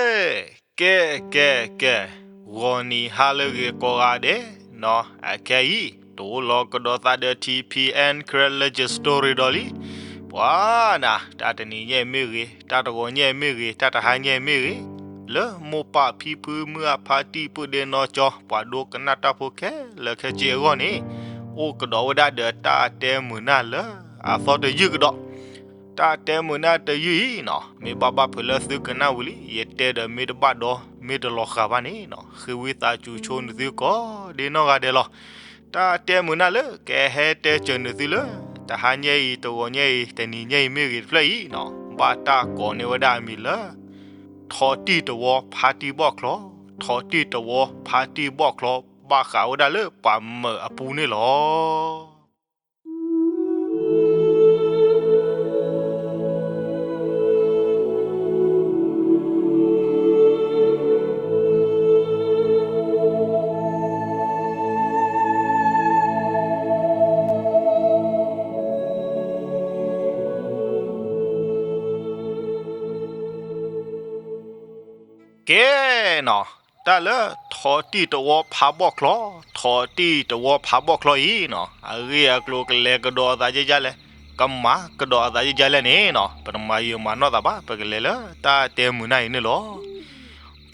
ကဲ ကဲ ကဲ ကဲ, ဂီၤနံၤဟါလၢအဂ့ၤကိးဂၤဒဲးနီၤ, အခဲအံၤ တအိၣ်လီၤကဒီးသးဒီး ထံဖံအဲၣ် Karen Legend Story ဒီးလံ. ပှၤနၤ တၢ်တနံၤညါအံၤမ့ၢ်ဂ့ၤ, တၢ်တဂီၤညါအံၤမ့ၢ်ဂ့ၤ, တၢ်တဟါညါအံၤမ့ၢ်ဂ့ၤ, လၢမိၢ်ပၢ်ဖံဖုမုၢ်အဖါတံၢ်ပုၢ်ဒ့နီၢ်ကၠီ ပှၤဒိကနၣ်တၢ်ဖိခဲလၢာ်ခဲဆ့အဂီၢ်န့ၣ်, အိၣ်ကဒီးဝဲဒၣ်ဒီးတၢ်တဲမုာ်နၢ်လၢအသီတယုၢ်ကဒီး. တၢ်တဲမုာ်နၢ်တယုၢ်အံၤနီၤ မ့ၢ်ဘၣ်ဘၣ်ဖုးလၢသုကနၣ်ဝံၤလံ, ယတဲဒီးမ့ၢ်တဘၣ်ဒီး မ့ၢ်တလီၤဃာ်ဘၣ်န့ၣ်နီၤ, ဃ့ဝံသးစူၤဆိနသုကိးဒ့နီၢ်ဂၤဒဲးလီၤ. တၢ်တဲမုာ်နၢ်လၢကဟဲတဲစၢၤနသုလၢ တဟါညါအံၤ တဂီၤညါအံၤ တနံၤညါအံၤမ့ၢ်ဂ့ၤတဖျၢၣ်အံၤနီၤ, ဘၣ်တၢ်ကိးန့ၢ်ဝဲဒၣ်အမံၤလၢ ထိးတံၢ်တဝီဖါတံၢ်ဘီၣ်ချီ, ထိးတံၢ်တဝီဖါတံၢ်ဘီၣ်ချီ, ဘၣ်ဃးဝဲဒၣ်လၢပှၤမၢးအပူၤန့ၣ်လီၤ. ကဲနီၤ, တၢ်လၢထိးတံၢ်တဝီဖါဘီၣ်ချီ, ထိးတံၢ်တဝီဖါဘီၣ်ချီအံၤနီၤ, အဂ့ၢ်အကျိၤကလဲၤကဒီးအသးဒ်လဲၣ်, ကမၤကဒီးအသးဒ်လဲၣ်န့ၣ်နီၤ, ပတမၤယံာ်မၤနီၢ်သးဘၣ်, ပကလဲၤလၢတၢ်တဲမုာ်နၢ်အံၤန့ၣ်လီၤ.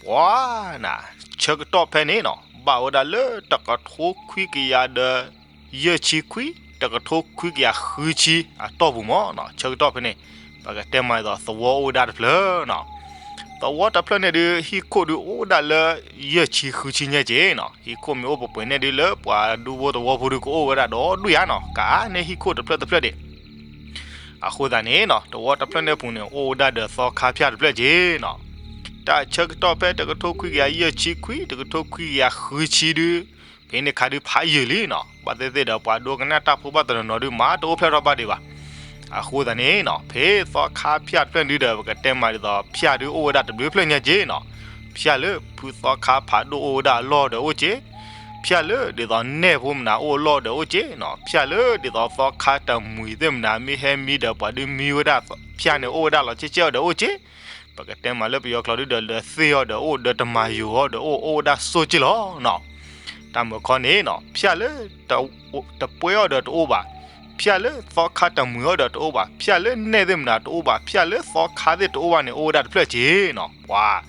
ပှၤနၤ, ဆၢကတီၢ်ဖဲန့ၣ်နီၤ ဘၣ်ဝဲဒၣ်လၢတကထိခွံကယၤဒီး ယဲၢ်ဆံခွံ, တကထိခွံကယၤဃုဆံအတီၢ်ပူၤမးနီၤ, ဆၢကတီၢ်ဖဲန့ၣ် ပကတဲမးဒ်သိးသဝီအိၣ်ဝဲဒၣ်တဖျၢၣ်နီၤ. သဝီတဖျၢၣ်န့ၣ်ဒုး ဟံၣ်ခိၣ်ဒုးအိၣ်ဝဲဒၣ်လၢ ယဲၢ်ဆံဃုဆံညါက့ၤနီၤ, ဟံၣ်ခိၣ်မ့ၢ်အိၣ်ပှဲၤပှဲၤန့ၣ်ဒုး လၢပှၤဒူဖိသဝီဖိဒုးကအိၣ်ဝဲဒၣ်ဒီးဒွံၣ်ဧါနီၤ, ကန့ၢ်ဟံၣ်ခိၣ်တဖျၢၣ်တဖျၢၣ်ဒံး. အဃိသတးန့ၣ်နီၤ သဝီတဖျၢၣ်န့ၣ်အပူၤန့ၣ် အိၣ်ဝဲဒၣ်ဒီးသီခါဖၠၣ်တဖျၢၣ်က့ၤနီၤ. တၢ်ဆၢကတီၢ်ဖဲတကထိခွံကယၤယဲၢ်ဆံခွံ, တကထိခွံကယၤဃုဆံဒုး ဖဲန့ၣ်ခါဒုးဖးယံာ်လံနီၤ, ဘၣ်သ့ၣ်သ့ၣ်ဒီးပှၤဒိကနၣ်တၢ်ဖိဘၣ်တနီၤနီၤဒုး မၤတအိၣ်ဖျဲၣ်ထီၣ်ဘၣ်ဒံးဘၣ်. အဃိသတးန့ၣ်နီၤ ဖဲသီခါဖၠၣ်တဖျၢၣ်ဒုးဒီး ပကတဲမးဒ်သိး ဖၠၣ်ဒုးအိၣ်ဝဲဒၣ်တဘျုးဖျၢၣ်ညါက့ၤနီၤ. ဖၠၣ်လၢဖုသီခါဖးဒိၣ်အိၣ်ဝဲဒၣ်အလီၢ်ဒီးအိၣ်က့ၤ, ဖၠၣ်လၢဒ်သိးနဲၣ်ဖိမနုၤအိၣ်အလီၢ်ဒီးအိၣ်က့ၤနီၤ, ဖၠၣ်လၢဒ်သိးသီခါတမှံၤသ့ၣ်မနုၤ မ့ၢ်ဟဲမံဒီးပှၤဒုးမံဝဲဒၣ်ဖၠၣ်န့ၣ် အိၣ်ဝဲဒၣ်လီၤကဲကဲအီၤဒီးအိၣ်က့ၤ. ပကတဲမးလၢပယီၤကျိာ်ဒုးဒီး လၢသ့ၣ်အီၤဒီးအိၣ် ဒီးတမၤယိာ်အီၤဒီးအိၣ် အိၣ်ဝဲဒၣ်စိၢ်က့ၤလီၤနီၤ. တၢ်မုာ်ခီန့ၣ်နီၤ ဖၠၣ်လၢ တပှဲၤအီၤဒီးတအိၣ်ဘၣ်, ဖၠၣ်လၢသီခါတမှံၤအီၤဒီးတအိၣ်ဘၣ်, ဖၠၣ်လၢနဲၣ်သ့ၣ်မနုၤတအိၣ်ဘၣ်, ဖၠၣ်လၢသီခါသ့ၣ်တအိၣ်ဘၣ်န့ၣ် အိၣ်ဝဲဒၣ်တဖျၢၣ်က့ၤနီၤ. ပှၤ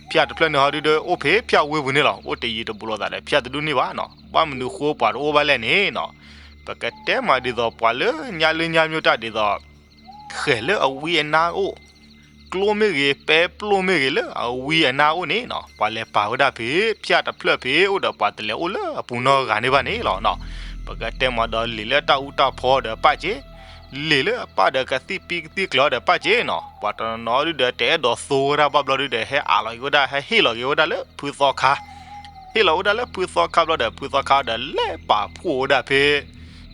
ဖၠၣ်တဖျၢၣ်န့ၣ်ဟီဒုးဒီး အိၣ်ဖဲဖၠၣ်ဝ့ၢ်ပူၤန့ၣ်လီၤ. အိၣ်တယံၤတဘူးလိာ်သးဒီးဖၠၣ်တဒူၣ်န့ၣ်ဘၣ်နီၤ. ဘၣ်မနုၤဃိပှၤတအိၣ်ဘၣ်လဲၣ်န့ၣ်နီၤ, ပကတဲမးဒ်သိးပှၤလၢညါလၢညါမျိၣ်တၢ်ဒ်သိး ဃဲၤလၢအဝံအနါအိၣ်, ကျိမ့ၢ်ဂ့ၤ ပဲပျိမ့ၢ်ဂ့ၤလၢအဝံအနါအိၣ်န့ၣ်နီၤ, ပှၤလဲၤပာ်ဝဲဒၣ်ဖဲ ဖၠၣ်တဖျၢၣ်ဖဲအိၣ်ဒီးပှၤတလဲၤအိၣ်လၢအပူၤနီတဂၤန့ၣ်ဘၣ်န့ၣ်လီၤနီၤ. ပကတဲမးဒီးလံာ်လၢတၢ်အူတၢ်ဖီဒီးပာ်က့ၤ, လံာ်လၢအပာ်ဒီးကသံၣ်ပံကသံၣ်ကျၢၤဒီးပာ်က့ၤနီၤ, ပှၤတနီၤနီၤဒုးဒီးတအဲၣ်ဒိးသိဝဲဒၣ်ဘၣ်ဘျီဒုးဒီး ဟဲအးလီၤက့ၤဝဲဒၣ် ဟဲဟ့ၣ်လီၤက့ၤဝဲဒၣ်လၢဖုသီခါ ဟ့ၣ်လီၤဝဲဒၣ်လၢဖုသီခါဘျီဒီး ဖုသီခါဒီးလဲၤပာ်ဖှိၣ်ဝဲဒၣ်ဖဲ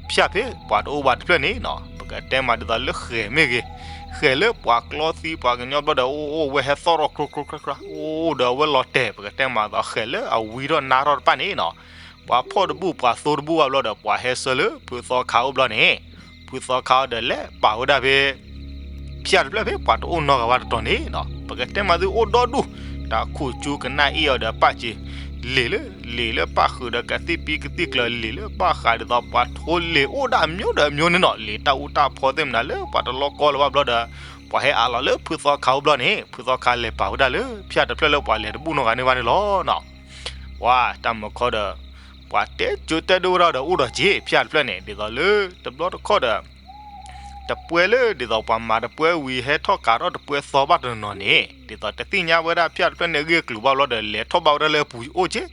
ဖၠၣ်ဖဲပှၤတအိၣ်ဘၣ်တဖျၢၣ်န့ၣ်နီၤ, ပကတဲမးဒ်သိးလၢဃဲၤမ့ၢ်ဂ့ၤ, ဃဲၤလၢပှၤကျီသံပှၤကညီဘျီဒီး အိၣ်အိၣ်ဝဲဟဲသီၣ်ထီၣ်ကျိကျိကျါကျါ အိၣ်ဒီးအဝဲလီၤတဲာ် ပကတဲမးဒ်သိးဃဲၤလၢအဝံထီၣ်နါထီၣ်တဖၣ်န့ၣ်နီၤ, ပှၤဖီၣ်တဘူၣ်ပှၤသိတဘူၣ်ဘၣ်ဘျီဒီး ပှၤဟဲဆှၢလၢဖုသီခါအိၣ်ဘျီန့ၣ်, ဖုသီခါဒီးလဲၤပာ်ဝဲဒၣ်ဖဲ ဖၠၣ်တဖျၢၣ်ဖဲပှၤတအိၣ်နီတဂၤဘၣ်တတီၤန့ၣ်နီၤ, ပကတဲမးသုအိၣ်ဒီဒူၣ်, တၢ်ခူၣ်ကၠူကနၣ်အ့ၣ်အီၤဒီးပာ်စ့ၤ, လံာ်လၢလံာ်လၢပာ်ဃုာ်ဒီးကသံၣ်ပံကသံၣ်ကျၢၤ, လံာ်လၢပာ်ဃုာ်ဒ်သိးပှၤထိလံာ်အိၣ်ဒၣ်အမျိုးဒီးအမျိုးန့ၣ်နီၤ, လံာ်တၢ်အူတၢ်ဖီသ့ၣ်မနုၤလၢပှၤတလီကီလၢၤဘၣ်ဘျီဒီး ပှၤဟဲအးလီၤလၢဖုသီခါအိၣ်ဘျီန့ၣ်, ဖုသီခါလဲၤပာ်ဝဲဒၣ်လၢဖၠၣ်တဖျၢၣ်လၢပှၤလဲၤတဘူၣ်နီတဂၤန့ၣ်ဘၣ်န့ၣ်လီၤနီၤ. ပှၤတၢ်မုာ်ခီဒီး ပှၤတဲစိၤတဲဒိဝဲဒၣ်ဒီးအိၣ်ဒီးစ့ ဖၠၣ်တဖျၢၣ်န့ၣ် ဒ်သိးလၢတဘျီတခီၣ်ဒီး တပှဲၤလၢဒ်သိးပှၤမၤတပှဲၤဝံၤ ဟဲထီၣ်ကးထီၣ်တပှဲၤသီဘၣ်တနီၤနီၤန့ၣ် ဒ်သိးတသ့ၣ်ညါဝဲဒၣ်ဖၠၣ်တဖျၢၣ်န့ၣ်အဂ့ၢ်အကျိၤဘၣ်ဘျီဒီး လဲၤထီၣ်ဘၣ်ဝဲဒၣ်လၢအပူၤအိၣ်က့ၤ,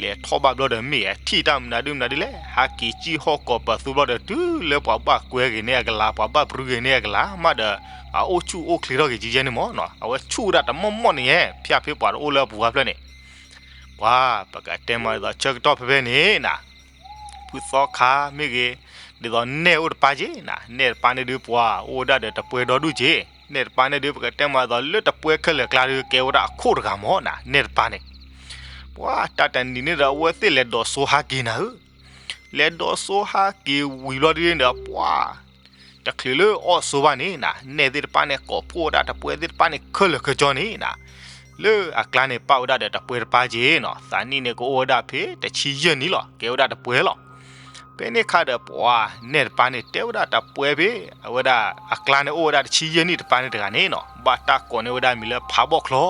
လဲၤထီၣ်ဘၣ်ဘျီဒီးမ့ၢ်အထံၣ်တၢ်မနုၤဒုမနုၤဒ်လဲၣ် ဟးက့ၤစံၣ်ဟီၣ်ကိးပသူဘျီဒီး တုၤလၢပှၤဘၣ်ကွဲဂ့ၤန့ၢ်အကလၤ ပှၤဘၣ်ပြူဂ့ၤန့ၢ်အကလၤ မးဒီး အအိၣ်ဆူၣ်အိၣ်ချ့ထီၣ်က့ၤကဲကဲန့ၣ်မးနီၤ, အဝဲဆူၣ်ဝဲဒၣ်တမီၢ်မီၢ်န့ၣ် ဖၠၣ်ဖဲပှၤတအိၣ်လၢအပူၤဘၣ်ဖျၢၣ်န့ၣ် ပှၤ ပကတဲမးဒ်သိးဆၢကတီၢ်ဖဲဖဲန့ၣ်နၤ, ဖုသီခါမ့ၢ်ဂ့ၤ, ဒ်သိးနဲၣ်အိၣ်တပၢ်က့ၤနၤ, နဲၣ်တပၢ်န့ၣ်ဒုးပှၤအိၣ်ဝဲဒၣ်ဒီးတပှဲၤဒီဒူၣ်က့ၤ, နဲၣ်တပၢ်န့ၣ်ဒုး ပကတဲမးဒ်သိးလၢတပှဲၤခဲလၢာ်ကျါဒုး ကဲဝဲဒၣ်အခိၣ်တဂၤမးနၤ, နဲၣ်တပၢ်န့ၣ် ပှၤတၢ်တနံၤန့ၣ်ဒီး အဝဲသ့ၣ်လဲၤဒိးစိဟးက့ၤနၤဧၢ, လဲၤဒိးစိဟးက့ၤဝံၤဘျီဒုန့ၣ်ဒီး ပှၤ တချုးလၢအီၣ်ဆိဘၣ်န့ၣ်နၤ, နဲၣ်သ့ၣ်တပၢ်န့ၣ် ကိးဖှိၣ်ဝဲဒၣ်တပှဲၤသ့ၣ်တပၢ်န့ၣ် ခဲလၢာ်ခဲဆ့န့ၣ်နၤ, လၢအကျါန့ၣ် ပာ်ဝဲဒၣ်ဒီးတပှဲတပၢ်က့နီၤ, သးနံၣ်န့ၣ် ကအိၣ်ဝဲဒၣ်ဖဲတဆံယဲၢ်နံၣ်လီၤ, ကဲဝဲဒၣ်တပှဲလီၤ. ဖဲန့ၣ်ခါဒီး ပှၤနဲၣ်တပၢ်န့ၣ် တဲဝဲဒၣ်တပှဲဖဲ အဝဲဒၣ်အကျါန့ၣ် အိၣ်ဝဲဒၣ်တဆံယဲၢ်နံၣ်တပၢ်န့ၣ်တဂၤန့ၣ်နီၤ, ဘၣ်တၢ်ကိးန့ၢ်ဝဲဒၣ်မံၤလၢဖးဘီၣ်ချီ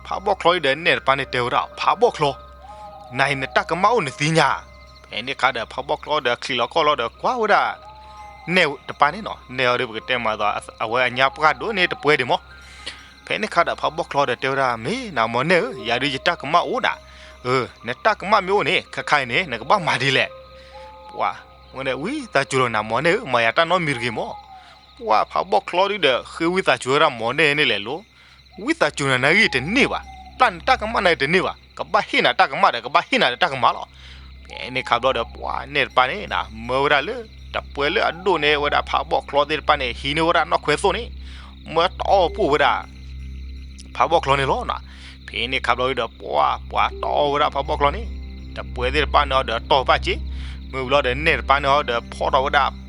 ဖးဘီၣ်ချီဒီးနဲၣ်တပၢ်န့ၣ်တဲဝဲဒၣ်, ဖးဘီၣ်ချီ, နၤအံၤနတၢ်ကမၣ်အိၣ်နသ့ၣ်ညါ. ဖဲန့ၣ်ခါဒီး ဖးဘီၣ်ချီဒီးချံးလီၤကီၢ်လီၤဒီးကွၢ်ဝဲဒၣ် နဲၣ်တပၢ်န့ၣ်နီၤ, နဲၣ်အီၤဒီးပကတဲမးသိး အဝဲအညါပှၢ်ဒိၣ်န့ၢ်တပှဲဒံးမး. ဖဲန့ၣ်ခါဒီး ဖးဘီၣ်ချီဒီးတဲဝဲဒၣ်, မ့ၢ်နၤမီၤနဲၣ်ဧၢ, ယၤဒုးယတၢ်ကမၣ်အိၣ်နၤ, နတၢ်ကမၣ်မ့ၢ်အိၣ်န့ၣ် ခဲခါအံၤန့ၣ် နကဘၣ်မၤဒ်လဲၣ်. ပှၤဝဲဒၣ် ဝံသးစူၤလီၤနၤမီၤနဲၣ်ဧၢ, မၤယၤတၢ်နီတမံၤတဂ့ၤမး. ပှၤဖးဘီၣ်ချီဒုဒီး ဃ့ဝံသးစူၤဝဲဒၣ်မီၤနဲၣ်န့ၣ်လဲၣ်လီၤ. ဝံသးစူၤနၤနဂ့ၢ်တန့ၢ်ဘၣ်, ပျၢ်နတၢ်ကမၣ်နၤတန့ၢ်ဘၣ်, ကဘၣ်ဟ့ၣ်နၤတၢ်ကမၣ်ဒီး ကဘၣ်ဟ့ၣ်နၤတၢ်ကမၣ်လီၤ. ဖဲန့ၣ်ခါဘျီဒီး ပှၤနဲၣ်တပၢ်န့ၣ် မၢဝဲဒၣ်လၢ တပှဲလၢအဒိၣ်န့ၢ်ဝဲဒၣ်ဖးဘီၣ်ချီသ့ၣ်တဖၣ်န့ၣ် ဟံးန့ၢ်ဝဲဒၣ်နီၣ်ခွဲသိၣ်န့ၣ်, မၢတအီၣ်ဖှိၣ်ဝဲဒၣ် ဖးဘီၣ်ချီန့ၣ်လီၤ. ဖဲန့ၣ်ခါဘျီဒီး ပှၤ ပှၤတအီၣ်ဝဲဒၣ်ဖးဘီၣ်ချီန့ၣ်, တပှဲသ့ၣ်တဖၣ်န့ၣ်ဒီးတီၢ်ဘၣ်က့, မ့ၢ်ဝံၤလီၤဒီးနဲၣ်တပၢ်န့ၣ်ဒီးဖီၣ်ထီၣ်ဝဲဒၣ်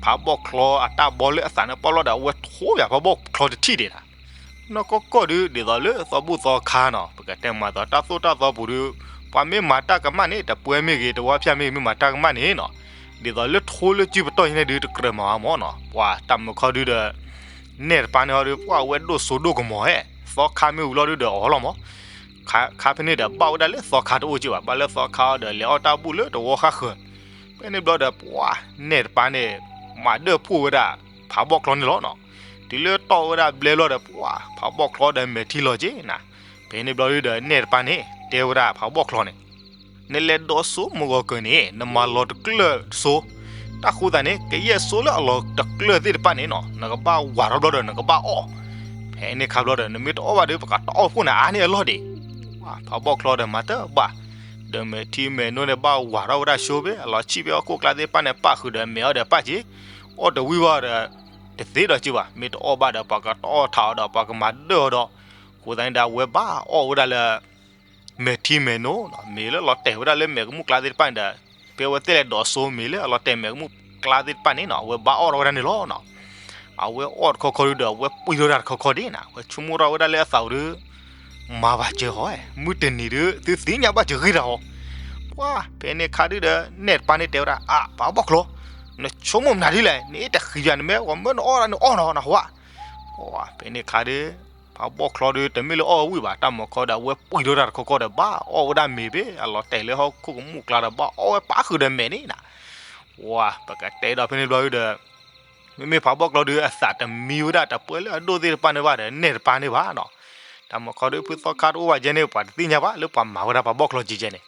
ဖးဘီၣ်ချီအတၢ်ဘီလၢအသးန့ၣ်ပီၣ်လီၤဒီး အဝဲထိးပၠးဖးဘီၣ်ချီတထံၣ်ဒံးနၤ. နီၢ်ကီၢ်ကီၢ်ဒု ဒ်သိးလၢသီဘူၣ်သီခါနီၤ, ပကတဲမးသိးတၢ်သိၣ်တၢ်သီပူၤဒု ပှၤမ့ၢ်မၤတၢ်ကမၣ်န့ၣ် တပှဲမ့ၢ်ဂ့ၤ တဝါဖၠၣ်မ့ၢ်ဂ့ၤ မ့ၢ်မၤတၢ်ကမၣ်န့ၣ်နီၤ, ဒ်သိးလၢထိလၢစုပတီၢ်ယဲန့ၣ်ဒု တကြၢးမၤဝဲမးနီၤ. ပှၤတၢ်မုာ်ခီဒုဒီး နဲၣ်တပၢ်န့ၣ်ဟီဒု ပှၤအဝဲဒိၣ်စိဒိၣ်ကမီၤဟဲ, သီခါမ့ၢ်ဝံၤလီၤဒုဒီးအီၤလီၤမး. ခါဖဲန့ၣ်ဒီးဘၣ်ဝဲဒၣ်လၢသီခါတအိၣ်က့ဘၣ်, ဘၣ်လၢသီခါအီၤဒီးလဲၤအီၣ်တၢ်ဘူၣ်လၢတဝီဃၣ်ဃၢၤ. ဖဲန့ၣ်ဘျီဒီး ပှၤနဲၣ်တပၢ်န့ၣ် မၤဒၢၣ်ဖှိၣ်ဝဲဒၣ် ဖးဘီၣ်ချီန့ၣ်လီၤနီၤ. တုၤလၢတီၢ်ဝဲဒၣ်ဘျဲဘျီဒီး ပှၤဖးဘီၣ်ချီဒီးမဲာ်ထံလီၤက့နၤ. ဖဲန့ၣ်ဘျီဒုဒီးနဲၣ်တပၢ်န့ၣ် တဲဝဲဒၣ်ဖးဘီၣ်ချီန့ၣ်, နလဲၤဒိးစိမိၢ်ဂီၤကၢၤန့ၣ် နမၤလီၤတကျၢၢ်စိ, တၢ်ဃိသးန့ၣ် ကယဲၢ်စိလၢအလီၤတကျၢၢ်သ့ၣ်တဖၣ်န့ၣ်နီၤ နကဘၣ်ဝၤထီၣ်ဘျီဒီးနကဘၣ်အီၣ်. ဖဲန့ၣ်ခါဘျီဒီး နမ့ၢ်တအီၣ်ဘၣ်ဒီး ပကတအီၣ်ဖှိၣ်နၤအါန့ၢ်အလီၢ်ဒံး. ဖးဘီၣ်ချီဒီးမၤတဘၣ်, ဒီးမဲာ်ထံမဲာ်နိန့ၣ်ဘၣ်ဝၤထီၣ်ဝဲဒၣ်ဆိဖဲအလီၤဆံၣ်ဖဲဟီၣ်ခိၣ်ကျါသ့ၣ်တဖၣ်န့ၣ် ပာ်ဃုာ်ဒီးမဲာ်အီၤဒီးပာ်က့ၤ, အီၣ်တဝံၤဘၣ်ဒီး တသ့ဒီးက့ဘၣ်, မ့ၢ်တအီၣ်ဘၣ်ဒီး ပှၤကတအီၣ်ထးအီၤဒီး ပှၤကမၤဒၢၣ်အီၤဒီး, အဃိသတးန့ၣ်ဒီး အဝဲဘၣ်အီၣ်ဝဲဒၣ်လၢ မဲာ်ထံမဲာ်နိနီၤ, မ့ၢ်လၢအလီၤတဲာ်ဝဲဒၣ်လၢမဲာ်ကမူၣ်ကျါသ့ၣ်တဖၣ်န့ၣ်ဒီး, ဖဲအဝဲသ့ၣ်လဲၤဒိးစိမ့ၢ်လၢအလီၤတဲာ်မဲာ်ကမူၣ်ကျါသ့ၣ်တဖၣ်န့ၣ်နီၤ အဝဲဘၣ်အီၣ်ထီၣ်ဝဲဒၣ်န့ၣ်လီၤနီၤ. အဝဲအီၣ်တခီခီဒုဒီး အဝဲပှံၢ်ထီၣ်တၢ်တခီခီဒံးနၤ, အဝဲဆိကမိၣ်ထီၣ်ဝဲဒၣ်လၢအသးပူၤဒု မၤဘၣ်စၢၤဟီ, မုၢ်တနံၤဒု သုသ့ၣ်ညါဘၣ်စၢၤဂ့ၤတၢ်ဟီ. ပှၤ ဖဲန့ၣ်ခါဒုဒီး နဲၣ်တပၢ်န့ၣ်တဲဝဲဒၣ်, အါ ဖးဘီၣ်ချီ, နဆိကမိၣ်မနုၤဒ်လဲၣ်, နအ့ၣ်တဃံးယၤ နမ့ၢ်ဝဲမၢနအီၣ်ဒၣ်နအီၣ်နီၤနဟါ. ပှၤ ဖဲန့ၣ်ခါဒု ဖးဘီၣ်ချီဒု တမ့ၢ်လၢအီၣ်ဝံၣ်ဘၣ်, တၢ်မၤခီဒီး အဝဲပှံၢ်ထီၣ်တၢ်တခီခီဒီး ဘၣ်အီၣ်ဝဲဒၣ်မ့ၤဖဲအလီၤတဲာ်လၢဟီၣ်ခိၣ်ကမူၣ်ကျါဒီး ဘၣ်အီၣ်ဝဲပာ်ဃုာ်ဒီးမဲာ်န့ၣ်နၤ. ပှၤ ပကတဲဒီးဖဲန့ၣ်ဘျီဒုဒီး မ့မ့ၢ်ဖးဘီၣ်ချီဒု အသးတမံဝဲဒၣ်တပှဲလၢအဒိၣ်သ့ၣ်တဖၣ်န့ၣ်ဘၣ်ဒီး နဲၣ်တပၢ်န့ၣ်ဘၣ်နီၤ. တၢ်မၤခီဒု ဖုသီခါတအိၣ်ဘၣ်ကဲန့ၣ် ပှၤတသ့ၣ်ညါဘၣ်လၢပှၤမၤဝဲဒၣ်ဖးဘီၣ်ချီကဲကဲန့ၣ်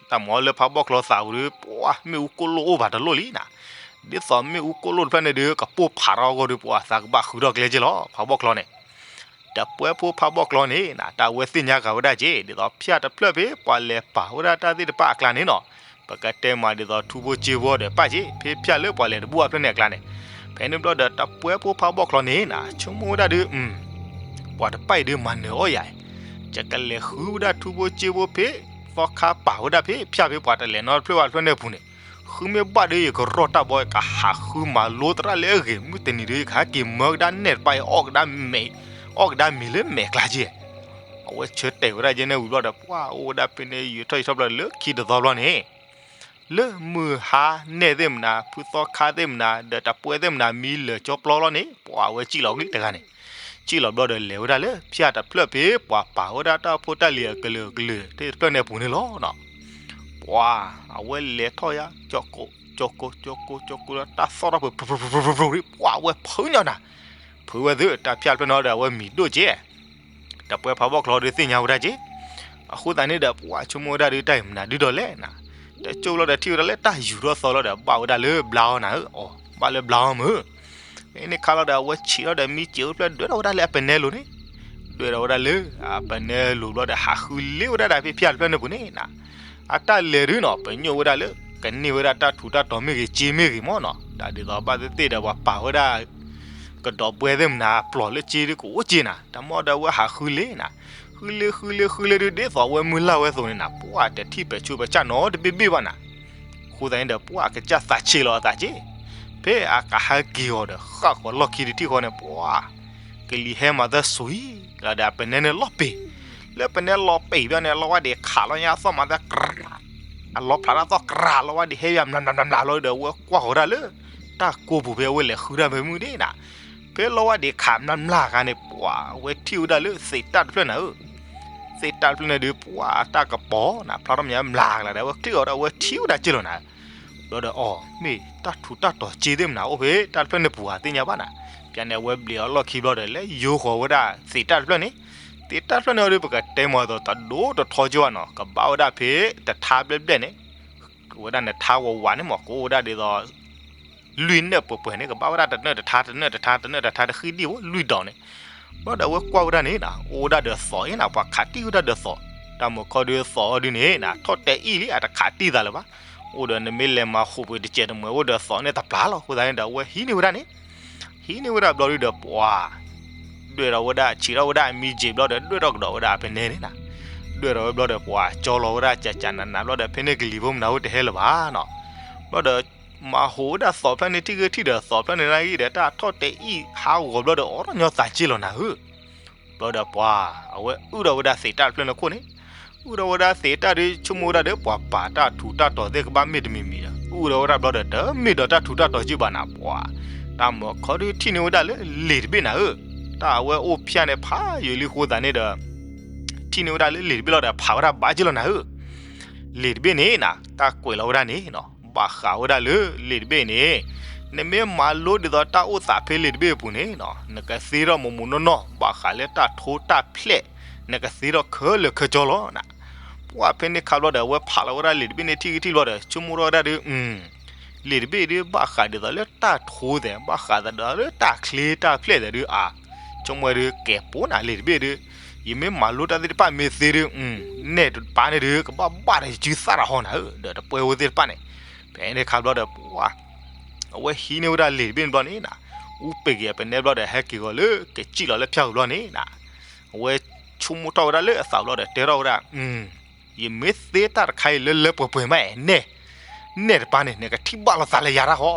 တၢ်မၤလၢဖးဘီၣ်ချီသးပူၤဒု ပှၤမ့ၣ်အူကိၣ်လိၣ်အိၣ်ဘၣ်တလိၣ်လံနၤ. ဒ်သိးမ့ၣ်အူကိၣ်လိၣ်တဖျၢၣ်န့ၣ်ဒု ကပိၢ်ဖးထီၣ်အဂီၢ်ဒု ပှၤသးကဘၣ်ဃုထီၣ်ကျဲကဲလီၤ ဖးဘီၣ်ချီန့ၣ်. တပှဲဖိဖးဘီၣ်ချီန့ၣ်နၤ တၢ်ဝဲသ့ၣ်ညါကၤဝဲဒၣ်ကဲ ဒ်သိးဖၠၣ်တဖျၢၣ်ဖဲ ပှၤလဲၤပာ်ဝဲဒၣ်တၢ်သ့ၣ်တဖၣ်အကျါန့ၣ်နီၤ, ပကတဲမးဒ်သိးထူဖိစ့ဖိဒီးပာ်ကဲ ဖဲဖၠၣ်လၢပှၤလဲၤတဘူၣ်အဖျၢၣ်န့ၣ်အကျါန့ၣ်. ဖဲန့ၣ်ဘျီဒီး တပှဲဖိဖးဘီၣ်ချီန့ၣ်နၤ ဆိကမိၣ်ဝဲဒၣ်ဒု ပှၤတပာ်အံၤဒု မၤနၢၤအီၣ်ယၤ, ယကလဲၤဃုဝဲဒၣ်ထူဖိစ့ဖိဖဲ သီခါပာ်ဝဲဒၣ်ဖဲဖၠၣ်ဖဲပှၤတလဲၤနီတဖျၢၣ်ဘၣ်တဖျၢၣ်န့ၣ်အပူၤန့ၣ်, ဃုမ့ၢ်ဘၣ်ဒု ယကရီၢ်တၢ်ဘီ ယကဟးဃုမၤလိသရၣ်လၢအဂ့ၤ မုၢ်တနံၤဒု ယကဟဲက့ၤမၢကဒါနဲၣ်တပၢ်အံၤ အီၣ်ကဒါမဲာ်, အီၣ်ကဒါမ့ၤလၢမဲာ်ကျါကဲ. အဝဲဆၢတဲာ်ဝဲဒၣ်ကဲန့ၣ်ဝံၤဘျီဒီး ပှၤအိၣ်ဝဲဒၣ်ဖဲန့ၣ် ယံာ်ထီၣ်ယံာ်ထီၣ်ဘျီလၢခံတသီဘျီန့ၣ် လၢမုၢ်ဟါနဲၣ်သ့ၣ်မနၤ ဖုသီခါသ့ၣ်မနၤ ဒီးတပှဲသ့ၣ်မနၤ မံလၢာ်ကၠီပျီလီၤန့ၣ် ပှၤအဝဲစံၣ်လီၤကလံတဂၤန့ၣ်, စံၣ်လီၤဘျီဒီးလဲၤဝဲဒၣ်လၢဖၠၣ်တဖျၢၣ်ဖဲ ပှၤပာ်ဝဲဒၣ်တၢ်ဖိတၢ်လံၤအကလုာ်ကလုာ်သ့ၣ်တဖျၢၣ်န့ၣ်အပူၤန့ၣ်လီၤနီၤ. ပှၤအဝဲလဲၤထီၣ်ယါ ကၠီကိး ကၠီကိး ကၠီကိး ကၠီကိးလၢ တၢ်သီၣ်ထီၣ်ဖုး ပှၤအဝဲဖုးညီနၤ, ဖုးဝဲသု တၢ်ဖၠၣ်တဖျၢၣ်န့ၣ်ဒီး အဝဲမံၤဒိၣ်ကဲ တပှဲဖးဘီၣ်ချီဒုးသ့ၣ်ညါဝဲဒၣ်က့, အဃိသတးန့ၣ်ဒီး ပှၤဆိကမိၣ်ဝဲဒၣ်ဒုး တၢ်အံၤမနုၤဒုးဒီးလဲၣ်နၤ, တကၠိလီၤဒီးထံၣ်ဝဲဒၣ်လၢတၢ်ယူၤထီၣ်သီလီၤဒီး ဘၣ်ဝဲဒၣ်လၢဘျါအီၤနၤဧၢ, အီၤ ဘၣ်လၢဘျါအီၤမုၢ်, ဖဲန့ၣ်ခါလီၤဒီး အဝဲဆံးထီၣ်ဒီးမံစံးဝဲတဖျၢၣ် ဒွဲၣ်ထီၣ်ဝဲဒၣ်လၢအပနဲလိၤန့ၣ်, ဒွဲၣ်ထီၣ်ဝဲဒၣ်လၢအပနဲလိၤဘျီဒီး ဟးဃုလ့ဝဲဒၣ်ဒီးဖဲဖၠၣ်တဖျၢၣ်န့ၣ်ပူၤန့ၣ်နၤ, အတၢ်လဲၤဒုးနီၤ ပညိၣ်ဝဲဒၣ်လၢ ကန့ၢ်ဝဲဒၣ်တၢ်ထူးတၢ်တီၤမ့ၢ်ဂ့ၤ စ့မ့ၢ်ဂ့ၤမ့ၢ်နီၤ, တၢ်ဒ်သိးဘၣ်သ့ၣ်သ့ၣ်ဒီး ပှၤပာ်ဝဲဒၣ် ကဒီးပှဲသ့ၣ်မနၤ အပျီၢ်လၢစ့ဒုးကအိၣ်စ့နၤ, တၢ်မ့ၢ်ဒီးအဝဲဟးဃုလ့နၤ, ဃုလ့ဃုလ့ဃုလ့ဒုး ဒ်သိးအဝဲမုၢ်လၢ်ဝဲအသိးန့ၣ်နၤ ပှၤတထံၣ်ပဲာ်ဆူးပဲာ်ဆၣ်နီတဘ့ၣ်ဘ့ၣ်ဘၣ်နၤ, အဃိသတးန့ၣ်ဒီး ပှၤကစၢ်သးဆံးလီၤအသးက့, ဖဲအကဟဲက့ၤအီၤဒီး ဃၣ်ဃီၤလီၢ်ခံတထံၣ်ဃီန့ၣ် ပှၤ ကလံၤဟဲမၤသၢစွံလီၤဒီး အပနဲန့ၣ်လီၤပ့ၤ, လၢပနဲလီၤပ့ၤဘၣ်န့ၣ် အလီဝါဒံးခးလီၤညါအသီၣ်မၤသၢကြး, အလီၤဖျးတၢ်သီၣ်ကြး လီၤဝါဒံးဟဲယါမျးမျးမျးမျးလီၤဒီး အဝဲကွၢ်ဃီၤဝဲဒၣ်လၢ တၢ်ကိးပူၤဖဲအဝဲလဲၤဃုတၢ်ဖဲမုၢ်ဒ့နၤ, ဖဲလီၤဝါဒံးခးမျးမျးအခါန့ၣ် ပှၤအဝဲထံၣ်ဝဲဒၣ်လၢသ့းတၢ်တဖျၢၣ်နၤဧၢ, သ့းတၢ်တဖျၢၣ်န့ၣ်ဒီး ပှၤတၢ်ကပီၤနၤ ဖျါထီၣ်မျးမျးကလၤဒီး အဝဲချံၣ်အီၤဒီး အဝဲထံၣ်ဝဲဒၣ်က့ၢ်လီၤနၤ ဘျီဒီးအီၤ မ့ၢ်တၢ်ထူးတၢ်တီၤက့ၢ်သ့ၣ်မနၤအိၣ်ဖဲတၢ်တဖျၢၣ်န့ၣ်ပူၤဧါသ့ၣ်ညါဘၣ်နၤ, ပျဲန့ၣ်အဝဲဘျ့းအလီၢ်ခံဘျီဒီး လဲၤယိဃီၤဝဲဒၣ်သ့းတၢ်တဖျၢၣ်န့ၣ်, သ့းတၢ်တဖျၢၣ်န့ၣ်ဒီး ပကတဲမၤအသိးတဒိတထီက့ၢ်ဘၣ်နီၤ ကဘၣ်ဝဲဒၣ်ဖဲတထါဘျဲၣ်ဘျဲၣ်န့ၣ်, ဝဲဒၣ်နထါဝးဝးန့ၣ်မး ကအိၣ်ဝဲဒၣ်ဒ်သိး လွံၢ်နၢၣ်ပှဲၤပှဲၤန့ၣ် ကဘၣ်ဝဲဒၣ်တနၢၣ်တထါ တနၢၣ်တထါ တနၢၣ်တထါ တဃံဒံၣ်ဖိလွံၢ်ဒီးန့ၣ်, ဘျီဒီးအဝဲကွၢ်ဝဲဒၣ်န့ၣ်နၤ အိၣ်ဝဲဒၣ်ဒီးသီးအံၤနၤ ပှၤခးတံၢ်ဝဲဒၣ်ဒီးသီး, တၢ်မုၢ်ခီဒုးသီးအီၤဒုးန့ၣ်နၤ ထီၣ်တဲအံၣ်လံ အတခးတံၢ်သးလၢၤဘၣ်, အိၣ်ဒီးနမ့ၢ်လဲၤမၤဟူးပှ့ၤတစဲးတမှဲၤအိၣ်ဒီးသီးန့ၣ်တပျၢ်လီၤ အဃိသတးန့ၣ်ဒီးအဝဲဟံးန့ၢ်ဝဲဒၣ်န့ၣ် ဟံးန့ၢ်ဝဲဒၣ်ဘျီဒုးဒီးပှၤ ဒွဲၣ်ထီၣ်ဝဲဒၣ် ဆံးထီၣ်ဝဲဒၣ်အမံၤက့ၤဘျီဒီး ဒွဲၣ်ထီၣ်ကဒီးဝဲဒၣ်အပနဲန့ၣ်နၤ, ဒွဲၣ်ထီၣ်ဝဲဘျီဒီးပှၤကၠီလီၤဝဲဒၣ်ကကနးနးဘျီဒီး ဖဲန့ၣ်ကလံၤဖိမနၤအိၣ်တဟဲလၢၤဘၣ်နီၤ, ဘျီဒီး မၤဟူးဝဲဒၣ်သီးဖျၢၣ်န့ၣ် ထံၣ်ဂ့ၤထံၣ်ဒီးသီးဖျၢၣ်န့ၣ်နာ်ဂ့ၤဒီး တၢ်ထီၣ်တဲအံၣ်ဟးဂီၤဘျီဒီး အိးထီၣ်ညီသးက့ၢ်လီၤနၤဧၢ, ဘျီဒီးပှၤ အဝဲအုၣ်ထီၣ်ဝဲဒၣ်သ့းတၢ်တဖျၢၣ်န့ၣ်ခိၣ်န့ၣ်, အုၣ်ထီၣ်ဝဲဒၣ်သ့းတၢ်ဒုး ဆိကမိၣ်ဝဲဒၣ်ဒီး ပှၤပာ်တၢ်ထူးတၢ်တီၤသ့ၣ်ကဘၣ်မ့ၢ်တမံၤမံၤဒီး အုၣ်ထီၣ်ဝဲဒၣ်ဘျီဒီး တမ့ၢ်ဒီးတၢ်ထူးတၢ်တီၤက့ၢ်ဘၣ်နၤ ပှၤ တၢ်မုၢ်ခီဒုးထံၣ်န့ၢ်ဝဲဒၣ်လၢလံာ်တဘ့ၣ်နၤဧၢ, တၢ်အဝဲအိၣ်ဖျဲၣ်န့ၣ်ဖးယိာ်လံအဃိသတးန့ၣ်ဒီး ထံၣ်န့ၢ်ဝဲဒၣ်လၢလံာ်တဘ့ၣ်လီၤဒီး ဖးဝဲဒၣ်ဘၣ်က့ၢ်လီၤနၤဧၢ, လံာ်တဘ့ၣ်န့ၣ်နၤ တၢ်ကွဲးလီၤဝဲဒၣ်န့ၣ်နီၤ ဘၣ်ဃးဝဲဒၣ်လၢလံာ်တဘ့ၣ်န့ၣ်, နမ့ၢ်မၤလိဒ်သိးတၢ်အိၣ်သးဖဲလံာ်တဘ့ၣ်အပူၤန့ၣ်နီၤ နကသ့ထီၣ်မိၢ်မိၢ်နီၢ်နီၢ် ဘၣ်ဃးလၢတၢ်ထိတၢ်ဖျဲး, နကသ့ထီၣ်ခဲလၢာ်ခဲဆ့လီၤနၤ, ပှၤဖဲန့ၣ်ခါဘျီဒီး အဝဲဖးလီၤဝဲဒၣ်လံာ်တဘ့ၣ်န့ၣ် ထံၣ်ဂ့ၤထံၣ်ဘျီဒီး ဆိကမိၣ်ထီၣ်ဝဲဒၣ်ဒီး လံာ်တဘ့ၣ်ဒုးဘၣ်ဃးဒ်သိးလၢတၢ်ထိသဲး ဘၣ်ဃးဒ်သိးလၢတၢ်ချ့တၢ်ဖျဲးသဲးဒုးအါ, ဆိကမိၣ်ဝဲဒုးကဲၤပိာ်နၤလံာ်တဘ့ၣ်ဒုး, ယမ့ၢ်မၤလိတၢ်သ့ၣ်တဖၣ်မ့ၢ်သ့ဒုး, နဲၣ်တပၤန့ၣ်ဒုး ကဘၣ်ဘၣ်ဒီးယစုသၣ်တၢ်ဟီနၤဧၢ, ဒီးတပှဲၤဖိသ့ၣ်တဖၣ်န့ၣ်, ဖဲန့ၣ်ခါဘျီဒီး ပှၤ အဝဲဟံးန့ၢ်ဝဲဒၣ်လံာ်တဘ့ၣ်န့ၣ်ဘျီန့ၣ်နၤ, အူပ့ၤက့ၤအပနဲဘျီဒီး ဟဲက့ၤဂီၤလၢကစံၣ်လီၤလၢဖၠၣ်ပူၤဘျီန့ၣ်နၤ, အဝဲဆိကမိၣ်ထီၣ်ဝဲဒၣ်လၢအသးဘျီဒီး တဲထီၣ်ဝဲဒၣ် ယမ့ၢ်သ့တၢ်တခါအံၤလၢလၢပှဲၤပှဲၤမးအဲၣ်နဲၣ်, နဲၣ်တပၤန့ၣ် နကထံၣ်ဘၣ်လိာ်သးလၢယၤတၢ်ဃီ,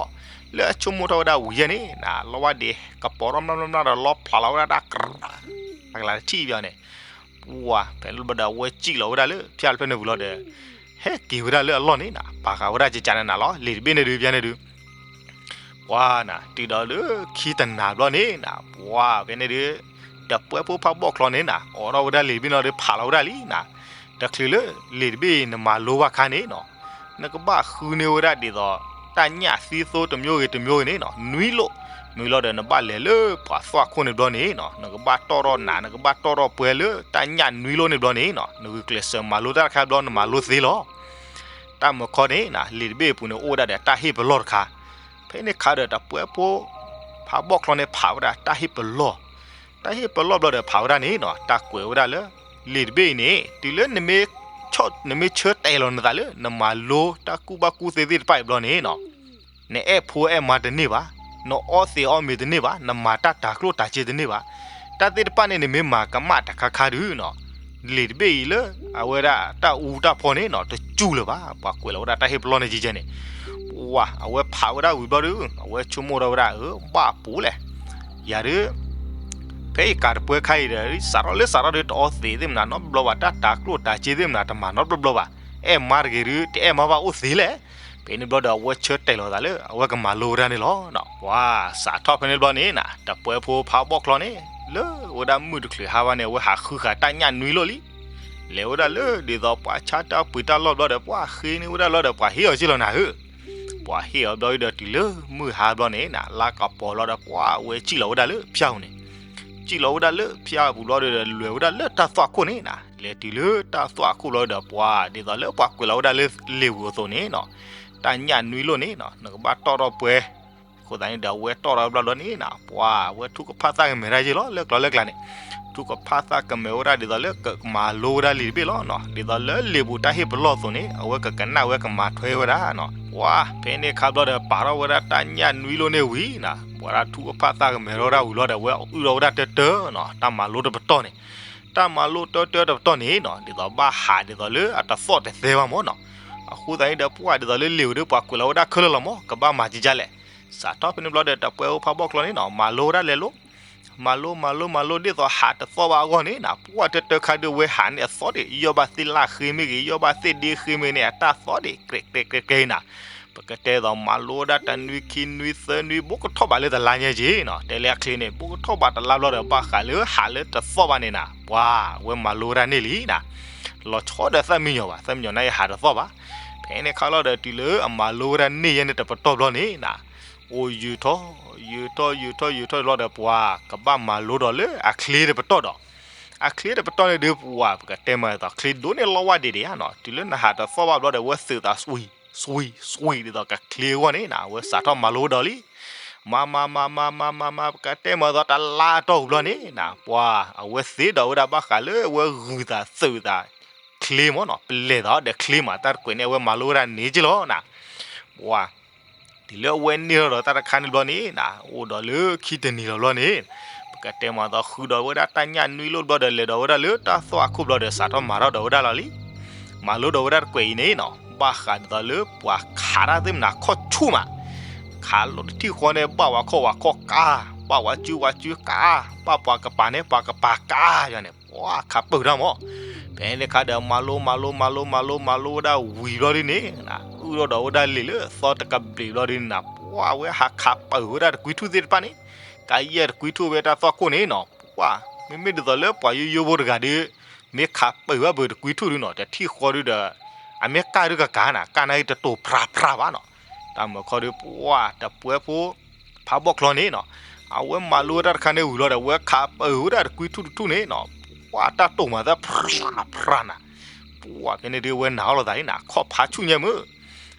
လၢအဆိကမိၣ်ထီၣ်ဝဲဒၣ်ဝံၤယဲၢ်န့ၣ်နၤ လီၤဝဲဒၣ်ကပီၤထီၣ်မျၢ်မျၢ်မျၢ်ဒီး လီၤဖျးလီၤဝဲဒၣ်တၢ်ကြး, အကလၤတထံၣ်ဘၣ်န့ၣ်, ပှၤ ဖဲန့ၣ်ဘျီဒီး အဝဲစံၣ်လီၤဝဲဒၣ်လၢဖၠၣ်တဖျၢၣ်န့ၣ်ပူၤလီၤဒီး ဟဲက့ၤဝဲဒၣ်လၢအလီၢ်န့ၣ်နၤ ပာ်ဃာ်ဝဲဒၣ်ကကနးနးလီၤ လံာ်တဘ့ၣ်န့ၣ်ဒုးဖဲန့ၣ်ဒုး ပှၤနၤ တုၤဒီးလၢခံတနၤဘျီန့ၣ်နၤ ပှၤဖဲန့ၣ်ဒုး တပှဲဖိဖးဘီၣ်ချီန့ၣ်နၤ အိးထီၣ်ဝဲဒၣ်လံာ်တဘ့ၣ်န့ၣ်ဒီး ဖးလီၤဝဲဒၣ်လံနၤ, တချုးလၢလံာ်တဘ့ၣ်အံၤ နမၤလိဘၣ်ခါန့ၣ်နီၤ နကဘၣ်ဃုန့ၢ်ဝဲဒၣ်ဒ်သိး တၢ်ညၣ်သံသိတမျိုးဂ့ၤတမျိုးဂ့ၤန့ၣ်နီၤ နွံလိၣ်, နွံလိၣ်ဒီးနဘၣ်လဲၤလၢပှၤသွၣ်ခိၣ်န့ၣ်ဘျီန့ၣ်နီၤ နကဘၣ်တီၣ်ထီၣ်နး နကဘၣ်တီၣ်ထီၣ်ပှဲၤလၢတၢ်ညၣ်နွံလိၣ်န့ၣ်ဘျီန့ၣ်နီၤ နဂုာ်ကျဲးစၢးမၤလိတၢ်တခါဘျီ နမၤလိသ့လီၤ. တၢ်မုၢ်ခီန့ၣ်နၤ လံာ်တဘ့ၣ်အပူၤန့ၣ် အိၣ်ဝဲဒၣ်ဒီးတၢ်ဟ့ၣ်ပလီၢ်တခါ, ဖဲန့ၣ်ခါဒီးတပှဲဖိ ဖးဘီၣ်ချီန့ၣ် ဖးဝဲဒၣ်တၢ်ဟ့ၣ်ပလီၢ်, တၢ်ဟ့ၣ်ပလီၢ်ဘျီဒီးဖးဝဲဒၣ်န့ၣ်နီၤ တၢ်ကွဲးဝဲဒၣ်လၢ လံာ်တဘ့ၣ်အံၤန့ၣ် တုၤလၢနမ့ၢ် နမ့ၢ်ဆၢတဲာ်လီၤနသးလၢ နမၤလိတၢ်ကူၣ်ဘၣ်ကူၣ်သ့သ့ၣ်တဖၣ်အံၤဘျီန့ၣ်နီၤ နအဲၣ်ဖိအဲၣ်မါတန့ၢ်ဘၣ်, နအီသံးအီမ့ၤတန့ၢ်ဘၣ်, နမၤတၢ်တၤကျိၣ်တၤစ့တန့ၢ်ဘၣ်, တၢ်သ့ၣ်တဖၣ်န့ၣ် နမ့ၢ်မၤကမၣ်တခါခါဒုးနီၤ လံာ်တဘ့ၣ်အံၤလၢ အဝဲဒၣ်တၢ်အူတၢ်ဖီန့ၣ်နီၤ တစူၢ်လၢၤဘၣ်, ပှၤကွဲးလီၤဝဲဒၣ်တၢ်ဟ့ၣ်ပလီၢ်န့ၣ်ကဲကဲန့ၣ်, ပှၤ အဝဲဖးဝဲဒၣ်ဝံၤဘျီဒုး အဝဲဆိကမိၣ်ထီၣ်ဝဲဒၣ် အၢ ဘၣ်ပူၤလဲၣ်, ယၤဒုး ဖဲအံၤကးတပှဲခါအံၤဒီး စးထီၣ်လၢစးထီၣ်ဒုး တအီသံးသ့ၣ်မနၤနီတဘျီဘၣ်, တၢ်တၤကျိၣ်တၤစ့သ့ၣ်မနၤ တမၤနီတဘျီဘျီဘၣ်, အဲၣ်မါတဂ့ၤဒုး တအဲၣ်မါဘၣ်အိၣ်သ့လဲၣ်, ဖဲန့ၣ်ဘျီဒီး အဝဲဆၢတဲာ်လီၤသးလၢ အဝဲကမၤလိဝဲဒၣ်န့ၣ်လီၤ. ပှၤ စးထီၣ်ဖဲန့ၣ်ဘျီန့ၣ်နၤ တပှဲဖိဖးဘီၣ်ချီန့ၣ် လၢဝဲဒၣ်မုၢ်တချုးဟါဘၣ်န့ၣ် အဝဲဟးဃုဃာ်တၢ်ညၣ်နွံလိၣ်လံ, လဲၤဝဲဒၣ်လၢဒ်သိးပှၤဆါတၢ်ပှ့ၤတၢ်လီၢ်ဘျီဒီး ပှၤဃ့န့ၢ်ဝဲဒၣ်လီၤဒီး ပှၤဟ့ၣ်အီၤက့ၢ်လီၤနၤဧၢ ပှၤဟ့ၣ်အီၤဘျီဒီး တုၤလၢမုၢ်ဟါဘျီန့ၣ်နၤ လါကပီၤလီၤဒီး ပှၤဝဲစံၣ်လီၤဝဲဒၣ်လၢဖၠၣ်ပူၤန့ၣ်, စံၣ်လီၤဝဲဒၣ်လၢဖၠၣ်ပူၤဘျီဒီး လဲၤဝဲဒၣ်လၢတၢ်သွၣ်ခိၣ်န့ၣ်နၤ, လဲၤတုၤလၢတၢ်သွၣ်ခိၣ်ဘျီဒီး ပှၤဒ်သိးလၢပှၤကွဲးလီၤဝဲဒၣ်လၢလံာ်ပူၤအသိးန့ၣ်နီၤ, တၢ်ညၣ်နွံလိၣ်န့ၣ်နီၤ နကဘၣ်တီၣ်ထီၣ်ပှဲၤ, အဃိသတးန့ၣ်ဒီး အဝဲတီၣ်ထီၣ်ဘျီဘျီန့ၣ်နၤ ပှၤဝဲထုကဖၣ်သးကမဲာ်တၢ်ယ့ၢ်လီၤ လၢကျီလၢကျါန့ၣ် ထုကဖၣ်သးကမဲာ်ဝဲဒၣ်ဒ်သိးလၢကမၤလိဝဲဒၣ်လံာ်တဘ့ၣ်လီၤနီၤ, ဒ်သိးလၢလံာ်ပူၤတၢ်ဟ့ၣ်ပလီၢ်အသိးန့ၣ် အဝဲကကနၣ်ဝဲကမၤထွဲဝဲဒၣ်နီၤ, ပှၤဖဲန့ၣ်ခါဘျီဒီး ပာ်ထီၣ်ဝဲဒၣ်တၢ်ညၣ်နွံလိၣ်န့ၣ်ဝံၤနၤ ပှၤဒၣ်ထုကဖၣ်သးကမဲာ်ထီၣ်ဝဲဒၣ်ဝံၤလီၤဒီး အဝဲအုၣ်ထီၣ်ဝဲဒၣ်တၢတၢနီၤ တၢ်မၤလိတပတီၢ်န့ၣ်, တၢ်မၤလိတၢတၢတပတီၢ်န့ၣ်နီၤ ဒ်သိးဘၣ်ဟးဒ်သိးလၢအတသီၣ်တသဲဘၣ်မၢ်နီၤ, အဃိသတးန့ၣ်ဒီး ပှၤဒ်သိးလၢလံာ်ဝဲဒၣ်ပှၤကွဲးလီၤဝဲဒၣ်ခဲလၢာ်လီၤမၢ် ကဘၣ်မၤကကလဲၣ်, စးထီၣ်ဖဲန့ၣ်ဘျီဒီး တပှဲဖိဖးဘီၣ်ချီန့ၣ်နီၤ မၤလိဝဲဒၣ်လဲၤလိၤ မၤလိမၤလိမၤလိဒ်သိးဟးတသီၣ်ဘၣ်အဂီၢ်န့ၣ်နၤ, ပှၢ်တၢတၢခါဒုးဝဲဟးန့ၣ်အသီၣ်ဒံး, ယီၢ်ဘၣ်သ့ၣ်လၢ်ဃ့မ့ၢ်ဂ့ၤ, ယီၢ်ဘၣ်သ့ၣ်ဒ့ဃ့မ့ၢ်ဂ့ၤန့ၣ် အတၢ်သီၣ်ဒံး ကြဲးကြဲးကြဲးကြဲးနၤ. ပကတဲသိးမၤလိဝဲဒၣ်တနွံခံနွံသၢနွံ ဘူးကထီၣ်ဘးလၢတလါညါက့ၤနၤ, တဲလၢအချ့န့ၣ် ဘူးကထီၣ်ဘးတလါဘျီဒီး ဘၣ်ဃးလၢဟးလၢတသီၣ်ဘၣ်န့ၣ်နၤ, ပှၢ်ဝဲမၤလိဝဲဒၣ်န့ၣ်လံနၤ. လီၤဆီဒီးသၣ်မံညီၤဘၣ်, သၣ်မံညီၤန့ၣ်ယဟးတသီၣ်ဘၣ်. ဖဲန့ၣ်ခါလီၤဒီးတုၤလၢအမၤလိဝဲဒၣ်န့ၣ်ယဲန့ၣ်တပတီၢ်ဘျီန့ၣ်နၤ, အိၣ်ယုာ်ထီၣ် ယုာ်ထီၣ် ယုာ်ထီၣ် ယုာ်ထီၣ်ဘျီဒီး ပှၢ်ကဘၣ်မၤလိဒီးလၢအချ့တပတီၢ်ဒီး, အချ့တပတီၢ်န့ၣ်ဒုး ပှၢ်ပကတဲမးဒ်သိး ချ့ဒိၣ်န့ၢ်လီဝါဒံးဒံးဧါနၤ, တုၤလၢနဟးတသီၣ်ဘၣ်ဘျီဒီး ဝဲသုးသး စွံ စွံ စွံ ဒ်သိးကချ့အဂီၢ်န့ၣ်နၤ, ဝဲစးထီၣ်မၤလိဝဲဒီးလံ. မၤမၤမၤမၤမၤမၤမၤ ပကတဲမးဒ်သိးတလါအတီၢ်ပူၤဘျီန့ၣ်နၤ, ပှၢ်အဝဲသ့ဒီးဝဲဒၣ်ဘၣ်ဃးလၢဝဲဂုာ်သးသုးသး ချ့မးနၤ, ပလဲၤသးဒီးချ့မး, တၢ်တကွဲးန့ၣ် အဝဲမၤလိဝဲဒၣ်န့ၣ်က့ၤလီၤနၤ. ပှၢ် တုၤလၢအဝဲန့ၢ်ထီၣ်ဒီးတၢ်တခါန့ၣ်ဘျီန့ၣ်နၤ, အိၣ်ဒီးလၢခံတနံၤလီၤဘျီန့ၣ်, ပကတဲမးဒ်သိးဃုဒီးဝဲဒၣ်တၢ်ညၣ်နွံလိၣ်ဘျီဒီး လဲၤဒီးဝဲဒၣ်လၢတၢ်သွၣ်ခိၣ်ဘျီဒီး စးထီၣ်မၤထီၣ်ဒီးဝဲဒၣ်လီၤလံ. မၤလိဒီးဝဲဒၣ်တကွဲးအံၤန့ၣ်နၤ, ဘၣ်ဃးဒ်သိးလၢပှၤခးတၢ်သ့ၣ်မနၤခီၣ်ဆူၣ်မး, ခးလီၤတထံၣ်ဃီန့ၣ် ဘၣ်ဝဲခီၣ်ဝဲခီၣ်ကါ, ဘၣ်ဝဲစုဝဲစုကါ, ဘၣ်ပှၤကပၤန့ၣ် ပှၤကပၤကါယၤန့ၣ် ပှၢ်ခးပၢၢ်တၢ်မး. ဖဲန့ၣ်ခါဒီး မၤလိမၤလိမၤလိမၤလိမၤလိဝဲဒၣ်ဝံၤဘျီဒ်န့ၣ်, အုၣ်ထီၣ်ဒီးဝဲဒၣ်လံာ်လၢသီတကဘျံးဘျီဒ်န့ၣ်နၤ, ပှၢ်ဝဲဟးခးပၢၢ်ဝဲဒၣ်တကွံထူၣ်သ့ၣ်တဖၣ်န့ၣ်, ကယဲၢ်တကွံထူၣ်ဝဲတၢ်သွၣ်ခိၣ်န့ၣ်နၤ, ပှၢ် မ့မ့ၢ်ဒ်သိးလၢပှၤယိယိဖိတဂၤဒီး မ့ၢ်ခးပၢၢ်ဘၣ်ပၢၢ်တကွံထူၣ်ဒုးနၤ, တထံၣ်ဃီဒုးဒီး အမ့ၢ်ကၢ်ဒုးကကၤနၤ, ကၢ်န့ၣ်တတိာ်ဖြးဖြးဘၣ်နၤ. တၢ်မၤခီဒုး ပှၢ်တပှဲဖိ ဖးဘီၣ်ချီန့ၣ်နၤ, အဝဲမၤလိဝဲတၢ်တခါန့ၣ်ဝံၤလီၤဒီး အဝဲခးပၢၢ်ဝဲဒၣ်တကွံထူၣ်တထူၣ်န့ၣ်နၤ, ပှၢ်တၢ်တိာ်မးသၣ်ဖြးဖြးနၤ, ပှၢ်ဖဲန့ၣ်ဒုးအဝဲနာ်အီၤလိာ်သးန့ၣ်နၤ, ခီၣ်ဖးဆူၣ်ညါမုၢ်.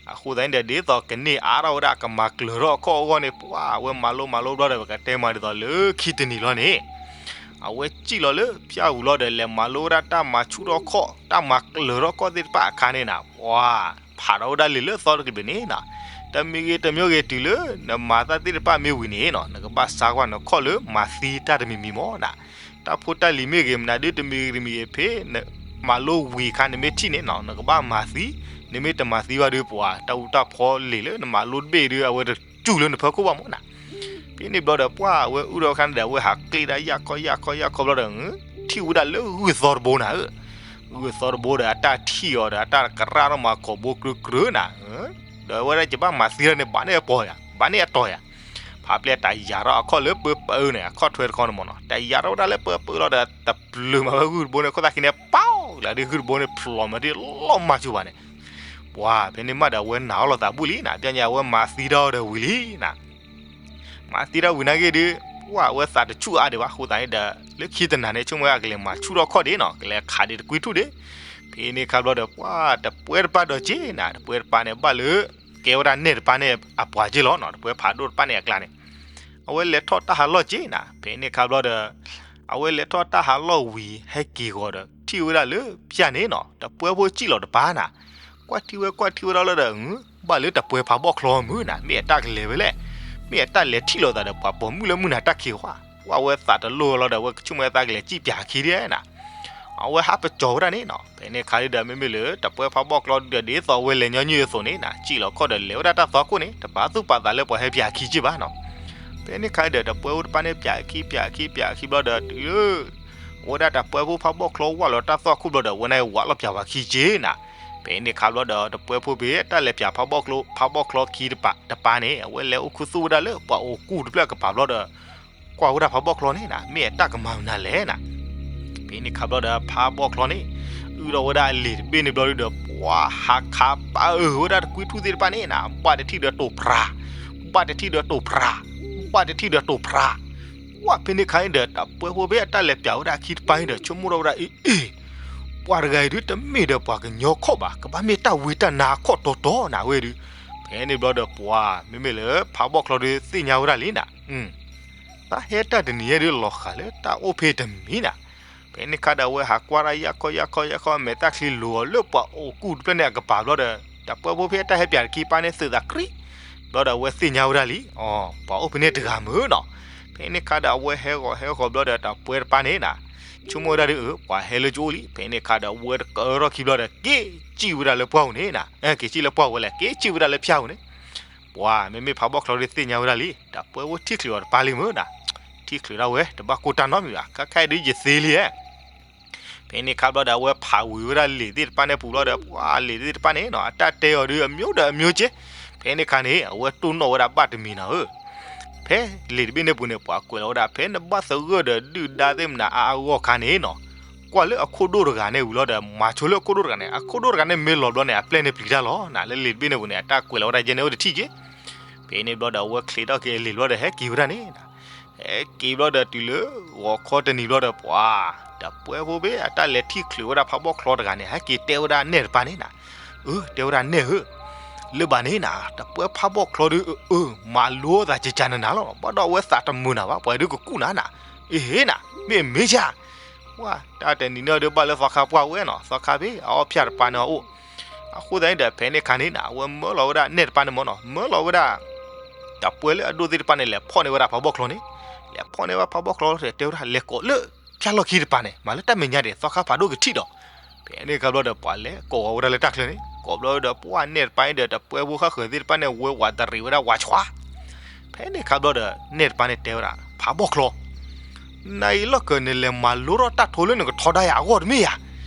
အဃိသတးန့ၣ်ဒီး ဒ်သိးကန့ၢ်အါထီၣ်ဝဲဒၣ် ကမၤကျၢၤထီၣ်အခီၣ်အဂီၢ်န့ၣ် ပှၢ်အဝဲမၤလိမၤလိဘျီဒီး ပကတဲမးဒ်သိးလၢခံတနံၤလီၤန့ၣ် အဝဲစံၣ်လီၤလၢဖၠၣ်ပူၤလီၤဒီး လဲၤမၤလိဝဲဒၣ်တၢ်မၤဆူၣ်ထီၣ်ခီၣ် တၢ်မၤကျၢၤထီၣ်ခီၣ်သ့ၣ်တဖၣ်အခါန့ၣ်နၤ, ပှၢ်ဖးထီၣ်ဝဲဒၣ်လံာ်လၢသီတကဘျံးန့ၣ်နၤ, တမံၤဂ့ၤတမံၤဂ့ၤ တုၤလၢနမၤတၢ်သ့ၣ်တဖၣ်မ့ၢ်ဝံၤန့ၣ်နၤ, နကဘၣ်ဆါကွၢ်နခီၣ်လၢမၤသံတၢ်တမံၤမံၤမးနၤ. တၢ်ဖိတၢ်လံၤမ့ၢ်ဂ့ၤ မနုၤဒုးတမံၤဂ့ၤတမံၤဂ့ၤ ဖဲနမၤလိဝံၤအခါ နမ့ၢ်ထံၣ်န့ၣ်နၤ, နကဘၣ်မၤသံ, နမ့ၢ်တမၤသံဘၣ်ဒီး ပှၢ်တၢ်အူတၢ်ဖီလံာ်လၢနမၤလိတဘ့ၣ်ဒီး အဝဲတစူၢ်လၢနဖီခိၣ်ဘၣ်မးနၤ. ဖဲန့ၣ်ဘျီဒီး ပှၢ်အဝဲအုၣ်ထီၣ်အခါန့ၣ်ဒီး အဝဲဟးကျ့ဒၣ်ယၢ်ခီယၢ်ခီယၢ်ခီဘျီဒီး ထံၣ်ဝဲဒၣ်လၢဂုၢ်သီတဘိနၤဧၢ, ဂုၢ်သီတဘိဒီး အတၢ်ထံၣ်အီၤဒီး အတၢ်ကရၢထီၣ်မၤကိာ်ဘိကြၢးကြၢးနၤ, ဒီးအဝဲဒၣ်ယဘၣ်မၤသံဒၣ်န့ၣ် ဘၣ်န့ၢ်အတီၤယၤ, ဘၣ်န့ၢ်အတီၤယၤ. ဖးပျဲၢ်တၢ်ယၤထီၣ်အခီၣ်လၢပၢပၢန့ၣ် အခီၣ်ထွဲတခီန့ၣ်မးနၤ, တၢ်ယၤထီၣ်ဝဲဒၣ်လၢပၢပၢလီၤဒီး တပျၢၤမးဝဲဂုၢ်တဘိန့ၣ် ခိၣ်သၣ်ခံန့ၣ် ပီၣ် လၢဒ်ဂုၢ်တဘိန့ၣ် ဖျိးမးဒ်လီၤမၢ်စူၤဘၣ်န့ၣ်, ပှၢ်ဖဲန့ၣ်မးဒီး အဝဲနာ်အီၤလိာ်သးဘူၣ်လံနၤ, ပျဲညါအဝဲမၤသံဒၣ်အီၤဒီးဝံၤလံနၤ. မၤသံဒၣ်ဝံၤနာ်က့ဒီး ပှၢ်အဝဲသးတဆူၣ်အါဒံးဘၣ်အဃိသတးန့ၣ်ဒီး လၢခံတနၤန့ၣ် ဆိကမိၣ်ဝဲအကလဲၤမၤဆူၣ်ထီၣ်ခီၣ်ဒံးနၤ, ကလဲၤခးဒံးတကွံထူၣ်ဒံး. ဖဲန့ၣ်ခါဘျီဒီး ပှၢ်တပှဲတပၢ်ဒီးက့နၤ, တပှဲတပၢ်န့ၣ် ဘၣ်လၢကဲဝဲဒၣ်နဲၣ်တပၢ်န့ၣ်အပှၤက့လီၤနၤ, တပှဲဖးဒိၣ်တပၢ်န့ၣ်အကျါန့ၣ်, အဝဲလဲၤထီၣ်တၢ်ဟးလီၢ်က့နၤ. ဖဲန့ၣ်ခါဘျီဒီး အဝဲလဲၤထီၣ်တၢ်ဟးလီၢ်ဝံၤ ဟဲက့ၤဂီၤဒီး ထံၣ်ဝဲဒၣ်လၢဖၠၣ်န့ၣ်နၤ, တပှဲဖိစံၣ်လီၤတပၢ်နၤ. ကွၢ်ထံၣ်ဝဲကွၢ်ထံၣ်ဝဲဒၣ်လီၤဒီး ဘၣ်လၢတပှဲဖးဘီၣ်ချီမုၢ်နၤ, မ့ၢ်အတၢ်ကလဲၤဝဲလဲၣ်, မ့ၢ်အတၢ်လဲၤထံၣ်လိာ်သးဒီးပှၤပိာ်မုၣ်လၢမုၢ်နၤတၢ်ခံးဝါ, ပှၢ်ဝဲသးတလိၣ်လီၤဒီး အဝဲကဆိကမိၣ်ဝဲသးကလဲၤစံၣ်ပၠးခံဒံးနၤ. အဝဲဟးပကၠီၤဝဲဒၣ်န့ၣ်နၤ. ဖဲန့ၣ်ခါဒုးဒီး မ့မ့ၢ်လၢတပှဲဖးဘီၣ်ချီဒုးဒီး ဒ်သိးအဝဲလဲၤညီနုၢ်အသိးန့ၣ်နၤ, စံၣ်လီၤခီၣ်ဒီးလဲၤဝဲဒၣ်တၢ်သွၣ်ခိၣ်န့ၣ် တပာ်သူၣ်ပာ်သးလၢပှၤဟဲပၠးခံက့ဘၣ်နၤ. ဖဲန့ၣ်ခါဒုးဒီး တပှဲဖိတပၢ်န့ၣ်ပၠးခံပၠးခံပၠးခံဘျီဒီး တုၤလၢ အဝဲဒၣ်တပှဲဖိဖးဘီၣ်ချီဝၢ်လီၤတၢ်သွၣ်ခိၣ်ဘျီဒီး အဝဲန့ၣ်ဝးလီၤပၠးဝဲခံက့နၤ. ဖဲန့ၣ်ခါဘျီဒီး တပှဲဖိဖဲတၢ်လဲၤပၠးဖးဘီၣ်ချီ ဖးဘီၣ်ချီခံတပၤတပၤန့ၣ် အဝဲလဲၤအိၣ်ခူသူၣ်ဝဲဒၣ်လၢပှၤအိၣ်ကူၣ်တဖျၢၣ်အကပၤဘျီဒီး ကွၢ်ဝဲဒၣ်ဖးဘီၣ်ချီန့ၣ်နၤ, မ့ၢ်အတၢ်ကမၤမနုၤလဲၣ်နၤ. ဖဲန့ၣ်ခါဘျီဒီး ဖးဘီၣ်ချီန့ၣ် အုၣ်ထီၣ်ဝဲဒၣ်အလံာ်တဘ့ၣ်န့ၣ်ဘျီဒုးဒီး ပှၢ်ဟးခးပၢ်အၢဝဲဒၣ်တကွံထူၣ်သ့ၣ်တဖၣ်န့ၣ်နၤ, ဘၣ်တထံၣ်ဒီးတိာ်ဖြး, ဘၣ်တထံၣ်ဒီးတိာ်ဖြး, ဘၣ်တထံၣ်ဒီးတိာ်ဖြး. ပှၢ်ဖဲန့ၣ်ခါန့ၣ်ဒီး တပှဲဖိဖဲအတၢ်လဲၤပၠးဝဲဒၣ်ခံတပၤန့ၣ်ဒီး ဆိကမိၣ်ထီၣ်ဝဲဒၣ် အ့ အ့ ပှၤတဂၤအံၤဒုးတမ့ၢ်ဒီးပှၤကညီခီၣ်ဘၣ်, ကဘၣ်မ့ၢ်တၢ်ဝံတၢ်နါခီၣ်တီတီနၤဝဲဒုး. ဖဲန့ၣ်ဘျီဒီးပှၢ် မ့မ့ၢ်လၢဖးဘီၣ်ချီဒုးသ့ၣ်ညါဝဲဒၣ်လံနၤ, တၢ်ဟဲတၢ်တနံၤညါဒုးလီၤဃာ်လၢတၢ်အိၣ်ဖဲတမံၤနၤ. ဖဲန့ၣ်ခါဒီးအဝဲဟးကွၢ်တၢ်ယၢ်ခီယၢ်ခီယၢ်ခီ မဲာ်သၣ်ချံလိၤအီၤလၢပှၤအိၣ်ကူၣ်တဖျၢၣ်န့ၣ်အကပၤဘျီဒီး တပှဲဖိဖဲအတၢ်ဟဲပၠးတခံပၤန့ၣ် သုးသးကြံ, ဘျီဒီးအဝဲသ့ၣ်ညါဝဲဒၣ်လံ, အီ ပှၤအိၣ်ဖဲန့ၣ်တဂၤမုၢ်နၤ. ဖဲန့ၣ်ခါဒီးအဝဲဟဲဂီၤဟဲဂီၤဘျီဒီး တပှဲတပၤန့ၣ်နၤ ဆိကမိၣ်ဝဲဒၣ်ဒီး အၢ ပှၤဟဲလၢကအိၣ်လံ. ဖဲန့ၣ်ခါဒီးအဝဲတကၢထီၣ်ခံဘျီဒီး က့ၤစံၣ်ဝဲဒၣ်လၢပှၢ်ပူၤန့ၣ်နၤ, က့ၤစံၣ်လၢပှၢ်ပူၤဝဲလဲၣ်, က့ၤစံၣ်ဝဲဒၣ်လၢဖၠၣ်ပူၤန့ၣ်. ပှၢ် မ့မ့ၢ်ဖးဘီၣ်ချီဒုးသ့ၣ်ညါဝဲဒၣ်လံ, တပှဲဖိထံၣ်ချုးအီၤတပၤလံမုၢ်နၤ. ထံၣ်ချုးဒၣ်ဝဲ တဘၣ်ကိၢ်တၢ်နီတမံၤဘၣ်, ခဲခါအံၤဒုးယသ့လံဧါ. ဖဲန့ၣ်ခါဘျီဒီး အဝဲဖးဝံၤဝဲဒၣ်လံာ်သ့ၣ်တဖၣ်န့ၣ်ပူၤလီၤဒီး ပှၤလံာ်သ့ၣ်တဖၣ်န့ၣ်နီၤ အတၢ်တဲအီၤဒုးအမျိုးဒီးအမျိုးက့. ဖဲန့ၣ်ခါန့ၣ် အဝဲတိၢ်နီၣ်ဝဲဒၣ်ဘၣ်တမံၤနီၤဧၢ, ဖဲလံာ်တဘ့ၣ်န့ၣ်ပူၤန့ၣ် ပှၤကွဲးလီၤဝဲဒၣ် ဖဲနဘၣ်သဂၢၢ်ဒီးဒုၣ်ဒါသ့ၣ်မနၤအါအါဂီၢ်ဂီၢ်ခါန့ၣ်နီၤ, ကွၢ်လၢအခိၣ်ဒိၣ်တဂၤန့ၣ်ဝံၤလီၤဒီး မၤဆိလၢအခိၣ်ဒိၣ်တဂၤန့ၣ်, အခိၣ်ဒိၣ်တဂၤန့ၣ်မ့ၢ်လီၤဘျီန့ၣ် အပျဲၢ်န့ၣ်ပျံၤတၢ်လီၤနၤ. လၢလံာ်တဘ့ၣ်န့ၣ်ပူၤန့ၣ် အတၢ်ကွဲးလီၤဝဲဒၣ်ယဲန့ၣ်အိၣ်တထံၣ်က့. ဖဲန့ၣ်ဘျီဒီး အဝဲချ့ထီၣ်က့ၤအလံာ်ဘျီဒီး ဟဲက့ၤဝဲဒၣ်န့ၣ် ဟဲက့ၤဘျီဒီးတုၤလၢ ဂီၤခီတနံၤဘျီဒီး ပှၤတပှဲဖိဘ့ၣ် အတၢ်လဲၤထံၣ်ချုးဝဲဒၣ်ဖးဘီၣ်ချီတဂၤန့ၣ် ဟဲက့ၤတဲဝဲဒၣ်နဲၣ်တပၤန့ၣ်နၤ, အၢ တဲဝဲဒၣ်နဲၣ်ဧၢ, လၢဘၣ်န့ၣ်နၤ တပှဲဖးဘီၣ်ချီဒုး အၢ မၤလိသးကကနနၤလီၤ, ဘၣ်ဒီးအဝဲသးတမုာ်နၤဘၣ်, ပှၤဒုးကကူၣ်နၤနၤ, အ့ဟ့နၤ မ့ၢ်မ့ၢ်ယါ ပှၤတၢ်တနံၤန့ၣ်ဒုးဘၣ်လၢသီခါပှၢ်ဝဲနီၤ, သီခါဖဲအအီၣ်ဖၠၣ်တပၤန့ၣ်အအိၣ်, အဃိသတးန့ၣ်ဒီး ဖဲန့ၣ်ခါန့ၣ်နၤ အဝဲမၢလီၤဝဲဒၣ်နဲၣ်တပၤန့ၣ်မ့ၢ်နီၤ, မၢလီၤဝဲဒၣ် တပှဲလၢအဒိၣ်သ့ၣ်တဖၣ်န့ၣ် လဲၤဖီၣ်န့ၢ်ဝဲဒၣ်ဖးဘီၣ်ချီန့ၣ်, လဲၤဖီၣ်န့ၢ်ဝဲဖးဘီၣ်ချီဒီး တဲဝဲဒၣ် လဲၤကိးလၢဖၠၣ်လီၢ်ခံတပၤန့ၣ် မၤလၢတၢ်မဲာ်ညါဒံး သီခါဖးဒိၣ်ကထံၣ်ဒီး, ဖဲန့ၣ်ခါဘျီဒီး ပှၤလဲၤကိးဝဲဒၣ်လၢတၢ်ချၢန့ၣ်, ကိးဘျီဒီး ပှၤနဲၣ်တပၤန့ၣ်ဒီး တပှဲဖိဃၣ်ဃၢၤသ့ၣ်တဖၣ်န့ၣ် ဝဲဝးတရံးဝဲဒၣ်ဝးဆှါ ဖဲန့ၣ်ခါဘျီဒီး နဲၣ်တပၤန့ၣ်တဲဝဲဒၣ် ဖးဘီၣ်ချီ, နအံၤလီၢ်ခၢၣ်န့ၣ် လဲၤမၤလိထီၣ်တၢ်ထိလၢနကထီဒါယၤအဂီၢ်တမ့ၢ်ဧါ.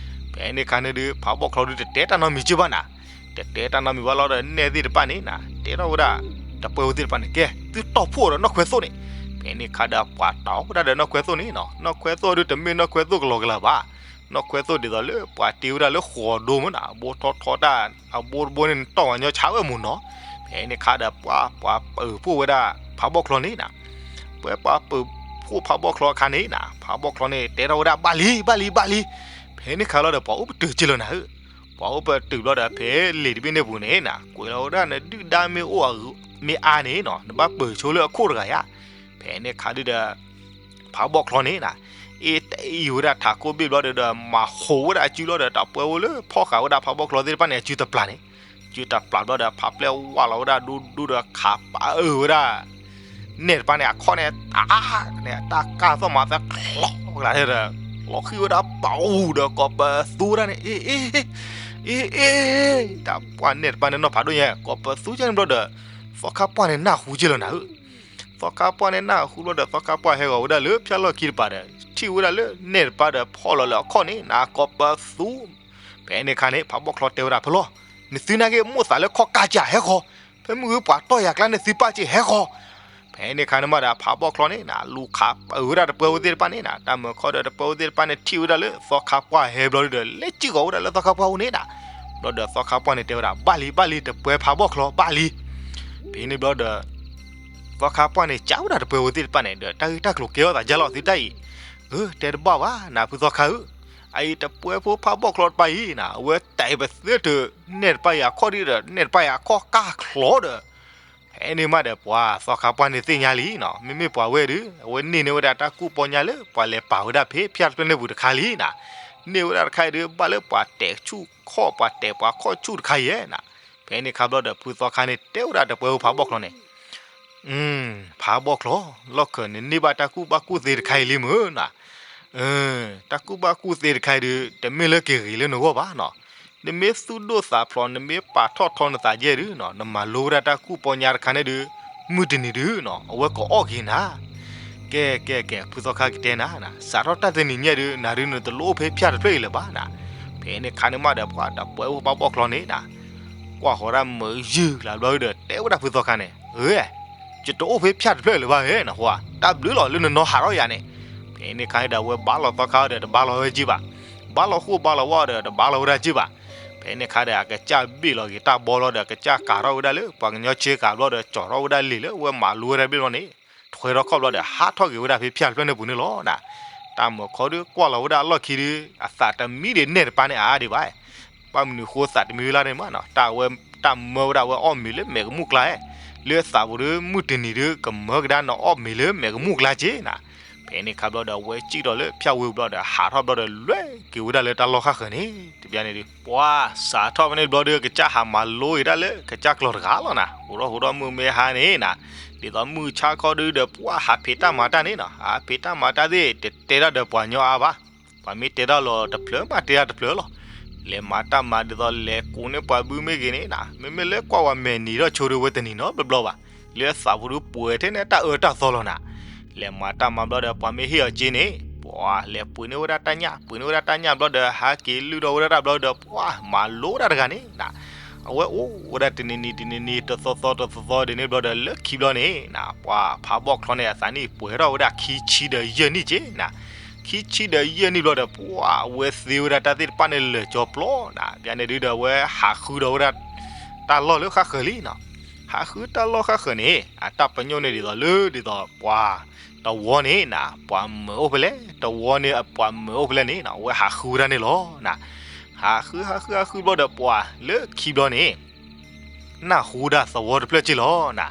ဖဲန့ၣ်ခါန့ၣ်ဒုး ဖးဘီၣ်ချီဒုးတတဲတၢ်နီတမံၤက့ဘၣ်နၤ, တတဲတၢ်နီတမံၤဘၣ်လီၤဒီး နဲၣ်သ့ၣ်တဖၣ်န့ၣ်နၤ တဲထီၣ်ဝဲဒၣ် တပှဲဖိသ့ၣ်တဖၣ်န့ၣ် ကဲ သုတီၢ်ဖှိၣ်ဒီးနီၢ်ခွဲသိၣ်န့ၣ်. ဖဲန့ၣ်ခါဒီး ပှၤတီၢ်ဝဲဒၣ်ဒီးနီၢ်ခွဲသိၣ်န့ၣ်နီၤ, နီၢ်ခွဲသိၣ်ဒုးတမ့ၢ်နီၢ်ခွဲသိၣ်ကလီကလီဘၣ်, နီၢ်ခွဲသိၣ်ဒ်သိးလၢပှၤတ့ဝဲဒၣ်လၢဃိးဒိမ့ၢ်နၤ အဘိထီထီတၢ် အဘိတဘိန့ၣ် နတီၢ်ဝဲညီဆါဝဲမ့ၢ်နီၤ. ဖဲန့ၣ်ခါဒီး ပှၤ ပှၤပၢၤဖှိၣ်ဝဲဒၣ် ဖးဘီၣ်ချီန့ၣ်နၤ, ပှၤ ပှၤပၢၤဖှိၣ်ဖးဘီၣ်ချီအခါန့ၣ်နၤ ဖးဘီၣ်ချီန့ၣ် တဲထီၣ်ဝဲဒၣ် ဘၣ်လံ ဘၣ်လံ ဘၣ်လံ. ဖဲန့ၣ်ခါလီၤဒီး ပှၤအိၣ်ပတုာ်က့လီၤနၤဧၢ, ပှၤအိၣ်ပတုာ်ဘျီဒီး ဖဲလံာ်တဘ့ၣ်န့ၣ်ပူၤန့ၣ်နၤ ကွဲးလီၤဝဲဒၣ် နဒုၣ်ဒါမ့ၢ်အိၣ် မ့ၢ်အါန့ၣ်နီၤ နဘၣ်ပၢၤဆိလၢအခိၣ်တဂၤယါ. ဖဲန့ၣ်ခါဒုဒီး ဖးဘီၣ်ချီန့ၣ်နၤ အ့ၣ်တအံၤဝဲဒၣ်ထးခိၣ်ဘ့ၣ်ဘျီဒီး မၤဟိးဝဲဒၣ်အစုလီၤဒီး တၢ်ပှဲၤဝဲလၢဖီၣ်ဃာ်ဝဲဒၣ်ဖးဘီၣ်ချီသ့ၣ်တဖၣ်န့ၣ် အစုတပျၢ်န့ၣ်, အစုတပျၢ်ဘျီဒီး ဖးပျဲၢ်ဝးလီၤဝဲဒၣ်ဒိဒိဒီး ခးပာ်အၢၣ်ဝဲဒၣ် နဲၣ်တပၤန့ၣ် အခီၣ်န့ၣ် တၢ်န့ၣ် တၢ်ကၢ်သီၣ်မၤသးချီကလးဒီး လီၤဃံၤဝဲဒၣ်ပာ်အူဒီး ကိးပသူဝဲဒၣ်န့ၣ် အ့ၣ် အ့ၣ် အ့ၣ် တၢ်ပှၢ်နဲၣ်တပၤန့ၣ် နီၢ်ဖးဒိၣ်ညါ ကိးပသူကဲန့ၣ်ဘျီဒီး သီခါပှၢ်န့ၣ် နၢ်ဟူက့လီၤနၤဧၢ. သီခါပှၢ်န့ၣ် နၢ်ဟူဘျီဒီး သီခါပှၢ်ဟဲဂီၤဝဲဒၣ်လၢဖၠၣ်လီၢ်ခံတပၤဒီး ထံၣ်ဝဲဒၣ်လၢနဲၣ်တပၤဒီး ဖီၣ်လီၤလၢအခီၣ်န့ၣ် နကိးပသူ ဖဲန့ၣ်ခါန့ၣ် ဖးဘီၣ်ချီတဲဝဲဒၣ် ဖဲလီၤ, နသုနာ်က့ မိၣ်သးလၢခီၣ်ကၢ်ကၢ်ဟဲဃီ, ဖဲမုၢ်ဂုၢ်ပှၤတီၢ်ယၤကျါန့ၣ် သုပၢ်က့ဟဲဃီ. ဖဲန့ၣ်ခါန့ၣ်မးဒီး ဖးဘီၣ်ချီန့ၣ်နၤ လူၤခးပၢၤဝဲဒၣ်တပှဲၤဖိသ့ၣ်တဖၣ်န့ၣ်နၤ တၢ်မၤခီဒီးတပှဲၤဖိသ့ၣ်တဖၣ်န့ၣ် ထံၣ်ဝဲဒၣ်လၢသီခါပှၢ်ဟဲဘျီဒီး လဲၤစံၣ်ဂီၤဝဲဒၣ်လၢသီခါပှၢ်အိၣ်န့ၣ်နၤ. ဘျီဒီးသီခါပှၢ်န့ၣ်တဲဝဲဒၣ် ဘၣ်လံ ဘၣ်လံ တပှဲၤဖးဘီၣ်ချီ ဘၣ်လံ. ဖဲန့ၣ်ဘျီဒီး သီခါပှၢ်န့ၣ် ကးဝဲဒၣ်တပှဲၤဖိသ့ၣ်တဖၣ်န့ၣ်ဒီး တၢ်ဂ့ၢ်တၢ်ကျိၤကဲထီၣ်သးယါလီၤသုတၢ်အံၤ, အၢ တဲတဘၣ်ဘၣ်နၤ ဖုသီခါဧၢ, အအံၤတပှဲၤဖိဖးဘီၣ်ချီတပၤအံၤနၤ အဝဲတဲပသ့တၢ် နဲၣ်တပၤအံၤအခီၣ်ဒ်ဒီး နဲၣ်တပၤအံၤအခီၣ်ကၢ်ချီဒီး ဖဲန့ၣ်မးဒီးပှၤသီခါပှၢ်န့ၣ်သ့ၣ်ညါလံနီၤ, မ့မ့ၢ်ပှၤဝဲဒုး အဝဲန့ၢ်န့ၢ်ဝဲဒၣ်တၢ်ကူၣ်ပီညါလၢ ပှၤလဲၤပာ်ဝဲဒၣ်ဖဲဖၠၣ်တဖျၢၣ်န့ၣ်ပူၤတခါလံနီၤ, န့ၢ်ဝဲဒၣ်တခါအံၤဒုး ဘၣ်လၢပှၤတဲာ်ဆူၣ်ခီၣ် ပှၤတဲာ်ပှၤခီၣ်ဆူၣ်တခါအံၤနီၤ, ဖဲန့ၣ်ခါဘျီဒီး ဖုသီခါန့ၣ် တဲဝဲဒၣ်တပှဲၤဖိဖးဘီၣ်ချီန့ၣ် ဖးဘီၣ်ချီ, လီၢ်ခၢၣ်န့ၣ် န့ၢ်ဘၣ်တၢ်ကူၣ်ဘၣ်ကူၣ်သ့တခါအံၤလံမုၢ်နီၤ, တၢ်ကူၣ်ဘၣ်ကူၣ်သ့တခါအံၤဒုး တမ့ၢ်လၢက့ၤဂ့ၤလၢနဂီၢ်ဘၣ်နီၤ, နမ့ၢ်သူၣ်ဒိၣ်သးဖျိး နမ့ၢ်ပာ်ထီၣ်ထီနသးယဲၢ်ဒုးနီၤ နမၤလိဝဲဒၣ်တၢ်ကူၣ်ပီညါတခါန့ၣ်ဒုး မုၢ်တနံၤဒုးနီၤ အဝဲကအီၣ်က့ၤနၤ ကဲ ကဲ ကဲ ဖုသီခါကတဲနၤ, စးထီၣ်တၢ်တနံၤညါဒုး နၤဒုးနတလိၣ်အိၣ်ဖဲဖၠၣ်တဖျၢၣ်အံၤလၢၤဘၣ်နီၤ, ဖဲန့ၣ်ခါန့ၣ်မးဒီး ပှၤတပှဲၤအိၣ်ဖးဘီၣ်ချီန့ၣ်နီၤ, ကွၢ်ဃီၤဒၣ်မုာ်ယုၢ်လၢဘျီဒီး တဲဝဲဒၣ်ဖုသီခါန့ၣ် ဧၢ ယတအိၣ်ဖဲဖၠၣ်တဖျၢၣ်အံၤလၢၤဘၣ်ဧၢနီၤ, တၢ်ဘျုးလီၤလၢနနီၤဟးထီၣ်ယၤန့ၣ်, ဖဲန့ၣ်ခါန့ၣ်ဒီး အဝဲဘါလီၤသီခါဒီး တဘါလီၤဝဲက့ဘၣ်, ဘါလီၤဃိဘါလီၤဝါဒီး တဘါလီၤဝဲဒၣ်က့ဘၣ်, ဖဲန့ၣ်ခါဒီး အကစၢ်ဘ့ၣ်လီၤက့ၤတၢ်ဘီလီၤဒီး အကစၢ်ကၤထီၣ်ဝဲဒၣ်လၢ ပှၤကညီဆ့ကၤဘျီဒီး ကၠီၤထီၣ်ဝဲဒၣ်လံာ်လၢအဝဲမၤလိဝဲဒၣ်ဘ့ၣ်ဘျီန့ၣ်, ထွဲထီၣ်ခီၣ်ဘျီဒီး ဟးထီၣ်က့ၤဝဲဒၣ်ဖဲဖၠၣ်တဖျၢၣ်န့ၣ်ပူၤန့ၣ်လီၤနီၤ, တၢ်မုာ်ခီဒုးကွၢ်လီၤဝဲဒၣ်အလီၢ်ခံဒုး အသးတမံဒံးနဲၣ်တပၤန့ၣ်အါဒံးဘၣ် ဘၣ်မနုၤဃိသးတမံဝဲလၢန့ၣ်မးနီၤ, တၢ်ဝဲ တၢ်မၢဝဲဒၣ်ဝဲအီၣ်မ့ၤလၢမဲာ်ကမူၣ်ကျါ, လၢအသးပူၤဒုး မုၢ်တနံၤဒုး ကမၢကဒါနအီၣ်မ့ၤလၢမဲာ်ကမူၣ်ကျါက့နီၤ, ဖဲန့ၣ်ခါဘျီဒီး အဝဲစံၣ်ထီၣ်လၢဖၠၣ်ဝ့ၢ်ဘျီဒီး ဟးထီၣ်ဘျီဒီး လွဲက့ၤဝဲဒၣ်လၢတၢ်လီၢ်ဃၣ်ဃၢၤန့ၣ် တဘျီန့ၣ်ဒုး ပှၤစးထီၣ်ဖဲန့ၣ်ဘျီဒုး ကစၢ်ဟးမၤလိက့ၤဒၣ်လၢ ကစၢ်ကျီၤတဂၤလီၤနီၤ, ဟူးထီၣ်ဟူးထီၣ်မုၢ်မ့ၢ်ဟါန့ၣ်နီၤ, ဒ်သိးမုၢ်ဆါခီဒုးဒီး ပှၤဟးဖံးတၢ်မၤတၢ်န့ၣ်နီၤ, ဟးဖံးတၢ်မၤတၢ်သ့ၣ် တတဲတၢ်ဒီးပှၤကညီအါဘၣ် ပှၤမ့ၢ်တဲတၢ်လီၤတဖျၢၣ်မးတဲတၢ်တဖျၢၣ်လီၤ, လဲၤမၤတၢ်မၤဒ်သိးလဲၤကိးန့ၢ်ပှၤဘုမ့ၢ်ဂ့ၤန့ၣ်နီၤ, မ့မ့ၢ်လၢကွၢ်ဝဲမဲာ်နံၤထီၣ်ဆိဒုးဝဲတနံၤနီတဘျီဘၣ်, လၢအသးပူၤဒုးပှဲၤထဲန့ၣ်တၢ်အၢတၢ်သီလီၤနီၤ, လဲၤမၤတၢ်မၤဘျီဒီး ပှၤမ့ၢ်ဟ့ၣ်အီၤစ့န့ၣ် ပှၤလဲၤပှ့ၤန့ၢ်ဝဲဒၣ်တၢ်ညၣ် ပှ့ၤန့ၢ်ဝဲဒၣ်တၢ်ညၣ်ဘျီဒီး ဟးက့ၤလုၢ်ထီၣ်ဝဲဒၣ်တၢ်ဘျီဒီး ပှၤမၤလိတၢ်တဂၤန့ၣ်နၤ, အဝဲအိၣ်ဝဲဒၣ်တနံၤနံၤတနံၤနံၤ တသီသီတသီသီဒ်န့ၣ်ဘျီဒီး လၢခံဘျီန့ၣ်နၤ ပှၤဖးဘီၣ်ချီန့ၣ် အသးနံၣ်ပှဲၤထီၣ်ဝဲဒၣ်ခံဆံဒီးယဲၢ်နံၣ်က့နၤ, ခံဆံဒီးယဲၢ်နံၣ်ဘျီဒီး ပှၤအဝဲသ့ဝဲဒၣ်တၢ်သ့ၣ်တဖၣ်န့ၣ်လၢာ်ကၠီပျီနၤ, ဘၣ်န့ၣ်ဒုဒီး အဝဲဟးဃုဒီးဝဲဒၣ် တၢ်လီၢ်လၢဃၣ်ဃၢၤလံနၤ, ဟးဃုတၢ်လီၢ်ဃၣ်ဃၢၤန့ၣ် အတၢ်ပညိၣ်န့ၣ်ဒ်သိးလၢ ဒ်သိးပှၤတဝီန့ၣ်နၤ ပှၤမၢၤအိၣ်ဖဲလဲၣ်, တဝီန့ၣ်ပှၤမၢၤအိၣ်ဖဲလဲၣ်န့ၣ်နၤ အဝဲဟးဃုဝဲဒၣ်န့ၣ်လီၤနၤ, ဟးဃုဟးဃုဟးဃုဘျီဒီး ပှၤလၢခံဘျီန့ၣ် နၢ်ဟူဒၣ်သဝီတဖျၢၣ်က့လီၤနၤ,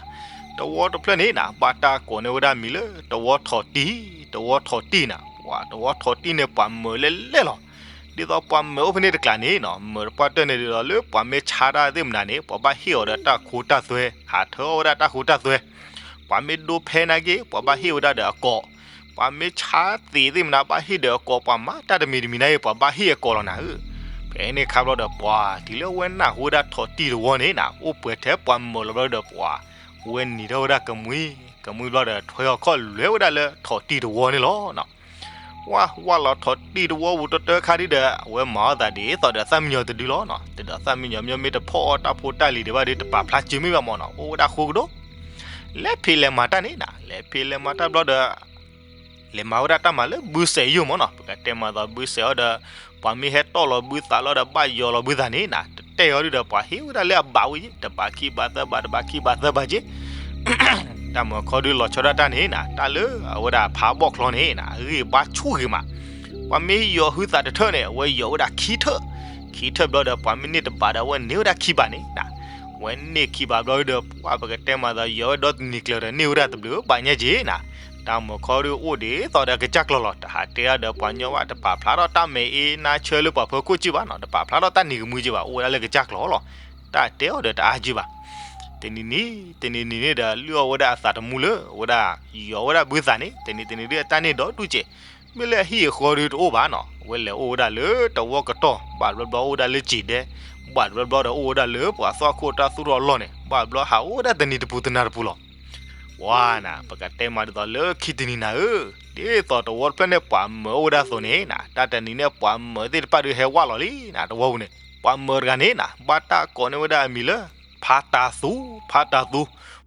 တဝီတဖျၢၣ်န့ၣ်နၤ ဘၣ်တၢ်ကိးန့ၢ်ဝဲဒၣ်မံၤလၢ တဝီထီးတံၢ်, တဝီထီးတံၢ်နၤ, ပှၤတဝီထီးတံၢ်န့ၣ် ပှၤမၢၤလဲၣ်လဲၣ်လီၤ, ဒ်သိးပှၤမၢၤအိၣ်ဖဲန့ၣ်တကျါန့ၣ်နၤ မၢၤတပှၢ်တၢၢ်န့ၣ်ဒ်သိးလၢ ပှၤမ့ၢ်ဆါတၢ်သ့ၣ်မနုၤန့ၣ် ပှၤဘၣ်ဟ့ၣ်အီၤဒီးတၢ်ခိတၢ်သွဲ, ဟးထၢအီၣ်ဝဲဒၣ်တၢ်ခိတၢ်သွဲ, ပှၤမ့ၢ်ဒိဖဲနာ်က့ ပှၤဘၣ်ဟ့ၣ်ဝဲဒၣ်ဒီးအကိာ်, ပှၤမ့ၢ်ဆါသ့ၣ်သ့ၣ်မနုၤ ဘၣ်ဟ့ၣ်ဒီးအကိာ်, ပှၤမၤတၢ်တမံၤတမံၤနာ်က့ ပှၤဘၣ်ဟ့ၣ်အကိာ်လီၤနၤဧၢ, ဖဲန့ၣ်ခါဘျီဒီး ပှၤတုၤလၢအဝဲနၢ်ဟူဝဲဒၣ်ထီးတံၢ်တဝီန့ၣ်နၤ အိၣ်ပှဲၤထဲပှၤမၢၤလီၤဘျီဒီး ပှၤဝဲနံၤထီၣ်ဝဲဒၣ်ကမှံ, ကမှံဘျီဒီး ထွဲအီၤခီၣ်လွဲဝဲဒၣ်လၢထီးတံၢ်တဝီန့ၣ်လီၤနၤ, ဝၢ်ဝၢ်လီၤထီးတံၢ်တဝီပူၤတတၢခါဒုဒီး အဝဲမၤအီၣ်သးဒ်သိးဒီးသၣ်မံယီၤတဒုလီၤနၤ, တဒီးသၣ်မံယီၤမ့မ့ၢ်တဖီၣ်အီၣ်တၢ်ဖိတၢ်လံၤဒံးဘၣ်ဒီး တပာ်ဖျါစုမ့ၢ်ဘၣ်မၢ်နၤ အိၣ်ဝဲဒၣ်ဃိကဒီး, လဲၤဖံးလဲၤမၤတၢ်န့ၣ်နၤ လဲၤဖံးလဲၤမၤတၢ်ဘျီဒီး လဲၤမၤဝဲဒၣ်တၢ်မၤလၢဘုစဲးယိာ်မၢ်နၤ, ပကတဲမၤသးဘုစဲးအီၤဒီး ပှၤမ့ၢ်ဟဲတီၢ်လီၤဘုသးလီၤဒီး ဘၣ်ယီၤလီၤဘုသးန့ၣ်နၤ တတဲအီၤဒုဒီး ပှၤဟ့ၣ်ဝဲဒၣ်လၢအဘၣ်ဝဲယ့ၣ် တဘၣ်ခံဘၣ်သၢဘၣ် တဘၣ်ခံဘၣ်သၢဘၣ်က့ တၢ်မၤခီဒုလီၤဆီဒၣ်တၢ်န့ၣ်နၤ တၢ်လၢအဝဲဒၣ်ဖးဘီၣ်ချီန့ၣ်နၤ အဂံၢ်ဘါဆူၣ်ဂ့ၤမး, ပှၤမ့ၢ်ယီၤဟုသးတထၢၣ်န့ၣ် အဝဲယီၤဝဲဒၣ်ခံထၢၣ်, ခံထၢၣ်ဘျီဒီး ပှၤမ့ၢ်န့ၢ်တဘးဒီး အဝဲန့ၢ်ဝဲဒၣ်ခံဘးန့ၣ်နၤ, အဝဲန့ၢ်ခံဘးဘျီဒီး ပှၤပကတဲမၤသးယီၤဝဲဒီတနံၤကျၢၤဒီး န့ၢ်ဝဲဒၣ်တဘျုးဘၣ်ညါက့နၤ, တၢ်မၤခီဒုအိၣ်ဒ်သိးဒီးကစၢ်ကျီၤလီၤ, တဟးတဲအီၤဒီးပှၤညီဘၣ် တပာ်ဖျါထီၣ်တၢ်မဲာ်အ့နါဆၢလၢပှၤဖၢခိၣ်က့ဘၣ်နၤ, တပာ်ဖျါထီၣ်တၢ်နံၤကမှံက့ဘၣ် အိၣ်ဝဲဒၣ်လၢကစၢ်ကျီၤလီၤ, တၢ်တဲအီၤဒီးတအါက့ဘၣ် တနံၤနံၤ တနံၤနံၤန့ၣ်ဒီး လုၢ်အီၣ်ဝဲဒၣ်အသးတမူလၢ အဝဲဒၣ်ယီၤဝဲဒၣ်ဘုသးန့ၣ် တနံၤတနံၤဒုအတၢ်န့ၢ်ဒီဒူၣ်က့, မ့ၢ်လၢအဟံၣ်အဃီဒုတအိၣ်ဘၣ်နၤ, အဝဲလဲၤအိၣ်ဝဲဒၣ်လၢတဝီကတီၢ်, ဘၣ်တဘျီဘျီအိၣ်ဝဲဒၣ်လၢစံာ်ဒဲ, ဘၣ်တဘျီဘျီဒီးအိၣ်ဝဲဒၣ်လၢပှၤသီၣ်ခိၣ်တၢ်သူၣ်ထီၣ်အလီၢ်န့ၣ်, ဘၣ်တဘျီဟးအိၣ်ဝဲဒၣ်တနံၤတပူၤတနၤတပူၤလီၤ. ပှၤနၤ ပကတဲမၤဒ်သိးလၢခံတနံၤနၤဧၢ, ဒ်သိးတဝီတဖျၢၣ်န့ၣ်ပှၤမၢၤအိၣ်ဝဲဒၣ်အသိးန့ၣ်နၤ, တၢ်တနံၤန့ၣ်ပှၤမၢၤသ့ၣ်တဖၣ်ဒုးဟဲဝၢ်လီၤလံနၤ, တဝီပူၤန့ၣ် ပှၤမၢၤတဂၤန့ၣ်နၤ ဘၣ်တၢ်ကိးန့ၢ်ဝဲဒၣ်အမံၤလၢ ဖးတၤသူ, ဖးတၤသူ,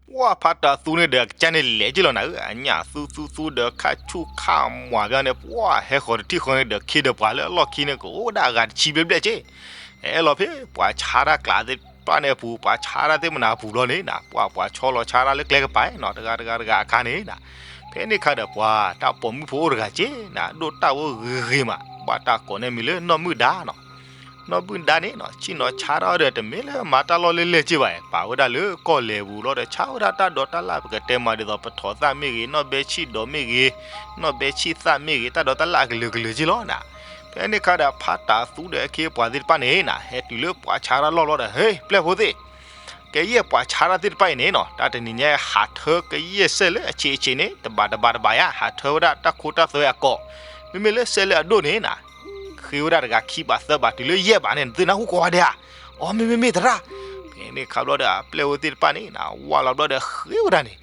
ပှၤဖးတၤသူန့ၣ်ဒီး အကစၢ်န့ၣ်လဲၤက့လီၤနၤဧၢ, အညၣ်သူသူသူဒီးခါဆူၣ်ခါမွၤဘျီန့ၣ် ပှၤဟဲဃီၤတထံၣ်ဃီန့ၣ်ဒီး ခ့ဒီးပှၤလၢအလီၢ်ခံန့ၣ် ကအိၣ်ဝဲဒၣ်အဂၤတဆံဘျဲၣ်ဘျဲၣ်က့, ဟဲလီၤဖဲပှၤဆါတၢ်ကျးသ့ၣ်တဖၣ်န့ၣ်အပူၤ, ပှၤဆါတၢ်သ့ၣ်မနၤအပူၤဘျီန့ၣ်နၤ, ပှၤပှၤဆီလီၤဆါတၢ်လၢကျဲကပၤနီၤ တဂၤတဂၤတဂၤအခါန့ၣ်နၤ, ဖဲန့ၣ်ခါဒီးပှၤတၢ်ပိာ်မုၣ်ဖိအိၣ်တဂၤက့နၤ, ဒိၣ်တၢ်ဝဲဂ့ၤဂ့ၤမး, ဘၣ်တၢ်ကိးန့ၢ်မံၤလၢနီၢ်မုၣ်ဒါနီၤ နီၢ်မုၣ်ဒါန့ၣ်နီၤ ဆ့ၣ်နီၤဆါတၢ်အီၤဒီး တမ့ၢ်လၢမၤတၢ်လီၢ်လၢလဲၢ်က့ဘၣ်, ပာ်ဝဲဒၣ်လၢကီၢ်လဲၤပူၤလီၤဒီး ဆါဝဲဒၣ်တၢ်ဒိးတၢ်လၣ် ပကတဲမးဒ်သိး ပထီၣ်သၣ်မ့ၢ်ဂ့ၤ, နီၢ်ဘဲဆံၣ်ဒီးမ့ၢ်ဂ့ၤ, နီၢ်ဘဲဆံၣ်သၣ်မ့ၢ်ဂ့ၤ, တၢ်ဒိးတၢ်လၣ်အကလုာ်ကလုာ်က့လီၤနၤ. ဖဲန့ၣ်ခါဒီး ဖးတၤသူဒီးအခ့အပှၤသ့ၣ်တဖၣ်န့ၣ်နၤ ဟဲတုၤလၢပှၤဆါတၢ်လီၢ်လီၤဒီး ဟ့ ပျဲၢ်ဖိသ့ၣ် ကယဲၢ်ပှၤဆါတၢ်သ့ၣ်တဖၣ်အံၤန့ၣ်နီၤ တၢ်တနံၤညါဟးထၢကယဲၢ်စဲးလၢအဆံးအဆံးန့ၣ် တဘးတဘးတဘးယါ ဟးထၢဝဲဒၣ်တၢ်ခိတၢ်သွဲအကိာ်, မ့မ့ၢ်လၢစဲးလၢအဒိၣ်န့ၣ်နၤ ဃ့ဝဲဒၣ်တဂၤခံဘးသၢဘးတုၤလၢယဲၢ်ဘးန့ၣ် နသုနၢ်ဟူကိးဂၤဒဲးဧါ. အီ မ့မ့ၢ်မ့ၢ်သရၣ်. ဖဲန့ၣ်ခါဘျီဒီး အပျဲၢ်ဖိသ့ၣ်တဖၣ်န့ၣ်နၤ ဝၢ်လီၤဘျီဒီးဃ့ဝဲဒၣ်န့ၣ်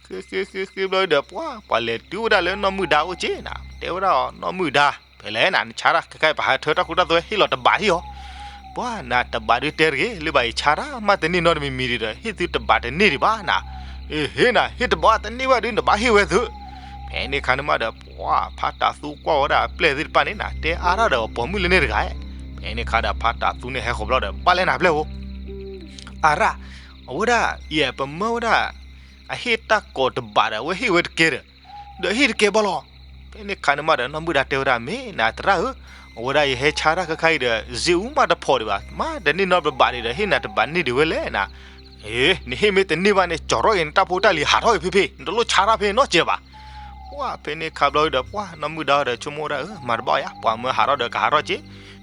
ဃ့ဃ့ဃ့ဃ့ဘျီဒီး ပှၤပှၤလဲၤတုၤဝဲဒၣ်လၢနီၢ်မုၢ်ဒါအိၣ်က့နၤ တဲဝဲဒၣ်အီၤ နီၢ်မုၢ်ဒါ ဖဲလဲၣ်နၤ နဆါတၢ်ခဲခါအံၤ ပဟးထၢတၢ်ခိတၢ်သွဲဟ့ၣ်လီၤတဘးဟ့ၣ်အီၤ. ပှၤနၤတဘးဒုတဲတဂ့ၤ လၢဘၣ်အံၤဆါတၢ်မးတန့ၢ်နီတမံၤမံၤဒံးဒီး ဟ့ၣ်သုတဘးတန့ၢ်ဒံးဘၣ်နၤ. အ့ဟ့ၣ်နၤ ဟ့ၣ်တဘးတန့ၢ်ဘၣ်ဒုး နဘၣ်ဟ့ၣ်ဝဲသုး. ဖဲန့ၣ်ခါန့ၣ်မးဒီး ပှၤဖးတၤသူကွၢ်ဝဲဒၣ်အပျဲၢ်သ့ၣ်တဖၣ်န့ၣ်နၤ တဲအါထီၣ်ဒီးပိာ်မုၣ်လၢန့ၣ်တဂၤ. ဖဲန့ၣ်ခါဒီးဖးတၤသူန့ၣ်ဟဲဃီၤဘျီဒီး ဘၣ်လဲၣ်နၤပျဲၢ်ဖိ အရၣ်, အဝဲဒၣ်ယဲ ပမၢဝဲဒၣ် အဟ့ၣ်တၢ်ကိးတဘးဒီး အဝဲဟ့ၣ်ဝဲတကဲဒီး, ဒီးဟ့ၣ်တကဲဘၣ်လီၤ. ဖဲန့ၣ်ခါန့ၣ်မးဒီး နီၢ်မုၢ်ဒါတဲဝဲဒၣ် မ့ၢ်နၤသရၣ်ဧၢ, အဝဲဒၣ်ယဟဲဆါတၢ်ခဲခါအံၤဒီး စ့အူမးတဖီၣ်ဒံးဘၣ်, မးတန့ၢ်နီတဘးဒံးဒီး ဟ့ၣ်နၤတဘးန့ၢ်ဒံးဝဲလဲၣ်နၤ. အ့ နဟ့ၣ်မ့ၢ်တန့ၢ်ဘၣ်န့ၣ် ကၠီၤထီၣ်က့ၤနတၢ်ဖိတၢ်လံၤဟးထီၣ်က့ၤဖ့ဖ့ နတလိၣ်ဆါတၢ်ဖဲနီတစဲးဘၣ်. ပှၤဖဲန့ၣ်ခါဘျီဒီး ပှၤနီၢ်မုၢ်ဒါဒီးဆိကမိၣ်ဝဲဒၣ် အၢ မၤတဘၣ်ယါ ပှၤမၢဟးထီၣ်ဒီးကဟးထီၣ်က့ၤ.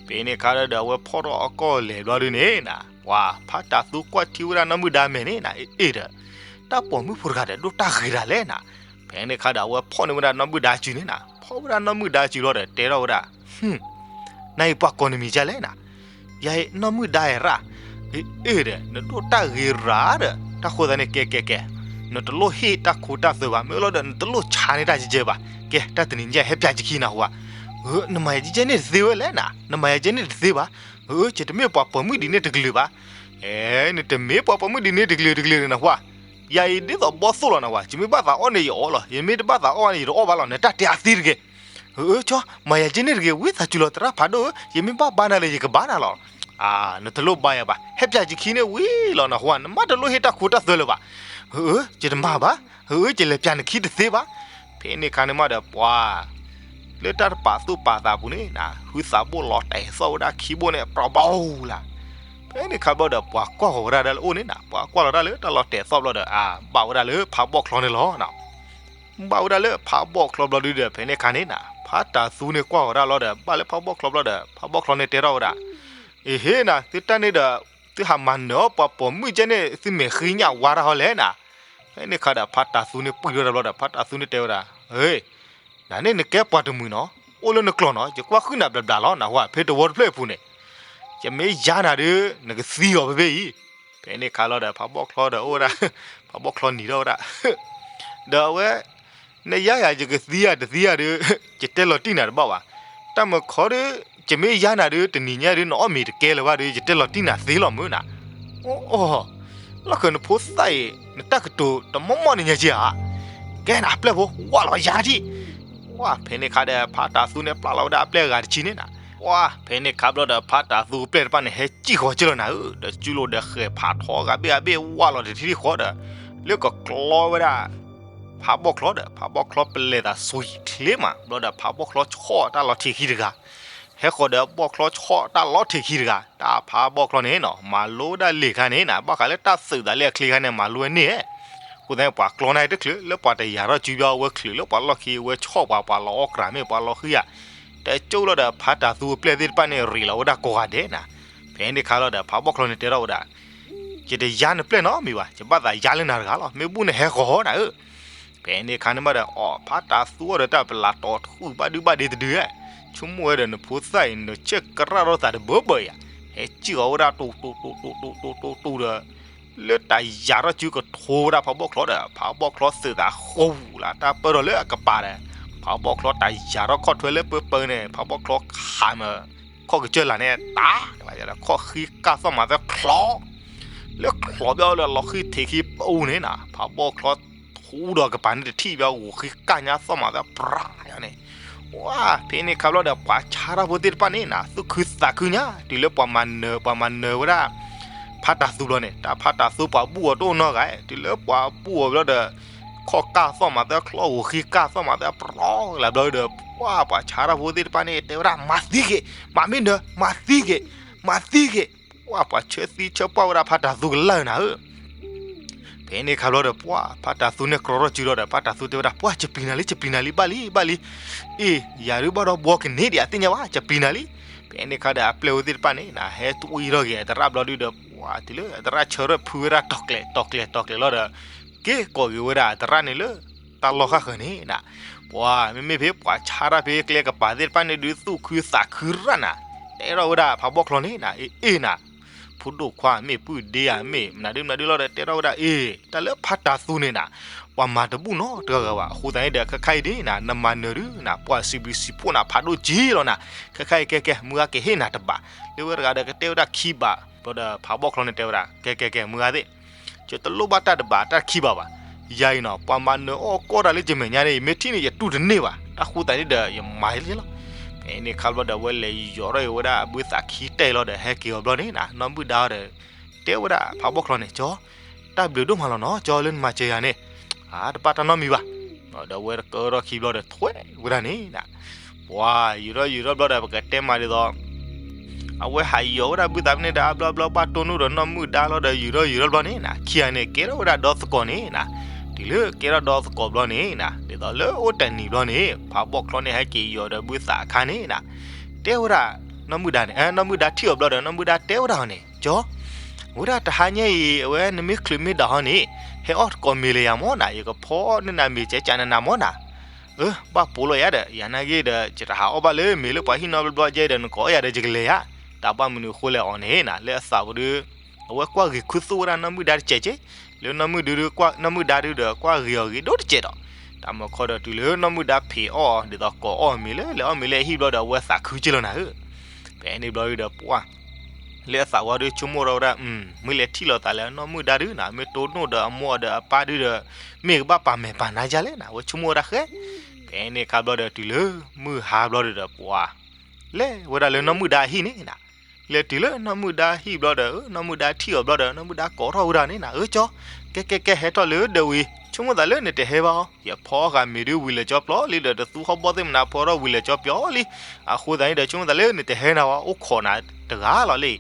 ဖဲန့ၣ်ခါဒီးအဝဲဖီၣ်ထီၣ်အကီၢ်လဲၤဘျီဒုန့ၣ်နၤ ပှၤဖးတၤသူကွၢ်ထံဝဲဒၣ်နီၢ်မုၢ်ဒါမဲာ်န့ၣ်နၤ အ့ဒီး တၢ်ပိာ်မုၣ်ဖိတဂၤဒီး ဒိၣ်တၢ်ဂ့ၤဒၣ်လဲၣ်နၤ. ဖဲန့ၣ်ခါဒီးအဝဲဖီၣ်န့ၢ်ဝဲဒၣ်နီၢ်မုၢ်ဒါစုန့ၣ်နၤ ဖီၣ်ဝဲဒၣ်နီၢ်မုၢ်ဒါစုလီၤဒီး တဲထီၣ်ဝဲဒၣ် နၤအံၤပှၤကိးနမံၤဒ်လဲၣ်နၤ. ယၤအံၤနီၢ်မုၢ်ဒါအံၤရၣ်. အ့ဒီး နဒိၣ်တၢ်ဂ့ၤရၣ်ဒီး တၢ်ဃိသးန့ၣ် ကဲကဲကဲ, နတလိၣ်ဟ့ၣ်တၢ်ခိတၢ်သွဲဘၣ်, မ့ၢ်လီၤဒီး နတလိၣ်ဆါန့ၢ်တၢ်ကဲကဲဘၣ်. ကဲ တၢ်တနံၤညါ ဟဲပၠးယခံနၢ်ဟူဧါ. နမၤယၤကဲကဲန့ၣ်တသ့ဝဲလဲၣ်နၤ, နမၤယၤကဲန့ၣ်တသ့ဘၣ်. ယတမ့ၢ်ပှၤပိာ်မုၣ်ဒ်န့ၣ်တကလုာ်ဘၣ်. အဲ နတမ့ၢ်ပှၤပိာ်မုၣ်ဒ်န့ၣ်တကလုာ်တကလုာ်နၢ်ဟူဧါ. ယၤအံၤဒ်သိးဘီၣ်သိၣ်လီၤနၢ်ဟူဧါ, ယမ့ၢ်ဘၣ်သးအီၣ်န့ၣ်ယအီၣ်လီၤ, ယမ့ၢ်တဘၣ်သးအီၣ်န့ၣ် ယတအီၣ်ဘၣ်လီၤ, နတၢ်တဲအသ့တဂ့ၤ. ကၠီ မၤယၤကဲန့ၣ်တဂ့ၤ, ဝံသးစူၤလီၤ သရၣ်ဖးဒိၣ်ဧၢ, ယမ့ၢ်ဘၣ်ဘါနၤလၢယကဘါနၤလီၤ. နတလိၣ်ဘါယၤဘၣ်, ဟဲပၠးယခံန့ၣ်ဝံၤလီၤနၢ်ဟူဧါ, နမ့ၢ်တလိၣ်ဟ့ၣ်တၢ်ခိတၢ်သွဲလၢၤဘၣ်. ယတမၤဘၣ်, ယလဲၤပၠးနခံတသ့ဘၣ်. ဖဲန့ၣ်အခါန့ၣ်မးဒီးပှၤ လၢတၢ်တပာ်သူၣ်ပာ်သးပူၤန့ၣ်နၤ, ဟုသးဘိၣ်လီၤတဲာ်သီၣ်ဝဲဒၣ်ခံဘိၣ်န့ၣ် ပြီဘီလၢ်. ဖဲန့ၣ်အခါဘျီဒီး ပှၤကွၢ်ဃီၤဝဲဒၣ်လၢအအိၣ်န့ၣ်နၤ, ပှၤကွၢ်လီၤဒၣ်လၢတၢ်လီၤတဲာ်သီၣ်ဘျီဒီး အဘၣ်ဝဲဒၣ်လၢဖးဘီၣ်ချီန့ၣ်လီၤ. ဘၣ်ဝဲဒၣ်လၢဖးဘီၣ်ချီဘျီဒုဒီး ဖဲန့ၣ်အခါန့ၣ်နၤ, ဖးတၢ်သူန့ၣ်ကွၢ်ဃီၤဒၣ်လီၤဒီး ဘၣ်လၢဖးဘီၣ်ချီဘျီဒီး ဖးဘီၣ်ချီန့ၣ်တဲထီၣ်ဝဲဒၣ်, အဟ့နၤ, သုတၢ်န့ၣ်ဒီး သုဟးမၤနၢၤအီၣ်ပှၤပိာ်မုၣ်ကဲန့ၣ် သုမဲာ်ဃ့ညၣ်ဝါတၢ်ဟီလဲၣ်နၤ. ဖဲန့ၣ်အခါဒီး ဖးတၢ်သူန့ၣ်ပှံၢ်ထီၣ်ဝဲဒၣ်ဘျီဒီး ဖးတၢ်သူန့ၣ်တဲဝဲဒၣ်, နၤန့ၣ်နကဲပှၤတမှံၤနီၤ, အိၣ်လၢနကျိာ်နီၤ, ယကွၢ်ဃုနၤဘျးဘျးလီၤနၢ်ဟူဧါ, ဖဲတဝီတဖျၢၣ်အပူၤန့ၣ် ယမ့ၢ်ယါနၤဒီး နကသံအီၤဖဲဖဲအံၤ. ဖဲန့ၣ်အခါလီၤဒီး ဖးဘီၣ်ချီဒီးအိၣ်ဝဲဒၣ်, ဖးဘီၣ်ချီနံၤထီၣ်ဝဲဒၣ်, ဒီးအဝဲ နယါယၤ ယကသံဧါတသံဧါဒီး ယတဲလီၤတံၢ်နၤတဘၣ်ဘၣ်. တၢ်မုၢ်ခီဒီး ယမ့ၢ်ယါနၤဒီး တနံၤညါဒီး နအီၣ်မ့ၤတကဲလၢၤဘၣ်ဒီး ယတဲလီၤတံၢ်နၤသ့လီၤမုၢ်နၤ. အိၣ်, လီၢ်ဃၢၤနဖိသၣ်အံၤ နတၢ်ကတိၤတမီၢ်မီၢ်န့ၣ်ညါက့ဧါ. ကဲနၤ အပျဲၢ်ဖိ ဝၢ်လီၤယၤထံၣ်. ဝၢ် ဖဲန့ၣ်အခါဒီး ဖးတၢ်သူန့ၣ်ပျၢ်လီၤဝဲဒၣ်အပျဲၢ်အဂၤတဆံန့ၣ်နၤ. ဝၢ် ဖဲန့ၣ်အခါဘျီဒီး ဖးတၢ်သူအပျဲၢ်တဖၣ်န့ၣ် ဟဲစံၣ်ဃီၤက့လီၤနၤဧၢ, ဒီးစုလိာ်ဒီးဃဲၤဖးထီဂၤဘ့ၣ်ဂၤဘ့ၣ် ဝၢ်လီၤတထံၣ်ဃီဒီး လၢကကျီဝဲဒၣ် ဖးဘီၣ်ချီဒီး ဖးဘီၣ်ချီပလဲၤသးစွံချ့မး ဘျီဒီး ဖးဘီၣ်ချီဆီၣ်တၢ်လီၤထံးခံတဂၤ, ဟဲဃီၤဒီးဘီၣ်ချီဆီၣ်တၢ်လီၤထံးခံတဂၤ, တၢ်ဖးဘီၣ်ချီန့ၣ်နီၤ မၤလိဝဲဒၣ်လံာ်ခါန့ၣ်နၤ ဘၣ်ဃးလၢတၢ်သုးသးလၢအချ့ခါန့ၣ် မၤလိဝဲန့ၣ်, အဃိသတးန့ၣ် ပှၤကျီန့ၣ်တချုးလၢပှၤတယာ်ထီၣ်စုဘၣ် အဝဲချုးလၢပှၤလီၢ်ခံ အဝဲဆီၣ်ပှၤ ပှၤလီၤအီၣ်ကြၤမ့ၢ် ပှၤလီၤဃံဧါ, တကၠိလီၤဒီး ဖးတၢ်သူအပျဲၢ်သ့ၣ်တဖၣ်န့ၣ် ရ့းလီၤဝဲဒၣ်ကိးဂၤဒဲးနၤ, ဖဲန့ၣ်အခါလီၤဒီး ဖးဘီၣ်ချီန့ၣ်တဲထီၣ်ဝဲဒၣ် ယတယါနပျဲၢ်နီတမံၤဘၣ်, ယဘၣ်သးယါလၢနၤတဂၤလီၤ, မ့ၢ်ဘူၣ်န့ၣ်ဟဲဃီၤနၤဧၢ. ဖဲန့ၣ်အခါန့ၣ်မးဒီး အီၣ်ဖးတၢ်သူအီၤဒီးတၢ်ပလၢ်တီၤထူၣ် ဘၣ်ဒုဘၣ်ဒ့တဒုဧါ, ဆိကမိၣ်ဝဲဒီးနဖိသၣ်အံၤ နဆဲးကရၣ်ထီၣ်သးတဘၢဘၢအံၤဧါ, ဟဲစံၣ်ဃီၤဝဲဒၣ်တိၢ်တိၢ်တိၢ်တိၢ်တိၢ်တိၢ်တိၢ်ဒီး လၢတၢ်ယၤထီၣ်စုကထိဝဲဒၣ်ဖးဘီၣ်ချီဒီး ဖးဘီၣ်ချီသုးသးဃူလၢတၢ်ပၢၢ်ထီၣ်လၢအကပၤဒီး ဖးဘီၣ်ချီတၢ်ယၤထီၣ်ခီၣ်ထွဲလၢပၢပၢန့ၣ် ဖးဘီၣ်ချီခးမး ခီၣ်ကစၢၢ်လၢ်န့ၣ် တၢ် ခီၣ်ဃံကၢ်သီၣ်မးသၢချီ လၢချီဘျီလၢလီၤဃံထံးခံပူၤန့ၣ်နၤ ဖးဘီၣ်ချီထူဒီးကပၤန့ၣ်တထံၣ်ဘၣ် ဂိၢ်ဃံကၢ်ညါသီၣ်မးသၢပြးန့ၣ်, ဝါ ဖဲန့ၣ်ခါဘျီဒီး ပှၤဆါတၢ်ဖိသ့ၣ်တဖၣ်န့ၣ်နၤ သူၣ်ခုသးခုညါ တုၤလၢပှၤမၤနၢၤ ပှၤမၤနၢၤဝဲဒၣ် ဖးတၢ်သူဘျီန့ၣ် တၢ်ဖးတၢ်သူပှၤဘူၣ်အီၤတအိၣ်နီတဂၤ, တုၤလၢပှၤဘူၣ်အီၤဘျီဒီး ခီၣ်ကၢ်သီၣ်မးသၢချီ ဂိၢ်ဃံကၢ်သီၣ်မးသၢပြးလၢဘျီဒီး ပှၤ ပှၤဆါတၢ်ဖိသ့ၣ်တဖၣ်န့ၣ် တဲဝဲဒၣ် မၤသံက့ၤ, မၤမ့ၢ်နၢၤ မၤသံက့ၤ, မၤသံက့ၤ, ပှၤ ပှၤဆၢသံဆၢပှၢ်ဝဲဒၣ်ဖးတၢ်သူကလၢ်နၤဧၢ. ဖဲန့ၣ်ခါဘျီဒီး ပှၤ ဖးတၢ်သူန့ၣ်ကြီထီၣ်စုဒီးဒီး ဖးတၢ်သူတဲဝဲဒၣ် ပှၤ ယပျံၤနၤလံ ယပျံၤနၤလံ ဘၣ်လံ ဘၣ်လံ, အ့ ယၤဒုးဘၣ်ဒီးဘှီကန့ၢ်ဒံးအသ့ၣ်ညါဘၣ် ယပျံၤနၤလံ. ဖဲန့ၣ်ခါဒီးအပျဲၢ်ဝဲသ့ၣ်တဖၣ်န့ၣ်နၤ ဟဲတွံၢ်ထီၣ်က့ၤအသရၣ်ဘျီဒုဒီး ပှၤ တုၤလၢအသရၣ်ဆၢထၢၣ်ဖုဝဲဒၣ်တီၤကျဲၤ တီၤကျဲၤ တီၤကျဲၤလီၤဒီး က့ၤကိးက့ၤဝဲဒၣ်အသရၣ်န့ၣ်လၢ တၢ်လီၢ်ဃၣ်ဃၢၤန့ၣ်နၤ, ပှၤ မ့မ့ၢ်ဖဲပှၤဆါတၢ်ဖဲကျဲကပၤသ့ၣ်တဖၣ်န့ၣ်ဒုး သူၣ်ခုသးခုရၣ်နၤ, တဲထီၣ်ဝဲဒၣ်ဖးဘီၣ်ချီန့ၣ်နၤ အ့ၣ်နၤ ဖိဒိၣ်ခွါမ့ၢ်ပုၢ်ဒ့ဧါမ့ၢ် မနုၤဒုမနုၤဒုလီၤဒီး တဲထီၣ်ဝဲဒၣ် အ့ၣ် တၢ်လၢဖးတၢ်သူန့ၣ်နၤ ပှၤမၤတဘူၣ်နီတဂၤဂၤဘၣ်. အဃိသတးန့ၣ်ဒီး ခဲခါအံၤဒ်နၤ နမၤနၢၤဒုနၤ ပှၤစံးဘျုးစံးဖှိၣ်နၤဖးဒိၣ်က့လီၤနၤ, ခဲခါအံၤကဲကဲ မုၢ်ဂၤကဟ့ၣ်နၤတဘး, လၢဝဲတဂၤဒီးကတဲဝဲဒၣ်ခံဘး, ဘျီဒီးဖးဘီၣ်ချီန့ၣ်တဲဝဲဒၣ် ကဲကဲကဲ မုၢ်ဂၤသ့ၣ် ယတလိၣ်ဘၣ်တၢ်တဘးတၢ်ခံဘးဘၣ်, ယၤအံၤနီၤ ပှၤမၤနၢၤအီၣ်ကီၢ်တၢ်လၢယမဲာ်ညါန့ၣ် ယမ့ၢ်ထံၣ်န့ၣ် ယတူၢ်တန့ၢ်ဘၣ်, တၢ်ဃိသတးန့ၣ်ဒီး ယမၤလံလီၤ. ဖဲန့ၣ်ခါဘျီဒီး အဝဲလဲၤယီၤထီၣ်က့ၤဝဲဒၣ်အဘုသးခံတဲလီၤဒီး ဟဲက့ၤအီၤဘျီန့ၣ်နၤ နီၢ်မုၣ်ဒါဒီး တဲဝဲဒၣ်ဖးဘီၣ်ချီန့ၣ် ကၠီ တၢ်ဘျုးဒိၣ်မးလီၤနီၤ ကၠီ လၢနမၤစၢၤယၤန့ၣ်, အါ တဘၣ်တၢ်နီတမံၤဘၣ်. ဒီးအဝဲကၢထီၣ်ခံဘျီဒီး ထွဲဝဲဒၣ်န့ၣ်နၤ ပှၤ ယူၤထီၣ်ယူၤထီၣ်ဘျီဒီး ပကတဲမးဒ်သိး အဝဲဟးယီၤဝဲဒၣ်ဘုသးဖဲန့ၣ်ဒီး အါဘျီဘျီ ဘၣ်တိၢ်နီၣ်ဒီးနီၢ်မုၣ်ဒါလီၤဒီး ယူၤထီၣ်ယူၤထီၣ်ဘျီန့ၣ်နၤ ခံဂၤန့ၣ် ကဲထီၣ်ဝဲဒၣ်ဒီသကိးန့ၣ်နၤ, တုၤလၢကဲထီၣ်ဒီသကိးဘျီန့ၣ်နၤ ဒ်သိးလၢအိၣ်တနံၤဘျီန့ၣ် ဖးဘီၣ်ချီန့ၣ် ဟဲက့ၤယီၤဒီးဘုသးအခါန့ၣ်နၤ တဲဝဲဒၣ် နီၢ်မုၣ်ဒါန့ၣ် နီၢ်မုၣ်ဒါထံၣ်အီၤဘျီဒီး နီၢ်မုၣ်ဒါတဲဝဲဒၣ်အီၤန့ၣ် ကၠီ ဝဲဒၣ်တဟါညါအံၤ အဝဲနမ့ၢ်ချုးမ့ၢ်ဒၣ်ဟီန့ၣ် ဟဲအီၣ်သကိးမ့ၤလၢယၤမၢ်နၤ ယကဖီၣ်န့ၢ်နၤမ့ၤကဲကးနးနးမၢ်နၤ. အၢ ဘၣ်ပိာ်လီၤယၤဒီး ယၤနာ်က့ဒီး ယတဟးအီၣ်ဘၣ်လၢမ့ၤလၢပှၤဟံၣ်နီတဘျီဘျီကဲဒီး နကအီၣ်ယၤဒီးယကလဲၤယၤ, တၢ်ဘၣ်မနုၤအဃိလဲၣ်အီၤန့ၣ်နၤ လၢအသးပူၤဒီး အဝဲကွၢ်ဂ့ၤခူသူၣ်ဝဲဒၣ်နီၢ်မုၣ်ဒါတစဲးက့, လၢနီၢ်မုၣ်ဒုဒီးကွၢ် နီၢ်မုၣ်ဒါဒုဒီးကွၢ်ဂ့ၤအီၤဂ့ၤဒိၣ်တစဲးဒီး, တၢ်မုၢ်ခီဒီးတုၤလၢနီၢ်မုၣ်ဒါဖံးအီၣ် ဒ်သိးကိးအီၣ်မ့ၤလၢလဲၤအီၣ်မ့ၤလၢအဟံၣ်ဘျီဒီး အဝဲသးခုက့ၢ်လီၤနၤဧၢ. ဖဲန့ၣ်ဘျီဒုဒီးပှၢ် လၢအသးဝံၤဒီးဆိကမိၣ်ထီၣ်ဝဲဒၣ်, မ့ၢ်လဲၤထံၣ်လိာ်သးလၢနီၢ်မုၣ်ဒါဒုနၤ, မ့ၢ်တိၢ်နီၣ်ဒီးအမိၢ်ဒီးအပၢ်ဒုဒီး မ့ၢ်ကဘၣ်ပာ်မဲာ်ပာ်နါယါလဲၣ်နၤ, အဝဲဆိကမိၣ်ဝဲဒၣ်ဃဲ. ဖဲန့ၣ်ခါဘျီဒီးတုၤလၢမုၢ်ဟါဘျီဒုဒီးပှၢ် လဲၤဝဲဒၣ်လၢနီၢ်မုၣ်ဒါအဟံၣ်န့ၣ်နၤ, လဲၤတုၤလၢနီၢ်မုၣ်ဒါဟံၣ်ဘျီဒီး နီၢ်မုၣ်ဒါထံၣ်အီၤဘျီဒီး နီၢ်မုၣ်ဒါကိးထီၣ်ဝဲဒၣ်န့ၣ်နၤ, အၢ ကၠီ, ကဲကဲကဲ ဟဲထီၣ်လၢဒၢးဝံၤ ဆိကမိၣ်သးလၢနတဟဲဘၣ်အီၤ, ယဖီအီၣ်ဃာ်မ့ၤဒုဝံၤလၢာ်ကၠီပျီလံဒီး တသူဟီၣ်ဘီၣ်သ့ၣ်မနၤဖီထီၣ်ဝံၤလၢာ်ကၠီပျီလံ. အဃိသတးန့ၣ်ဒီး ဆိကမိၣ်သးလၢနတဟဲနၤဝဲ အိၣ်ခိးနၤတဂၤလီၤလံ.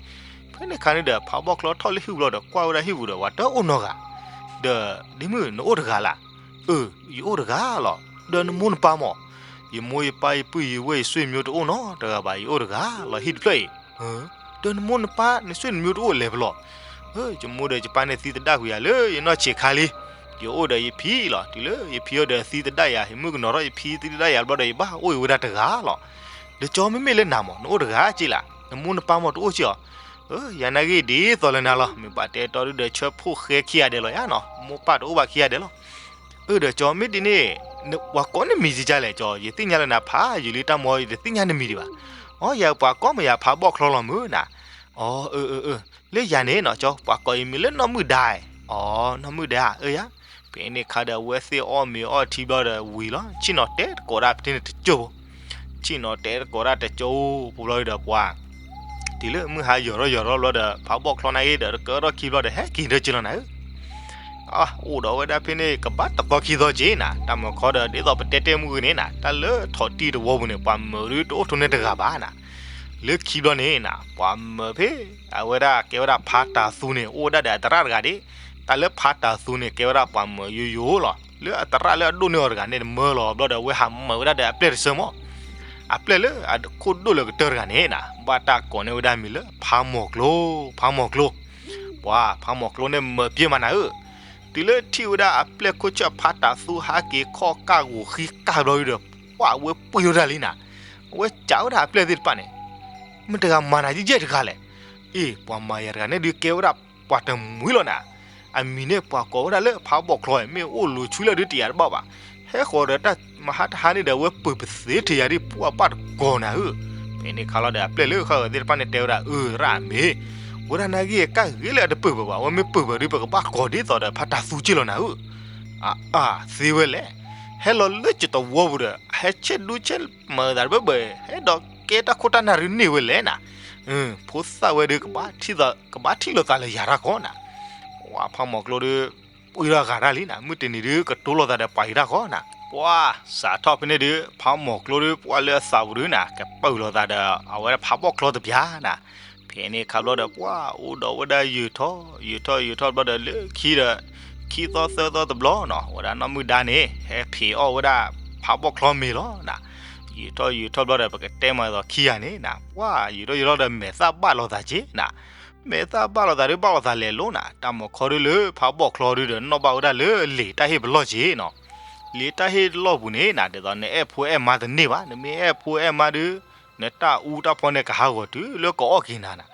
ဖဲန့ၣ်ခါန့ၣ်ဒီး ဖးဘီၣ်ချီထီၣ်လၢဟံၣ်ပူၤလီၤဒီး ကွၢ်ဝဲဒၣ်ဟံၣ်ပူၤဒီး ပှၤတအိၣ်နီတဂၤ, ဒီးဒ့မုၣ်နအိၣ်တဂၤလၢ်, အၢ ယအိၣ်တဂၤလီၤ, ဒီးနမိၢ်နပၢ်မး, ယမိၢ်ယပၢ်ယပုၢ်ယဝဲၢ်ယဆွေမျိုးတအိၣ်နီတဂၤဘၣ်, ယအိၣ်တဂၤလီၤဟံၣ်တဖျၢၣ်အံၤ. ဒီးနမိၢ်နပၢ်နဆွေမျိုးတအိၣ်လဲၤဖဲလဲၣ်. ယမိၢ်ဒီးယပၢ်န့ၣ်သံသဒၣ်ကွံာ်ယၤလၢယနီၢ်ဆံးခါလံ. ယအိၣ်ဒီးယဖံလီၤ, တုၤလၢယဖံအံၤဒီးသံသဒၣ်ယၤ, ယမုၣ်ကနီၤထီၣ်ယဖံသံသဒၣ်ယၤဘျီဒီး ယဘၣ်အိၣ်အံၤဝဲဒၣ်တဂၤလီၤ. ဒီးကၠီမ့မ့ၢ်လၢနၤမး နအိၣ်တဂၤက့လၢ်, နမိၢ်နပၢ်မးတအိၣ်က့အီၤ. ယၤနာ်ဂ့ၢ်ဒ်သိးလၢနၤလီၤ, မ့ၢ်ဘၣ်တဲတီဒုဒီးဆၢဖှိၣ်ဃဲခံဂၤဒဲးလီၤယါနီၤ, မိၢ်ပၢ်တအိၣ်ဘၣ်ခံဂၤဒဲးလီၤ. အၢ ဒီးကၠီမ့ၢ်ဒ်န့ၣ် ပှၤကိးနမံၤကကလဲၣ်ကၠီ, ယသ့ၣ်ညါလၢနၤဖးယံာ်လံတၢ်မီ ယတသ့ၣ်ညါနမံၤဒံးဘၣ်. အိ ယၤပှၤကိးမ့ၢ်ယၤဖးဘီၣ်ချီလီၤမုၢ်နၤ. အိ အၢ အၢ အၢ လၢယၤန့ၣ်နီၤကၠီ ပှၤကိးယမံၤလၢနီၢ်မုၣ်ဒါ. အိ နီၢ်မုၣ်ဒါ အၢယၤ. ဖဲန့ၣ်ခါဒီးအဝဲသ့ၣ်အီၣ်မ့ၤအီၣ်ထံဘျီဒီးဝံၤလီၤ, ဆ့ၣ်နီၤတဲတကိးဒၣ်ဖဲန့ၣ်တကၠိၢ်ဖိ, ဆ့ၣ်နီၤတဲတကိးဒၣ်တကၠိၢ်ဖိဘျီဒီးပှၤ တုၤလၢမုၢ်ဟါယိာ်ထီၣ်ယိာ်ထီၣ်ဘျီဒီး ဖးဘီၣ်ချီနာ်ဂ့ၤဒီးတကၢထီၣ်ခံဘျီဒီး ဟဲက့ၤဒၢက့လီၤနၤဧၢ. အိၣ်ဒီးဝဲဒၣ်ဖဲန့ၣ် ကဘၣ်တသီခံသီက့နၤ, တၢ်မုၢ်ခီဒီးဒ်သိးပတဲတဲမုၢ်ဂ့ၤန့ၣ်နၤ, တၢ်လၢထိးတံၢ်တဝီပူၤန့ၣ် ပှၤမၢၤဒုတအိၣ်ထိးန့ၢ်တဂၤဘၣ်နၤ. လၢခံဘျီန့ၣ်နၤ ပှၤမၢၤဖဲ အဝဲဒၣ်ကဲဝဲဒၣ်ဖါတၤသူန့ၣ် အိၣ်ဝဲဒၣ်ဒီးအသရၣ်တဂၤဒၣ်, တၢ်လၢဖါတၤသူန့ၣ် ကဲဝဲဒၣ်ပှၤမၢၤယိယိလီၤ. လၢအသရၣ်လၢအဒိၣ်န့ၢ်အီၤတဂၤန့ၣ် မၢလီၤဘျီဒီး အဝဲဟးမၢၤဝဲဒၣ်ဒီးအပျဲၢ်တဆၢမး, အပျဲၢ်လၢအခိၣ်ဒိၣ်လၢကတၢၢ်တဂၤန့ၣ်နၤ ဘၣ်တၢ်ကိးန့ၢ်ဝဲဒၣ်မံၤလၢဖးမီၤကျိ, ဖးမီၤကျိ. ပှၤဖးမီၤကျိန့ၣ်မၢၤပှဲၤမးနၤဧၢ. တုၤလၢထံၣ်ဝဲဒၣ်အပျဲၢ်ခိၣ်ဆၢၣ်ဖါတၤသူဟးက့ၤခီၣ်ကၢ်ဂီၤဃံကၢ်ဘျီဒုဒီး ပှၤဝဲပှ့ၤဝဲဒၣ်လံနၤ, အဝဲစံးဝဲဒၣ်အပျဲၢ်သ့ၣ်တဖၣ်န့ၣ်, မ့ၢ်တဂၤမၤနၤယဲၢ်တဂၤလဲၣ်. အ့ ပှၤမၤယၤတဂၤန့ၣ်ဒုးကဲဝဲဒၣ်ပှၤတမှံၤလီၤနၤ, အမံၤန့ၣ်ပှၤကိးဝဲဒၣ်လၢဖးဘီၣ်ချီ, မ့ၢ်အိၣ်လူၤဆူလဲၣ်ဒုးတယာ်တဘၣ်ဘၣ်, ဟဲဃီၤဒီးတၢ်မဟါတဟါန့ၣ်ဒီး အဝဲပၢၤပသ့ထံးယၤဒ်ပှၤဘၣ်တကိးနၤဧၢ. ဖဲန့ၣ်ခါလီၤဒီးအပျဲၢ်လၢဃၣ်ဂီၤသ့ၣ်တဖၣ်န့ၣ်တဲဝဲဒၣ် အၢ သရၣ်မ့ၢ်, ဝဲဒၣ်နာ်ဂ့ၢ်ကၢ်ဂ့ၤလၢအတပၢၤပၢၤဘၣ်, အဝဲမ့ၢ်ပၢၤပၢၤဒုး ပကဘၣ်ကိးဒ်သိးဒီးဖါတၤသူက့လီၤနၤဧၢ. အါ အါ သ့ဝဲလဲၣ်, ဟဲလီၤလၢကတဝီပူၤဒီး ဟဲဆဲးဒူဆဲးမၤသးတဘၢဘၢ, ဟဲဒီးကဲတၢ်ခိၣ်တၢ်နၢ်ဒုးန့ၢ်ဝဲလဲၣ်နၤ, ဖိသၣ်ဝဲဒုး ကဘၣ်ထံၣ်လိာ်သးလၢယၤတၢ်ကီနၤ. ဝဲဖးမီၤကျိဒုး ပှ့ၤထီၣ်ဂာ်တၢ်လံနၤ, မုၢ်တနံၤဒုးကတိၤလိာ်သးဒီးပှၤအံၤတၢ်ကီနၤ. ပှၤစးထီၣ်ဖဲန့ၣ်ဒုး ဖးမီၤကျိဒုး ပှၤလၢအသးပူၤဒုးနၤ ကပၢၤလိာ်သးဒီး အဝဲဒၣ်ဖးဘီၣ်ချီတပျၢ်နၤ. ဖဲန့ၣ်ခါဘျီဒီး ပှၤအိၣ်ဒီးဝဲဒၣ်ယုာ်ထီၣ် ယုာ်ထီၣ်ယုာ်ထီၣ်ဘျီဒီး လၢခံဒီး ခံသီသၢသီတဘျီနီၤ ဝဲဒၣ်နီၢ်မုၢ်ဒါန့ၣ် ဟဲဖံးအီၣ်ဝဲဒၣ်ဖးဘီၣ်ချီမ့ၤလီၤနၤ. ယုာ်ထီၣ်ယုာ်ထီၣ်ဘျီဒီး ပကတဲမၤသီခံဂၤန့ၣ်နၤ ပှၤယုာ်ထီၣ်ယုာ်ထီၣ်ဒီး မဲာ်သၣ်ဘၣ်လိာ်သးက့နၤ. မဲာ်သၣ်ဘၣ်လိာ်သးဒုး ဘၣ်လိာ်သးလဲၤလိၤနၤ, တၢ်မီၤခီဒုးလၢဖးဘီၣ်ချီဒုးဒီး နီၣ်ဘၣ်ဝဲဒၣ်လၢလံာ်တၢ်ဟ့ၣ်ပလီၢ်က့နီၤ. လံာ်တၢ်ဟ့ၣ်လီၢ်ပူၤန့ၣ်နၤ ဒ်သိးနအဲၣ်ဖိအဲၣ်မါတန့ၢ်ဘၣ်, နမ့ၢ်အဲၣ်ဖိအဲၣ်မါဒုး နတၢ်အူတၢ်ဖီန့ၣ် ကဟးဂီၤတုၤလၢကအီၣ်က့ၤနၤနၤ.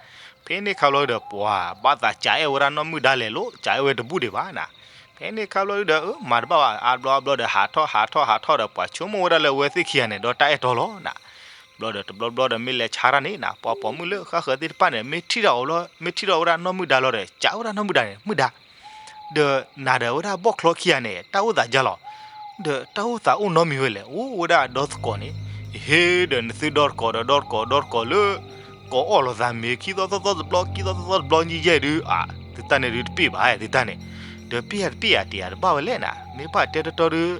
ဖဲန့ၣ်ခါဘျီဒီး ပှၤဘၣ်သးစးအဲၣ်ဝဲဒၣ်နီၢ်မုၢ်ဒါလဲၤလိၤ, စးအဲၣ်ဝဲတဘူၣ်ဒံးဘၣ်နၤ. ဖဲန့ၣ်ခါဘျီဒုးဒီး မၤတဘၣ်ဘၣ် အါဘျီအါဘျီဒီး ဟးထီၣ်ဟးထီၣ်ဟးထီၣ်ဒီး ပှၤဆိကမိၣ်ဝဲဒၣ်လၢအဝဲသ့ၣ်ခံဂၤန့ၣ် ဒီးတၢ်အဲၣ်တီလီၤနၤ. ဘျီဒီးတဘျီဘျီဒီး မ့ၢ်လဲၤဆါတၢ်န့ၣ်နၤ ပှၤပိာ်မုၣ်လၢဃၣ်ဃၢၤသ့ၣ်တဖၣ်န့ၣ် မ့ၢ်ထံၣ်ထီၣ်အီၤဘျီ မ့ၢ်ထံၣ်ထီၣ်ဝဲဒၣ်နီၢ်မုၢ်ဒါလီၤဒီး စးဝဲဒၣ်နီၢ်မုၢ်ဒါန့ၣ် မုၢ်ဒါ ဒီးနၤဒီးဝဲဒၣ်ဘီၣ်ချီခံဂၤန့ၣ် တၢ်အိၣ်သးယါလီၤ. ဒီးတၢ်အိၣ်သးအိၣ်နီတမံၤဝဲလဲၣ်, အိၣ်ဝဲဒၣ်ဒီသကိးန့ၣ်, ယဟ့ၣ်ဒီးနသုဒီသကိးဒီး ဒီသကိးဒီသကိးလၢ ကိးအီၣ်လိာ်သးမ့ၤ ခံသီသီသီတဘျီ ခံသီသီသီတဘျီ ယဲၢ်ဒုး အ သုတၢ်န့ၣ်ဒုးတပ့ၢ်ဘၣ် သုတၢ်န့ၣ်, ဒီးပ့ၢ်ယၤတပ့ၢ်ယၤတယၤတဘၣ်ဝဲလဲၣ်နၤ, မ့ၢ်ဘၣ်တဲတီတီဒုး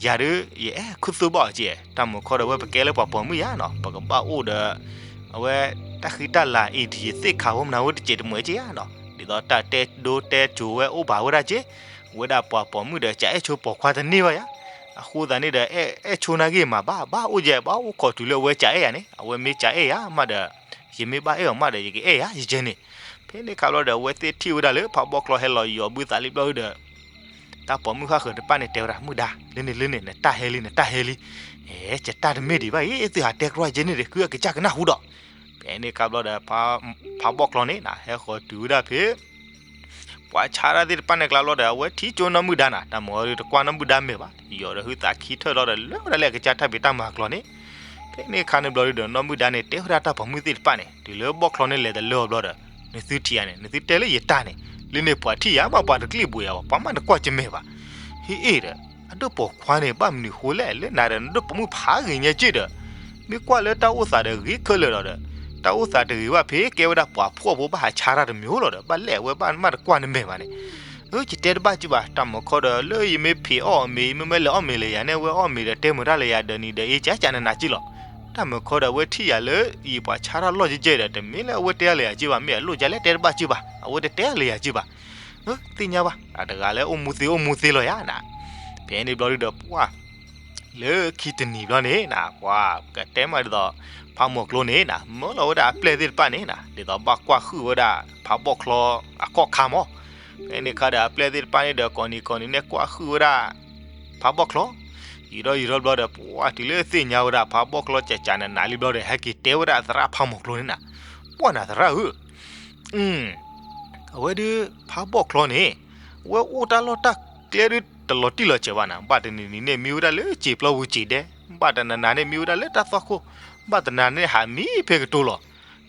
ယၤဒုး ယအဲၣ်ခူသူၣ်ဘၣ်အီၤက့, တၢ်မုၢ်ခီဒီးဝဲပကဲလၢပှၤပိာ်မုၣ်ယါနီၤ ပကဘၣ်အိၣ်ဒီး အဝဲတၢ်ဃံတၢ်လၤအံၤ တယသ့ၣ်ခးဝဲမနုၤဝဲတစဲးတမှဲးက့ယါနီၤ, ဒ်သိးတၢ်တဲဒိတဲကိၤဝဲအိၣ်ဘၣ်ဝဲဒၣ်က့, ဝဲဒၣ်ပှၤပိာ်မုၣ်ဒီး ကအဲၣ်ဆိပိာ်ခွါတန့ၢ်ဘၣ်ယါ, အဃိသတးန့ၣ်ဒီး အဲၣ်ဆိနာ်ဂ့ၤမးဘၣ် ဘၣ်အိၣ်ယဲ ဘၣ်အိၣ်ခိးတုၤလၢအဝဲကအဲၣ်ယၤန့ၣ် အဝဲမ့ၢ်ကအဲၣ်ယၤမးဒီး ယမ့ၢ်ဘၣ်အဲၣ်အီၤမးဒီး ယကအဲၣ်ယၤ ယကဲန့ၣ်, ဖဲန့ၣ်ခါဘျီဒီး အဝဲသ့ၣ်ထံၣ်ဝဲဒၣ်လၢဖးဘီၣ်ချီဟဲလီၤယီၤဘုသးလံဘျီဒီး တၢ်ပိာ်မုၣ်ဃၣ်ဃၢၤတဖၣ်န့ၣ်တဲဝဲဒၣ် မုၢ်ဒါ လၢန့ၣ်လၢန့ၣ် နတၢ်ဟဲလံ နတၢ်ဟဲလံ, အဲ ယတၢ်တမ့ၢ်ဒံးဘၣ်အံၤ သုဟးတဲကြၢးယဲန့ၣ်ဒီး ဃုအကစၢ်ကနၢ်ဟူဒီး, ဖဲန့ၣ်ခါဘျီဒီး ဖးဘီၣ်ချီန့ၣ် ဟဲဃီၤတုၤဝဲဒၣ်ဖဲ ပှၤဆါတၢ်သ့ၣ်တဖၣ်န့ၣ်ကျါဘျီဒီး အဝဲထံၣ်ကၠိနီၢ်မုၢ်ဒါနၤ, တၢ်မုၢ်အီၤဒုးတကွၢ်နီၢ်မုၢ်ဒါမဲာ်ဘၣ်, ယီၤဒီးဟုသးခံထၢၣ်လီၤဒီး လၢဝဲဒၣ်လၢအကစၢ်တၢ်ဖံးတၢ်မၤကျီန့ၣ်. ဖဲန့ၣ်အခါန့ၣ်ဘျီဒုးဒီး နီၢ်မုၢ်ဒါန့ၣ်တဲဝဲဒၣ်တၢ်ပိာ်မုၣ်သ့ၣ်တဖၣ်န့ၣ်, တုၤလၢဘီၣ်ချီန့ၣ်လဲၤတလၢအီၤဘျီဒီး, နသုထံၣ်ဧါန့ၣ်, နသုတဲလၢယတၢ်န့ၣ်, လၢန့ၣ်ပှၤထံၣ်ယၤမး ပှၤတကျံၣ်ဘိးယၤဘၣ်, ပှၤမးတကွၢ်ကမဲာ်ဘၣ်. ဟ့ၣ်အ့ၣ်ဒီး, အဒိၣ်ပိာ်ခွါန့ၣ် ဘၣ်မနုၤဃိလဲၣ်, လၢနၤဒီးနဒိၣ်ပိာ်မုၣ်ဖးဂ့ၤညါက့ဒီး, မ့ၢ်ကွၢ်လၢတၢ်အိၣ်သးဒီးဂ့ၤခဲလၢာ်လီၤဒီး, တၢ်အိၣ်သးတဂ့ၤဘၣ်ဖဲကဲဝဲဒၣ်ပှၤဖှီၣ်ဖိဘၣ်ဟးဆါတၢ်တမံၤလီၤဒီး ဘၣ်လဲၣ်အဝဲဘၣ်မးတကွၢ်နမဲာ်ဘၣ်န့ၣ်. အၢ ယတဲတဘၣ်က့ဘၣ်, တၢ်မုၢ်ခီဒီး လၢယမ့ၢ်ဖံးအီၣ်အီၤမ့ၤ ယမ့ၢ်မ့ၢ်လဲၤအီၣ်မ့ၤလၢယၤန့ၣ် အဝဲအီၣ်မ့ၤဒီးတဲမုာ်တၢ်လၢယၤဒီးနံၤဒီးအ့ ကကနနၤက့လီၤ. တၢ်မုၢ်ခီဒီး အဝဲထံၣ်ယၤလၢယပှၤဆါတၢ်လီၢ်ကဲကဲဒီး တမ့ၢ်လၢအဝဲတဲလၢယၤက့ဘၣ်, မ့ၢ်အလိၣ်ယၤလဲၣ်တဲတဘၣ်က့ဘၣ်, အဝဲတတဲလၢယၤက့ဘၣ်. သ့ၣ်ညါဘၣ်, အတဂၤလၢအိၣ်မူသ့အိၣ်မူသ့လီၤယၤနၤ. ဖဲန့ၣ်ဘျီဒုးဒီးပှၢ် လၢခံတနံၤဘျီန့ၣ်နၤ, ပှၤကတဲမးဒ်သိး ဖးမီၢ်ကျိန့ၣ်နၤ မၢလီၤဝဲဒၣ်အပျဲၢ်သ့ၣ်တဖၣ်န့ၣ်နၤ ဒ်သိးဘၣ်ကွၢ်ဃုာ်ဝဲဒၣ် ဖးဘီၣ်ချီအကီၢ်ခါမး. ဖဲန့ၣ်အခါဒီး အပျဲၢ်သ့ၣ်တဖၣ်န့ၣ်ဒီး ကိးနံၤကိးနံၤန့ၣ် ကွၢ်ဃုာ်ဝဲဒၣ် ဖးဘီၣ်ချီ, ယံာ်ထီၣ်ယံာ်ထီၣ်ဘျီဒီး ပှၢ်တုၤလၢသ့ၣ်ညါဝဲဒၣ် ဖးဘီၣ်ချီကကနနၤလံဘျီဒီး ဟဲက့ၤတဲဝဲဒၣ်သရၣ်ဖးမီၢ်ကျိန့ၣ်နၤ, ပှၢ်နၤသရၣ်ဧၢ အဝဲဒုး ဖးဘီၣ်ချီန့ၣ် အဝဲအိၣ်တၢ်လီၢ်တၢ်ကျဲဒုးတလီၤတံၢ်လီၤဆဲးဘၣ်နၤ, ဘၣ်တနံၤနံၤန့ၣ်မံဝဲဒၣ်လၢစံာ်ပျီပူၤစံာ်ဒဲ, ဘၣ်တနၤနၤန့ၣ်မံဝဲဒၣ်လၢတၢ်သွၣ်ခိၣ်, ဘၣ်တနၤန့ၣ်ဟးမံဖဲကတိၤလီၤ.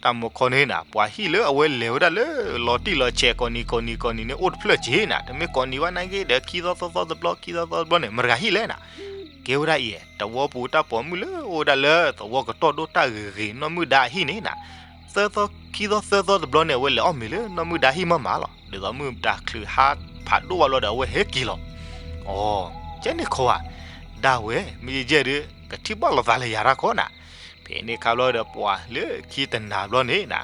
တၢ်မုၢ်ခီန့ၣ်နၤ ပှၤဟံၣ်လၢအဝဲလဲၤဝဲဒၣ်လၢလီၤတံၢ်လီၤဆဲး ကိးနံၤကိးနံၤကိးနံၤန့ၣ် အိၣ်တဖျၢၣ်က့ၤနၤ, တမ့ၢ်ကိးနံၤဘၣ်နာ်က့ဒီး ခံသီသၢသီတဘျီ ခံသီသၢသီတဘျီန့ၣ် မတၤဂၤဟံၣ်လဲၣ်နၤ. ကဲဝဲဒၣ်အံၤ သဝီပူၤတၢ်ပိာ်မုၣ်လၢအိၣ်ဝဲဒၣ်လၢသဝီကတီၢ်ဒိၣ်တၢ်ဂ့ၤဂ့ၤ နီၢ်မုၢ်ဒါအဟံၣ်န့ၣ်နၤ, သၢသီ ခံသီသၢသီတဘျီန့ၣ် အဝဲလဲၤအီၣ်မ့ၤလၢနီၢ်မုၢ်ဒါဟံၣ်မးမးလီၤ. ဒ်သိးမုၢ်ဒါချုးဟါဖးဒိၣ်ဘၣ်ဘျီဒီး အဝဲဟဲက့ၤလီၤ. အိ ကဲန့ၣ်ခီဧါ, ဒါဝဲ မ့ၢ်ယဲၢ်ဒုး ကထံၣ်ဘၣ်လိာ်သးလၢယၤတၢ်ခီနၤ. ဖဲန့ၣ်အခါဘျီဒီး ပှၤလၢခံတနၤဘျီန့ၣ်နၤ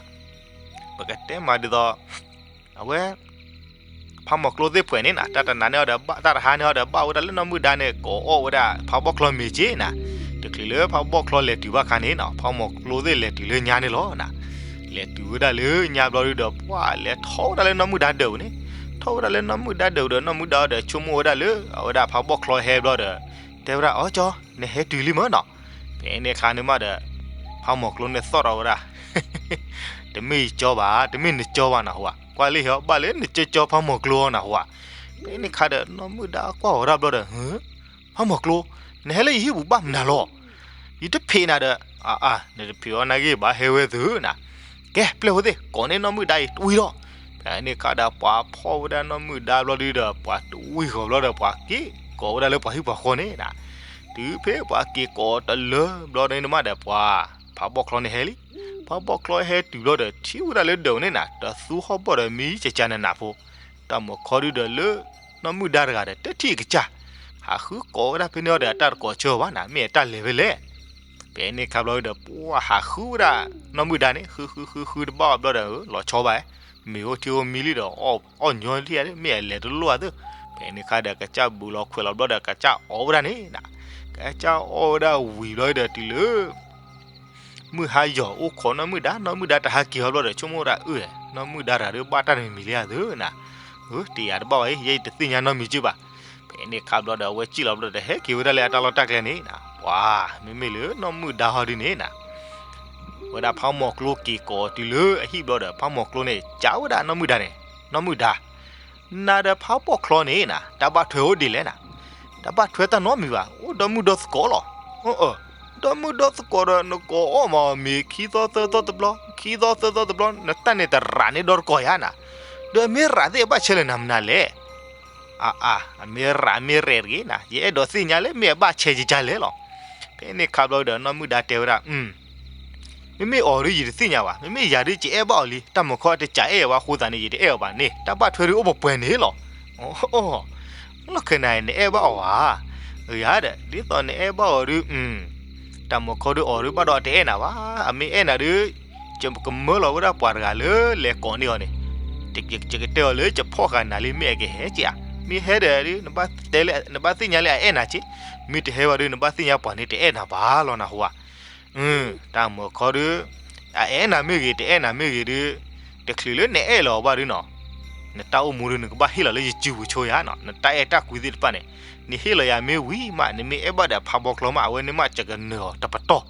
ပကတဲမးဒ်သိး အဝဲ ဖးမီၢ်ကျိသ့ၣ်ဖှဲးန့ၣ်နၤ တၢ်တနၤန့ၣ်အီၤဒီး တၢ်တဟါန့ၣ်အီၤဒီး ဘၣ်ဝဲဒၣ်လၢနီၢ်မုၢ်ဒါန့ၣ် ကိးအီၣ်ဝဲဒၣ်ဖးဘီၣ်ချီမ့ၤက့နၤ. တချုးလၢဖးဘီၣ်ချီလဲၤတုၤဘၣ်ခါန့ၣ်နၤ ဖးမီၢ်ကျိသ့ၣ်လဲၤတုၤလၢညါန့ၣ်လီၤနၤ. လဲၤတုၤဝဲဒၣ်လၢညါဘျီဒုးဒီး ပှၢ်လဲၤထီၣ်ဝဲဒၣ်လၢနီၢ်မုၢ်ဒါဒၢးပူၤန့ၣ်, ထီၣ်ဝဲဒၣ်လၢနီၢ်မုၢ်ဒါဒၢးပူၤဒီး နီၢ်မုၢ်ဒါအီၤဒီး ဆိကမိၣ်ဝဲဒၣ်လၢ အဝဲဒၣ်ဖးဘီၣ်ချီဟဲဘျီဒီး တဲဝဲဒၣ် အိ ကၠီ နဟဲတုၤလံမၢနီၤ. ဖဲန့ၣ်အခါန့ၣ်မးဒီး ဖးမီၢ်ကျိန့ၣ်သီၣ်ထီၣ်ဝဲဒၣ် တမ့ၢ်ယကၠီဘၣ်, တမ့ၢ်နကၠီဘၣ်နဟူဧါ, ကွၢ်လၢဟဲအီၤ ဘၣ်လၢနကၠီကၠီဖးမီၢ်ကျိအီၤနဟူဧါ. ဖဲန့ၣ်အခါဒီး နီၢ်မုၢ်ဒါကွၢ်အီၤဒၣ်ဘျီဒီး ဖးမီၢ်ကျိ, နဟဲလၢယဟံၣ်ပူၤဘၣ်မနုၤလီၤ. ယတဖံးနၤဒီး, အါအါ နတဖံးအီၤနာ်က့ဘၣ်ဟဲဝဲသုနၤ. ကဲ ပျဲၢ်ဖိသ့ၣ် ကိးန့ၢ်နီၢ်မုၢ်ဒါအံၤတဝံၤလီၤ. ဖဲန့ၣ်အခါဒီး ပှၤဖီၣ်ဝဲဒၣ်နီၢ်မုၢ်ဒါဘျီဒုးဒီး ပှၤတဝံၤဃီၤဘျီဒီး ပှၤက့ၤကိးဝဲဒၣ်လၢပှၤဟံၣ်ပှၤဃီန့ၣ်နၤ. တုၤဖဲပှၤက့ၤကိးတလၢဘျီန့ၣ်မးဒီး ပှၤ ဖးဘီၣ်ချီန့ၣ်ဟဲလံ. ဖးဘီၣ်ချီဟဲတုၤဘျီဒီး ထံၣ်ဝဲဒၣ်လၢဒၢးန့ၣ်နၤ တသူဟီၣ်ဘီၣ်ဒီးမံကကနနၤဖိ. တၢ်မုၢ်ခီဒုးဒီးလၢ နီၢ်မုၢ်ဒါတဂၤဒီး တထံၣ်အကစၢ်, ဟးဃုကိးဝဲဒၣ်ဖဲန့ၣ်အီၤဒီး အတၢ်တကိးဆၢအီၤဘၣ်နၤ မ့ၢ်အတၢ်လဲၤဖဲလဲၣ်. ဖဲန့ၣ်အခါဘျီဒီး ပှၤဟးဃုဝဲဒၣ် နီၢ်မုၢ်ဒါန့ၣ် ဃုဃုဃုဃုတဘၣ်အီၤဘျီဒီး လီၤဆီဘၣ်, မ့ၢ်အိၣ်ထံအိၣ်မံလံဒီး အီၣ်ညီလံဧါ မ့ၢ်အလဲၤတလိၣ်ဧါသ့ၣ်. ဖဲန့ၣ်အခါဒီး ကစၢ်ဘူးလီၤခွဲးလီၤဘျီဒီး ကစၢ်အီၣ်ဝဲဒၣ်န့ၣ်နၤ. ကစၢ်အီၣ်ဝဲဒၣ်ဝံၤဘျီဒီးတုၤလၢ မုၢ်ဟါယီၤအိၣ်ခိးနီၢ်မုၢ်ဒါ, နီၢ်မုၢ်ဒါတဟးက့ၤဟီဘျီဒီး ဆိကမိၣ်ဝဲဒၣ် အၢ နီၢ်မုၢ်ဒါတဂၤဒီး ဘၣ်တၢ်တမံၤမံၤလံဧါသ့ၣ်နၤ. အၢ တယၤတဘၣ်ဘၣ်အံၤ ယဲယတသ့ၣ်ညါနီတမံၤက့ဘၣ်. ဖဲန့ၣ်အခါဘျီဒီး အဝဲစံၣ်လီၤဘျီဒီး ဟဲက့ၤဝဲဒၣ်လၢအတၢ်လီၢ်တၢ်ကျဲန့ၣ်နၤ. ပှၤ မ့မ့ၢ်လၢနီၢ်မုၢ်ဒါဟီဒုန့ၣ်နၤ ဝဲဒၣ်ဖးမီၢ်ကျိက့ၤကိးတုၤလၢအဟံၣ်ဘျီဒီး ဖးမီၢ်ကျိန့ၣ် စံးဝဲဒၣ်နီၢ်မုၢ်ဒါန့ၣ်, နီၢ်မုၢ်ဒါ နၤဒီးဖးဘီၣ်ချီန့ၣ်နၤ တၢ်ဘၣ်ထွဲအိၣ်ဒ်လဲၣ်နၤ. တၢ်ဘၣ်ထွဲတၢ်နီတမံၤဘၣ်, အိၣ်ဒီမုၢ်ဒီသကိးလီၤ. အၢ ဒီမုၢ်ဒီသကိးဒီး နကိးအီၣ်မးအီၤမ့ၤ ခံသီသၢသီတဘျီ, ခံသီသၢသီတဘျီ, နတၢ်န့ၣ်တရးန့ၢ်ဒီတကိးယါနၤ. ဒီးအမ့ၢ်ရးသ့ၣ်အဘၣ်ဆဲးလၢနၤမနုၤလဲၣ်. အါအါ အမ့ၢ်ရးမ့ၢ်ရဲၣ်တဂ့ၤနၤ, ယအဲၣ်ဒိးသ့ၣ်ညါလၢမ့ၢ်အဘၣ်ဆဲးယကါလဲၣ်လီၤ. ဖဲန့ၣ်အခါဘျီဒီး နီၢ်မုၢ်ဒါတဲဝဲဒၣ် မ့မ့ၢ်အီၤဒုး ယတသ့ၣ်ညါဘၣ်, မ့မ့ၢ်ယၤဒုး ယအဲၣ်ဘၣ်အီၤလံ, တၢ်မုၢ်ခီတစးအဲၣ်ဘၣ်အဃိသတးန့ၣ် ယတအဲၣ်အီၤဘၣ်န့ၣ်, တၢ်ဘၣ်ထွဲဒုးအိၣ်ပှဲၤပှဲၤန့ၣ်လီၤ. အိ လီၢ်ခဲနၤ နအဲၣ်ဘၣ်အီၤဧါ. ယၤဒီး ဒ်သိးနအဲၣ်ဘၣ်အီၤဒုး တၢ်မုၢ်ခီဒုးအီၤဒုးဘၣ်ဒီးတအဲၣ်နၤဘၣ်, အမ့ၢ်အဲၣ်နၤဒုး ယကမၢလီၤဝဲဒၣ်ပှၤတဂၤလၢလဲၤကိးန့ၢ်အီၤန့ၣ်, ယကတဲအီၤလၢယဖီၣ်ဃာ်နၤလံ မ့ၢ်အကဟဲက့ဧါ. မ့ၢ်ဟဲဒီးဒုး နဘၣ်သ့ၣ်ညါလၢအအဲၣ်နၤက့, မ့ၢ်တဟဲဘၣ်ဒုး နဘၣ်သ့ၣ်ညါပှၤန့ၣ်တအဲၣ်နၤဘၣ်လီၤနဟူဧါ. တၢ်မုၢ်ခီဒုး အအဲၣ်နၤမ့ၢ်ဂ့ၤ တအဲၣ်နၤမ့ၢ်ဂ့ၤဒုး, တချုးလၢနအဲၣ်လီၤဘၣ်ဒုးနီၤ, နတၢ်အိၣ်မူဒုး နကဘၣ်ဟ့ၣ်လီၤလၢယစုပူၤဆိယၤနီၤ, နတၢ်အဲၣ်တၢ်ကွံသ့ၣ်တဖၣ်န့ၣ်, နဟ့ၣ်လီၤယၤမ့ၢ်ဝံၤမး နမ့ၢ်အဲၣ်ဘၣ်ဒီးဖးဘီချီမး အဝဲန့ၣ်မး ယကနၢၤအီၤတပတီၢ်.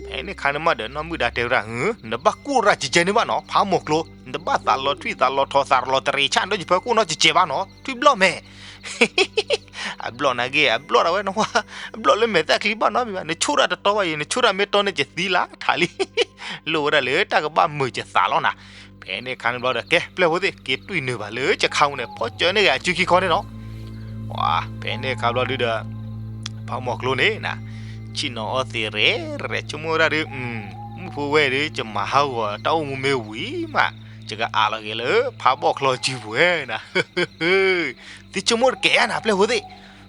ဖဲန့ၣ်ခါန့ၣ်မးဒီး နီၢ်မုၣ်ဒါတဲဝဲဒၣ်, နဘၣ်ကူၣ်ရၢ်ကဲကဲန့ၣ်ဘၣ်နီၤ ဖးမိၢ်ကျိ, နတဘၣ်သးလီၤထွံၣ်သးလီၤထီသးလီၤတရံးဆၣ်ဒီးယဖၢကိၣ်နီတကဲဘၣ်နီၤ ထွံၣ်ဘျီၣ်မဲာ် အဘျီၣ်နာ်က့ အဘျီၣ်ဒၣ်ဝဲနဝါ, အဘျီၣ်လၢမဲာ်သၣ်ချံဘၣ်နီတမံၤဘၣ်, နဆိၣ်တၢ်တတီဘၣ်အံၤ နဆိၣ်တၢ်မ့ၢ်တီန့ၣ် ကသံလၢထးလံ, လိၣ်ဝဲဒၣ်လၢတၢ်ကဘၣ်မုာ်ကသးလီၤနၤ. ဖဲန့ၣ်ခါန့ၣ်ဘျီဒီး ကဲ ပျဲၢ်ဖိသ့ၣ် က့ၤတွံၢ်နုာ်ဘၣ်လၢကခါပူၤန့ၣ် ဖီၣ်စၢၤန့ၢ်ဂ့ၤအစုခံခီန့ၣ်နီၤ. ပှၤ ဖဲန့ၣ်ခါဘျီဒုဒီး ဖးမိၢ်ကျိန့ၣ်နၤ, ဆ့ၣ်နီၤအီသံးရဲၣ်ရဲၣ် ဆိကမိၣ်ဝဲဒၣ်ဒု, မုၣ်ဖိဝဲဒု ယမၤဟးဂီၤတၢ်အိၣ်မူမ့ၢ်ဝံၤမး ယကအးလီၤက့ၤလၢဖးဘီၣ်ချီစုပူၤဝဲနၤ. သုဆိကမိၣ်တကဲဧါနၤ ပျဲၢ်ဖိသ့ၣ်.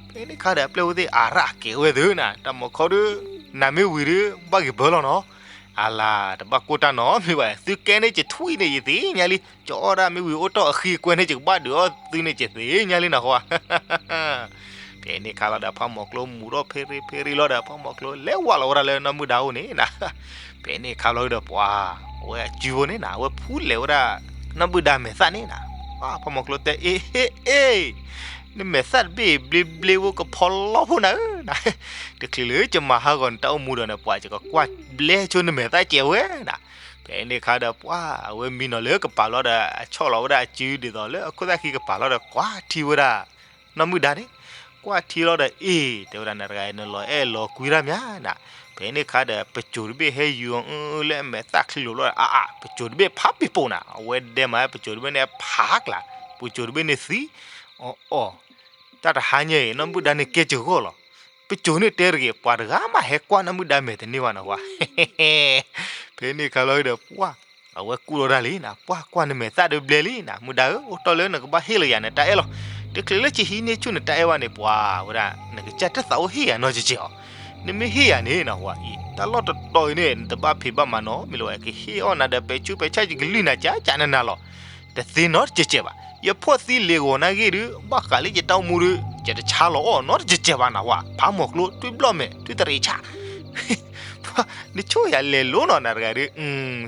ဖဲန့ၣ်ခါဒီး ပျဲၢ်ဖိသ့ၣ်အါရၣ်ကဲဝဲသုနၤ, တၢ်မၤခီဒု နၤမ့ၢ်ဝံၤဒု ဘၣ်ဂ့ၤဘၢလီၤနီၤ. အလၤ တဘၣ်ကိၢ်တၢ်နီတမံၤဘၣ်, သုကဲန့ၣ် ယထွံၣ်န့ၣ် ယသ့ၣ်ညါလံ, ယအီၣ်ဒၣ်မ့ၢ်ဝံၤအိၣ်တီၢ်အဃံအကွဲန့ၣ် ယကဘၣ်ဒုးအီၣ်သုန့ၣ် ယသ့ၣ်ညါလံနၤဟီ. ဖဲန့ၣ်ခါလီၤဒီး ဖးမိၢ်ကျိမူၤထီၣ်ဖ့ရ့ဖ့ရ့လီၤဒီး ဖးမိၢ်ကျိလဲၤဝးလီၤဝဲဒၣ်လၢနီၢ်မုၣ်ဒါအိၣ်န့ၣ်နၤ. ဖဲန့ၣ်ခါလီၤဒီး ပှၤ အဝဲအစုဖိန့ၣ်နၤ အဝဲဖူလဲၤဝဲဒၣ် နီၢ်မုၣ်ဒါမဲာ်သၣ်န့ၣ်နၤ. ပှၤ ဖးမိၢ်ကျိတဲ အ့ အ့ အ့ နမဲာ်သၣ်တဘ့ၣ်ဘျ့ဘျ့ဖိကဖီလီဖိနၤဧၢနၤ, တချုးလၢယမၤဟးဂီၤနတၢ်အိၣ်မူဒီးန့ၣ် ပှၤယကကွၢ်ဘျဲဆိနမဲာ်သၣ်ကဲဝဲနၤ. ဖဲန့ၣ်ခါဒီး ပှၤ အဝဲမံနီၤလၢကပာ်လီၤဒီး အဆီၣ်လီၤဝဲဒၣ်အစုဒ်သိးလၢအခိၣ်သၣ်ခံကပာ်လီၤဒီး ကွၢ်ထံဝဲဒၣ် နီၢ်မုၣ်ဒါန့ၣ်, ကွၢ်ထံလီၤဒီး အ့ တဲဝဲဒၣ် နတဂၤအံၤ နလီၤအဲၣ်လီၤကွံတၢ်မးနၤ. ဖဲန့ၣ်ခါဒီး ပစိၤတဘ့ၣ်ဟဲယူၤအီၤ အၢ လၢအမဲာ်သၣ်ချံလိၤလီၤဒီး အါအါ ပစိၤတဘ့ၣ်ဖးပံၤပိာ်နၤ, အဝဲဒဲမး ပစိၤတဘ့ၣ်န့ၣ်ဖးကျါ, ပစိၤတဘ့ၣ်န့ၣ်သံ, အီအီ တၢ်တဟါညါအံၤ နီၢ်မုၣ်ဒါန့ၣ်ကဲစဂီၢ်လီၤ. ပစိၤန့ၣ်တဲတဂ့ၤ ပှၤတဂၤမးဟဲကွၢ်နီၢ်မုၣ်ဒါမဲာ်တန့ၢ်ဘၣ်နၤဝဲ. ဖဲန့ၣ်ခါလီၤဒီး ပှၤ အဝဲကူၣ်လီၤတၢ်လံနၤ, ပှၤကွၢ်နမဲာ်သၣ်ဒုးဘျဲလံနၤ, မုၣ်ဒါဧၢ အိၣ်တီၢ်လၢနကဘၣ်ဟ့ၣ်လီၤယၤနတၢ်အဲၣ်လီၤ. တချုးလၢယဟံးန့ၢ်ဆူၣ်နတၢ်အဲၣ်ဘၣ်န့ၣ် ပှၤဝဲဒၣ် နကစၢ်တသးအိၣ်ဟ့ၣ်ယၤနီတကဲးအီၤ, နမ့ၢ်ဟ့ၣ်ယၤန့ၣ်နဝဲအံၤ တၢ်လီၢ်တတီၤအံၤန့ၣ် နတဘၣ်ဖံးဘၣ်မၤနီတမံၤလၢၤဝဲ, ကဟ့ၣ်အီၣ်နၤဒီးပဲာ်ဆူးပဲာ်ဆၣ် ယကလုၢ်နၤကကနနၤလီၤ. တသ့နီတကဲးဘၣ်. ယဖှီၣ်သံလ့ၤဂီၤနာ်ဂ့ၢ်ဒုး ဘၣ်ဃးလၢယတၢ်အိၣ်မူဒုး ယတဆါလီၤအီၣ်နီတကဲးဘၣ်နဝဲ, ဖးမိၢ်ကျိ ထွံၣ်ဘျီၣ်မဲာ် ထွံၣ်တရံးဆၣ် နဆိၣ်ယၤလဲၤလိၤနီၤ နတဂၤဒုး,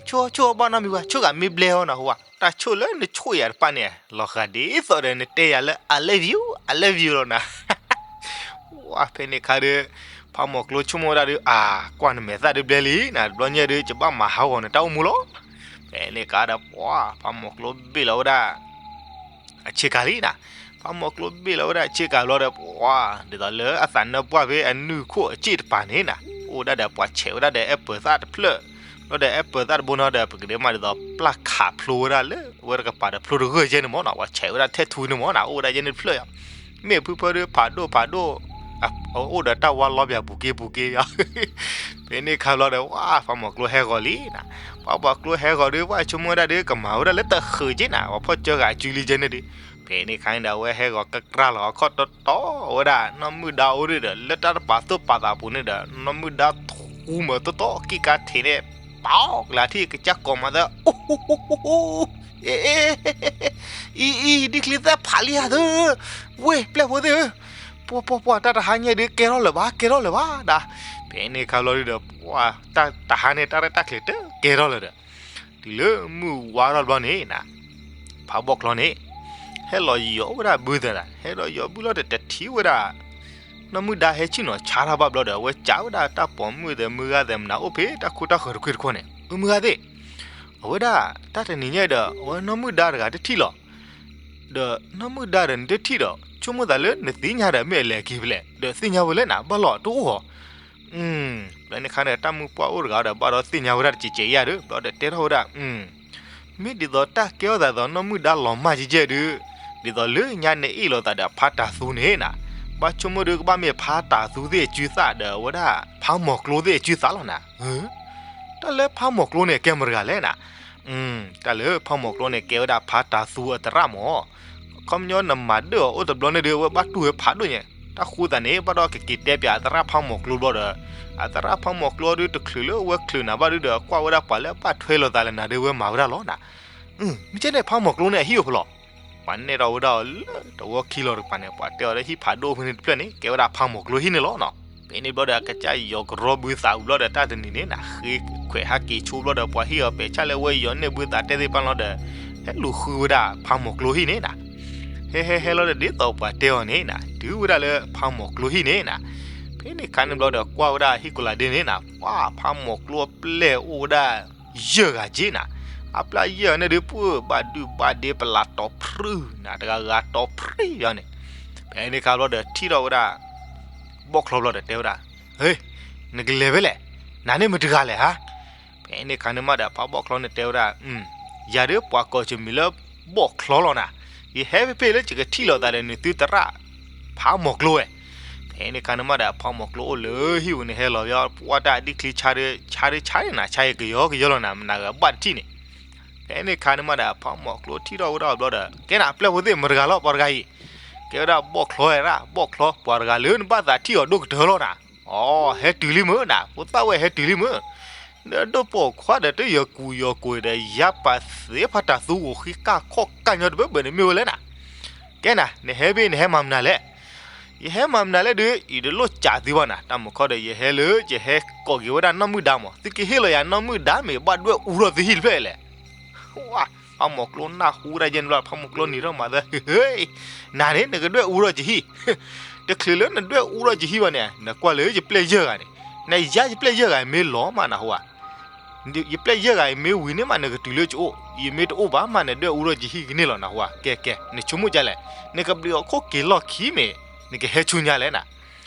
ဆိၣ်ဆိၣ်အီၣ်ဘၣ်နီတမံၤဝဲ, ဆိၣ်ဂၤမ့ၢ်ဘျဲအီၤနဟူဧါ, တၢ်ဆိၣ်လၢနဆိၣ်ယၤတဖၣ်န့ၣ် လီၤဂာ်ဒ်သိးဒီးနတဲယၤလၢ I love you, I love you လီၤနၤ. ဝဲဖဲန့ၣ်ခါဒီး ဖးမိၢ်ကျိဆိကမိၣ်ဝဲဒၣ်ဒုး အါ ကွၢ်နမဲာ်သၣ်ဒုးဘျဲလံနၤ, တဘျီညါဒုး ယဘၣ်မၤဟးဂီၤနတၢ်အိၣ်မူလီၤ. ဖဲန့ၣ်ခါဒီး ပှၤ ဖးမိၢ်ကျိဘ့ၣ်လီၤဝဲဒၣ် အဆ့ကၤလံနၤ. ဖးမိၢ်ကျိဘ့ၣ်လီၤဝဲဒၣ်အဆ့ကၤဘျီဒီး ပှၤ ဒ်သိးလၢအသးနၢပှၢ်ဖဲအနုာ်ခိၣ်အစ့ၣ်တပၤန့ၣ်နၤ, အိၣ်ဝဲဒၣ်ဒီးပှၤဆဲးဝဲဒၣ်ဒီး apple သၣ်တဖျၢၣ်, ဘျီဒီး apple သၣ်တဘိနီၤဒီး ပကဒဲမးဒ်သိး ပျၢ်ခးဖျိဝဲဒၣ်လၢဝဲတကပၤဒီးဖျိတဂၢၢ်ယဲန့ၣ်မ့ၢ်နၤ, ပှၤဆဲးဝဲဒၣ်ထဲထူန့ၣ်မ့ၢ်နၤ, အိၣ်ဝဲဒၣ်ယဲန့ၣ်တဖျၢၣ်ယီၤ, မ့ၢ်ဖုဖၢဒုးဖးဒိၣ်ဖးဒိၣ် အိၣ်ဒီးတၢ်ဝါလီၤပၠးပူၤက့ပူၤက့ယီၤ ဖဲန့ၣ်ခါဘျီဒီး ဝဲ ဖးမိၢ်ကျိဟဲဂီၤလံနၤ. ဖးမိၢ်ကျိဟဲဂီၤဒီး ပှၤဆိကမိၣ်ဝဲဒၣ်ဒီး ကမၤဝဲဒၣ်လၢတဃုာ်က့နၤ, ပှၤဖီၣ်ကၢဂၤအစုလံယဲန့ၣ်ဒီး, ဖဲန့ၣ်ခါန့ၣ်ဒီး အဝဲဟဲဂီၤကကြၢ်လီၤအခီၣ်တီတီဝဲဒၣ် နီၢ်မုၣ်ဒါအိၣ်ဒုးဒီး လၢတၢ်တပာ်သူၣ်ပာ်သးပူၤန့ၣ်ဒီး နီၢ်မုၣ်ဒါထူမၤတီတီ က့ၣ်ကါထံးန့ၣ် ပကလၤထံၣ်ကစၢ်ကိးမၤသၢ အ့ အ့ အံၤ အံၤ ဒ်ချံသၣ်ဖးလံဧါသၢ, ဝ့ၢ် ပျဲၢ်ဖိသ့ၣ်ဧၢ, ပှၤ ပှၤ ပှၤ တၢ်တဟါညါဒုး ကဲထီၣ်လၢၤဘၣ် ကဲထီၣ်လၢၤဘၣ်ဒၣ်. ဖဲန့ၣ်ခါဘျီဒုးဒီး ပှၤ တၢ်တဟါန့ၣ် တၢ်ရဲၣ်တၢ်ကျဲၤတကဲထီၣ်လၢၤဒီး တုၤလၢမုၢ်ဝါထီၣ်ဘျီန့ၣ်နၤ, ဖးဘီၣ်ကျိန့ၣ် ဟဲလီၤယီၤအိၣ်ဝဲဒၣ်ဘုသးနၤ, ဟဲလီၤယီၤဘုလီၤဒီး တထံၣ်ဝဲဒၣ် နီၢ်မုၣ်ဒါဟဲဆ့ၣ်နီၤဆါတၢ်ဘၣ်ဘျီဒီး အဝဲစံးဝဲဒၣ်တၢ်ပိာ်မုၣ်သဲးမုၢ်ဂၤသဲးမနၤအိၣ်ဖဲတၢ်ခိတၢ်ဃၢၤတခွ့ၣ်တခီန့ၣ်, မုၢ်ဂၤသ့ၣ်, အဝဲဒၣ် တၢ်တနံၤညါဒီး အဝဲနီၢ်မုၣ်ဒါတဂၤတထံၣ်လီၤ. ဒီးနီၢ်မုၣ်ဒါဒီးနတထံၣ်ဒီး ဆိကမိၣ်သးလၢနသ့ၣ်ညါဒီးမ့ၢ်အလဲၤက့ၤဖဲလဲၣ်, ဒီးသ့ၣ်ညါဝဲလၢနၤဘၣ်လီၤတအိၣ်ဧါ. ဖဲန့ၣ်ခါန့ၣ် တၢ်မုၢ်ပှၢ်အိၣ်တဂၤဒီး ဘၣ်ဒီးသ့ၣ်ညါဝဲဒၣ်တစဲးစဲးယါဒီး ဘျီဒီးတဲထီၣ်ဝဲဒၣ် မ့ၢ်ဒ်သိးတၢ်ကဲထီၣ်သးသိးနီၢ်မုၣ်ဒါလီၤမၢ်ကဲကဲဒုး, ဒ်သိးလၢညါနအဲၣ်လိာ်သးဒီးဖါတၤသူန့ၣ်နၤ, ဘၣ်ဆိကမိၣ်ဒုးကဘၣ်မ့ၢ်ဖါတၤသူသ့ၣ်အစုသၣ်ဒီး အဝဲဒၣ်ဖးမိၢ်ကျိသ့ၣ်အစုသၣ်လီၤနၤ. တၢ်လၢဖးမိၢ်ကျိန့ၣ် ကဲမတၤတဂၤလဲၣ်နၤ. တၢ်လၢဖးမိၢ်ကျိန့ၣ် ကဲဝဲဒၣ်ဖါတၤသူအသရၣ်မး. ခီပညီနမၤဒၢၣ်အီၤအိၣ်တဘျီန့ၣ်ဒုး အဝဲဘၣ်တူၢ်ဝဲဖးဒိၣ်ညါ, တၢ်ဃိသးန့ၣ် ဘၣ်ဒီးကက့ၤတဲပၠးအသရၣ်ဖးမိၢ်ကျိဘျီဒီး အသရၣ်ဖးမိၢ်ကျိဒုး တချုးလၢအဝဲချုးနၤဘၣ်ဒုးဒီး ကွၢ်ဝဲဒၣ်ပှၤလၢအဘၣ်ထွဲလိာ်သးလၢနၤဒုး အဝဲမၤဝဲဒၣ်လီၤနၤ. မ့ၢ်ကဲန့ၣ် ဖးမိၢ်ကျိန့ၣ် အဟံၣ်အိၣ်ဖဲလဲၣ်. ပှၤနဲၣ်ထီၣ်ဝဲဒၣ်အီၤလၢတဝီခံလီၤတကပၤန့ၣ် ပှၤတဲအီၤလၢဟံၣ်ဖးဒိၣ်ဖဲန့ၣ်တဖျၢၣ်န့ၣ် ကဲဝဲဒၣ်ဖးမိၢ်ကျိဟံၣ်န့ၣ်လီၤနၤ. ဖဲန့ၣ်ဘျီဒီး အကစၢ်ယီၤကရီဘုသးဝံၤဘျီဒီး တၢ်တနံၤန့ၣ်နၤ ဃ့ခွဲးဟးက့ၤဆိဘျီဒီး ပှၤဟ့ၣ်အီၤပဲာ်ဆၣ်လၢအဝဲယီၤန့ၢ်ဘုသးတဲသ့ၣ်တဖၣ်လီၤဒီး ဟဲလူၤဃုဝဲဒၣ်ဖးမိၢ်ကျိဟံၣ်န့ၣ်နၤ. ဟဲဟဲဟဲလီၤဒီး ဒ်သိးပှၤတဲအီၤန့ၣ်နၤ တုၤဝဲဒၣ်လၢဖးမိၢ်ကျိဟံၣ်န့ၣ်နၤ. ဖဲ ဖဲန့ၣ်ခါန့ၣ်ဘျီဒီး ကွၢ်ဝဲဒၣ်ဟံၣ်ကိးလးဒ့န့ၣ်နၤ, ပှၤဖးမီၤကျိအပျဲၢ်အိၣ်ဝဲဒၣ် ယဲၢ်ဂၤက့နၤ, အပျဲၢ်ယဲၢ်ဂၤန့ၣ်ဒုး ပှၢ်ဘၣ်ဒုၣ်ဘၣ်ဒ့ပလးတီၤဖြူၣ်နၤ, တဂၤဂၤတီၤဖြူၣ်ယၤန့ၣ်, ဖဲန့ၣ်ခါဘျီဒီး ထံၣ်ထီၣ်ဝဲဒၣ် ဘီၣ်ချီဘျီဒီးတဲဝဲဒၣ်, ဟ့, နကလဲၤဖဲလဲၣ်, နၤန့ၣ်မတၤတဂၤလဲၣ်ဧါ. ဖဲန့ၣ်ခါန့ၣ်မးဒီး ဖးဘီၣ်ချီန့ၣ်တဲဝဲဒၣ်, ယၤဒုးပှၤကိးယမံၤလၢ ဘီၣ်ချီလီၤနၤ, ယဟဲဖဲဖဲလၢယကထံၣ်လိာ်သးဒီးနသုသရၣ် ဖးမီၤကျိဝဲ. ဖဲန့ၣ်ခါန့ၣ်မးဒီး ဖးမီၤကျိအိၣ်လၢဟံၣ်ပူၤန့ၣ် ဟဲလီၤဝဲအီၤ ပှၢ်တၢ်ဒံၣ်ချံဆါဒုး ဆါဒုးဆါန့ၣ်နၤ, ဆါယကယီကယီလီၤနၤ, မနၤဂၤဘၣ်တထံၣ်န့ၣ်. ဖဲန့ၣ်ခါန့ၣ်မးဒီး ဖးမီၤကျိထံၣ်ထီၣ်ဝဲဒၣ်ဘျီဒီး ကဲနၤ အပျဲၢ်ဖိသ့ၣ် မတၤတဂၤလီၤ ပှၤတဂၤအံၤ, ကဲဝဲဒၣ်ဘီၣ်ချီဝဲဒၣ်, ဘီၣ်ချီ ပှၤတဂၤလၢနဘၣ်သးထံၣ်အီၤဒိၣ်ကတၢၢ်လီၤနၤ. အိ ဟဲတုၤလံမုၢ်နၤ, ဖိသၣ်ဝဲဟဲတုၤလံမုၢ်, နဒိၣ်ပိာ်ခွါဒီးတယီၤကူယီၤကွံာ်ဒီး ယါပာ်သ့ဖးတၢ်သူဂီၤဃံကၢ်ခီၣ်ကၢ်ညီတဘ့ၣ်ဘၣ်န့ၣ်မ့ၢ်ဝဲလဲၣ်နၤ. ကဲနၤ နဟဲဘ့ၣ်နဟဲမၤမနုၤလဲၣ်. ယဟဲမၤမနုၤလဲၣ်ဒုး ယတလိၣ်စးသုဘၣ်နၤ, တၢ်မုၢ်ခီဒီး ယဟဲလၢယဟဲကိးက့ၤဝဲဒၣ်နီၢ်မုၣ်ဒါမး, သုကဟ့ၣ်လီၤယၤနီၢ်မုၣ်ဒါမ့ၢ်ဘၣ်ဒွဲၣ်အူထီၣ်သုဟံၣ်တဖျၢၣ်လဲၣ်. ဝါ, ဖးမီၤကျိနၢ်ဟူဒၣ်ယဲန့ၣ်ဘျီ ဖးမီၤကျိနံၤထီၣ်မၤသၢ, ဟ့, နၤန့ၣ် နကဒွဲၣ်အူထီၣ်ယဟံၣ်, တချုးလၢနဒွဲၣ်အူထီၣ်ယဟံၣ်ဘၣ်န့ၣ် နကွၢ်လၢယပျဲၢ်ယဲၢ်ဂၤန့ၣ်, နယါယပျဲၢ်ယဲၢ်ဂၤမ့ၢ်လီၤမးနဟူဧါ. ယပျဲၢ်ယဲၢ်ဂၤအံၤမ့ၢ်ဝံၤန့ၣ်မး နကတုၤလၢယအိၣ်, ယမ့ၢ်တအိၣ်ဘၣ်မး နဒွဲၣ်အူထီၣ်ယဟံၣ်ကန့ၢ်လီၤနဟူဧါ. ကဲကဲ နဆိကမိၣ်ဒ်လဲၣ်, နကဘျံးအီၤခိၣ်က့ၤလီၢ်ခံမ့ၢ် နကဟဲဆူညါလဲၣ်နၤ.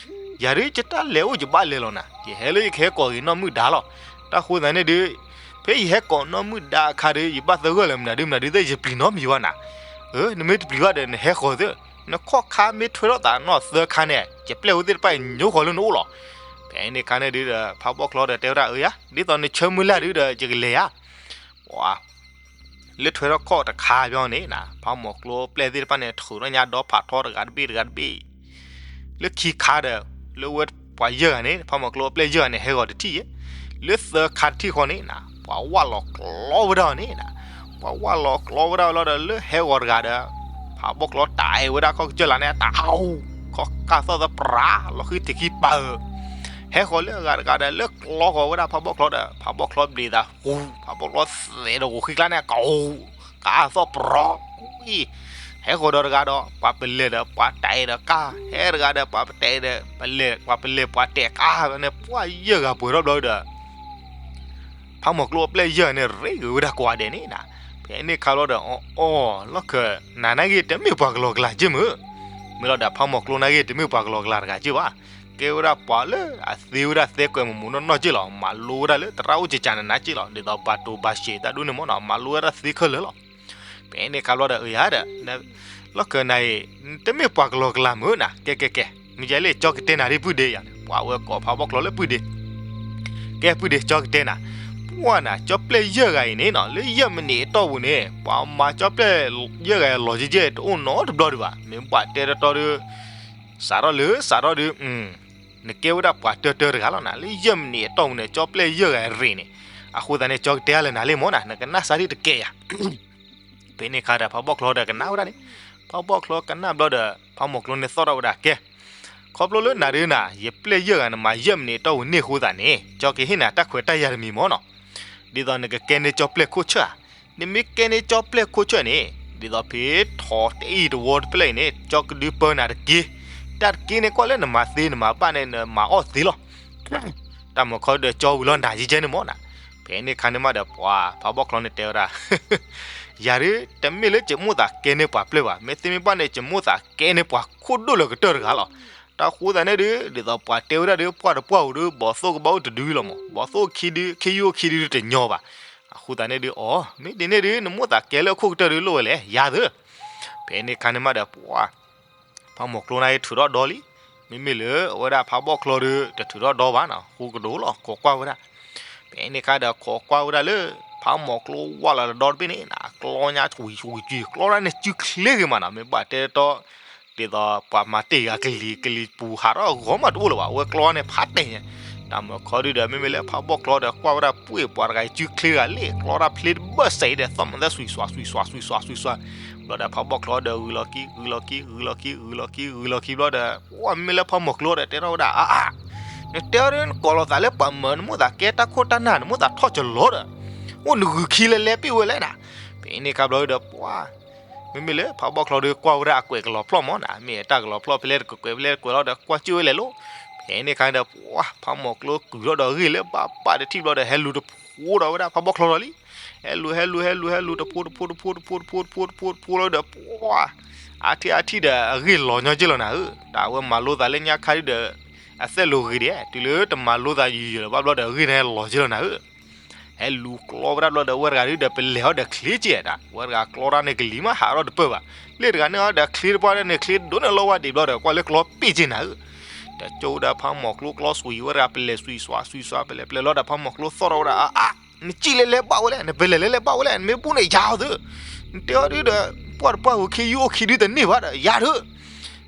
ယၤဒုးယတၢ်လဲၤအိၣ်ယဘၣ်လဲၤလီၤနၤ, ယဟဲလၢယကဟဲကိးက့ၤနီၢ်မုၣ်ဒါလီၤ. တၢ်ဃိသတးန့ၣ်ဒုး ဖဲယဟဲကိးနီၢ်မုၣ်ဒါအခါဒီး ယဘၣ်သဂၢၢ်လၢမနုၤဒုးမနုၤဒုးသ့ၣ် ယပျံၤနီတမံၤဘၣ်နၤ. နမ့ၢ်တပျံၤဘၣ်ဒီး နဟဲဃီၤသ့, နခီၣ်ခါမ့ၢ်ထွဲထီၣ်သးနီၢ်သၢခါန့ၣ် ယပျဲၢ်ဝဲသ့ၣ်တဖၣ်အံၤညိဃီၤလၢနအိၣ်လီၤ. ဖဲန့ၣ်ခါန့ၣ်ဒုးဒီး ဖးဘီၣ်ချီဒီးတဲဝဲဒၣ် အၢယၤ ဒ်သိးနဆၢမုၢ်လၢ်ဒုးဒီး ယကလဲၤယၤ ပှၤ လၢထွဲထီၣ်ခီၣ်တခါဘၣ်န့ၣ်နၤ, ဖးမီၤကျိပျဲၢ်သ့ၣ်တဖၣ်န့ၣ် ထုးထီၣ်ညါဒီဖးထီတဂၤတဘ့ၣ်တဂၤတဘ့ၣ်, လၢခံခါဒီး လၢဝဲပှၤယဲၢ်ဂၤန့ၣ် ဖးမီၤကျိပျဲၢ်ယဲၢ်ဂၤန့ၣ် ဟဲဂီၤတထံၣ်ယဲ, လၢသၢခါတထံၣ်ဃီန့ၣ်နၤ ပှၤဝၣ်လီၤကျီဝဲဒၣ်န့ၣ်နၤ, ပှၤဝၣ်လီၤကျီဝဲဒၣ်လီၤဒီး လၢဟဲဂီၤတဂၤဒီး ဖးဘီၣ်ချီတၢ်အဲၣ်ဝဲဒၣ်ခီၣ်ကစၢၢ်လၢန့ၣ် တၢ်အူ, ခီၣ်ကၢ်သီၣ်သပြး လီၤဃံထံးခံပၤဧၢ ဟဲဃီၤလၢအဂၤတဂၤဒီး လၢကျီဃီၤဝဲဒၣ်ဖးဘီၣ်ချီဒီး ဖးဘီၣ်ချီဘျံးသးဃူ, ဖးဘီၣ်ချီသဲးဒီးဂီၤဃံကျါန့ၣ် ကၠီ, ကၢ်သီၣ်ပြီ, ဟဲဃီၤဒီးတဂၤဒီး ပှၤပလဲၤဒီးပှၤတၢ်အဲၣ်ဒီးကၢ်, ဟဲတဂၤဒီးပှၤပတၢ်အဲၣ်ဒီး ပလဲၤ, ပှၤပလဲၤပှၤတၢ်အဲၣ်ကၢ်န့ၣ် ပှၤယဲၢ်ဂၤပှဲၤထီၣ်ဘျီဒီး ဖးမီၤကျိအပျဲၢ်ယဲၢ်ဂၤန့ၣ် ရ့ဂ့ၤဝဲဒၣ်ကိးဂၤဒဲးန့ၣ်နၤ, ဖဲန့ၣ်ခါလီၤဒီး အီအီ, လီၢ်ခၢၣ်, နၤနာ်က့ တမ့ၢ်ပှၤကလီကလၤက့မုၢ်, မ့ၢ်လီၤဒီး ဖးမီၤကျိနာ်က့ တမ့ၢ်ပှၤကလီကလၤတဂၤက့ဘၣ်, ကဲဝဲဒၣ်ပှၤလၢအသ့ဝဲဒၣ်သဲကွဲးမုာ်မုာ်နီၢ်နီၢ်က့လီၤ, မၤလိဝဲဒၣ်လၢသရၣ်အိၣ်ကကနနါက့လီၤ, ဒ်သိးဘၣ်တိၢ်ဘၣ်စဲးတၢ်ဒိၣ်န့ၣ်မ့ၢ်နီၤ, မၤလိဝဲဒၣ်သ့ခဲလၢာ်လီၤ. ဖဲန့ၣ်ခါဘျီဒီး အၢယၤဒီး လီၢ်ခၢၣ်နၤအံၤ တမ့ၢ်ပှၤကလီကလၤမုၢ်နၤ, ကဲကဲကဲ, မ့ၢ်ယဲလၢ ကၠီကတဲနၤဒ်ပုၢ်ဒ့ယၤန့ၣ်, ပှၤဝဲကိးဖးဘီၣ်ချီလၢပုၢ်ဒ့, ကဲပုၢ်ဒ့ ကၠီကတဲနၤ, ပှၢ်နၤ ကၠီပျဲၢ်ယဲၢ်ဂၤအံၤန့ၣ်နီၤ လၢယဲၢ်မံးနံးအတီၢ်ပူၤန့ၣ် ပှၤမၤကၠီပျဲၢ်ယဲၢ်ဂၤအံၤလီၤကဲကဲ တအိၣ်နီတဘျီဒံးဘၣ်, မ့ၢ်ဘၣ်တဲတီတီဒီး စးထီၣ်လၢစးထီၣ်ဒီး နကဲဝဲဒၣ်ပှၤတၢတၢတဂၤလီၤနၤ, လၢယဲၢ်မံးနံးအတီၢ်ပူၤန့ၣ် ကၠီပျဲၢ်ယဲၢ်ဂၤအံၤရ့ၣ်န့ၣ်, အဃိသတးန့ၣ် ကၠီကတဲလၢနၤလံမ့ၢ်နၤ, နကနၣ်စၢ်ဒ်တကဲယၤ ဖဲန့ၣ်ခါဒီး ဖးဘီၣ်ချီဒီးကနၣ်ဝဲဒၣ်န့ၣ်, ဖးဘီၣ်ချီကနၣ်ဘျီဒီး ဖးမီၤကျိန့ၣ်သီၣ်ထီၣ်ဝဲဒၣ်ကဲ, ခီဖျိလၢနၤဒုးနၤ ယပျဲၢ်ယဲၢ်ဂၤနမၤယဲၢ်မံးနံးအတီၢ်ပူၤန့ၢ်အဃိသတးန့ၣ် ကၠီကဟ့ၣ်နၤတၢ်ခွဲးတၢ်ယာ်တမံၤမ့ၢ်နီၤ, ဒ်သိးနကကဲန့ၢ်ကၠီပျဲၢ်ခိၣ်ဆၢၣ်ဧါ, နမ့ၢ်ကဲန့ၢ်ကၠီပျဲၢ်ခိၣ်ဆၢၣ်န့ၣ် ဒ်သိးဖဲထီၣ်တအံၤတဝီတဖျၢၣ်အံၤန့ၣ် ကၠီကဒုးပၢနၤတက့ၢ်, တၢ်တက့ၢ်န့ၣ်ကွၢ်လၢနမၤသ့နမၤဘၣ်န့ၣ် နမၤအီၣ်သ့လီၤ တၢ်မုၢ်ခီဒီးကၠီဝံၤလီၤနၤယကဲန့ၣ်မ့ၢ်နၤ, ဖဲန့ၣ်ခါန့ၣ်မးဒီးပှၤဖးဘီၣ်ချီန့ၣ်တဲဝဲဒၣ်, ယၤဒုး တမ့ၢ်လၢယမိၣ်သးကဲန့ၢ်ပှၤပျဲၢ်ဘၣ်, မ့ၢ်သ့မ့ၢ်ဘၣ်န့ၣ် ယမိၣ်သးကဲန့ၢ်ပှၤခိၣ်ဒိၣ်လၢကတၢၢ်တဂၤလီၤ. တၢ်ဃိသတးန့ၣ်ဒုး ဒ်သိးပှၤတဲဝဲဒၣ်ဒုး ပှၢ်တပှၢ်ဧိၤဒုး ဘီၣ်သိၣ်ကဘၣ်အိၣ်တဒုလီၤမး, ဘီၣ်သိၣ်ခံဒု ခံယုၢ်အိၣ်ခံဒုတညီဘၣ်. အဃိသတးန့ၣ်ဒုး အိ မ့ၢ်ဒ်န့ၣ်ဒုး နမိၣ်သးကဲလၢအခိၣ်ကတၢၢ်ဒုးလိၣ်ဝဲလဲၣ် ယၤသၢ ဖဲန့ၣ်ခါန့ၣ်မးဒီးပှၤ ဖးမီၤကျိန့ၣ်ထုးထီၣ်ဒီလံ, မ့မ့ၢ်လၢအဝဲဒၣ်ဖးဘီၣ်ချီဒီး တထုးထီၣ်ဒီဘၣ်နီၤ, ဃိကဒိၣ်လီၤ ခိးကွၢ်ဝဲဒၣ်. ဖဲန့ၣ်ခါဒီး ခိးကွၢ်ဝဲဒၣ်လၢ ဖးမီၤကျိဝၢ်လီၤတဒီတဘ့ၣ်န့ၣ် ကျီညါဝံၤဝံၤကွံာ် ကျီဒၣ်န့ၣ်စုချ့ဂ့ၤမးနီၤ, မ့ၢ်ဘၣ်တဲတီ ဒ်သိးပှၤမၤတ့ၢ်ဂၤကလံၤ ကလံၤပူၤဟးထီၣ်အဂီၢ်မးတအိၣ်လၢၤဘၣ်, အဝဲကျီန့ၣ်ဖးတဲာ်ညါ. တၢ်မုၢ်ခီဒုးဒီး မ့မ့ၢ်လၢဖးဘီၣ်ချီဒီး ကွၢ်ဝဲဒၣ်ပှ့ၤပှၤတဂၤအံၤစုချ့ဂၤလံ, ကျီဒၣ်ဖျ့တဘၢၣ်စဲးအံၤဒီး သီၣ်မၤသၢစွံးစွး စွံးစွး စွံးစွး စွံးစွး. ဘျီဒီးဖးဘီၣ်ချီဒီးဂုၤလီၤခံ ဂုၤလီၤခံ ဂုၤလီၤခံ ဂုၤလီၤခံ ဂုၤလီၤခံဘျီဒီး ပှၢ်မ့မ့ၢ်လၢဖးမီၤကျိဒီး တဲထီၣ်ဝဲဒၣ် အါအါ နတဲအီၤဒ်နကိးလိာ်သးလၢပှၤမၢ နမိၣ်သးကဲတၢ်ခိၣ်တၢ်နၢ် နမိၣ်သးထီၣ်ကလီဒီး အိၣ်နဂုၤခံလၢလဲပ့ၢ်ဝဲလဲၣ်နၤ. ဖဲန့ၣ်ခါဘျီဒီးပှၢ် မ့မ့ၢ်လၢဖးဘီၣ်ချီဒီးကွၢ်ဝဲဒၣ်အကွဲးကလီၤဖျီၣ်မးနီၤ, မ့ၢ်တၢ်ကလီၤဖျီၣ်ဖဲလဲၣ်တကွဲးကွဲးဖဲလဲၣ်တကွဲးလီၤဒီး ကွၢ်ကၢၣ်ဝဲလဲၣ်လိၤ. ဖ ဖဲန့ၣ်အခါဒီး ပှၤဖးမီၢ်ကျိကုၢ်ထီၣ်ဒီးအဂ့ၢ်လၢဘၣ်ဘၣ်တထံၣ်ဘျီဒီး ဟဲလူၤတဖိဒီးဝဲဒၣ်ဖးဘီၣ်ချီဒီးလံ. ဟဲလူၤ ဟဲလူၤ ဟဲလူၤ ဟဲလူၤ တဖိတဖိတဖိတဖိတဖိတဖိတဖိတဖိလီၤဒီး ပှၤ အါထံၣ်အါထံၣ်ဒီး အဂ့ၢ်လီၤညီက့လီၤနၤဧၢ. တၢ်ဝဲမၤလိသးလၢညါခါဒုဒီး အသဲၣ်လိၤဂ့ၤဒဲး တုၤလၢတမၤလိသးယံာ်ယံာ်လၢၤဘၣ်ဘျီဒီး အဂ့ၢ်န့ၣ်လီၤက့လီၤနၤဧၢ. ဟဲလူၤကျီဝဲဒၣ်ဘျီဒီး ဝဲတဂၤဒုဒီး ပလဲၤအီၤဒီးချ့ကဲဒၣ် ဝဲတဂၤကျီတၢ်န့ၣ်ကလံၤမး ဟးထီၣ်တပၢၢ်ဘၣ်. လ့ၣ်တဂၤန့ၣ်အီၤဒီးချ့တပှၢ်န့ၣ် ချ့ဒိၣ်န့ၣ်လီၤဝဲဒံးဘျီဒီး ကွၢ်လၢကျီပ့ၢ်က့နၤဧၢ. တကၠိဝဲဒၣ်ဖးမီၢ်ကျိကျီစွံး ဝဲတဂၤပလဲၤစွံးစွါ စွံးစွါ ပလဲၤပလဲၤလီၤဒီး ဖးမီၢ်ကျိသီၣ်ထီၣ်ဝဲဒၣ် အါ နစံၣ်လဲၤလဲၤဘၣ်ဝဲလဲၣ် နပလဲၤလဲၤလဲၤဘၣ်ဝဲလဲၣ် နမ့ၢ်ဘူၣ်န့ၣ်ယၤအီၤသု. နတဲအီၤဒုဒီး ပှၢ်တပှၢ်ဝဲခံယုၢ်အိၣ်ခံဒုတန့ၢ်ဘၣ်ဒီး ယၤဒု.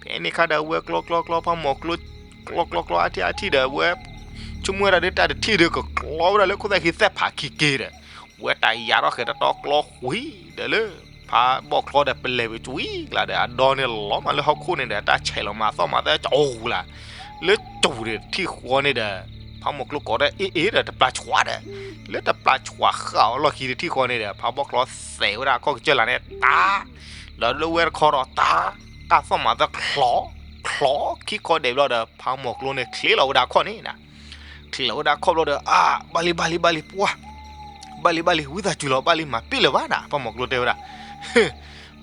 ဖဲန့ၣ်အခါဒီး ဝဲကျီကျီကျီ ဖးမီၢ်ကျိ ကျီကျီကျီ အါထံၣ်အါထံၣ်ဒီး ဝဲ ဆိကမိၣ်ဝဲဒၣ်ဒ်တၢ်တထံၣ်ဒီး ကကျီဝဲဒၣ်လၢခိၣ်သၣ်ခံသဲၣ်ဖးခံက့ဒီး ဝဲတၢ်ယၤထီၣ်ဃဲၤတီတီကျီဃံဒီးလၢ ဖးဘီၣ်ချီဒီးပလဲၤဝံၤကွံာ်ကျါဒီး အဒီန့ၣ်လီၤမးလၢဟီၣ်ခိၣ်န့ၣ်ဒီး တၢ်ဆဲးလီၤမးသီၣ်မးသဲကၠီၤအူလၢ် လၢကၠီၤပူၤဒီးတထံၣ်ဃီန့ၣ်ဒီး ဖးမီၢ်ကျိကိးဒီးအ့ၣ်အ့ၣ်ဒီးတပျၢ်ဆှးဒီး လၢတပျၢ်ဆှးဃာ်အီၤလီၢ်ခံတထံၣ်ဃီန့ၣ်ဒီး ဖးဘီၣ်ချီသဲးဝဲဒၣ်အခီၣ်ကစၢၢ်လၢ်န့ၣ် တၢ် ဒီးလၢဝဲတခီဒီးတၢ် တၢ်သီၣ်မးသဲချီ ချီခံခီဒဲးဘျီဒီး ဖးမီၢ်ကျိန့ၣ် ချ့လီၤဝဲဒၣ်အခီၣ်န့ၣ်နၤ ချ့လီၤဝဲဒၣ်အခီၣ်ဘျီဒီး အါ ဘၣ်လံ ဘၣ်လံ ဘၣ်လံ ပှၢ် ဘၣ်လံ ဘၣ်လံ ဝံသးစူၤလီၤ ဘၣ်လံ မၤပ့ၣ်လၢၤဘၣ်နၤ ဖးမီၢ်ကျိတဲဝဲဒၣ်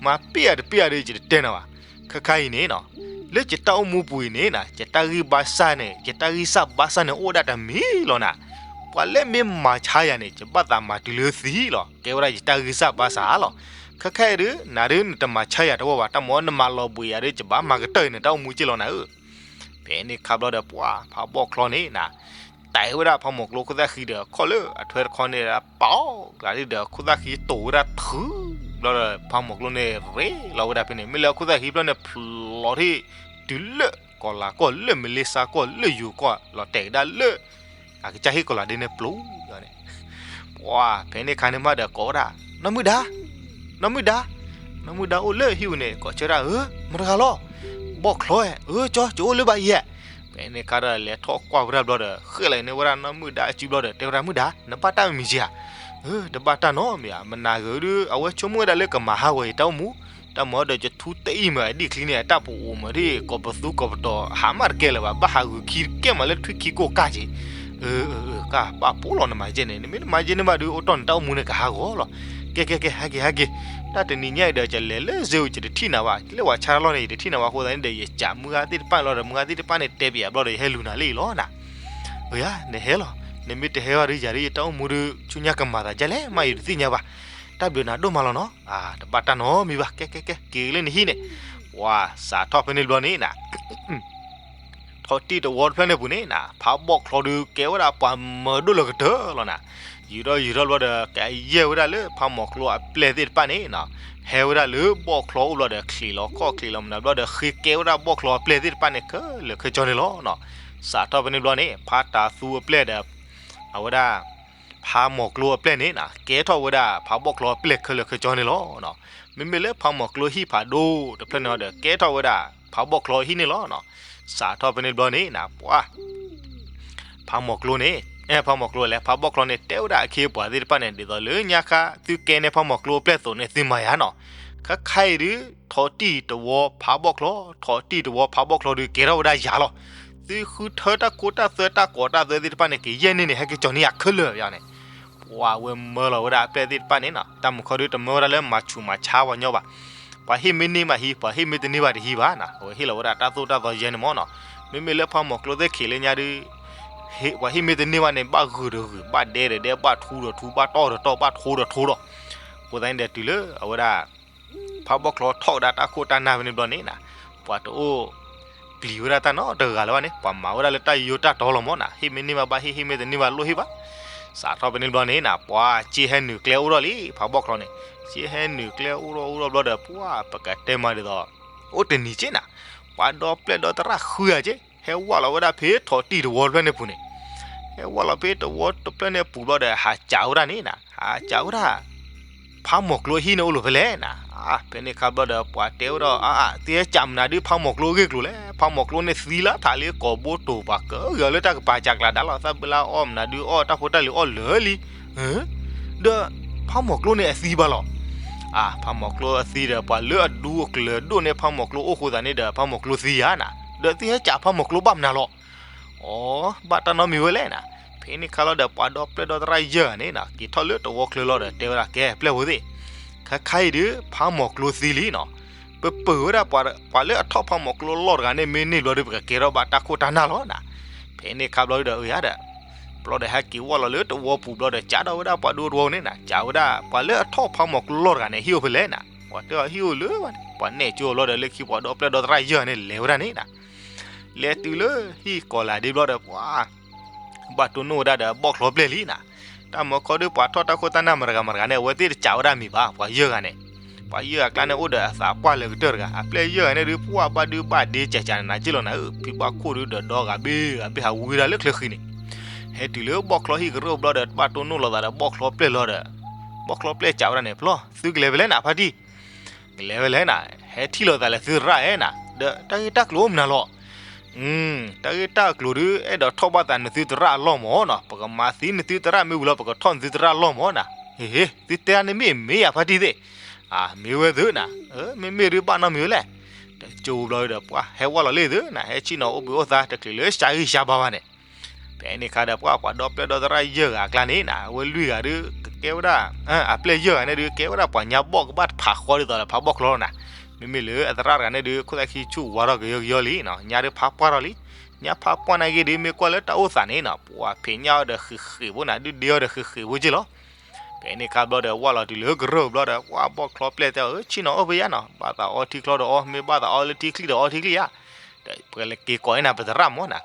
မၤပ့ၣ်ဧါတပ့ၣ်ဧါဒီး ယတတဲနၤဘၣ်. ခဲခါအံၤန့ၣ်နီၤ လၢယတၢ်အိၣ်မူပူၤအံၤန့ၣ်နၤ ယတၢ်ဂံၢ်ဘါစၢ်န့ၣ် ယတၢ်ဂံၢ်စၢ်ဘါစၢ်န့ၣ် အိၣ်ဝဲဒၣ်တမံၤလီၤနၤ. ပှၤလၢမ့ၢ်မၤဆါယၤန့ၣ် ယဘၣ်သးမၤတုၤလၢသံလီၤ. ကဲဝဲဒၣ်ယတၢ်ဂံၢ်စၢ်ဘါစၢ်လီၤ. ခဲခါအံၤဒု နၤဒုနတမၤဆါယၤတဝီဘၣ် တၢ်မၤနမၤလီၤဘှံးယၤဒု ယဘၣ်မၤကတၢၢ်အံၤန့ၣ် တၢ်အိၣ်မူက့လီၤနၤဧၢ. ဖဲန့ၣ်ခါဘျီဒီး ပှၤဖးဘီၣ်ချီန့ၣ်နၤ တဲဝဲဒၣ်ဖးမီၢ်ကျိခိၣ်သၣ်ဃံဒီး ခီၣ်လၢအထွဲတခီန့ၣ် ပာ်အီၤကျါဒ်ဒီး ခိၣ်သၣ်ဃံတိာ်ဝဲဒၣ်ထုဘျီဒီး ဖးမီၢ်ကျိန့ၣ် ရ့လီၤဝဲဒၣ်ဖဲန့ၣ် မ့ၢ်လၢအခိၣ်သၣ်ဃံဖျၢၣ်န့ၣ် ဖျိးထီၣ်တုၤလၢကီၢ်လၤကီၢ် လၢမလ့ၤစၢ်ကီၢ် လၢယိၤကီၢ် လီၤတဲာ်ကဒါလၢ အကစၢ်ဟံၣ်ကီၢ်လၤဒ့န့ၣ်ပျိန့ၣ် ပှၤဖဲန့ၣ်ခါန့ၣ်မးဒီးကိးဝဲဒၣ် နီၢ်မုၢ်ဒါ နီၢ်မုၢ်ဒါ နီၢ်မုၢ်ဒါအိၣ်လၢဟံၣ်ပူၤန့ၣ် ကိးဆၢဒၣ်ဧၢ မတၤတဂၤလီၤ ဘီၣ်ချီဧၢ အၢ ကၠီ ယအိၣ်လၢၤဘၣ်ယဲၢ်. ဖဲန့ၣ်ခါဒီးလဲၤထီၣ်ကွၢ်ဝဲဒၣ်ဘျီဒီး ဃဲၣ်လီၤန့ၢ်ဝဲဒၣ်နီၢ်မုၢ်ဒါအစုဘျီဒီး တဲဝဲဒၣ်မုၢ်ဒါ နဘၣ်တၢ်မံၤမံၤဧါ. အၢ တဘၣ်တၢ်နီတမံၤဧါ မနၤဂ့ၤဒု အဝဲဆိကမိၣ်ဝဲဒၣ်လၢကမၤဟးဂီၤယတၢ်အိၣ်မူ တၢ်မၤဒီးယထူတအံၣ်မ့ၢ်အဒံၣ်ချံန့ၣ် အတၢ်ပအိၣ်မ့ၢ်ဒ် ကိးပသူကိးပတီၤ ဟးမးတကဲလၢၤဘၣ် ဘၣ်ဟးဂုာ်ခံတကဲမးလၢထွံၣ်ခံကိးကၢ်က့ၤ. အၢ အၢ အၢ ကၢ်ပာ်ဖှိၣ်လီၤနမၤကဲန့ၣ် နမ့ၢ်နမၤကဲန့ၣ်ဘၣ်ဒု အိၣ်တီၢ်နတၢ်အိၣ်မူန့ၣ်ကဟးဂီၤလီၤ. ကဲ ကဲ ကဲ ဟဲက့ၤ ဟဲက့ၤ တၢ်တနံၤညါအံၤဒီး ယလဲၤလၢစ့ဧိၤ ယတထံၣ်နၤဘၣ် လၢပှၤဆါတၢ်လီၢ်န့ၣ် ယတထံၣ်နၤဘၣ်အဃိသတးန့ၣ်ဒီး ယကးမုၢ်ဂၤသ့ၣ်တဖၣ်န့ၣ်လီၤဒီး မုၢ်ဂၤသ့ၣ်တဖၣ်န့ၣ် တဲပယၤဘျီဒီး ယဟဲလူၤနၤလံလီၤနၤ. အၢ ယၤ နဟဲလီၤ နမ့ၢ်တဟဲဘၣ်ဒု ယၤဒု ယတၢ်အိၣ်မူဒု ဆူညါကမၤသးဒ်လဲၣ်မး ယတသ့ၣ်ညါဘၣ်. တၢ်ဘျုးနၤဒိၣ်မးလီၤနီၤ အၢ တဘၣ်တၢ်နီတမံၤဘၣ် ကဲ ကဲ ကဲ က့ၤလၢနဟံၣ်န့ၣ်. ပှၤစးထီၣ်ဖဲန့ၣ်ဘျီန့ၣ်နၤ ထီၣ်တံၢ်တဝီတဖျၢၣ်န့ၣ်ပူၤန့ၣ်နၤ ဖးဘီၣ်ချီဒု ကဲဝဲဒၣ်ပှၤမၢဒိၣ်လၢကတၢၢ်လီၤနၤ. ယူၤထီၣ်ယူၤထီၣ်ဘျီဒီး ကယဲၢ်ဝဲဒၣ်လၢဖးမီၢ်ကျိအပျဲၢ်သ့ၣ်တဖၣ်န့ၣ်နၤ ဟဲဝဲဒၣ်လၢဘီၣ်ချီအိၣ်ဘျီဒီး ချံးလီၤခီၣ်ချံးလီၤမနုၤဘျီဒီး ဃ့ကဲဝဲဒၣ်ဘီၣ်ချီအပျဲၢ်သ့ၣ်တဖၣ်န့ၣ် ခဲလၢာ်ခဲဆ့န့ၣ်လီၤ. စးထီၣ်ဖဲန့ၣ်ဘျီန့ၣ် ဖးတၤသူအပျဲၢ်ဒီး အဝဲဒၣ် ဖးမီၢ်ကျိအပျဲၢ်န့ၣ်နၤ ကဲထီၣ်ဝဲဒၣ်ဖးဘီၣ်ချီအပျဲၢ်ခဲလၢာ်ခဲဆ့န့ၣ်လီၤ. မ့မ့ၢ်လၢဖးမီၢ်ကျိဟံၣ်ဖးဒိၣ်တဖျၢၣ်န့ၣ်ဒီး ကဲထီၣ်ဝဲဒၣ်ဖးဘီၣ်ချီအဟံၣ်န့ၣ်လီၤ. စးထီၣ်ဖဲန့ၣ်ဘျီန့ၣ်နၤ ပှၤ ဖးမီၢ်ကျိန့ၣ် အဲ ဖးမီၢ်ကျိလဲၣ် ဖးဘီၣ်ချီန့ၣ် တဲဝဲဒၣ်အခ့အပှၤသ့ၣ်တဖၣ်န့ၣ် ဒ်သိးလၢညါခါ သုကဲန့ၢ်ဖးမီၢ်ကျိအပျဲၢ်အသိးန့ၣ် သုမၤယၤနီၤ. ခဲခါအံၤဒု ထီၣ်တံၢ်တဝီဖးဘီၣ်ချီ ထီၣ်တံၢ်တဝီဖးဘီၣ်ချီဒု ကဲထီၣ်ဝဲဒၣ်ယၤလီၤ. သုဃုထၢတၢ်ခိတၢ်သွဲတၢ်ကီးတၢ်သွဲသ့ၣ်တဖၣ်န့ၣ် ကယဲၢ်န့ၢ်န့ၣ် ဟဲက့ၤကၠီၤန့ၢ်ယၤခဲလၢာ်ယၤန့ၣ် ပှၤဝဲမၢလီၤဝဲဒၣ်အပျဲၢ်သ့ၣ်တဖၣ်န့ၣ်နီၤ တၢ်မုာ်ခီဒု တမၢဝဲဒၣ်လၢမၤဆူးမၤဆါပှၤညီဘၣ်. ပှၤဟ့ၣ်မ့ၢ်န့ၢ်ဘၣ်ဟံး ပှၤဟ့ၣ်မ့ၢ်တန့ၢ်ဘၣ်တဟံးဘၣ်နီၤ အဝဲဟ့ၣ်လီၤဝဲဒၣ်တၢ်သိၣ်တၢ်သီယဲၢ်န့ၣ်မ့ၢ်နီၤ. မ့မ့ၢ်လၢဖးမီၢ်ကျိသ့ၣ်ခံးလၢညါဒု ပှၤဟ့ၣ်မ့ၢ်တန့ၢ်ဘၣ်န့ၣ် ဘၣ်ဂုာ်ဒီးဂုာ် ဘၣ်ဒဲဒီးဒဲ ဘၣ်ထူဒီးထူ ဘၣ်တီၢ်ဒီးတီၢ် ဘၣ်ထိဒီးထိဒီး အဃိသတးန့ၣ်ဒီးတုၤလၢအဝဲဒၣ် ဖးဘီၣ်ချီထီၣ်ကဒါတၢ်ခိၣ်တၢ်နၢ်ဖဲန့ၣ်ဘျီန့ၣ်နၤ ပှၤတအိၣ်ပျံၤဝဲဒၣ်တၢ်နီတဂၤလၢၤဘၣ်န့ၣ် ပှၤမၤဝဲဒၣ်လၢတၢ်ယိယိတၢ်တီလီၤမ့ၢ်နၤ ဟ့ၣ်မ့ၢ်န့ၢ်ဘၣ်ဘၣ်ဟ့ၣ် ဟ့ၣ်မ့ၢ်တန့ၢ်ဘၣ်လိၣ်ဟ့ၣ်ဘၣ်. စးထီၣ်ဖဲန့ၣ်ဘျီန့ၣ်နၤ ပှၤစ့ဟဲနုာ်ကျဲအိၣ်ထီၣ်လံ ဖးဘီၣ်ချီန့ၣ် စ့ဟဲနုာ်ကျဲအိၣ်ထီၣ်အိၣ်ထီၣ်ဘျီဒီး ပှၤပကတဲမးဒ်သိး အိၣ်တနံၤက့နၤ ပှၤဒီပျဲၢ်ဒီသရၣ်ဃုဂၤက့ ဟဲဝၢ်လီၤဝဲဒၣ်ဖဲထီၣ်တံၢ်တဝီတဖျၢၣ်န့ၣ်ပူၤန့ၣ် ဟဲဝၢ်လီၤဖဲတဝီတဖျၢၣ်န့ၣ်ပူၤဘျီဒီး ဟးစံးဝဲဒၣ်န့ၣ်နၤ ဟးစံးဝဲဒၣ် ဖးမီၢ်ကျိအဟံၣ်န့ၣ်အိၣ်လီၤဖဲလဲၣ်နၤ. ဖဲန့ၣ်အခါဘျီဒီး ပှၤတဲဝဲဒၣ် အါ အါ သုဟဲစံးမနုၤဒု ဖးမီၢ်ကျိအဂ့ၢ်ကျိၤလဲၣ်. ဖးမီၢ်ကျိန့ၣ်သံလၢထးလံ ကိာ်ဘိတိၢ်ပှၤကဂၤလၢတၢ်ကပၤစးကျါဒါလီၤ သးဘၢလၢအီၣ်မနုၤဒု အီၣ်တၢ်ဖိတၢ်လံၤအီၣ်လၢာ်လံ ဒီးဖးမီၢ်ကျိန့ၣ်အသံဘၣ်လီၤ. အါ ဖးမီၢ်ကျိအသံဒီး ပှၤလၢအဒူအကျၢၤဒိၣ်န့ၢ်ဖးမီၢ်ကျိအိၣ်ဃိသတးန့ၣ်ဒီး ဖးမီၢ်ကျိသံဧါနၤ. ဒီးသုဟဲစံးဖးမီၢ်ကျိဘၣ်မနုၤလီၤ. အီ ဘၣ်တၢ်နီတမံၤဝဲလဲၣ်နၤ. ဖဲန့ၣ်ခါလီၤဒီး ပှၤဒီပျဲၢ်ဒီသရၣ်ယဲၢ်ဂၤန့ၣ်နၤ က့ၤထီၣ်လၢတဝီကျိလီၤဒီး တဲဝဲဒၣ် ကဲ ပျဲၢ်ဖိသ့ၣ်, ခဲခါအံၤဒုး ဖးမီၤကျိသံလံနၤ. ပပၢၤဝဲဒၣ်ပှၤလၢအထီၣ်ဖးမီၤကျိလီၢ်တဂၤန့ၣ် မ့ၢ်န့ၢ်ဘျီဒီး ပကကဲထီၣ်ဘၣ်တၢ်ခိၣ်တၢ်နၢ်လီၤနၤ. ဖဲန့ၣ်ခါဘျီဒီး အၢယၤဒီး ဘျီဒီး ဟဲက့ၤဝဲလီၤလၢတဝီပူၤဘျီဒီး ကးဒီးဝဲဒၣ်ပှၤဒူတဝီန့ၣ်နၤ, ကးဝဲဒၣ် ပှၤလၢအထီၣ်ဖးမီၤကျိလီၢ်တဂၤန့ၣ် ဟံၣ်အိၣ်ဖဲလဲၣ်နၤ. ပှၤတဲအီၤ ဟံၣ်အိၣ်လၢဝဲန့ၣ်, ပှၤနဲၣ်ကၠိအီၤဘျီဒီး လၢခံပှၤဒီပျဲၢ်ဒီသရၣ်ယဲၢ်ဂၤန့ၣ် လဲၤဝဲဒၣ်န့ၣ်နၤ. လဲၤတုၤလၢဟံၣ်ကိးလးဒ့ဘျီဒီး ပှၤ ဘၣ်တိၢ်နီၣ်ဝဲဒၣ်ဒီး ဘီၣ်ချီပျဲၢ်လံနၤ. တၢ်မၤခီဒုး ပှၤထီၣ်တၢ်ခိၣ်တၢ်နၢ်မတၤဂၤမတၤဂၤန့ၣ် အဝဲသ့ၣ်တကးဝဲဒၣ်မံၤဘၣ်, ပှၤယဲၢ်ဂၤန့ၣ်, ပှၤယဲၢ်ဂၤအကျါန့ၣ် အိၣ်ဒီးအသးပှၢ်လၢကတၢၢ်တဂၤ, အပျဲၢ်ယဲၢ်ဂၤန့ၣ်ဒုး ပှၢ်ဘၣ်ဒုးဘၣ်ဒ့ကးကးနၤက့ၢ်လီၤနၤဧၢ, ဖံးဘၣ်ခိၣ်ဒုးဒီးဒီဂၤဘ့ၣ်ဂၤဘ့ၣ် ဟးဝံဝဲဒၣ်လၢချၢဃံန့ၣ်. ဟဲတုၤလၢဘီၣ်ချီဟံၣ်ကရၢၢ်ဘျီဒီး ဘၣ်တိၢ်နီၣ်လိာ်သးဒီး ဘီၣ်ချီပျဲၢ်လီၤဒီး ဘီၣ်ချီပျဲၢ်ကးဝဲဒၣ်န့ၣ် ပျီ သုကလဲၤဖဲလဲၣ်နၤ ဖါတံၢ် ကလဲၤဝဲလဲၣ်နၤ, ဟဲထံၣ်လိာ်သးလၢသုသရၣ်ဧဲနၤ, ဒီးတၢ်ဂ့ၢ်တၢ်ကျိၤအိၣ်မနုၤလီၤ. တၢ်ဂ့ၢ်တၢ်ကျိၤဒုး အဲၣ်ဒိးထီၣ်ဘၣ်သးနသုသရၣ်အလီၢ်မၢ်နၤ, ပကမၤသံနသုသရၣ်မ့ၢ်ဝံၤလီၤ ပကထီၣ်နသုသရၣ်အလီၢ်မၢ်နၤ. ဟ့ သုတဲဒၣ်န့ၣ်မ့ၢ်မ့ၢ်ယၤဖါတံၢ်သ့ၣ်, မ့ၢ်ဝဲသုနၤ, မ့မ့ၢ်ဒုးဘၣ်နီတမံၤဝဲလဲၣ်. တကၠိဘျီဒီး ပှၤဟဲဝဲလီၤလံသုနၤ, ဟဲဆ့ၣ်နီၤအိၣ်ဘှံးအိၣ်သါ တချုးလၢစှၤဂံၢ်စှၤဘါဘၣ်န့ၣ်. ဖဲန့ၣ်ခါဒီး ပှၤပှၤဒီပျဲၢ်ဒီသရၣ်ယဲၢ်ဂၤအကျါန့ၣ်နၤ, အဝဲလွံၢ်ဂၤဒုး ကကဲဝဲဒၣ် အပျဲၢ်ယဲၢ်ဂၤန့ၣ်ဒုး ကဲဝဲဒၣ်ပှၤညါဘီၣ်ကဘၣ်တဖးဃီဒ်သိးဒီးဖးဘီၣ်ချီလီၤနၤ. မ့မ့ၢ်လၢအသရၣ်တဂၤန့ၣ်ဒုး ခိၣ်သၣ်ခံဆူၣ်ဝါထီၣ်ကယီကယီလံ, ညါဒုးဖးပှၢ်ထီၣ်လံ, ညါဖးပှၢ်နာ်က့ဒုး မ့ၢ်ကွၢ်လၢတၢ်အိၣ်သးန့ၣ်နၤ, ပှၤဖံးညၣ်အီၤဒီးဃ့းဃ့းဖိနၤ, ဒုးဒ့အီၤဒီးဃ့းဃ့းဖိက့ၢ်လီၤ. ဖဲန့ၣ်ခါဘျီဒီး ဝဲလီၤတုၤလၢကရၢၢ်ဘျီဒီး ပှၤဘီၣ်ချီပျဲၢ်တဲအီၤ ဆ့ၣ်နီၤအိၣ်ဖဲယါနၤ, ဘၣ်သးအီထံချီဒီးအီ, မ့ၢ်ဘၣ်သးအီလၢထံချံဒီးအီထံချံဧါ, ဒီးပကလဲၤက့ၤကိးအံၤနၤ ပသရၣ်မၢ်နၤ.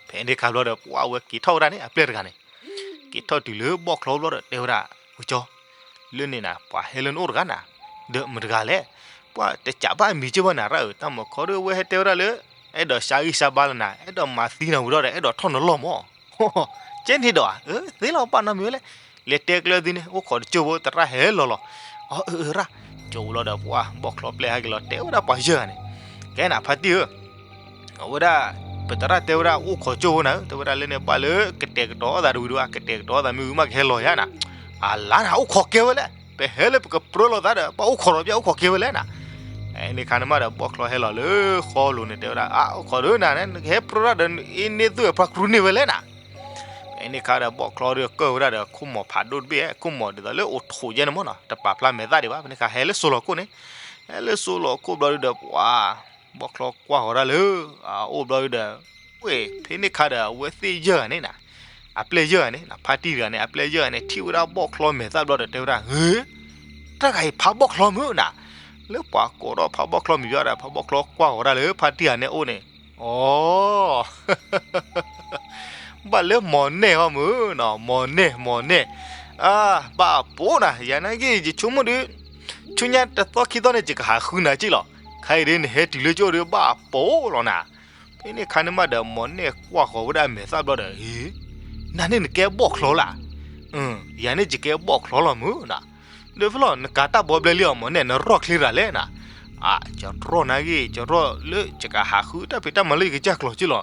ဖဲန့ၣ်ခါဘျီဒီး ပှၤဝဲက့ၤထီၣ်ဝဲဒၣ်န့ၣ် အပျဲၢ်တဂၤန့ၣ် က့ၤထီၣ်တုၤလၢဘီၣ်ချီဘျီဒီး တဲဝဲဒၣ် ဝဲကၠီ, လၢန့ၣ်နၤ ပှၤဟဲလၢနအိၣ်တဂၤနၤ, ဒီးမတၤတဂၤလဲၣ်, ပှၤတကးဘၣ်အမံၤက့ၢ်ဘၣ်နၤရၣ်ဧၢ, တၢ်မၤခီဒုး အဝဲဟဲတဲဝဲဒၣ်လၢ အဲၣ်ဒိးစှၤဂံၢ်စှၤဘါလီၤနၤ, အဲၣ်ဒိးမၤသံနၤဝံၤဒီး အဲၣ်ဒိးထီၣ်နလီၢ်မၢ် ကဲန့ၣ်ဒီးဧါ, သ့လီၤဘၣ်နီတမံၤဝဲလဲၣ်, လဲၤတဲကျၢၤသုန့ၣ် အိၣ်ခိးတကၠိဖိ သရၣ်ဟဲလီၤလီၤ. အၢ အၢ ရၣ်, ကၠိဖိလီၤဒီး ပှၤဘီၣ်ချီပျဲၢ်ဟဲက့ၤလီၤ တဲဝဲဒၣ်ပှၤယဲၢ်ဂၤန့ၣ်, ကဲနၤဖါတံၢ်ဧၢ, အဝဲဒၣ် ပသရၣ်တဲဝဲဒၣ်အိၣ်ခိးကၠိဖိနၤဧၢ, တဲဝဲဒၣ်လၢန့ၣ် ဘၣ်လၢကတဲာ်ကတီၤအသးတဝံၤဒီး ကတဲာ်ကတီၤအသးမ့ၢ်ဝံၤမးကဟဲလီၤယါနၤ, အလါနၤ အိၣ်ခိးကဲဝဲလဲၣ်, ပဟဲလၢပကပြၢလိာ်သးဒီး ဘၣ်အိၣ်ခိးဒီးပျဲၢ် အိၣ်ခိးကဲဝဲလဲၣ်နၤ. ဖဲန့ၣ်ခါန့ၣ်မးဒီး ဘီၣ်ချီဟဲလီၤလၢဃီလိၤန့ၣ် တဲဝဲဒၣ် အၢ အိၣ်ခိးဒုးနၤ နကဟဲပြၢဒၣ်ဒီး အ့န့ၢ်သူၣ်ဝဲဖါကရူၢ်န့ၢ်ဝဲလဲၣ်နၤ. ဖဲန့ၣ်ခါဒီး ဘီၣ်ချီဒီးကၢၢ်ဝဲဒၣ်ဒီး ခိၣ်မီၤဖးဒိၣ်တဘ့ၣ်, ခိၣ်မီၤဒ်သိးလၢအိၣ်ထိးယဲန့ၣ်မၢ်နီၤ, တပာ်ဖျါမဲာ်သၣ်ဒံးဘၣ်. ဖဲန့ၣ်ခါဟဲလၢစိၤလီၤခိၣ်န့ၣ်, ဟဲလၢစိၤလီၤခိၣ်ဘျီဒုးဒီး ပှၤ ဘီၣ်ချီကွၢ်ဃီၤဒၣ်လၢ အအိၣ်ဘျီဒုးဒီး ဝဲ ဖဲန့ၣ်ခါဒီး အဝဲသ့ၣ်ယဲၢ်ဂၤန့ၣ်နၤ, အပျဲၢ်ယဲၢ်ဂၤန့ၣ်နၤ, ဖါတံၢ်တဂၤန့ၣ် အပျဲၢ်ယဲၢ်ဂၤန့ၣ် ထံၣ်ဝဲဒၣ်ဘီၣ်ချီမဲာ်သၣ်ဘျီဒီး တဲဝဲဒၣ် ဧၢ, တၢ်တဂၤအံၤဖးဘီၣ်ချီမုၢ်နၤ. လၢပှၤကိးထီၣ်ဖးဘီၣ်ချီမံၤဘျီဒီး ဖးဘီၣ်ချီကွၢ်ဃီၤဒၣ်လၢဖါတံၢ်တဂၤန့ၣ်အအိၣ်န့ၣ်, အီ ဘၣ်လၢမီၤနဲၣ်ဃီမုၢ်နီၤ, မီၤနဲၣ် မီၤနဲၣ်, အၢ ဘၣ်ပိာ်နၤ, ယၤနာ်က့ ယဆိကမိၣ်ဒုး ဆူညါတသီခံသီန့ၣ် ယကဟးဃုနၤက့ၢ်လီၤ. ခဲအံၤဒုး နဟဲတုၤလၢကၠိဒုး ဘၣ်ပိာ်လီၤနၤ. ဖဲန့ၣ်ခါန့ၣ်မးဒီး မီၤနဲၣ်ကွၢ်ဃီၤဝဲဒၣ်မဲာ်သၣ်ဘျီဒီး ဧ့, နၤန့ၣ်နကဲဘီၣ်ချီလၢ်, ယၤန့ၣ်ယကဲဘီၣ်ချီလီၤမုၢ်နၤ. ဒီးဖဲလီၤ နကၤတၢ်ဘီဘျဲလံအီၤ မီၤနဲၣ် နရီၣ်ချ့တဂၤလဲၣ်နၤ. အၢ ယရီၣ်နာ်က့ ယရီၣ်လၢယကဟးဃုတၢ်ဖံးတၢ်မၤလၢယကစၢ်ကျိာ်က့ၢ်လီၤ.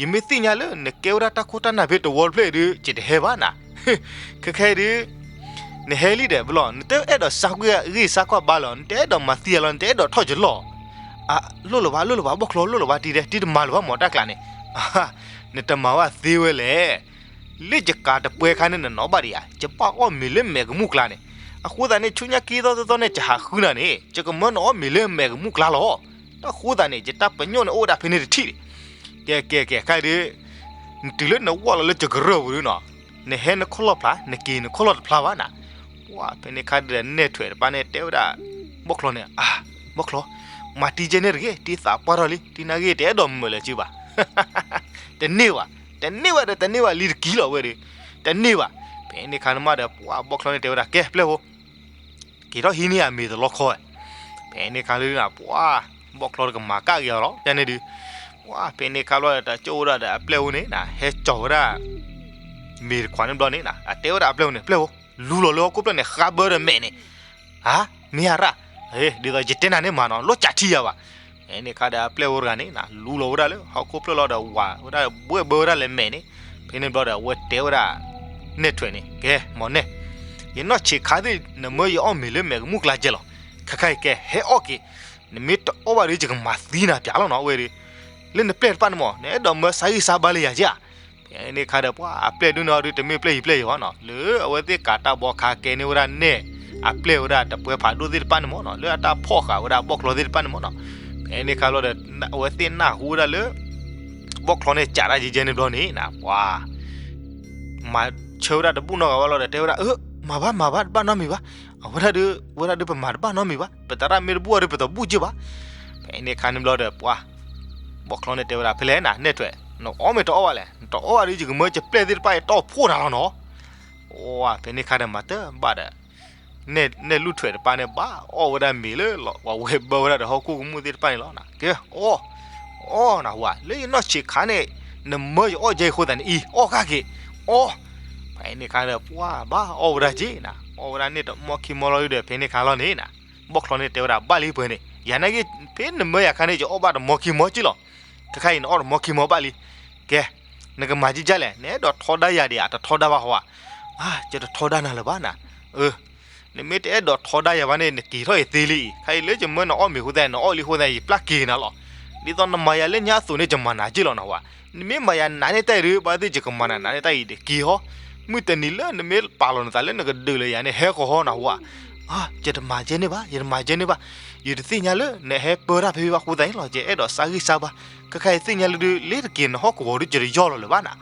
ယမ့ၢ်သ့ၣ်ညါလၢနကဲဝဲဒၣ်တၢ်ခိၣ်တၢ်နၢ်ဖဲတဝီတဖျၢၣ်အံၤဒုး ယတဟဲဘၣ်နၤ. ခဲခဲအံၤဒုး နဟဲလံဒီး ဖဲလီၤ နတအဲၣ်ဒိးစါဂံၢ်စါကွၢ်ဘါလီၤ, နတအဲၣ်ဒိးမၤသံယၤလီၤ, နတအဲၣ်ဒိးထီၣ်ယလီၢ်. အၢ လိၣ်လၢၤဘၣ် လိၣ်လၢၤဘၣ် ဘီၣ်ချီ လိၣ်လၢၤဘၣ် တံၤဒဲး တံၤတမၤလၢၤဘၣ်မီၤတၢ်ကျးန့ၣ်, နတမၤဘၣ်သ့ဝဲလဲၣ်. လၢယကၤတပှဲၤခါန့ၣ် နနီၣ်ဘၣ်ဒံးဧါ, ယဘၣ်အီၣ်မ့ၤလၢမဲာ်ကမူၣ်ကျါန့ၣ်. အဃိသတးန့ၣ် ဆူညါခံသီသၢသီန့ၣ် ယဟးဃုနၤန့ၣ် ယကမၢနအီၣ်မ့ၤလၢမဲာ်ကမူၣ်ကျါလီၤ. တၢ်ဃိသတးန့ၣ် ယတၢ်ပညိၣ်န့ၣ်အိၣ်ဝဲဒၣ်ဖဲန့ၣ်တထံၣ်န့ၣ်. ကဲ ကဲ ကဲ ခဲအံၤဒုး နတုၤလၢနဝီၢ်လီၤလၢယကရၢၢ်ပူၤဒုးနီၤ, နဟဲနခီၣ်လီၢ်ဖျါ နက့ၤနခီၣ်လီၢ်တဖျါဘၣ်နၤ. ပှၢ် ဖဲန့ၣ်ခါဒုးဒီးနဲၣ်ထွဲးတပၢ်န့ၣ် တဲဝဲဒၣ် ဘီၣ်ချီန့ၣ်, အၢ ဘီၣ်ချီ, မၤတံၤကဲန့ၣ်တဂ့ၤ, တံၤသးပှၢ်ထီၣ်လံ, တံၤနာ်ဂ့ၤ တအဲၣ်ဒိးမုာ်လၢၤစုဘၣ်. တန့ၢ်ဘၣ်, တန့ၢ်ဘၣ်ဒီးတန့ၢ်ဘၣ်လံတကံလီၤဝဲဒီး, တန့ၢ်ဘၣ်. ဖဲန့ၣ်ခါန့ၣ်မးဒီး ပှၢ် ဘီၣ်ချီန့ၣ်တဲဝဲဒၣ် ကဲ ပျဲၢ်ဖိ က့ၤထီၣ်ဟံးန့ၢ်အမ့ၤတလီခီဝဲ. ဖဲန့ၣ်ခါလၢ ပှၢ် ဘီၣ်ချီတကမၤကၣ်က့ၤအီၤလီၤ ယန့ၣ်ဒုး. ပှၢ် ဖဲန့ၣ်ခါဘျီဒီး တၢ်ကၠိၣ်ဝဲဒၣ်ဒီးအပျဲၢ်ဖိန့ၣ်နၤ ဟဲကၠီၤဝဲဒၣ် မ့ၤတခွးန့ၣ်ဘျီန့ၣ်နၤ အတဲဝဲဒၣ်အပျဲၢ်ဖိန့ၣ် ပျဲၢ်ဖိ လူလီၤလၢဟီၣ်ခိၣ်ဖျၢၣ်န့ၣ် ဃါဘၢဒီးမဲာ်န့ၣ်. ဧါ, မ့ၢ်ဧါရၣ်, ဒ်သိးယတဲနၤန့ၣ်မၤနီၤ လိၣ်ကးထံယၤဘၣ်. ဖဲန့ၣ်ခါဒီးအပျဲၢ်ဖိတဂၤန့ၣ်နၤ လူလီၤဝဲဒၣ်လၢဟီၣ်ခိၣ်ဖျၢၣ်လီၤဒီးဝၤဝဲဒၣ်ဘှဲၣ်ဘၢဝဲဒၣ်လၢမဲာ်န့ၣ်. ဖဲန့ၣ်ဘျီဒီး အဝဲတဲဝဲဒၣ် နဲၣ်ထွဲးန့ၣ် ကဲ မီၤနဲၣ်, ယနီၢ်ဆံးခါသ့ၣ် နမၢယအီၣ်မ့ၤလၢမဲာ်ကမူၣ်ကျါကဲလီၤ. ခဲခါအံၤကဲ ဟဲအီၣ်က့ၤ, နမ့ၢ်တအီၣ်ဘၣ်ဒီး ယကမၤသံနၤပၠးလီၤနီၤ အဝဲဒီး. လၢနပျဲၢ်တဖၣ်န့ၣ်မး နအဲၣ်ဒိးမၢစါဂံၢ်စါဘါလၢယၤဧါ. ဖဲန့ၣ်အခါဒီး ပှၤအပျဲၢ်ဒုန့ၣ်အီၤဒု တမ့ၢ်ပျဲၢ်ယံၤပျဲၢ်ယီၤဘၣ်နီၤ, လၢအဝဲသ့ၣ်ကးတၢ်ဘီခါကဲန့ၢ်ဝဲဒၣ်နဲၣ် အပျဲၢ်ဝဲဒၣ်တပှဲၤဖးဒိၣ်သ့ၣ်တဖၣ်န့ၣ်မးနီၤ, လၢအတၢ်ဖီၣ်ဃာ်ဝဲဒၣ်ဘီၣ်ချီသ့ၣ်တဖၣ်န့ၣ်မးနီၤ. ဖဲန့ၣ်အခါလီၤဒီး အဝဲသ့ၣ်နၢ်ဟူဝဲဒၣ်လၢ ဘီၣ်ချီန့ၣ်ကးတၢ်ယဲယဲန့ၣ်ဘျီန့ၣ်နၤ ပှၤ မၤဆၢဝဲဒၣ်တဘူၣ်နီတဂၤဘၣ်လီၤဒီး တဲဝဲဒၣ် အၢ မၤဘၣ်မၤဘၣ် တဘၣ်နီတမံၤဘၣ်, အဝဲဒၣ်ဒု ဝဲဒၣ်ဒုပမၤတဘၣ်နီတမံၤဘၣ်, ပသရၣ်မ့ၢ်တဘူၣ်အီၤဒု ပတဘူၣ်က့ၢ်ဘၣ်. ဖဲန့ၣ်အခါန့ၣ်ဘျီဒီး ပှၤ ဘီၣ်ချီန့ၣ်တဲဝဲဒၣ် ဖဲလဲၣ်နၤ နဲၣ်ထွဲး နအီၣ်မ့ၢ်တအီၣ်ဘၣ်လဲၣ်, နတအီၣ်ဘၣ်ဒု ယကမၢယပျဲၢ်သ့ၣ်တဖၣ်အံၤတီၢ်ဖှိၣ်နၤလီၤနီၤ. အိ ဖဲန့ၣ်အခါဒီး မၤတဘၣ်ဒီး နဲၣ် နဲၣ်လူၢ်ထွဲးတပၤန့ၣ် ဘၣ်အီၣ်ဝဲဒၣ်မ့ၤလၢ ပှၤဝဲဘၢဝဲဒၣ်ဒီးဟီၣ်ခိၣ်ကမူၣ်သ့ၣ်တဖၣ်န့ၣ်လီၤ. ကဲ အီၣ် အီၣ်နၢ်ဟူဧါ, လၢယနီၢ်ဆံးခါန့ၣ် နမၢယအီၣ်ကဲအံၤအဃိသတးန့ၣ်အံၤ အီၣ်ဃၣ်က့ၤ အီၣ်. ဖဲန့ၣ်အခါဒီး ပှၤဘၣ်အီၣ်ဝဲဒၣ်က့ၤနၤ, အီၣ်ဝဲဒၣ်န့ၣ်တမီခံမီလီၤဒီး ဖဲန့ၣ်အခါလီၤန့ၣ်နၤ ဘီၣ်ချီန့ၣ်တဲဝဲဒၣ် ဘၣ်လံပှဲၤန့ၣ် ယၤနာ်က့ ဖဲနမၢယၤခါန့ၣ် ယအီၣ်ဘၣ်တမီခံမီက့ၢ်လီၤ. ခဲခါအံၤနအီၣ်တမီခံမီဘၣ်လံ. ကဲ နကမၤကကလဲၣ်, နအဲၣ်ဒိးထီဒါယၤဒံးဧါ, တထီဒါဘၣ်ဟီဧါ. အါ ယတထီဒါနၤလၢၤဘၣ်နၤ. အၢ နမ့ၢ်တအဲၣ်ဒိးထီဒါယၤဘၣ်န့ၣ် နက့ၤထီၣ်အံၤသ့လံအံၤ, ခဲအံၤလၢယမၢနအီၣ်မ့ၤအဃိသတး နအီၣ်လံအဃိသတး ယပျၢ်က့ၤနၤလီၤ. ဒ်သိးနမၤယၤလၢညါအသိးန့ၣ် ယမၤနၤက့ၢ်လီၤနၢ်ဟူဧါ. နမ့ၢ်မၤယၤနၤန့ၣ်တၢ်အံၤဒု ဘၣ်သ့ၣ်ယကမၤနၤနၤန့ၣ်တၢ်အံၤ ယက့ၤဟီ, မုၢ်တနံၤလၢနမ့ၢ်ပာ်လီၤနသးလၢနကဒုးလၢယၤန့ၣ် ဟဲဃီၤဟီနၢ်ဟူဧါ. အါ ယတမၤကဲန့ၣ်ဘၣ်, ယတမၤကဲန့ၣ်ဘၣ်. ယတသ့ၣ်ညါလၢ နဟဲပၢတၢ်ဖဲဖဲဘၣ်အဃိသတးန့ၣ်လီၤ. ယအဲၣ်ဒိးစါဂံၢ်စါဘါ, ခဲခါအံၤသ့ၣ်ညါလၢဒု လၢတက့ၤနဟီၣ်ကဝီၤဒု ယတယီၢ်လီၤလၢၤဘၣ်နၤ.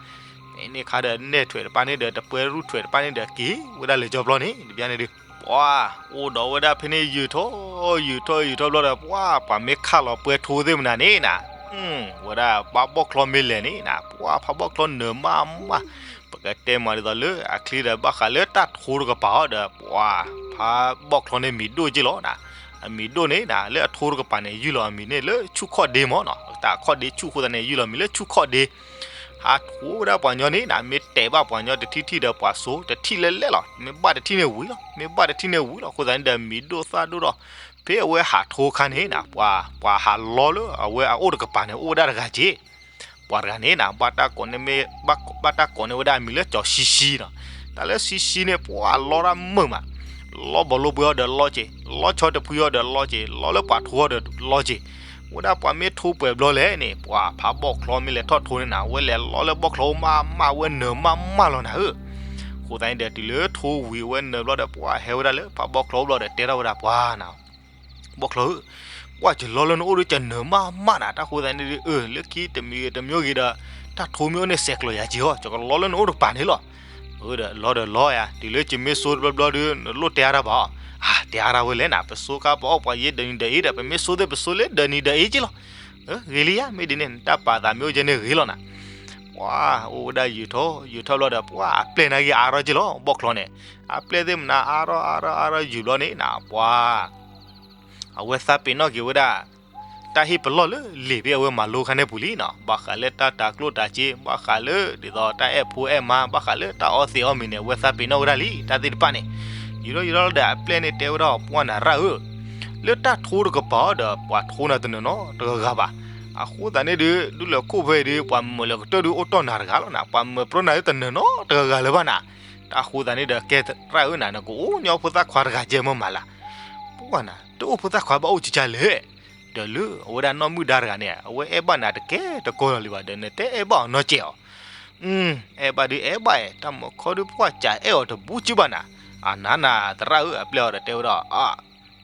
ဖဲန့ၣ်အခါဒီး နဲၣ်ထွဲးတပၤန့ၣ်ဒီး တပှဲၤရူၢ်ထွဲးတပၤန့ၣ်ဒီး က့ၤဝဲဒၣ်လၢကၠီဘျီန့ၣ် တဘျီန့ၣ်ဒု ပှၤအိၣ်ဒီးဝဲဒၣ်ဖဲန့ၣ် ယုၢ်ထီၣ် ယုၢ်ထီၣ် ယုၢ်ထီၣ်ဘျီဒီး ပှၤ ပှၤမ့ၢ်ခးလီၤပှဲၤထိသ့ၣ်မနၤန့ၣ်နၤ, ဝဲဒၣ်ဖးဘီၣ်ချီမ့ၢ်လဲၤန့ၣ်နၤ ပှၤဖးဘီၣ်ချီနၢၤမးမး, ပကတဲမးဒ်သိးလၢအချံဒီး ဘၣ်ဃးလၢတၢ်ထိတကပၤအီၤဒီး ပှၤဖးဘီၣ်ချီန့ၣ်မံၤဒိၣ်က့ၢ်လီၤနၤ. အမံၤဒိၣ်န့ၣ်နၤ လၢအထိတကပၤန့ၣ် ယုၢ်လီၤအမံၤန့ၣ်လၢဆူၣ်ခီၣ်ဒ့မးနီၤ, တၢ်ခီၣ်ဒ့ဆူၣ်အဃိသတးန့ၣ် ယုၢ်လီၤမံၤလၢဆူၣ်ခီၣ်ဒ့ ဟးထိဝဲဒၣ်ပှၤညီန့ၣ်နၤ မ့ၢ်တဲာ်ဘၣ်ပှၤညီတထံၣ်ထံၣ်ဒီးပှၤစိၤ တထံၣ်လဲၣ်လဲၣ်လီၤ. မ့ၢ်ဘၣ်တထံၣ်န့ၣ်ဝံၤလီၤ, မ့ၢ်ဘၣ်တထံၣ်န့ၣ်ဝံၤလီၤ. အဃိသတးန့ၣ်ဒီး မံၤဒိၣ်သၣ်ဒိၣ်ဒီး ဖဲအဝဲဟးထိအခါန့ၣ်နၤ ပှၤ ပှၤဟးလီလၢအဝဲအအိၣ်တကပၤန့ၣ် အိၣ်ဝဲဒၣ်တဂၤက့ၢ်. ပှၤတဂၤန့ၣ်နၤ ဘၣ်တၢ်ကိးန့ၢ်မ့ၢ် ဘၣ် ဘၣ်တၢ်ကိးန့ၢ်ဝဲဒၣ်အမံၤလၢကၠီၤဆံဆံနီၤ. တၢ်လၢဆံဆံန့ၣ် ပှၤလီတၢ်မုာ်မး, လီဘီလိပှ့ၤအီၤဒီးလီက့ၢ်, လီဆီတဖှံအီၤဒီးလီက့ၢ်, လီလၢပှၤထိအီၤဒီးလီက့ၢ်. ဝဲဒၣ်ပှၤမ့ၢ်ထိပှဲၤဘျီလဲၣ်န့ၣ် ပှၤဖးဘီၣ်ချီမ့ၢ်လဲၤထီၣ်ထိန့ၣ်နၤ အဝဲလဲၤလီလၢဘီၣ်ချီအိၣ်မးမး အဝဲနၢၤမးမးလီၤနၤဧၢ. အဃိသတးန့ၣ်ဒီး တုၤလၢထိဝံၤအဝဲနၢၤဘျီဒီး ပှၤဟဲဝဲဒၣ်လၢဖးဘီၣ်ချီအိၣ်ဘျီဒီးတဲထီၣ်ဝဲဒၣ်ပှၤနၤ ဘီၣ်ချီဧၢ, ပှၤယလီလၢနအိၣ်ဒီး ယနၢၤမးမးနၤ, တၢ်ဃိသတးန့ၣ်ဒီး အၢ လၢခံတမံၤဂ့ၤတမံၤဂ့ၤဒီး တၢ်ထိမ့ၢ်အိၣ်န့ၣ် ဆဲးကျိးယၤက့ၤဟီ, ယကလီလၢနအိၣ်တကပၤန့ၣ်လီၤ. အၢ ဒီးလီဒီးလီယၤ, တုၤလၢယမ့ၢ်ဆိတဘျီဘျီဒီး နလိၣ်တဲအါတၢ်ဘၣ်အီၤ, အါ တဲအါတၢ်ဝဲလဲၣ်နၤ, ပဆိကါပအီၣ်ပှၤယဲၢ်ဒၢးနံၤဒၢးအ့ဒီး ပမ့ၢ်ဆိသ့ၣ်ပဆိလၢဒၢးနံၤဒၢးအ့က့ၢ်လီၤ. ဂ့ၤလံယၤ, မ့ၢ်ဒ်န့ၣ် နတၢ်ပာ်သးမ့ၢ်အိၣ်ကဲန့ၣ်ဂ့ၤလီၤနၤ. ပှၤအိၣ်ဝဲဒၣ်ယုၢ်ထီၣ်ယုၢ်ထီၣ်ဘျီဒီး ပှၤအပျဲၢ်နာ်က့ၤအါထီၣ်က့ၢ်လီၤ, ဘီၣ်ချီန့ၣ် အပျဲၢ်သ့ၣ်မနုၤအါထီၣ်အါထီၣ်အါထီၣ်ယုၢ်ဘျီန့ၣ်နၤ ပှၤ အဝဲသးပ့ၤနီၣ်က့ၤဝဲဒၣ် တၢ်ဟ့ၣ်ပလီၢ်လၢလံာ်ဖဲအဝဲမၤလိခါန့ၣ်ပူၤလံနီၤ, ဘၣ်ဃးလၢတၢ်တၤကျိၣ်တၤစ့, ဘၣ်ဃးလၢဒ်သိးတၢ်အဲၣ်ဖိအဲၣ်မါ, ဘၣ်ဃးလၢတၢ်အီသံးအီမံၤန့ၣ် အဝဲသးပ့ၤနီၣ်ဝဲဒၣ်လံ, တၢ်သ့ၣ်တဖၣ်န့ၣ်. ယံာ်ထီၣ်ယံာ်ထီၣ်ဒီးအပျဲၢ်န့ၣ်တဲဝဲဒၣ် ပှၤနၤရၣ်ဧၢ, လၢတၢ်ထိတကပၤအီၤဒီး ပှၤထိနၤတနၢၤနီတဂၤဂၤဘၣ်. အဃိသတးန့ၣ်ဒီး ဒူလၢၢ်ခိၣ်ဖဲအံၤဒီး ပှၤမၢလၢကတၢၢ်ဒီးအိၣ်တီၢ်နၤတဂၤလီၤနၤ, ပှၤမၢပြၢနၤလၢတနၢၤနီတဂၤဂၤလၢၤဘၣ်နၤ. တၢ်ဃိသတးန့ၣ်ဒီး ကဲရၣ်ဧၢနၤ, နကအိၣ်ညီဖိသၣ်ခွါတဂၤကဲမ့ၢ်မးလၢ်. ပှၤနၤ တအိၣ်ဖိသၣ်ခွါဘၣ်အိၣ်ကကလဲၣ်. ဒီးလၢအဝဲဒၣ်နီၢ်မုၣ်ဒါတဂၤန့ၣ် အဝဲအဲၣ်ဘၣ်နၤတကဲတကီလီၤလံဘၣ်ဒီး နတအဲၣ်ဘၣ်အီၤနီတစဲးအီၤ. အဲၣ်ဘၣ်ဒုးအဲၣ်ဘၣ်, တၢ်မၢခီဒုးပှၤကအဲၣ်အီၤတဘူးကံဘၣ်နၤ. အနၤနၤ သရၣ်ဧၢ, အပျဲၢ်အီၤဒီးတဲဝဲဒၣ်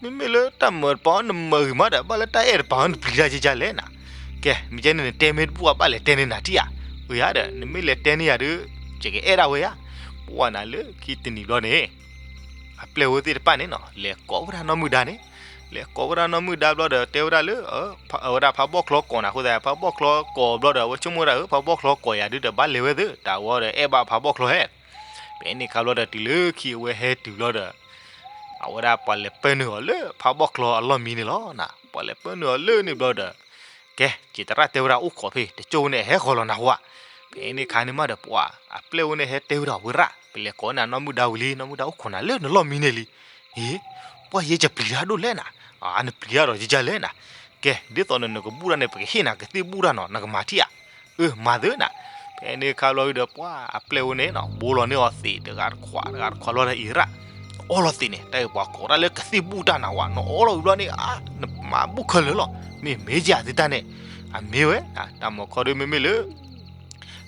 မ့မ့ၢ်လၢတၢ်မၢတပၤအီၤနမၢဂ့ၤမးဒီး ဘၣ်လၢတၢ်အဲၣ်တပၤအီၤနပျံၤတၢ်ကကလဲၣ်နၤ. ကဲ မ့ၢ်ကဲန့ၣ် နတဲမ့ၢ်တဘူၣ်အဘၣ်လဲၤတဲန့ၢ်နၤထံၣ်ဧါ. အၢယၤဒီး နမ့ၢ်လဲၤတဲန့ၢ်ယၤဒီး ယကအဲၣ်ဒၣ်ဝဲယၤ. ပှၤနၤလၢခံတနံၤဘျီန့ၣ် အပျဲၢ်ဝဲသ့ၣ်တဖၣ်န့ၣ်နီၤ လဲၤကိးဝဲဒၣ်နီၢ်မုၣ်ဒါန့ၣ်, လဲၤကိးဝဲဒၣ်နီၢ်မုၣ်ဒါဘျီဒီး တဲဝဲဒၣ်လၢ အဝဲဒၣ်ဖးဘီၣ်ချီကိးနၤအဃိသတး ဖးဘီၣ်ချီကိးဘျီဒီး အဝဲဆိကမိၣ်ဝဲဒၣ်ဧၢ ဖးဘီၣ်ချီကိးယၤဒုးဒီး ဘၣ်လဲၤဝဲသ့ၣ် တၢ်ဝဲဒီး အဲၣ်ဘၣ်ဖးဘီၣ်ချီဟဲ. ဖဲန့ၣ်အခါဘျီဒီး တုၤလၢခံအဝဲဟဲတုၤဘျီဒီး အဝဲဒၣ်ပှၤလဲၤပၢနုာ်အီၤလၢဖးဘီၣ်ချီအလီၢ်မံန့ၣ်လီၤ. ပှၤလဲၤပၢနုာ်အီၤလၢန့ၣ်ဘျီဒီး ကဲ က့ၤသရၣ်တဲဝဲဒၣ်အိၣ်ခိးဖဲ တကၠိၢ်ဝဲန့ၣ်ဟဲဃီၤလီၤနၢ်ဟူဧါ. ဖဲန့ၣ်အခါန့ၣ်မးဒီး ပှၤအပျဲၢ်ဝဲန့ၣ်ဟဲတဲဝဲဒၣ်ဝဲရၣ် ပလဲၤကိးနၤနီၢ်မုၣ်ဒါဝံၤလံ နီၢ်မုၣ်ဒါအိၣ်ခိးနၤလၢနလီၢ်မံန့ၣ်လံ. ဟ့ ပှၤယဲယပျံၤတၢ်ဒိၣ်လဲၣ်နၤ, နပျံၤတၢ်ဒီးယကလဲၣ်နၤ. ကဲ ဒ်သိးနကဘူၣ်တၢ်န့ၣ် ပကဟ့ၣ်နၤကသ့ၣ်ဘူၣ်တၢ်နီၤ နကမၤထံၣ်ဧါ. အၢ မၤသ့နၤ. ဖဲန့ၣ်အခါဘျီဒီး ပှၤအပျဲၢ်ဝဲန့ၣ်နီၤ ဘိလီၤန့ၢ်အီၤသံးတဂၤတခွး တဂၤတခွးလီၤဒီး အံၤရၣ် အီလီၤသံးန့ၣ် တၢ်အံၤပှၤကိးတၢ်လၢကသ့ၣ်ဘူၣ်တၢ်နၤဝဲ နအီလီၤဝံၤဘျီန့ၣ် နမၤဘူၣ်ခဲလၢာ်လီၤ. မ့ၢ်မ့ၢ်ယၤသ့တၢ်န့ၣ် အမ့ၢ်ဝဲ တၢ်မၤခီဒုးမ့မ့ၢ်လၢ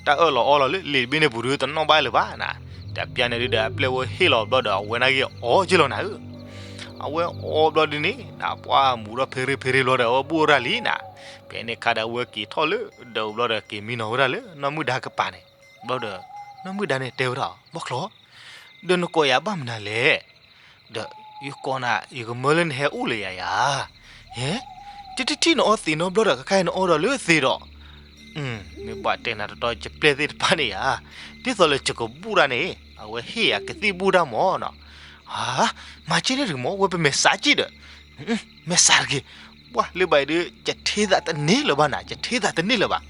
တၢ်အၢၣ်လီၤအီလီၤလၢလံာ်တဘ့ၣ်န့ၣ်ပူၤဒုး တနီၣ်ဘၣ်လၢၤဘၣ်နၤ, တပျၢ်န့ၣ်ဒုးဒီး အပျဲၢ်ဝဲဟ့ၣ်လီၤဘျီဒီး အဝဲနာ်က့ၤအီက့ၤလီၤနၤဧၢ, အဝဲအီဘျီဒုးန့ၣ် ပှၢ်မူထီၣ်ဖဲရ့ဖဲရ့ဘျီဒီး အဝဲဘူၣ်ဝဲဒၣ်လံနၤ, ဖဲန့ၣ်ခါဒီး အဝဲက့ၤထီၣ်လၢဒၢးဘျီဒီး က့ၤမံနီၤဝဲဒၣ်လၢနီၢ်မုၢ်ဒါကပၤန့ၣ်, ဘျီဒီး နီၢ်မုၢ်ဒါန့ၣ်တဲဝဲဒၣ် ဘီၣ်ချီ, ဒီးနကိးယၤဘၣ်မနုၤလဲၣ်, ဒီးယကိးနၤ ယကမၢလၢနဟဲအိၣ်လၢယၤယၤ, ဟဲ, တထံၣ်နအီသံးနီတဘျီဒီး ခဲခါအံၤနအီဒီးလၢသ့ဒီး, မ့ၢ်ဘၣ်တဲနၤတတီ ယပျဲၢ်သ့ၣ်တဖၣ်န့ၣ်ယၤ, ဒ်သိးလၢယကဘူၣ်တၢ်န့ၣ် အဝဲဟ့ၣ်ယၤကသံၣ်ဘူၣ်တၢ်မၢ်နီၤ, ဟါ, မၤက့န့ၣ်တဂ့ၤမၢ် ဝဲပမဲာ်ဆှးက့ဒီး, မဲာ်ဆှးတဂ့ၤ, ပှၢ်လၢဘၣ်အံၤဒုး ယထ့သးတန့ၢ်လၢၤဘၣ်နၤ, ယထ့သးတန့ၢ်လၢၤဘၣ်,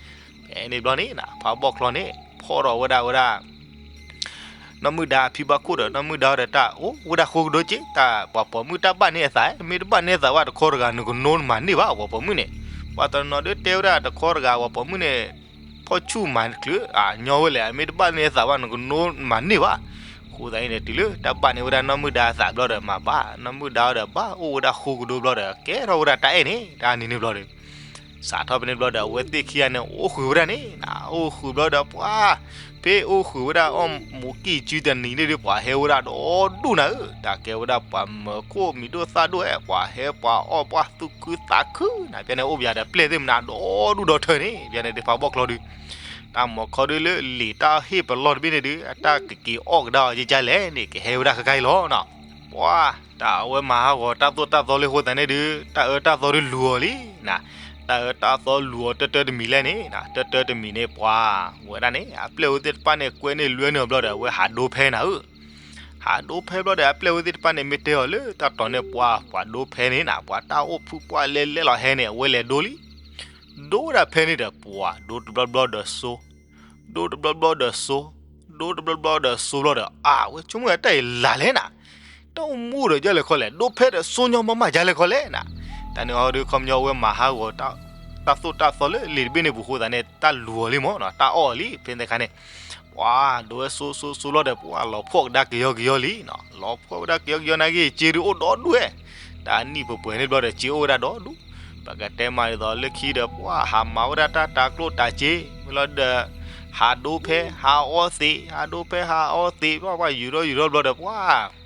ဖဲန့ၣ်ဘျီန့ၣ် ဖးဘီၣ်ချီန့ၣ် ဖီၣ်ထီၣ်ဝဲဒၣ်ဝဲဒၣ် နီၢ်မုၢ်ဒါအဖံဘၣ်ခိၣ်ဒီး နီၢ်မုၢ်ဒါဒီးတၢ်အိၣ်ဝဲဒၣ်ဃိကဒီးက့ တၢ်ပှၤပိာ်မုၣ်တၢ်ဘၣ်န့ၢ်အသး, မ့ၢ်တဘၣ်န့ၢ်အသးဘၣ်တခီတဂၤ နကနိမၤန့ၢ်ဘၣ် ပှၤပိာ်မုၣ်န့ၣ်, ပှၤတနီၤဒုးတဲဝဲဒၣ်တခီတဂၤ ပှၤပိာ်မုၣ်န့ၣ် ဖီၣ်ဆူၣ်မၤချုး အညီဝဲလဲၣ်, မ့ၢ်တဘၣ်န့ၢ်အသးဘၣ် နကနိမၤန့ၢ်ဘၣ်, အဃိသတးန့ၣ် တုၤလၢတၢ်ဘၣ်န့ၢ်ဝဲဒၣ်နီၢ်မုၢ်ဒါအသးဘျီဒီး မၤဘၣ် နီၢ်မုၢ်ဒါဒီး ဘၣ်အိၣ်ဝဲဒၣ်ဃိကဒီးဘျီဒီး ကဲထီၣ်ဝဲဒၣ်တၢ်အဲၣ်န့ၣ် တၢ်နံၤန့ၣ်ဘျီဒီး စးထီၣ်ဖဲန့ၣ်ဘျီဒီး အဝဲသ့ၣ်ခံဂၤန့ၣ် အိၣ်ဃုာ်ဝဲဒၣ်န့ၣ် အိၣ်ဃုာ်ဘျီဒီး ပှၤ ဖဲအိၣ်ဃုာ်ဝဲဒၣ်အီၣ်မူးကံၢ်စုတနံၤန့ၣ်ဒီး ပှၤဟဲဝဲဒၣ်ဒီဒူၣ်နၤဧၢ, တၢ်ကဲဝဲဒၣ်ပှၤမၢခိၣ်မံၤဒိၣ်သၣ်ဒိၣ်အဲ ပှၤဟဲပှၤအီၣ်ပှၤသူၣ်ခုသးခုနၤ, ဖဲန့ၣ်အိၣ်ပယၤဒီး ပျဲၢ်သ့ၣ်မနၤဒီဒူၣ်ဒီထၢန့ၣ် ဖဲန့ၣ်ဒုး ဖးဘီၣ်ချီဒုး တၢ်မၤခီဒုးလၢလံာ်တၢ်ဟ့ၣ်ပလီၢ်တဘ့ၣ်န့ၣ်ဒုး အတၢ်ကက့ၤအီၣ်ကဒါအီၤကကလဲၣ်န့ၣ် ကဟဲဝဲဒၣ်ခဲခါအံၤလီၤနီၤ, ပှၤ တၢ်အဝဲမၤဟးဂီၤတၢ်သိၣ်တၢ်သီလၢအဃိသတးန့ၣ်ဒုး တၢ်အၢတၢ်သီဒုးလူၤအီၤလံနၤ, တၢ်အၢတၢ်သီလူၤအီၤတၢတၢတမံၤလဲၣ်န့ၣ် တၢတၢတမံၤန့ၣ် ပှၤ ဝဲဒၣ်န့ၣ် အပျဲၢ်ဝဲသ့ၣ်တဖၣ်န့ၣ် ကွဲန့ၢ်လွဲန့ၢ်အီၤဘျီဒီး အဝဲဟးဒိဖဲနၤဧၢ, ဟးဒိဖဲဘျီဒီး အပျဲၢ်ဝဲသ့ၣ်တဖၣ်န့ၣ် မ့ၢ်တဲအီၤလၢတၢ်တီၤန့ၣ် ပှၤ ပှၤဒိဖဲန့ၣ်နၤ, ပှၤတၢ်အိၣ်ဖုၣ်ပှၢ်လဲလဲလီၤဟဲန့ၣ် အဝဲလဲၤဒိလံ, ဒိဝဲဒၣ်ဖဲန့ၣ်ဒီး ပှၤ ဒိတဘျီဘျီဒီးစိ ဒိတဘျီဘျီဒီးစိ, ဒိတဘျီဘျီဒီးစိဘျီဒီး အဝဲဆိကမိၣ်ဝဲတၢ်အံၤလၢ်လဲၣ်နၤ, တၢ်အိၣ်မူဒီးယဲလဲၣ်ခီလဲၣ် ဒိဖဲဒီးစိညီမးမးယဲလဲၣ်ခီလဲၣ်နၤ, တၢ်န့ၣ်အီၤဒုးခီပညီအဝဲမၤဟးဂီၤ တၢ်သိၣ်တၢ်သီလၢလံာ်တဘ့ၣ်န့ၣ်ပူၤအဃိသတးန့ၣ် တၢ်လူၤအီၤလံမၢ်နီၤ, တၢ်အီၣ်အီၤလံ ဖဲန့ၣ်တခါန့ၣ်, ပှၤ ဒိဝဲစိစိစိဘျီဒီး ပှၤလီၤဖှီၣ်ကဒါကယီကယီလံနီၤ, လီၤဖှီၣ်ဝဲဒၣ်ကယီကယီနာ်က့ စ့ဒုးအိၣ်ဒီဒူၣ်ဝဲ, တၢ်နံၣ်ပှဲၤပှဲၤန့ၣ်ဘျီဒီး စ့အိၣ်ဝဲဒၣ်ဒီဒူၣ်, ပကတဲမးဒ်သိးလၢခံဒီး ပှၤဟးမၤဝဲဒၣ်တၢ်တၤကျိၣ်တၤစ့ မ့ၢ်လီၤဒီး ဟးဒိဖဲဟးအီသံး ဟးဒိဖဲဟးအီသံး ပှၤပှၤယူၤထီၣ်ယူၤထီၣ်ဘျီဒီး ပှၤ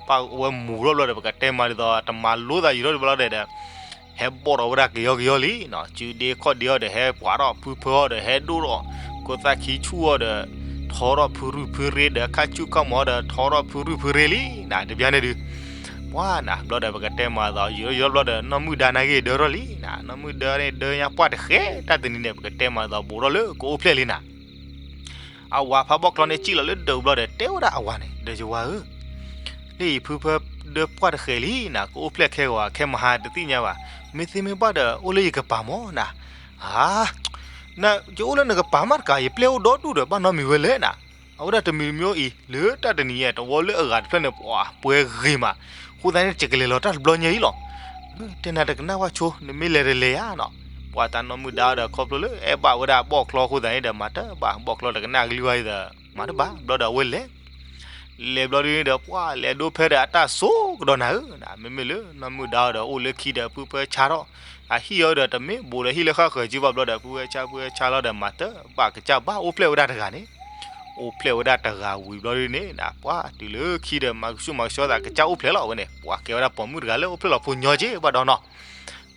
ပာ်ဝဲမူၤထီၣ်ဘျီဒီး ပကတဲမးဒ်သိး တမၤလိသးယူၤထီၣ်ဘျီဒီး ဟဲဘီၣ်ထီၣ်ဝဲဒၣ်ကယီကယီလံနီၤ, စုဒ့ခီၣ်ဒ့အီၤဒီး ဟဲပှၤထီၣ်ဖုဖၢအီၤဒီး ဟဲဒိၣ်ထီၣ် ခိၣ်သၣ်ခံဆူၣ်အီၤဒီး ထီထီၣ်ဖုရုၢ်ဖုရ့ဒီး ခါဆူၣ်ခီၣ်မီၤဒီး ထီထီၣ်ဖုရုၢ်ဖုရ့လံနၤ, တဘျီန့ၣ်ဒုး ပှၤနၤ ဘျီဒီး ပကတဲမးဒ်သိး ယူၤထီၣ်ယူၤထီၣ်ဘျီဒီး နီၢ်မုၢ်ဒါနာ်က့ ဒၢထီၣ်လံနၤ, နီၢ်မုၢ်ဒါန့ၣ် ဒၢညါပှၢ်တဃဲၤ တၢ်တနံၤန့ၣ် ပကတဲမးဒ်သိး ဘူးထီၣ်လၢကအိၣ်ဖျဲၣ်လံနၤ အဝၤဖးဘီၣ်ချီန့ၣ် စံၣ်လီၤလၢဒၢးဘျီဒီး တဲဝဲဒၣ်အဝၤန့ၣ် ဒီးယဝၤဧၢ, လၢယဖုဖၢဒၢပှၢ်တဃဲၤလံနၤ, ကအိၣ်ဖျဲၣ်ခဲဂီၤခဲမဟါတသ့ၣ်ညါဘၣ်, မ့ၢ်သ့မ့ၢ်ဘၣ်ဒီး အိၣ်လၢယကပၤမၢ်နၤ, ဧါ, နယအိၣ်လၢနကပၤမးတကး ယပျဲၢ်အိၣ်ဒီဒူၣ်ဒီး ဘၣ်နီတမံၤဝဲလဲၣ်နၤ, အဝဲဒၣ်တမံၤတမံၤအံၤ လၢတၢ်တနံၤညါ တဝီလၢအဂၤတဖျၢၣ်န့ၣ် ပှၤပှဲၤဂ့ၤမး, အဃိသတးန့ၣ် ယကလဲၤလီၤတၢ်တဘျီညါအံၤလီၤ. တဲနၤတကနၣ်ဝဲဆိ နမ့ၢ်လဲၤတလဲၤဧါနီၤ, ပှၤတၢ်နီၢ်မုၢ်ဒါဒီး ခီဖျိလၢအဲၣ်ဘၣ်ဝဲဒၣ်ဘီၣ်ချီအဃိသတးန့ၣ်ဒီး မၤတဘၣ် ဘီၣ်ချီတကနၣ်အကလုၢ်ဝဲအံၤဒီး မၤတဘၣ် ဘျီဒီးအဝဲလဲၤ လဲၤဘျီဒုန့ၣ်ဒီး ပှၤလဲၤဒိဖဲဒီးအတၢ်စိကဒီးနၤဧၢ, မ့မ့ၢ်လၢနီၢ်မုၢ်ဒါဒီး အိၣ်လၢခံဒီး ဖုဖၢဆါထီၣ်, အဟံၣ်အီၤဒီး တမ့ၢ်ဘူးဒီးဟံၣ်လၢဃၣ်ဃၢၤက့ဘၣ်ဘျီဒီး ဖုဖၢဆါဖုဖၢဆါလီၤဒီး မၤတဘၣ်ကစၢ်ဘၣ် အိၣ်ဖျဲၣ်ဝဲဒၣ်တဂၤန့ၣ်, အိၣ်ဖျဲၣ်ဝဲဒၣ်တဂၤဝံၤဘျီဒုန့ၣ် ပှၤတုၤလၢခံဒီး မၤကဆူၣ်မၤကဆှီသး ကစၢ်အိၣ်ဖျဲၣ်လီၤဝဲန့ၣ်, ပှၤကဲဝဲဒၣ်ပိာ်မုၣ်တဂၤလၢအိၣ်ဖျဲၣ်လီၤဖိညီက့ဘၣ်ဒီးနီၤ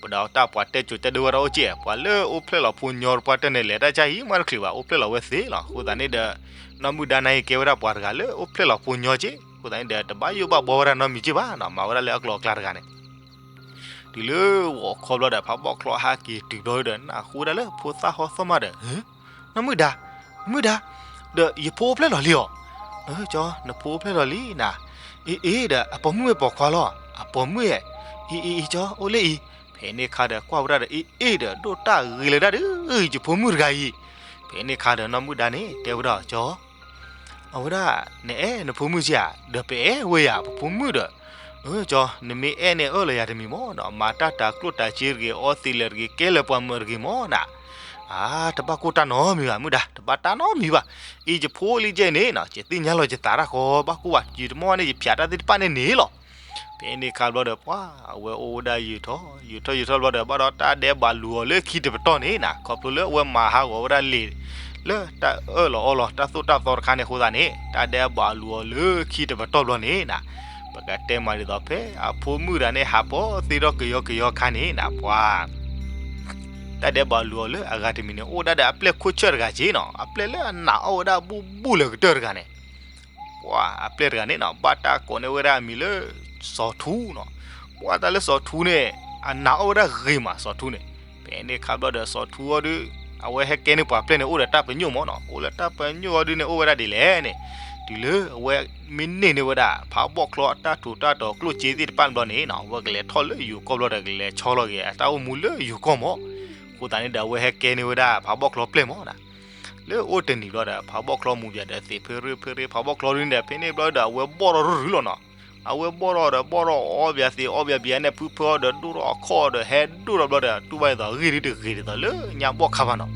ပဒီးတၢ်ပှၤတဲစိၤတဲဒိဝဲဒၣ်အိၣ်က့, ပှၤလၢအိၣ်ဖျဲၣ်လီၤဖိညီတပှၢ်တၢၢ်န့ၣ် လဲၤတၢ်ကၢ်အံၤမးတချုးဘၣ် အိၣ်ဖျဲၣ်လီၤဝဲသ့လီၤ. အဃိသတးန့ၣ်ဒီး နီၢ်မုၢ်ဒါနာ်က့ ကဲဝဲဒၣ်ပှၤတဂၤလၢအိၣ်ဖျဲၣ်လီၤဖိညီက့, အဃိသတးန့ၣ်ဒီး တဘၣ်ယိၣ်ဘၣ်ဘှီဝဲဒၣ်နီတမံၤက့ဘၣ်နီၤ, မၤဝဲဒၣ်လၢအကျိၤအကျဲတဂၤန့ၣ် တုၤလၢဂီၤခီဘျီဒီး ဖးဘီၣ်ချီဟးက့ၤတုၤဘျီဒီး နၢ်ဟူဝဲဒၣ်လၢဖိသၣ်ဟီသီၣ်မးဒီး နီၢ်မုၢ်ဒါ, နီၢ်မုၢ်ဒါ, ဒီးယဖိအိၣ်ဖျဲၣ်လီၤလံဧါ, ကၠီ နဖိအိၣ်ဖျဲၣ်လီၤလံနၤ, အ့အ့ဒီး အပိာ်မုၣ်ဝဲပိာ်ခွါလီၤ, အပိာ်မုၣ်ဧၢ, အ့အ့အ့ ကၠီ အိၣ်လၢအံၤ, ဖဲန့ၣ်ခါဒီးကွၢ်ဝဲဒၣ်ဒီး အ့အ့ဒီး ဒိၣ်တၢ်ဂ့ၤလၢဒၣ်ဒီး ယဖိမုၣ်တဂၤအံၤ, ဖဲန့ၣ်ခါဒီးနီၢ်မုၢ်ဒါန့ၣ် တဲဝဲဒၣ် ကၠီ အဝဲဒၣ် နအဲၣ်နဖိမုၣ်က့ဧါ, ဒီးပအဲၣ်ဝဲယၤ ပဖိမုၣ်ဒီး, ကၠီ နမ့ၢ်အဲၣ်န့ၣ်အၢၣ်လီၤယၤတမံၤမၢ်နီၤ, မၤတၢ်တၤကျိၣ်တၤစ့တဂ့ၤ အီသံးလဲၤတဂ့ၤ ကဲလၢပှၤမုာ်တဂ့ၤမၢ်နၤ, အါ တဘၣ်ကိၢ်တၢ်နီတမံၤဘၣ် မုၢ်ဒါ တဘၣ်တၢ်နီတမံၤဘၣ်, အံၤယဖိလံကဲန့ၣ်နီၤ ယသ့ၣ်ညါလီၤယသးတၢ်ဃီ ဘၣ်ကိၢ်ဘၣ် ယတမီၢ်န့ၣ် ယဖျးတၢ်သ့ၣ်တဖၣ်န့ၣ်န့ၣ်လီၤ ဖဲန့ၣ်ခါဘျီဒီး ပှၤအဝဲအိၣ်ဝဲဒၣ်ယုာ်ထီၣ် ယုာ်ထီၣ်ယုာ်ထီၣ်ဘျီဒီး ဘၣ်ဒီးတၢ်ဒဲးဘးလူၤအီၤလၢခံတပတီၢ်န့ၣ်နၤ, ခီဖျိလၢအဝဲမၤဟးဂီၤဝဲဒၣ်လံာ် လၢတၢ်အၢၣ်လီၤအီလီၤ တၢ်သိၣ်တၢ်သီတခါန့ၣ်အဃိသတးန့ၣ် တၢ်ဒဲးဘးလူၤအီၤလၢခံတပတီၢ်ဘျီန့ၣ်နၤ, ပကတဲမးဒ်သိးဖဲအဖိမုၣ်တဂၤန့ၣ် ဟးပီသ့ထီၣ်ကယီကယီခါန့ၣ်နၤ ပှၤ တၢ်ဒဲးဘးလူၤအီၤလၢအဂၤတမံၤန့ၣ် အိၣ်ဒၣ်ဒီးအပျဲၢ်ခိၣ်ဆၢၣ်တဂၤက့နီၤ, အပျဲၢ်လၢအနာ်အီၣ်ဝဲဒၣ်ဘူၣ်ဘူၣ်လၢကတၢၢ်တဂၤန့ၣ်, ပှၤအပျဲၢ်တဂၤန့ၣ်နီၤ ဘၣ်တၢ်ကိးန့ၢ်ဝဲဒၣ်အမံၤလၢ စီၤထူနီၤ, ပှၤတၢ်လၢစီၤထူန့ၣ် အနာ်အီၣ်ဝဲဒၣ်ဂ့ၤမး စီၤထူန့ၣ်, ဖဲန့ၣ်ခါဘျီဒီးစီၤထူအီၤဒုး အဝဲဟဲကဲန့ၢ်ပှၤပျဲၢ်န့ၣ် အိၣ်ဒီးတၢ်ပညိၣ်မးနီၤ, အိၣ်လၢတၢ်ပညိၣ်အီၤဒုးန့ၣ် အိၣ်ဝဲဒၣ်ဒ်လဲၣ်န့ၣ်, တုၤလၢအဝဲမ့ၢ်န့ၢ်န့ၢ်ဝဲဒၣ် ဖးဘီၣ်ချီအတၢ်ထူးတၢ်တီၤကျိၣ်စ့သ့ၣ်တဖၣ်န့ၣ်ဘျီန့ၣ်နီၤ, အဝဲကလဲၤထီၣ်လၢယိၤကီၢ်ဘျီဒီး ကလဲၤဆီလီၤက့ၤအတၢ်အိၣ်မူလၢယိၤကီၢ်မး, အဃိသတးန့ၣ်ဒီး အဝဲဟဲကဲန့ၢ်ဝဲဒၣ်ဖးဘီၣ်ချီပျဲၢ်မးနီၤ, လၢအိၣ်တနံၤဘျီဒီး ဖးဘီၣ်ချီမူၤဘၣ်ဒီးသ့ၣ်ဖ့ရ့ဖ့ရ့ ဖးဘီၣ်ချီဒုးန့ၣ်ဒီး ဖဲန့ၣ်ဘျီဒီး အဝဲဘီၣ်ထီၣ်ရုၢ်ရုၢ်လီၤနီၤ, အဝဲဘီၣ်ထီၣ်ဒီးဘီၣ်ထီၣ်အီၣ်ဘၣ်သ့ၣ်အီၣ်ဘၣ်ဘၣ်န့ၣ် ဖုဖၢအီၤဒီးဒိၣ်ထီၣ်အခီၣ်ဒီးဟဲဒိၣ်ထီၣ်ဘျီဒီး တူၢ်ဘၣ်ဒ်သိးဂ့ၢ်ဒုးတဂ့ၤဒ်သိးလၢညါဘီၣ်ခါဘၣ်နီၤ,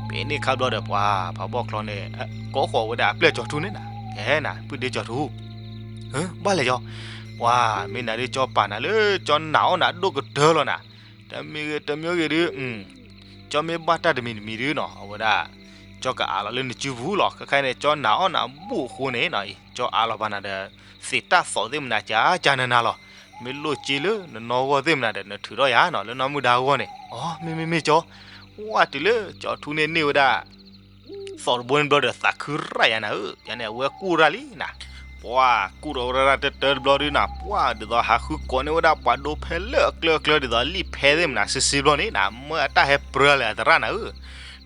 ဖဲန့ၣ်ခါဘျီဒီးပှၤဖးဘီၣ်ချီန့ၣ် ကိးဃီၤဝဲဒၣ်အပျဲၢ်ကၠီၤထူန့ၣ်နၤ, ကဲနၤ ပုၢ်ဒ့ကၠီၤထူ ဘၣ်လဲၣ်ကၠီ, ပှၤမ့ၢ်နၤဒုးကၠီပာ်နၤလၢကၠီနာ်အီၣ်နၤဒိၣ်ကတၢၢ်လီၤနၤ, တမံၤဂ့ၤတမံၤဂ့ၤဒုး ကၠီမ့ၢ်ဘၣ်တၢ်တမံၤတမံၤဒုးနီၤ အဝဲဒၣ် ကၠီကအးလီၤလၢနစုပူၤလီၤ, ခဲခါန့ၣ် ကၠီနာ်အီၣ်နၤဘူၣ်အဃိန့ၣ်နီၤ, ကၠီအးလီၤဘၣ်နၤဒီး သ့ၣ်တၢ်သီၣ်သ့ၣ်မနၤကကနနၤလီၤ, မ့ၢ်လိၣ်စ့လၢနနီၢ်ဂီၢ်သ့ၣ်မနၤဒီး နထုးထီၣ်ယၤနီၤ လၢနီၢ်မုၢ်ဒါအဂီၢ်န့ၣ်, အမ့မ့မ့ၢ်ကၠီ, ဝဲတုၤလၢကၠီၤထူန့ၣ်န့ၢ်ဝဲဒၣ် သီၣ်တဘိန့ၣ်ဘျီဒီး သးခုရၣ်ယၤနၤဧၢ, ယၤန့ၣ် အဝဲကူၣ်ရၣ်လံနၤ, ပှၤကူၣ်ထီၣ်ဝဲဒၣ်တတၢတဘျီဒုးနၤ, ပှၤဒ်သိးဟးဃုကိးန့ၢ်ဝဲဒၣ်ပှၤဒိဖဲလၢအကျၢၤအကျၢၤဒ်သိးလံာ်ဖဲသ့ၣ်မနၤ စံးစံးဘျီန့ၣ်နၤ, မၢအတၢ်ဟဲပြၢလၢအသရၣ်နၤဧၢ,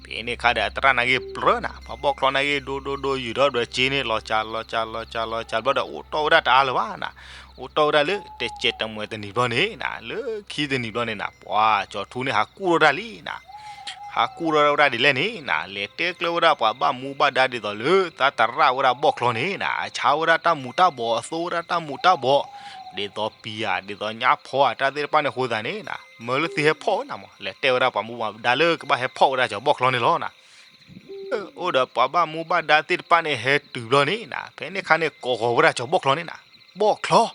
ဖဲန့ၣ်ခါဒီးအသရၣ်နာ်က့ပြၢနၤ, ဖးဘီၣ်ချီနာ်က့ဒိဒိဒိယုၢ်ထီၣ်ဘျီစ့န့ၣ် လီၤစးလီၤစးလီၤစးလီၤစးဘျီဒီး အိၣ်တီၢ်ဝဲဒၣ်တအါလၢၤဘၣ်နၤ, အိၣ်တီၢ်ဝဲဒၣ်လၢတစဲးတမှဲးတနံၤဘျီန့ၣ်နၤ, လၢခံတနံၤဘျီန့ၣ်နၤ, ပှၤကၠီၤထူန့ၣ် ဟးကူၣ်ထီၣ်တၢ်လံနၤ ဟးကူၣ်ထီၣ်ဝဲဒၣ်ဒ်လဲၣ်န့ၣ်နၤ, လဲၤတဲကျၢၢ်ဝဲဒၣ်ပှၤဘၣ်မူဘၣ်ဒါဒ်သိးလၢ သးသရၣ်ဝဲဒၣ်ဘီၣ်ချီန့ၣ်နၤ, အဆါဝဲဒၣ်တၢ်မူၤတၢ်ဘှီး အသိဝဲဒၣ်တၢ်မူၤတၢ်ဘှီး, ဒ်သိးပံၤဧါ ဒ်သိးညါဖီဧါ တၢ်သ့ၣ်တဖၣ်န့ၣ်အဃိသတးန့ၣ်နၤ, မၢလၢသုဟဲဖီၣ်ဝဲနၤမး လဲၤတဲဝဲဒၣ်ပှၤမူဘၣ်ဒါလၢကဘၣ်ဟဲဖီၣ်ဝဲဒၣ်ကၠီၤဘီၣ်ချီန့ၣ်လီၤနၤ အိၣ်ဒီးပှၤဘၣ်မူဘၣ်ဒါသ့ၣ်တဖၣ်န့ၣ်ဟဲတုၤဘျီန့ၣ်နၤ, ဖဲန့ၣ်ခါန့ၣ် ကိးဃီၤဝဲဒၣ်ကၠီၤဘီၣ်ချီန့ၣ်နၤ, ဘီၣ်ချီ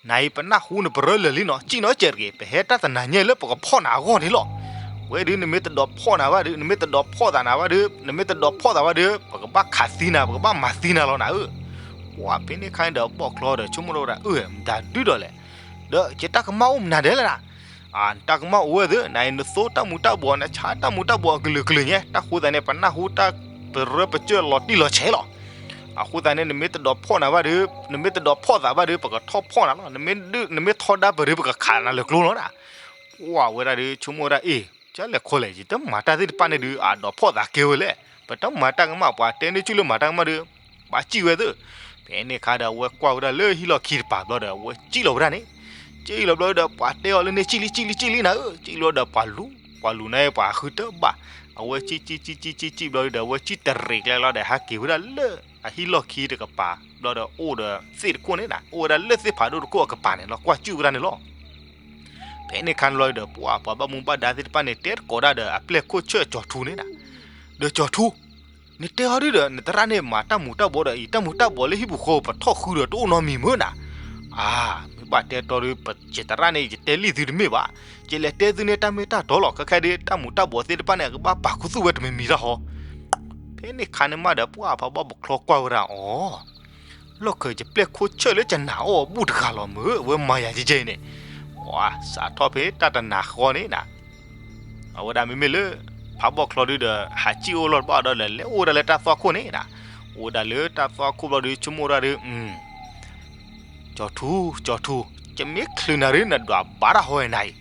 နၤအံၤပနၢ်ဟူနပရၢလၢာ်လံနီၤ, စံၣ်နီၤစဲးတဂ့ၤ, ပဟဲတၢ်တနၤညါလၢပကဖီၣ်နၤအဂီၢ်န့ၣ်လီၤ. ဝဲဒုး နမ့ၢ်တဒိးဖီၣ်နၤဘၣ်ဒုး, နမ့ၢ်တဒိးဖီၣ်သးနၤဘၣ်ဒုး, နမ့ၢ်တဒိးဖီၣ်သးဘၣ်ဒုး ပကဘၣ်ခးသံနၤ, ပကဘၣ်မၤသံနၤလီၤနၤဧၢ. ပှၤဖဲန့ၣ်ခါန့ၣ်ဒီး ဘီၣ်ချီဒီး ဆိကမိၣ်ထီၣ်ဝဲဒၣ် အၢ မတၤဒုဒီးလဲၣ်, ဒီးယတၢ်ကမၣ်အိၣ်မနုၤဒဲးလဲၣ်နၤ နတၢ်ကမၣ်အိၣ်ဝဲသ့ၣ်, နအံၤ နသိတၢ်မူၤတၢ်ဘှီး, နဆါတၢ်မူၤတၢ်ဘှီးအကလုာ်ကလုာ်ညါ, တၢ်ဃိသတးန့ၣ် ပနၢ်ဟူတၢ်ပရၢပစၢၢ်လီၤတံၢ်လီၤဆဲးလီၤ. အဃိသတးန့ၣ် နမ့ၢ်တဒိးဖီၣ်နၤဘၣ်ဒီး, နမ့ၢ်တဒိးဖီၣ်သးဘၣ်ဒီး ပကထီၣ်ဖီၣ်နၤလီၤ. နမ့ၢ်ဒုး, နမ့ၢ်ထီဒါပရၢ ပကခးနၤလၢကျိလီၤနၤ. ပှၤဝဲဒၣ်ဒီး ဆိကမိၣ်ဝဲဒၣ် အ့ၣ်, ကလဲၤခီလဲၣ်, ယတမၤတၢ်သ့ၣ်တဖၣ်န့ၣ်ဒုး အဒိးဖီၣ်သးကဲဝဲလဲၣ်. ပတမၤတၢ်ကမၣ် ပှၤတဲန့ၢ်ဆူၣ်လၢမၤတၢ်ကမၣ်ဒီး ပှၤစံၣ်ဝဲသ့ၣ်. ဖဲန့ၣ်ခါဒီး အဝဲကွၢ်ဝဲဒၣ်လၢဟံၣ်လီၢ်ခံတပၤဘျီဒီး အဝဲစံၣ်လီၤဝဲဒၣ်န့ၣ်, စံၣ်လီၤဘျီဒီး ပှၤတဲအီၤလၢန့ၣ် စံၣ်လံ စံၣ်လံ စံၣ်လံနၤဧၢ. စံၣ်လီၤဒီးပှၤလူၤ, ပှၤလူၤန့ၣ် ပှၤဃုတၢ်ဘၣ်. အဝဲစံၣ် စံၣ် စံၣ် စံၣ် စံၣ် စံၣ်ဘျီဒီး အဝဲစံၣ်တရံးကျဲလီၤဒီး ဟဲက့ၤဝဲဒၣ်လၢအဟံၣ်လီၢ်ခံတကပၤဘျီဒီး အိၣ်ဒီးသ့ၣ်တခိၣ်န့ၣ်နၤ, အိၣ်ဝဲဒၣ်လၢသ့ၣ်ဖးဒိၣ်တခိၣ်အကပၤန့ၣ်လီၤ, ကွၢ်စူၣ်ဝဲဒၣ်န့ၣ်လီၤ. ဖဲန့ၣ်ခါန့ၣ်လီၤဒီး ပှၤ ပှၤဘၣ်မူဘၣ်ဒါသ့ၣ်တဖၣ်န့ၣ် တဲတကိးဒၣ်ဒီးအပျဲၢ်ခိၣ်ဆၢၣ်ကၠီၤထူန့ၣ်နၤ, ဒီးကၠီၤထူ နတဲအီၤဒုဒီး နသရၣ်န့ၣ်မၤတၢ်မူၤတၢ်ဘှီးဒီးအံၤ တၢ်မူၤတၢ်ဘှီးလၢဟံၣ်ပူၤဃီပထီၣ်ဃုဒီးတအိၣ်နီတမံၤမ့ၢ်နၤ. အါ, မ့ၢ်ဘၣ်တဲတီဒီး ယသရၣ်န့ၣ် ယတဲလံသုတမ့ၢ်ဘၣ်, ယလဲၤတဲသုန့ၣ်တၢ်မ့ၢ်တၢ်တီလီၤ. ခဲခဲဒီး တၢ်မူၤတၢ်ဘှီးသ့ၣ်တဖၣ်န့ၣ် အကဘၣ်ပာ်ခူသူၣ်ဝဲတမံၤမံၤတၢ်ဟီ. ဖဲန့ၣ်ခါန့ၣ်မးဒီး ပှၤဖးဘီၣ်ချီကွၢ်ဝဲဒၣ်အီၤ လီၢ်ခၢၣ် ယပျဲၢ်ခိၣ်ဆၢၣ်လၢကနာ်အီၣ်အဘူၣ်တဂၤလီၤမ့ၢ် အဝဲမၤယၤကဲကဲအံၤန့ၣ်. ပှၤစးထီၣ်ဖဲတၢ်တနၤဃီန့ၣ်နၤ, အဝဲဒၣ်မ့မ့ၢ်လၢ ဖးဘီၣ်ချီဒုဒီး ဟးစံၣ်အိၣ်လီၢ်တဘၣ်ဒီး လဲၤအိၣ်ဝဲဒၣ်လၢတၢ်သွၣ်ခိၣ်န့ၣ်နၤ, အိၣ်ဝဲဒၣ်လၢတၢ်သွၣ်ခိၣ်ဘျီဒီး ဆိကမိၣ်ဝဲဒၣ်ဒီး ကၠီၤထူ, ကၠီၤထူ, ယမ့ၢ်ချုးနၤဒု နဒွးဘၣ်တၢ်ဟီဝဲနၤအံၤ.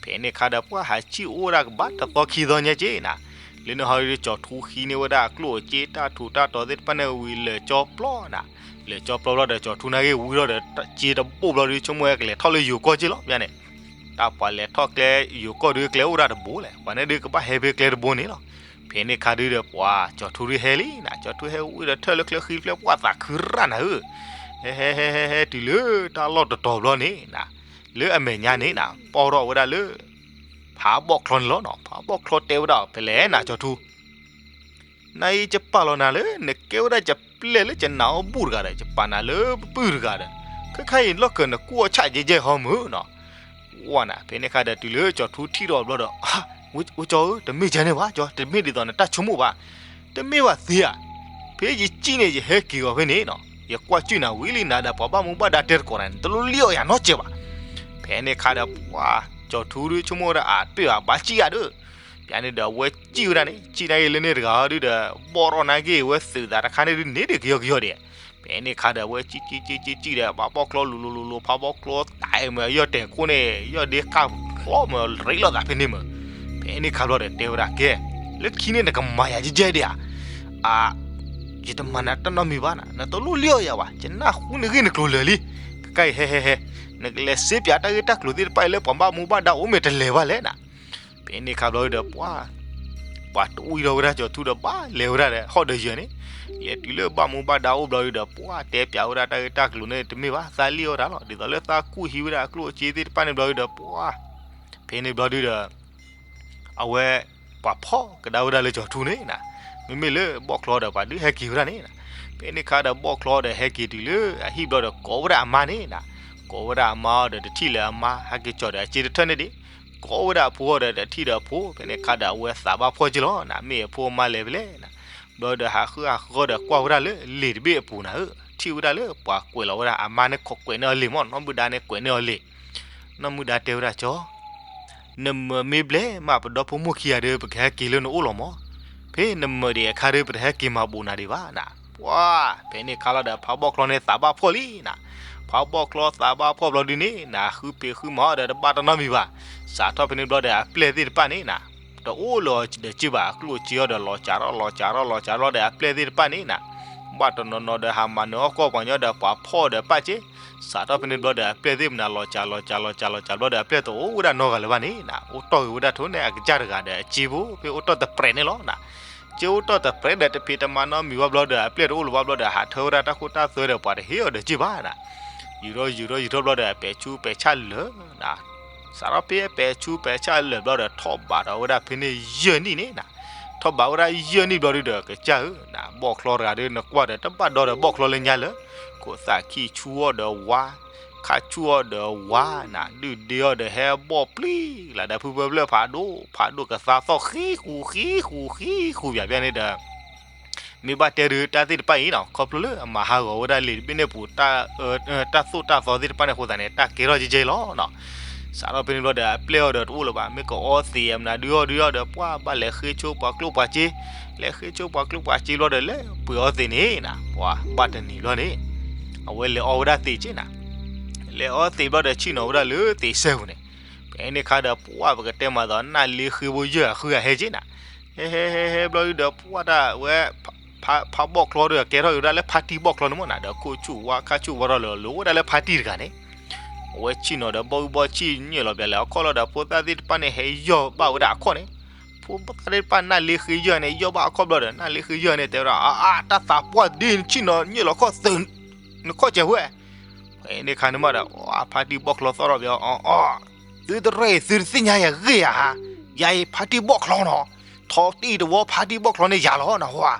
ဖဲန့ၣ်ခါဒီး ပှၤဟးစံၣ်အိၣ်ဝဲဒၣ်ကဘၣ်တသီခံသီညါကဲနၤ, လၢန့ၣ်ဟီဒီး ကၠီၤထူဃံန့ၢ်ဝဲဒၣ်အကျိၣ်အစ့ တၢ်ထူးတၢ်တီၤသ့ၣ်တဖၣ်န့ၣ်ဝံၤ လဲၤကၠီပျီနၤ, လဲၤကၠီပျီဘျီဒီး ကၠီၤထူန့ၣ်က့ၤဝံၤထီၣ်ဒီး စ့တဘိဘျီဒီး ဆိကမိၣ်ဝဲကလဲၤထီၣ်လၢယိၤကီၢ်က့ၤလီၤ မ့ၢ်န့ၣ်. တၢ်ပှၤလဲၤထီၣ်ကျဲယိၤကီၢ်ဒု ကျဲအိၣ်ဒၣ်တဘိလဲၣ်, ပှၤန့ၣ်ဒုကဘၣ်ဟဲဖဲကျဲတဘိန့ၣ်လီၤ. ဖဲန့ၣ်ခါဒုဒီး ပှၤကၠီၤထူဒုဟဲလံနၤ, ကၠီၤထူဟဲဝံၤဒီး ထၢၣ်လၢချၢဃံဖျဲၣ် ပှၤသးခုရၣ်နၤဧၢ. ဟဲဟဲဟဲဟဲဟဲတုၤလၢတၢ်လီၢ်တတီၤဘျီန့ၣ်နၤ, လၢအမဲာ်ညါန့ၣ်နၤ ပီၢ်ထီၣ်ဝဲဒၣ်လၢ ဖးဘီၣ်ချီန့ၣ်လီၤနီၤ. ဖးဘီၣ်ချီတဲဝဲဒၣ် ဖဲလဲၣ်နၤကၠီၤထူ, နအံၤယပာ်လီၤနၤလၢ နကဲဝဲဒၣ်ယပျဲၢ်လၢယနာ်အီၣ်ဘူၣ်တဂၤဒီး ယပာ်နၤလၢပုၢ်တဂၤဒီး, ခဲ ခဲခါအံၤလီၢ်ကၢၢ်နကူၣ်အီၣ်ဆၣ်ကဲကဲဟီမုၢ်နီၤ. ဝဲနၤ ဖဲန့ၣ်ခါဒီးတုၤလၢကၠီၤထူထံၣ်ထီၣ်ဘျီဒီး, ဝဲကၠီဧၢ, တမ့ၢ်ကဲန့ၣ်ဘၣ်ကၠီ, တမ့ၢ်ဒ်သိးနတၢ်ဆိကမိၣ်ဘၣ်, တမ့ၢ်ဘၣ်သ့ဧါ. ဖဲယစံၣ်န့ၣ် ယဟဲက့ၤအီၤဖဲန့ၣ်နီၤ, ယကွၢ်စူၣ်နၤဝံၤလံနၤဒီး ပှၤဘၣ်မူဘၣ်ဒါတဲတကိးနၤန့ၣ် တလိၣ်လံၣ်အီၣ်ယၤနီတစဲးဘၣ်. ဖဲန့ၣ်ခါဒီးပှၤ ကၠီၤထူဒုဆိကမိၣ်ဝဲဒၣ်အတၢၢ်အဘၣ်စံၣ်ယၤဒုး, ပန့ၣ်ဒီးအဝဲစံၣ်ဝဲဒၣ်န့ၣ် စံၣ်န့ၣ်ဂ့ၤလၢန့ၣ်တဂၤအီၤဒုးဒီး ဘီၣ်ထီၣ်န့ၣ်ဂ့ၤ အဝဲသုးသးတခါန့ၣ်ဒုးန့ၣ်ဒုးကယီကယီဒံး. ဖဲန့ၣ်ခါဒီး အဝဲစံၣ်စံၣ်စံၣ်စံၣ်ဒီး ဘၣ်ဘီၣ်ချီလူၤလူၤလူၤလူၤ ဖးဘီၣ်ချီတၢ်အံၤမ့ၢ် ယီၢ်တဲာ်ခိၣ်န့ၣ် ယီၢ်ဒ့ကၢ်ချီမ့ၢ် ရ့လိာ်သးဖဲန့ၣ်မ့ၢ်. ဖဲန့ၣ်ခါဘျီဒီးတဲဝဲဒၣ် ကဲ, လၢခံန့ၣ်နကမၤယၤကဲကဲဒံးဧါ. အ, ယတမၤနၤတၢ်နီတမံၤဘၣ်နၤ, နတလိၣ်လံၣ်အီၣ်ယၤဘၣ်, ယနၢ်ဟူန့ၢ်ဂ့ၢ်နကျိၤလၢာ်လံ. ခဲခါအံၤဟဲဟဲဟဲ, နကလဲၤစ့ပၠးတၢ်ဂ့ၢ်တၢ်ကျိၤသ့ၣ်တဖၣ်အံၤလၢပှၤဘၣ်မူဘၣ်ဒါအိၣ် မ့ၢ်တလဲၤဘၣ်လဲၣ်နၤ. ဖဲန့ၣ်ခါဘျီဒုးဒီး ပှၤ, ပှၤတဝံၣ်ထီၣ်ဝဲဒၣ်ကၠီၤထူဒီး ဘၣ်လဲၤဝဲဒၣ်ဒီး ဟီၣ်ဒီးယၢၤန့ၣ်, လဲၤတုၤလၢဘၣ်မူဘၣ်ဒါအိၣ်ဘျီဒုးဒီး ပှၤတဲပၠးဝဲဒၣ်တၢ်ဂ့ၢ်တၢ်ကျိၤန့ၣ် တမ့ၢ်ဘၣ် သးလံၣ်အီၣ်တၢ်လီၤ. ဒ်သိးလၢသးကူၣ်ဟံးဝဲဒၣ်အကျိၣ်အစ့သ့ၣ်တဖၣ်န့ၣ်ဘျီဒုးဒီး ပှၤ, ဖဲန့ၣ်ဘျီဒုးဒီး အဝဲ, ပှၤဖီၣ်ကဒါဝဲဒၣ်လၢကၠီၤထူန့ၣ်နၤ, မ့မ့ၢ်လၢဘီၣ်ချီဒီးပှၤဒုးဟဲက့ၤဝဲဒၣ်န့ၣ်နၤ. ဖဲန့ၣ်ခါဒီးဘီၣ်ချီဒီးဟဲက့ၤတုၤလၢအဟံၣ်ဘျီဒီး ကိးဝဲဒၣ်အမါန့ၣ်နၤ, ကိးဝဲဒၣ်အမါအီၤဒီး တထံၣ်လၢအမါ ဟဲက့ၤကၠီၤဒီးအစ့တထၢၣ်န့ၣ်ဒံး, ကိးဝဲဒၣ်အဖိအီၤဒီး တထံၣ်ဒီးအဖိ. ဖဲန့ၣ်ခါဒီးအဝဲသးဘၣ်ဖှီၣ်က့ၤလီၤနၤ, မ့ၢ်အဖိအမါလဲၤဖဲလဲၣ်နၤ. ဘျီဒီးဟးဃုဟးဃီဒီးကွၢ်ဝဲဒၣ်လၢလ့ၣ်တဘ့ၣ်အပူၤနၤဧၢ, ထံၣ်ဝဲဒၣ်လၢပှၤကွဲးလီၤဝဲဒၣ် အမါန့ၣ်ခိးကွဲးန့ၢ်အီၤလ့ၣ်မၢ်, နီၢ်မုၢ်ဒါန့ၣ်ကွဲးန့ၢ်အီၤလ့ၣ်. နီၢ်မုၢ်ဒါတဲဝဲဒၣ် ကၠီၤ, နမၢမ့ၢ်ဘျဲၣ်မး ပဒီဖိမိၢ်ခံဂၤဒီး ပကဟဲက့ၤလၢနအိၣ်လီၤမၢ်. ဖဲနမၢဒံးအခါဒီး ပတဟဲက့ၤမၤဘူးနၤဒံးဘၣ်နၤ. ပှၤ, ဖဲန့ၣ်ခါလီၤဒီး ဖးဘီၣ်ချီန့ၣ်သးဘၣ်ဖှီၣ်လံနၤ. ဖးဘီၣ်ချီသးဘၣ်ဖှီၣ်ဘျီဒုန့ၣ်နၤ, ဃုဖံးဃုမၤအီၤဒီးတဘၣ်တၢ်နီတမံၤဘၣ်. စးထီၣ်ဖဲန့ၣ်ဘျီဒီးအပျဲၢ်သ့ၣ်တဖၣ်န့ၣ်နၤ, တအိၣ်လၢၤဒီးက့ဘၣ်, အကျိၣ်စ့အီၤဒီးလီၤစးထီၣ်လီၤစးထီၣ်လီၤစးထီၣ်ဒီးအပျဲၢ်သ့ၣ်တဖၣ်န့ၣ်နၤ, ဘၣ်တနီၤနီၤဒီးဟးမၤနၢၤအီၣ်ကီၢ်ပှၤညီဒီးပှၤဖီၣ်ဒီးပၣ်က့, စးထီၣ်ဖဲန့ၣ်ဘျီဒီးအပျဲၢ်သ့ၣ်မနၤ လီၤစးလီၤစးလီၤစးလီၤစးဘျီဒီးအပျဲၢ်တအိၣ်ဝဲဒၣ်နီတဂၤလၢၤဘၣ်န့ၣ်နၤ, အိၣ်တီၢ်ဂ့ၤဝဲဒၣ်ထိၣ်န့ၣ် အကစၢ်တဂၤဒီးအစ့ဖိ ဖဲအိၣ်တီၢ်တပြဲးန့ၣ်လီၤနၤ. စ့အိၣ်တီၢ်တပြဲးဒီးတဖံးတမၤနီတမံၤဘၣ်ဘျီဒီး အပျဲၢ်တအိၣ်လၢၤဘၣ်ဘျီဒီး ဟးထၢဝဲဒၣ်တၢ်ခိတၢ်သွဲဒီးပှၤတဟ့ၣ်အီၤဒီးက့ဘၣ်နၤ. ယူၤထီၣ်ယူၤထီၣ်ယူၤထီၣ်ဘျီဒီး ပဲာ်ဆူပဲာ်ဆၣ်လၢာ်နၤ, စးထီၣ်ဖဲပဲာ်ဆူပဲာ်ဆၣ်လၢာ်ဘျီဒီး ထီၣ်ဘးဒီးဝဲဒၣ်ဖဲန့ၣ်ယဲၢ်နံၣ်န့ၣ်နၤ, ထီၣ်ဘးဝဲဒၣ်ယဲၢ်နံၣ်ဘျီဒုဒီး ကစၢ်ဧၢနၤ, ဘီၣ်ချီတဂၤဒီး နကွၢ်ဒီး တဘၣ်ဒီဒီးဘီၣ်ချီလၢညါလၢၤ, ခိးသးခံဆူအီၤဒီးဝါ, ခါဆူအီၤဒီးဝါနၤ, ဒုၣ်ဒ့အီၤဒီးဟဲဘီၣ်ပျံၤလၢ်ဒီး ဖုဖၢဖျၢၣ်ဖးဒိၣ်ဖးဒိၣ် ကသါသီၣ်ဃံဃူဃံဃူဃံဃူ ပၠးပၠးန့ၣ်ဒီး မ့ၢ်ဘၣ်တဲဒုးတၢ်သ့ၣ်တဖၣ်အံၤနၤ, ခီဖျိလၢအမၤဟးဂီၤဝဲဒၣ်လ့ၣ်တဘ့ၣ်န့ၣ်ပူၤ တၢ်သိၣ်တၢ်သီသ့ၣ်တဖၣ်န့ၣ်အဃိသတးန့ၣ် တၢ်ကဲထီၣ်ကဲကဲလီၤနၤ. စးထီၣ်ဖဲန့ၣ်ဘျီဒီး အပျဲၢ်အီၤဒီးတအိၣ်လၢၤဘၣ်, မ့ၢ်ကအီသံးမနုၤဒုးအီၣ်ဒုးအီၣ်ဒီး ပှၤဘၣ်လဲၤဃ့ဆိပှၤကျိၣ်ပှၤစ့, လဲၤဃ့ဆိပှၤကျိၣ်ပှၤစ့ဘျီဒီး လဲၤပှ့ၤအီသံးန့ၣ်နၤ, ပှၤဘၣ်တနံၤဘျီန့ၣ် အဝဲလဲၤအီဝဲဒၣ်သံးက့နၤ, လဲၤအီသံးဘျီဒီး ဆ့ၣ်နီၤဝဲဒၣ်လၢသံးစဲပူၤန့ၣ်, ဖဲန့ၣ်ခါဒီး ပှၤပကတဲမၤသီ နၢ်လ့ဃ့ဖိယဲၢ်အဃုဂၤဟဲက့နၤ, ဟဲဟဲဟဲဟဲဘျီဒုဒီး ပှၤတၢ်ဝဲ ဖးဘီၣ်ချီဒီး ကဲထီၣ်က့ၤဝဲဒၣ်လၢဖါတံၢ်ဘီၣ်ချီန့ၣ်မၢ်နၤ, ဒီးခိၣ်ဆူၣ်ဝါခါဆူၣ်ဝါထီၣ်လၢာ် လိာ်ဝဲဒၣ်လၢဖါတံၢ်တဂၤန့ၣ်, အဝဲဆ့ၣ်နီၤဒီး ဘီၣ်အုၣ်ဘီၣ်ဆံၣ် ညၢၣ်လီၤပၠးလဲၤအခီၣ်လီၤဒီး ဖိသၣ်သ့ၣ်တဖၣ်န့ၣ် ဟဲယီၢ်ဘၣ်ဝဲဒၣ်အခီၣ်န့ၣ်, ဖိသၣ်သ့ၣ်တဖၣ် နၢ်လ့ဃ့ယဲၢ်န့ၣ် ယီၢ်ဘၣ်အခီၣ်ဘျီဒီး နၢ်လ့ဃ့ယဲၢ်န့ၣ် တဲဝဲဒၣ် အါအါ တၢ်သးပှၢ်ဒ် ဆ့ၣ်နီၤညၢၣ်လီၤခီၣ်သုး နခီၣ်စဲးဝဲ ဖဲန့ၣ်ခါန့ၣ်မးဒီး ဖါတံၢ်ဘီၣ်ချီသီၣ်ထီၣ်ပၠးအီၤ, အီ သုတရဲၣ်အံၤ သုတသ့ၣ်ညါယၤဂ့ၢ်ဧါ, ယၤအံၤဖါတံၢ်ဘီၣ်ချီနီၤ, ထီတံၢ်တဝီဖါတံၢ်ဘီၣ်ချီန့ၣ်ယၤလီၤနဟါ,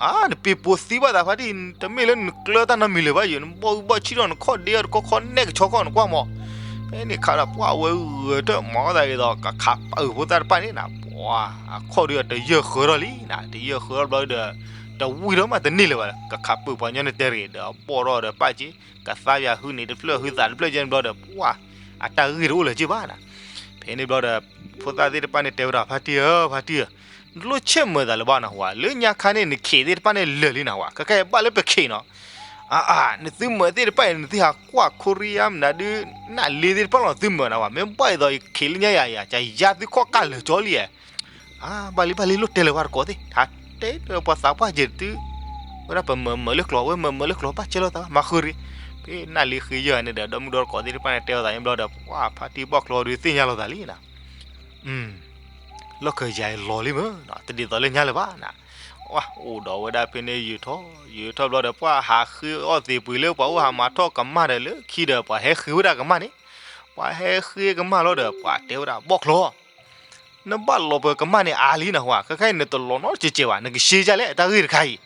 အါ နပ့ၤပိာ်သံဘၣ်သးဖါတံၢ် တမ့ၢ်လၢနကျၢၤတၢ်နီတမံၤလၢၤဘၣ်ယိၤ နဘီၣ်အုၣ်ဘီၣ်ဆံၣ်ထီၣ် နခီၣ်ဒ့အီၤတခီခီနဲၣ်ကဆီခီၣ်နကွၢ်မး, ဖဲန့ၣ်ခါဒီးပှၤဝဲဂဲၤတၢ်မၤအီၣ်သးဒ်သိး ကခးပၢၢ်ဖိသၣ်တဖၣ်န့ၣ်နၤ, ပှၤအခီၣ်ဒုးတယၢၢ်ဃၢထီၣ်လံနၤ, တယၢၢ်ဃၢထီၣ်ဘျီဒီး တဝံၣ်ထီၣ်မးတန့ၢ်လၢၤဘၣ်, ကခးပၢၢ်ပှၤညီန့ၣ်တဲတဂ့ၤဒီး အဘီၣ်ထီၣ်ဒီးပၣ်က့ၤ, ကသါယၤဟုန့ၣ်တဖျၢၣ်ဟုသးတဖျၢၣ်ကဲန့ၣ်ဘျီဒီး ပှၤအတၢ်ဂ့ၢ်တအိၣ်လၢၤက့ဘၣ်နၤ, ဖဲန့ၣ်ဘျီဒီး ဖိသၣ်သ့ၣ်တဖၣ်န့ၣ်တဲဝဲဒၣ် ဖါတံၢ်ဧၢ ဖါတံၢ်ဧၢ, နတလိၣ်ဆဲးမၤသးလၢၤဘၣ်နဟါ, လၢညါခါန့ၣ် နခ့သ့ၣ်တဖၣ်န့ၣ်လၢာ်လံနဟါ, ခဲခါအံၤဘၣ်လၢပခ့နီၤ, အါအါ နသုမၤသ့ၣ်တဖၣ်အံၤ နသုဟးကွၢ်ခိရံယါမနုၤဒုး နၢ်လ့သ့ၣ်တဖၣ်လီၤ သုမၤနၤဝဲ, မ့ၢ်ဘၣ်အံၤသိးယခ့လၢညါယၤယၤ ကယါသုခီၣ်ကၢ်လၢာ်ကၠီလံဧါ, အါ ဘၣ်လံဘၣ်လံ လိၣ်တဲလၢၤဘၣ်တကိးသ့ၣ် ဟးတဲလၢပှၤသးပှၢ်က့ၤသု, ဝဲဒၣ်ပမၤမၤလၢကျိၤ ဝဲမၤမၤလၢကျိၤ ဘၣ်ကဲလိာ်သးဘၣ် မၤဃုာ်ရံ, ဖဲနၢ်လ့ဃ့ယဲၢ်န့ၣ်ဒီး ဒီမုၢ်ဒီတကိးသ့ၣ်တဖၣ်န့ၣ်တဲလိာ်သးန့ၣ်ဘျီဒီး ပှၤဖါတံၢ်ဘီၣ်ချီဒုးသ့ၣ်ညါလိာ်သးလံနၤ လီၢ်ခၢၣ်ယၤအံၤလီၤလံမ့ၢ် တဒ်သိးလၢညါလၢၤဘၣ်နၤ, အိၣ်ဒီးဝဲဒၣ်ဖဲန့ၣ်ယံာ်ထီၣ် ယံာ်ထီၣ်ဘျီဒီး ပှၤဟးဃ့အီၣ်သံးပှ့ၤလၢပှၤအိၣ် ဟးမၤထီၣ်ကမၢ်ဒီး လၢခံဒီးပှၤဟဲဃ့ဝဲဒၣ်ကမၢ်န့ၣ်, ပှၤဟဲဃ့ကမၢ်လီၤဒီး ပှၤတဲဝဲဒၣ်ဘီၣ်ချီ နဘၣ်လီၤပှၤကမၢ်န့ၣ်အါလံနဟါ, ခဲခါအံၤနတလီၤနီတစဲးစဲးဘၣ် နကရှဲဒ်လဲၣ်တၢ်ဂ့ၢ်တခါအံၤ,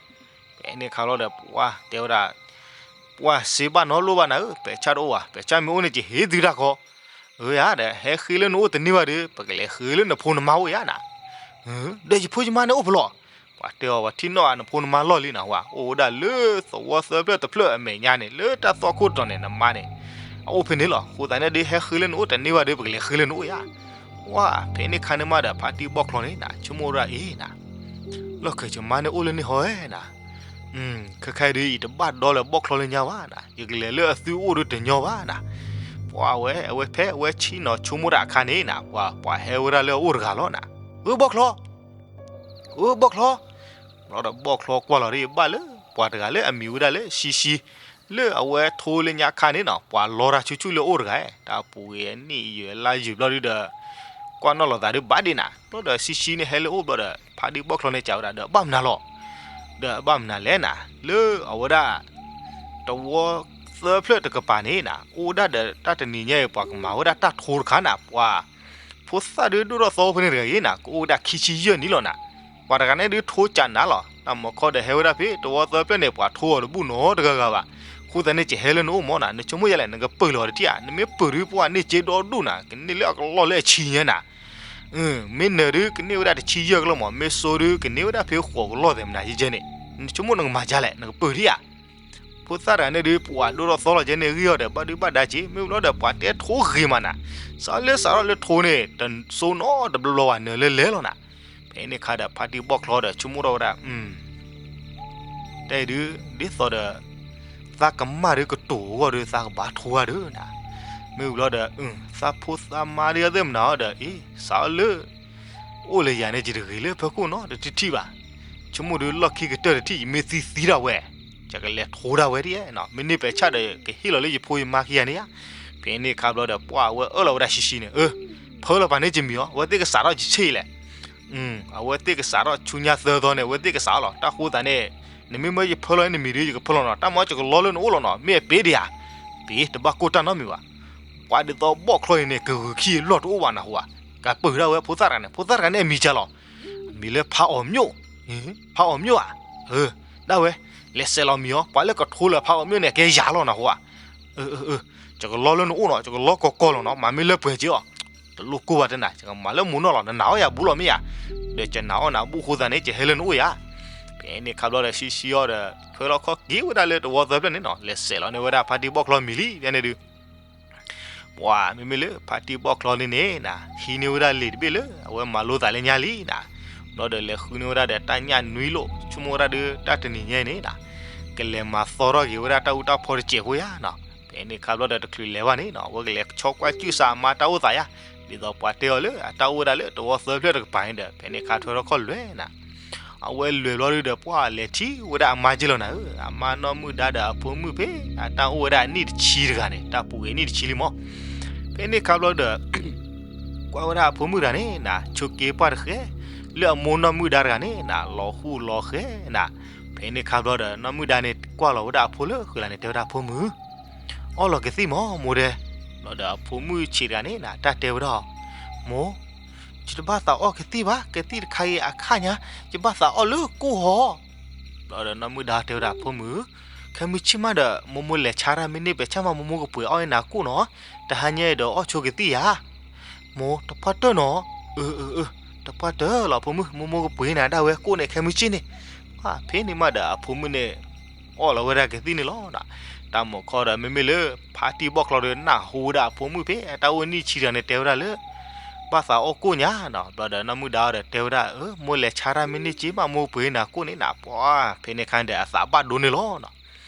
ဖဲန့ၣ်ခါလီၤဒီး ပှၤတဲဝဲဒၣ် ပှၤစ့ဘၣ်နီတဘျီဘၣ်နၤဧၢ, ပဲာ်ဆၣ်တအိၣ်ဘၣ်, ပဲာ်ဆၣ်မ့ၢ်အိၣ်န့ၣ် ယဟ့ၣ်သုတၢ်ခီ, ဧၢယၤဒီး ဟဲဃ့လၢနအိၣ်တန့ၢ်ဘၣ်ဒီး ပကလဲၤဃ့လၢနဖိနမါအိၣ်ယၤနၤ, ဒီးယဖိယမါန့ၣ်အိၣ်ဖဲလဲၣ်, ပှၤတဲအီၤ ပှၤထံၣ်နီၣ်ဧါ နဖိနမါလီၢ်လံနၤဝဲ, အိၣ်ဝဲဒၣ်လၢသဝီသၢဖျၢၣ်တဖျၢၣ်အမဲာ်ညါန့ၣ် လၢတၢ်သွၣ်ခိၣ်တီၤန့ၣ် နမါန့ၣ် အအိၣ်ဖဲန့ၣ်လီၤ, အဃိသတးန့ၣ်ဒီး ဟဲဃ့လၢနအိၣ်တန့ၢ်ဘၣ်ဒီး ပကလဲၤဃ့လၢနအိၣ်ယၤ, ဝါ, ဖဲန့ၣ်ခါန့ၣ်မးဒီး ဖါတံၢ်ဘီၣ်ချီန့ၣ်နၤ ဆိကမိၣ်ဒၣ်အံၤနၤ, လီၢ်ခၢးယမါန့ၣ်အိၣ်လၢန့ၣ်ဟီဧဲနၤ, ခဲခါအံၤဒီး ယတဘၣ်ဒီလၢဘီၣ်ချီလၢညါဘၣ်နၤ, ယကလဲၤလၢအသုအိၣ်ဒီးတညီဘၣ်နၤ, ပှၤဝဲ အဝဲဖဲအဝဲဆ့ၣ်နီၤဆိကမိၣ်တၢ်အခါန့ၣ်နၤ ပှၤ ပှၤဟဲဝဲဒၣ်လၢအအိၣ်တဂၤလီၤနၤ, ဧၢဘီၣ်ချီ ဧၢဘီၣ်ချီ, ဘျီဒီးဘီၣ်ချီကွၢ်လီၤဒီး ဘၣ်လၢပှၤတဂၤလၢအမံၤဝဲဒၣ်လၢ ရှံရှံ, လၢအဝဲထိလၢညါခါန့ၣ်နီၤ ပှၤလီတၢ်ဆူၣ်ဆူၣ်လၢအအိၣ်တဂၤ, တၢ်ပူၤဂ့ၤနံၣ်ယဲၢ်လါယုာ်ဘျီဒုဒီး ကွၢ်နီၣ်လိာ်သးဒီးဘၣ်ဒ့နၤ, ဘျီဒီးရှံရှံန့ၣ်ဟဲလၢအအိၣ်ဘျီဒီး ဖါတံၢ်ဘီၣ်ချီန့ၣ်စံးဝဲဒၣ်ဒီး ဘၣ်မနုၤလီၤ, ဒီးဘၣ်မနုၤလဲၣ်နၤ, လၢအဝဲဒၣ် သဝီသၢဖျၢၣ်တကပၤန့ၣ်နၤ အိၣ်ဝဲဒၣ်ဒီးတၢ်တနံၤညါအံၤ ပှၤကမၤဝဲဒၣ်တၢ်ထိတခါနၤ, ပှၤ ဖိသၣ်ဒုးဒိၣ်ထီၣ်သီဖဲန့ၣ်တဂၤအံၤနၤ ကအိၣ်ဝဲဒၣ်ခံဆံယဲၢ်နံၣ်လီၤနၤ, ပှၤတဂၤန့ၣ်ဒုးထိကးနၤလီၤ, တၢ်မီခီဒီးဟဲဝဲဒၣ်ဖဲသဝီသၢဖျၢၣ်န့ၣ် ပှၤထိအီၤတဘူၣ်နီတဂၤဂၤဘၣ်, အဃိသတးန့ၣ် ယဟဲလၢနအိၣ်မးနၤ, နဆိကမိၣ်ယၤလဲၣ် နကပၢၢ်လီၤတထံၣ်ဧါ, နမ့ၢ်ပၢၢ်ဒုးပှၤန့ၢ်စ့ဒီဒူၣ်နၤ, ကန့ၢ်လၢအကလီၢ်လၢအဆံညါနၤ, မ့ၢ်နၢၤဒုးကန့ၢ်ဝဲဒၣ်တဆံယဲၢ်ကလီၢ်မး, မ့ၢ်စိဒုးကန့ၢ်ဝဲဒၣ်ဖဲဃိးကလီၢ်သဲးမနၤယဲကဲန့ၣ်, နဆိကမိၣ်နကမၤဒ်လဲၣ် နကပၢၢ်ထံၣ်ဧါ ဖိသၣ်တဂၤန့ၣ်ဒုး ပှၤဒိၣ်ထီၣ်သီလီၤကဲန့ၣ် ဂံၢ်အီၤဒီး ဘၣ်ဒုးဘၣ်ဒါက့ၤ မ့ၢ်ဘျီဒီး ပှၤတဲထိဂ့ၤမးနၤ, စးလၢစးထီၣ်လၢထိန့ၣ် တစိနီတဘျီဘၣ် နၢၤလၢလဲၤလီၤနၤ, ဖဲန့ၣ်ခါဒီး ဖါတံၢ်ဘီၣ်ချီဒီး ဆိကမိၣ်ထီၣ်ဝဲဒၣ် တဲဒုး ဒ်သိးဒီး သးကမၣ်ဒုးကတိၤအဂီၢ်ဒီး သးကဘၣ်ထိဂၤဒီးနၤ, မ့ၢ်ဘျီဒီး သးဖိသးမါဒုးအသ့ၣ်မနၤအီၤဒီး အ့ စးလၢ အိၣ်လၢယၤန့ၣ် ယတဂ့ၤလၢဖၢခိၣ်နီတထံၣ်ဘၣ်, ဆိကမိၣ်ဒုးလီၢ်ခံကတၢၢ်တထံၣ် ယမ့ၢ်သံသံဒၣ်ဝဲ, ယကလဲၤထိဒၣ်ဝဲဒ်, မ့ၢ်န့ၢ်ပဲာ်ဆၣ်ဒီး ကဟ့ၣ်လီၤလၢယဖိယမါခံဂၤန့ၣ်ဧါ, ဖဲန့ၣ်ခါဘျီဒီး ပှၤအဝဲအၢၣ်လီၤဝဲဒၣ်ရှံရှံန့ၣ်, အၢ ဖၢလီၤပာ်န့ၢ်က့ၤမံၤအီၤ အဝဲသ့ၣ်ကစးထီၣ်ယဆ့ၣ်အံၤလဲၣ် အဝဲသ့ၣ်ကစးထီၣ်ဆူညါသၢသီန့ၣ် အဝဲသ့ၣ်ကစးလီၤ, တၢ်ဃိသးန့ၣ် နမ့ၢ်မၢယဖၢလီၤန့ၢ်နမံၤဒီး ယကဖၢလီၤနီၤ, တၢ်မၤယကလီလၢနအိၣ်လီၤနီၤ, မ့ၢ်အပ့ၤဒံးဧါ, ပ့ၤတဘၣ်ကိၢ်တၢ်နီတမံၤဘၣ်, ပှၤဒ်သိးဘီၣ်ချီအံၤန့ၣ် ကဂုာ်ခံအလီၢ်တအိၣ်ဘၣ်နၤဟူဧါ, ကပၢၢ်ဒၣ်ဝဲဖိသၣ်တဂၤန့ၣ်, ဖိသၣ်တဂၤန့ၣ်အမံၤကလီၤ, အမံၤလၢဖးအီၣ်မျိၣ်, ဖးအီၣ်မျိၣ်ဧါ, အၢ ဒၣ်ဝဲ, လဲၤစဲးလီၤမံၤအီၤ, ပှၤလၢကထိလၢဖးအီၣ်မျိၣ်န့ၣ် ကဲယၤလီၤနၤဟူဧါ, အၢ ယကလီလၢနအိၣ်နီၤ, ယကလီကီကီလီၤနီၤ, မၤမ့ၢ်လၢပှဲၤက့ၤအီၤ, တလိၣ်ကိၢ်ဘၣ်တဲနၤ, ယကမၤလၢမိၢ်နီၢ်လီၤ, နနာ်အီၣ်ယၤဘူးလီၤမ့ၢ်ယၤ, ဒီးယနာ်အီၣ်နၤဘူးအဃိသတးန့ၣ် ယဟဲလၢနအိၣ်ယၤ, ဖဲန့ၣ်ခါဘျီဒီး ရှံရှံအီၤဒီး ထွဲလီၤခီၣ်က့ၤဝဲဒၣ်လၢသဝီသၢဖျၢၣ်န့ၣ်နီၤ, လဲၤစဲးလီၤန့ၢ်ဝဲဒၣ်ဖါတံၢ်ဘီၣ်ချီမံၤလံ, ဖဲန့ၣ်ဒုး ပှၤမ့မ့ၢ်လၢဖါတံၢ်ဘီၣ်ချီန့ၣ်န့ၣ်နၤ, ဟံးန့ၢ်ဝဲဒၣ်လံာ်တဘ့ၣ်လၢ အဝဲမၤလိသးလၢညါလံနၤ, ဘျီဒီးလဲၤဃုန့ၢ်ဝဲဒၣ်ဒီးတၢ်ညၣ်နွံလိာ်, ဆိကမိၣ်ဝဲဒၣ်ဒီးတၢ်တနံၤညါအံၤန့ၣ်နၤ, ကလဲၤမၤသီထီၣ်က့ၤဝဲဒၣ်တၢ်အူတၢ်ဖီတစဲးဖိယါနီၤ, ဖဲန့ၣ်ခါဘျီဒီးတချုးလဲၤဘၣ်န့ၣ်နီၤ, အဝဲကလဲၤဆီကွၢ်စူၣ်စးအမါတၢ်အိၣ်သးယါ, ဒ်သိးပှၤတဲအီၤလၢအတၢ်အိၣ်ဝဲဒၣ်လၢသဝီသၢဖျၢၣ်တကပၤန့ၣ်ဒီး ဖဲန့ၣ်ခါထွဲထီၣ်ခီၣ်လွဲနၤ အဝဲလဲၤဘျီဒုဒီး ပှၤလဲၤထံၣ်ဝဲဒၣ်အမါက့ၤလီၤနၤဧၢ, အမါနီၢ်မုၣ်ဒါဒီးအဖိမုၣ်ဖဲ အတၢ်အိၣ်ဝဲဒၣ်အနံၣ်တဆံတဂၤန့ၣ်, တၢ်ပူၤဂ့ၤနံၣ်တဆံလံမး, ဖဲန့ၣ်ခါဘျီဒီး ကွၢ်ဝဲဒၣ်အဖိမုၣ်တဂၤန့ၣ်နၤ, ဆိးက့ပှၢ်တဃဲ, လၢအမိၢ်နီၢ်မုၣ်ဒါတဂၤန့ၣ်နၤ, လီၤဃူလီၤဃဲနၤ, ဖဲန့ၣ်ခါဘျီဒီး နီၢ်မုၣ်ဒါန့ၣ်ကွၢ်လီၤဝဲဒၣ်အဖိလၢဃံလၤန့ၣ် တဲဝဲဒၣ်အဖိမုၣ် အီၣ်လီၤကသံၣ်မး မိၢ်ဒဲ, ဘျီဒီးအဖိမုၣ်ဆံးတဂၤန့ၣ်နၤ တၢ်တဲဝဲဒၣ်အီၤ, မိၢ်, ယတဘၣ်သးအီၣ်ကသံၣ်ဘၣ်, ကသံၣ်တခါအံၤအခါညါ, ယဘၣ်သးအီၣ်လၢကိၣ်ဟီ, ဘျီဒီးနီၢ်မုၣ်ဒါတဲဝဲဒၣ်အဖိမုၣ်, ခဲမုၢ်ဆ့ၣ်မးဒီး မိၢ်မိၢ်လဲၤဆါတၢ်မ့ၢ်န့ၢ်ပဲာ်ဆၣ်မး မိၢ်မိၢ်ကပှ့ၤအီၣ်နၤကိၣ်နီၤ, တဟါညါအံၤဒီးအီၣ်ဆိကသံၣ်ယၤ မိၢ်တပှၢ်တၢၢ်နီၤ, အၢ အၢ အၢ တပှၢ်တၢၢ်လီၤဖိမုၣ်, မိၢ်မိၢ်ကပှ့ၤနၤဒၣ်ဝဲကိၣ်န့ၣ် ခဲမုၢ်ဆ့ၣ်န့ၣ်, ဖဲန့ၣ်မးဒီးအဖိမုၣ်န့ၣ် အီၣ်လီၤဝဲဒၣ်ကသံၣ်န့ၣ်လီၤ. တၢ်မုၢ်ခီဒီးမ့မ့ၢ်လၢ ဖါတံၢ်ဘီၣ်ချီဒီးနၢ်ဟူဝဲဒၣ်အဖိမုၣ်ဖဲအတၢ်အိၣ်နံၣ်ဆံတဂၤန့ၣ် တဲဝဲဒၣ်လၢ ဘၣ်သးအီၣ်ကိၣ်ညါနီၤ, ဘျီဒီးနီၢ်မုၢ်ဒါအီၤဒီးတဲဝဲဒၣ် အၢ မိၢ်လဲၤဆါတၢ်မ့ၢ်န့ၢ်က့မး မိၢ်ပှ့ၤနၤကိၣ်န့ၣ်နၤ, ပှၤ ဖဲန့ၣ်အခါန့ၣ်ဒီးအသးဘၣ်ဒိန့ၣ်လီၤ.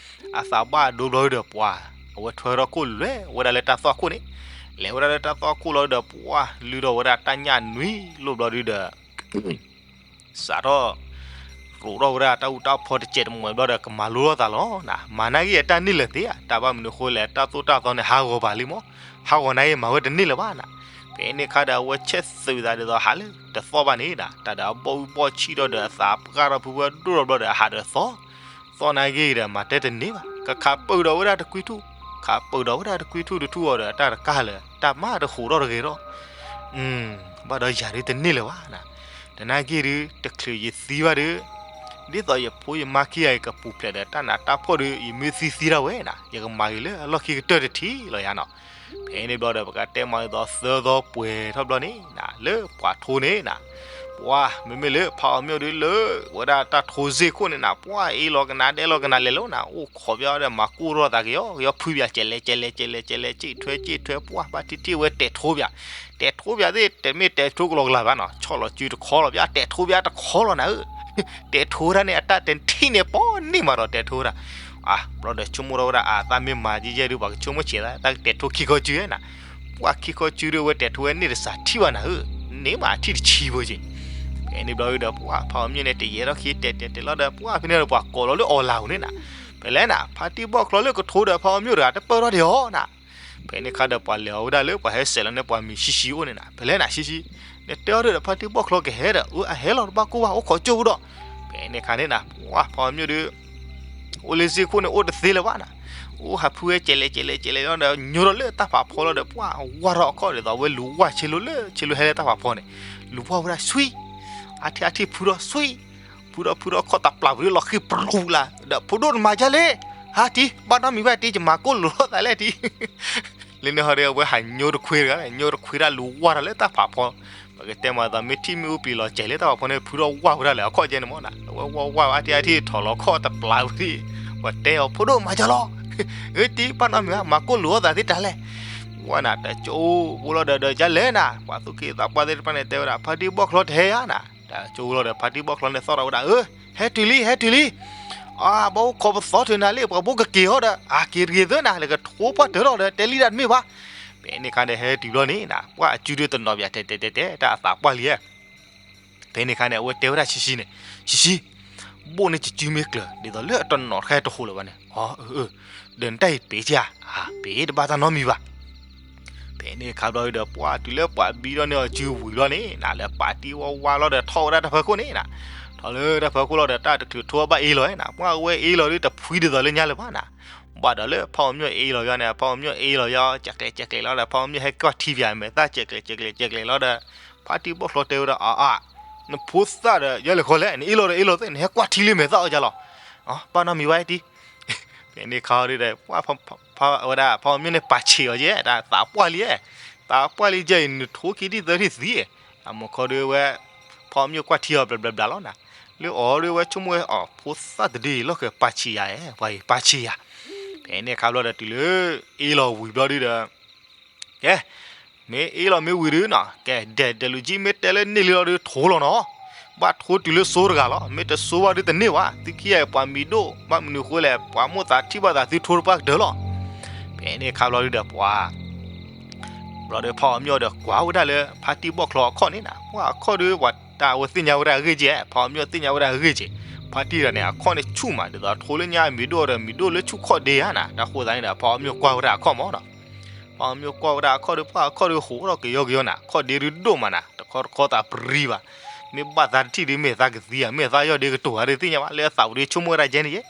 အသးဘၣ်ဒိဘျီဒီးပှၤ အဝဲထွဲထီၣ်ခိၣ်လွဲဝဲဒၣ်လၢတၢ်သွၣ်ခိၣ်န့ၣ်, လဲၤဝဲဒၣ်လၢတၢ်သွၣ်ခိၣ်လီၤဒီးပှၤ လုၢ်ထီၣ်ဝဲဒၣ်တၢ်ညၣ်နွံလိာ်ဘျီဒုဒီး စးထီၣ် ရိးထီၣ်ဝဲဒၣ်တၢ်အူတၢ်ဖီတစဲးတမှဲးဘျီဒီး ကမၤလိထီၣ်သးလီၤ. မၤနာ်ဂ့ၤအတၢ်န့ၢ်လၢၤသ့ဧါ, တၢ်ဘၣ်မနုၤအဃိလဲၣ် တၢ်သိၣ်တၢ်သီန့ၣ် ဟးဂီၤဘၣ်လံမး, ဟးဂီၤနာ်ဂ့ၤမၤဝဲတန့ၢ်လၢၤဘၣ်နၤ. ဖဲန့ၣ်အခါဒီးအဝဲဆဲးသုးသးဒ်သိးဟးလၢတသီဘၣ်န့ၣ်နၤ, တၢ်ဒီးအဘီၣ်အူဘီၣ်ဆံၣ်ထီၣ်ဒီးအသးပှၢ်ထီၣ်ဖုဝဲဒိၣ်ထီၣ်ဘျီဒီးအဟးဒီးသီ, သီနာ်ဂ့ၤဒီးမၤတဲတန့ၢ်ဘၣ်, ကခးပၢၢ်ဒီးဝဲဒၣ်တကွံထူၣ်, ခးပၢၢ်ဒီးဝဲဒၣ်တကွံထူၣ်တထူၣ်အီၤဒီး တၢ်တကါလၢၤ တၢ်မၤတဃိးထီၣ်တဂ့ၤထီၣ် ဘၣ်ဒီးယၤဒုးတန့ၢ်လၢၤဘၣ်နၤ, တနာ်က့ၤဒုး တချုးယသံဘၣ်ဒုး, ဒ်သိးယဖိယမါခံဂၤအံၤကပူၤဖျဲးဒီးတၢ်နးတၢ်ဖှီၣ်ဒီး ယမ့ၢ်သံသံတၢ်ဝဲနၤ ယကမၤဂ့ၤလၢအလီၢ်ခံကတၢၢ်တထံၣ်လီၤယၤနီၤ. ဖဲန့ၣ်ဘျီဒီး ပကတဲမၤအသီသၢသီပှဲၤထီၣ်ဘျီန့ၣ်နၤ လၢပှၤထိန့ၣ်နၤ ပှၤမ့မ့ၢ်လၢဖးအီၤမျိၣ်ဒုလၢ ဝဲဒၣ်တၢ်ထိစ့ၢ်ခိၣ်န့ၣ်နၤ ပှၤအ့လီၤကနၤဒဲလီၤကနၤလဲၤလီၤနၤ အိၣ်ခိးပျီဒီး မၤကိၢ်ထီၣ်သးကယီ ကယီဖုပျီ ကဲလဲၣ်ကဲလဲၣ်ကဲလဲၣ်ကဲလဲၣ် စံၣ်ထွဲစံၣ်ထွဲ ပှၤဘၣ်ထံၣ်ထံၣ်ဝဲတဲာ်ထိပျီ တဲာ်ထိပျီသ့ၣ် တမ့ၢ်တဲာ်ထိကလီကလီဘၣ်နီၤ ဆီၣ်လီၤစုတခီလီၤပျီ တဲာ်ထိပျီတခီလီၤနၤဧၢ တဲာ်ထိဝဲဒၣ်န့ၣ် အတၢ်တဲာ်ထံၣ်န့ၣ် ပီၢ်န့ၢ်မးဒီးတဲာ်ထိဝဲဒၣ် အါ ဘျီဒီးဆိကမိၣ်ထီၣ်ဝဲဒၣ် အါ သးမ့ၢ်မၤယဲယဲဒုး ပှၤကဆိကမိၣ်ဆဲးသး တၢ်ကတဲာ်ထိခံခီစုဧါနၤ ပှၤခံခီစုဒီး ဝဲတဲာ်ထိဝဲန့ၢ်တစှၤထံၣ်ဘၣ်နၤဧၢ န့ၢ်မးထံၣ်တဆံဖိက့ၤ ဖဲန့ၣ်ဘျီဒီး ပှၤဖးအီၤမျိၣ်န့ၣ် တယဲၢ်ထီၣ်ခံ တဲာ်တဲာ်တဲာ်လီၤဒီး ပှၤဖဲန့ၣ်ဒီး ပှၤကိးလီၤလၢအီၤလၢ်ဧိၤန့ၣ်နၤ ဖဲလဲၣ်နၤ ဖါတံၢ်ဘီၣ်ချီလၢကထိဒီးဖးအီၤမျိၣ်တဂၤ တပၢၢ်ထီၣ်ဒံးအီၤနၤ ဖဲန့ၣ်ခါဒီး ပှၤလဲၤအီၤဝဲဒၣ်လၢပှၤဟဲစဲးလီၤန့ၣ် ပှၤမံၤဆံဆံအိၣ်န့ၣ်နၤ ဖဲလဲၣ်နၤ ဆံဆံ နတဲအီၤဒီး ဖါတံၢ်ဘီၣ်ချီကဟဲဒီး အၢ အဟဲလီၤတဘၣ်ကိၢ်ဘၣ် အိၣ်ခိးကၠိပူၤဒီး ဖဲန့ၣ်ခါန့ၣ်နၤ ပှၤဖးအီၤမျိၣ်ဒီး အိၣ်လၢစ့ၢ်ခိၣ်န့ၣ် အိၣ်တသ့လၢၤဘၣ်နၤ အိၣ်ဟးဖုဝဲကဲလဲၣ်ကဲလဲၣ်ကဲလဲၣ်လီၤဒီး ညိထီၣ်လၢတၢ်ဖးဖီလီၤဒီး ပှၤဝၢ်ထီၣ်အခီၣ်ဒ်သိး ဝဲလူၤဝၢ်ဆ့လိလၢဆ့လိဟဲလၢတၢ်ဖးဖီန့ၣ် လူၤဝၢ်ဝဲဒၣ်ဆွံ အါထံၣ်အါထံၣ်ဖုထီၣ်ဆွံ ဖုထီၣ်ဖုထီၣ်ခီၣ်တပျၢ်ပူၤလၢလီၤဃံၤပရူၤလၢ်ဒီး ဖိဒိၣ်တမၤဒ်လဲၣ် ဟါတံၢ် ဘၣ်နီတမံၤဘၣ်တံၢ် ယမၤကိၢ်လိာ်ထီၣ်သးလဲၣ်တံၢ် လၢန့ၣ်ဟီဒီး အဝဲဟးညိတခွ့တဂၤ ညိတခွ့တၢ်လူၤဝၢ်တၢ်လၢတၢ်ဖးဖီ ပကတဲမၤသးမ့ၢ်ထံၣ်မ့ၣ်အူပျံၤလီၤစဲးလၢတၢ်ဖးဖီန့ၣ် ဖုထီၣ်ဝၢ်ဝဲဒၣ်လၢအခီၣ်ကဲန့ၣ်မ့ၢ်နၤ အဝဲဝၢ်ဝၢ်ဝဲအါထံၣ်အါထံၣ်ထီၣ်လီၤခီၣ်တပျၢ်ပူၤတံၢ် ပှၤတဲအီၤ ဖိဒိၣ်မၤဒ်လီၤ အၢတံၢ် ဘၣ်နီတမံၤဘၣ် မၤကိၢ်လိာ်အီၣ်သးသ့တၢ်လဲၣ် ဝဲနၤ တကၠိဖိလီၤဒီး ဒီးဒ်လဲၣ်နၤ ပှၤသူၣ်က့သးပှၢ်သ့ၣ်တဖၣ်န့ၣ် တဲဝဲဒၣ် ဖါတံၢ်ဘီၣ်ချီတဟဲဧါနၤ တကၠိဖိလီၤဒီး ဖါတံၢ်ဘီၣ်ချီန့ၣ်သီၣ်ထီၣ်ဝဲဒၣ် အၢ ဟဲတုၤလံ ဟဲတုၤလံ အါ ဘၣ်အိၣ်ခိးပသီထုးနၤလံ ပှၤဘိကက့ၤအီၤဒီး အက့ၤတဂ့ၤသၢနၤ နကထိပှၢ်တၢၢ်ထီၣ်ဒီး တဲလံတၢ်တမ့ၢ်ဘၣ် ဖဲန့ၣ်ခါန့ၣ် ဟဲတုၤဘျီန့ၣ်နၤ ပှၤအစုဒုးတနီၤပၠး တဲတဲတဲတဲ တၢ်အသးပှၢ်လံဧါ ဖဲန့ၣ်ခါန့ၣ် အဝဲတဲဝဲဒၣ်ဆံဆံန့ၣ် ဆံဆံ ဘိၣ်န့ၢ်ကစုမ့ၢ်ကျၢၤ ဒ်သိးလၢအတနီၤတခါတဟူးလၢၤဘၣ်န့ၣ် အၢ အၢ ဒီးနတၢ်အံၤပ့ၤကဧါ အၢ ပ့ၤတဘၣ်တၢ်နီတမံၤဘၣ် ဖဲန့ၣ်ခါဘျီဒီး ပှၤတုၤလၢပှၤဘံထီၣ်န့ၢ်အီၤစုဝံၤလီၤန့ၣ်နၤ လၢပာ်တံၢ်ဝဲဝါလီၤဒီး ထီၣ်ဝဲဒၣ်တၢ်ဖီခိၣ်န့ၣ်နၤ ထီၣ်လၢတၢ်ဖီခိၣ်လီၤဒီး တၢ်တချုးထိဘၣ်အ့လီၤနၤ ပှၤအဝဲအ့လီၤဒီး တဖှံဒ်သိးလၢညါလၢၤဘၣ်နၤ ဘၣ်ဒီးလၢဖးအီၤမျိၣ်အ့လီၤယါန့ၣ် ဖးအီၤမျိၣ်အ့လီၤယါ ကဲးကျဲးကဲးကျဲးလီၤဒီး ဖးအီၤမျိၣ်ဟဲကွၢ်ထံပၠး မဲာ်သၣ်ကဲးကျဲးကဲးကျဲးလီၤဒီး ဖါတံၢ်ဘီၣ်ချီတဲဝဲဒၣ် အါ အါ နဖိသၣ်ဒီး ယဲလဲၣ်ခီလဲၣ် နအ့လီၤဒီးအ့လီၤသ့ နဟဲကွၢ်ထံလံ မဲာ်သၣ်အီၤယါလီၤ ဘၣ်နီတမံၤဘၣ်တံၢ် ဖဲန့ၣ်ခါဒီး ဝဲဒၣ်ဖးအီၤမျိၣ်န့ၣ် ပာ်ဆံးအီၤကဲ တၢ်သးပှၢ်လံ သးပှၢ်လံကဲအံၤ နထိခံထံၣ်သၢထံၣ်သံ တၢ်မၤခီဒီးဝဲ ဖးအီၤမျိၣ်ကွၢ်ထံအီၤဘျးဘျးဘျးလီၤနၤ လၢအီၤဒီးဝဲဆိကမိၣ်ဝဲအီၤ ဖိသၣ်တဒုအံၤ လီၢ်ဃဲၤပာ်ဆံးယၤ ပှၤအံၤပာ်ဆံးယၤ ဖဲန့ၣ်ခါဘျီဒီးတုၤလၢ အ့လီၤဝံၤဘျီဒုဒီး ကဲ မ့ၢ်အ့လီၤမ့ၢ်ဝံၤဒုနီၤ ကဲ ဒဲးဒဲးလူၤကံ မ့ၢ်တဲလၢန့ၢ်လံလီၤဒု ထိလီၤနီၤ ဘၣ်ထိတုၤလၢစိတဂၤလီၤ မ့ၢ်တစိဘၣ်ဒုတန့ၢ်ဘၣ် သုခံဂၤအံၤပှၤမံၤဒိၣ် ဘၣ်မနုၤဃိလဲၣ် ပှၤမိၣ်သးထံၣ်ဘၣ်သးသုထိတပှၢ်ကတၢၢ်လီၤ ဖဲန့ၣ်ခါဘျီဒုဒီးပှၤ ဘျီဒီးဖးအီၤမျိၣ်ဒီးကွၢ်ဝဲဒၣ်လၢ ဖါတံၢ်ဘီၣ်ချီအခီၣ်န့ၣ်နၤ ပှၤအခီၣ်ဒု ပှၤတၢ်အဝဲသ့ၣ်ညါဝဲဒၣ်အဂ့ၢ်ကဲ ဖးအီၤမျိၣ်သ့ၣ်ညါဝဲဒၣ်အဂ့ၢ်ကဲ ဖါတံၢ်တဂၤန့ၣ် အခီၣ်န့ၣ်ဆူၣ်မး ဒ်သိးထိလၢညါအမံၤဒိၣ်ဒီး မံၤဒိၣ်လၢဆူၣ်ခီၣ်ဒ့ဧါနၤ တၢ်ဃိသးန့ၣ်ဒီး ဖးအီၤမျိၣ်ကွၢ်ဝဲဒၣ်အခီၣ်မးနီၤ ဖးအီၤမျိၣ်ကွၢ်ဝဲဒၣ်အခီၣ်ဒီး ပှၤအခီၣ်ဒီးဟူးထီၣ်ကယီကယီနၤ ခီၣ်ဒ့ဒုဒိၣ်မးနၤ တခီတခီသးပရံဘၣ် မ့ၢ်ဘၣ်သးတထံၣ်ဒု မ့ၢ်သးကသံဧါ မ့ၢ်သးယီၢ်ဒ့ကတိၤဧါဒုသ့ၣ်ညါဘၣ် လၢအသးပူၤဒုဆိကမိၣ်ဝဲဒၣ်ကဲန့ၣ်ယဲ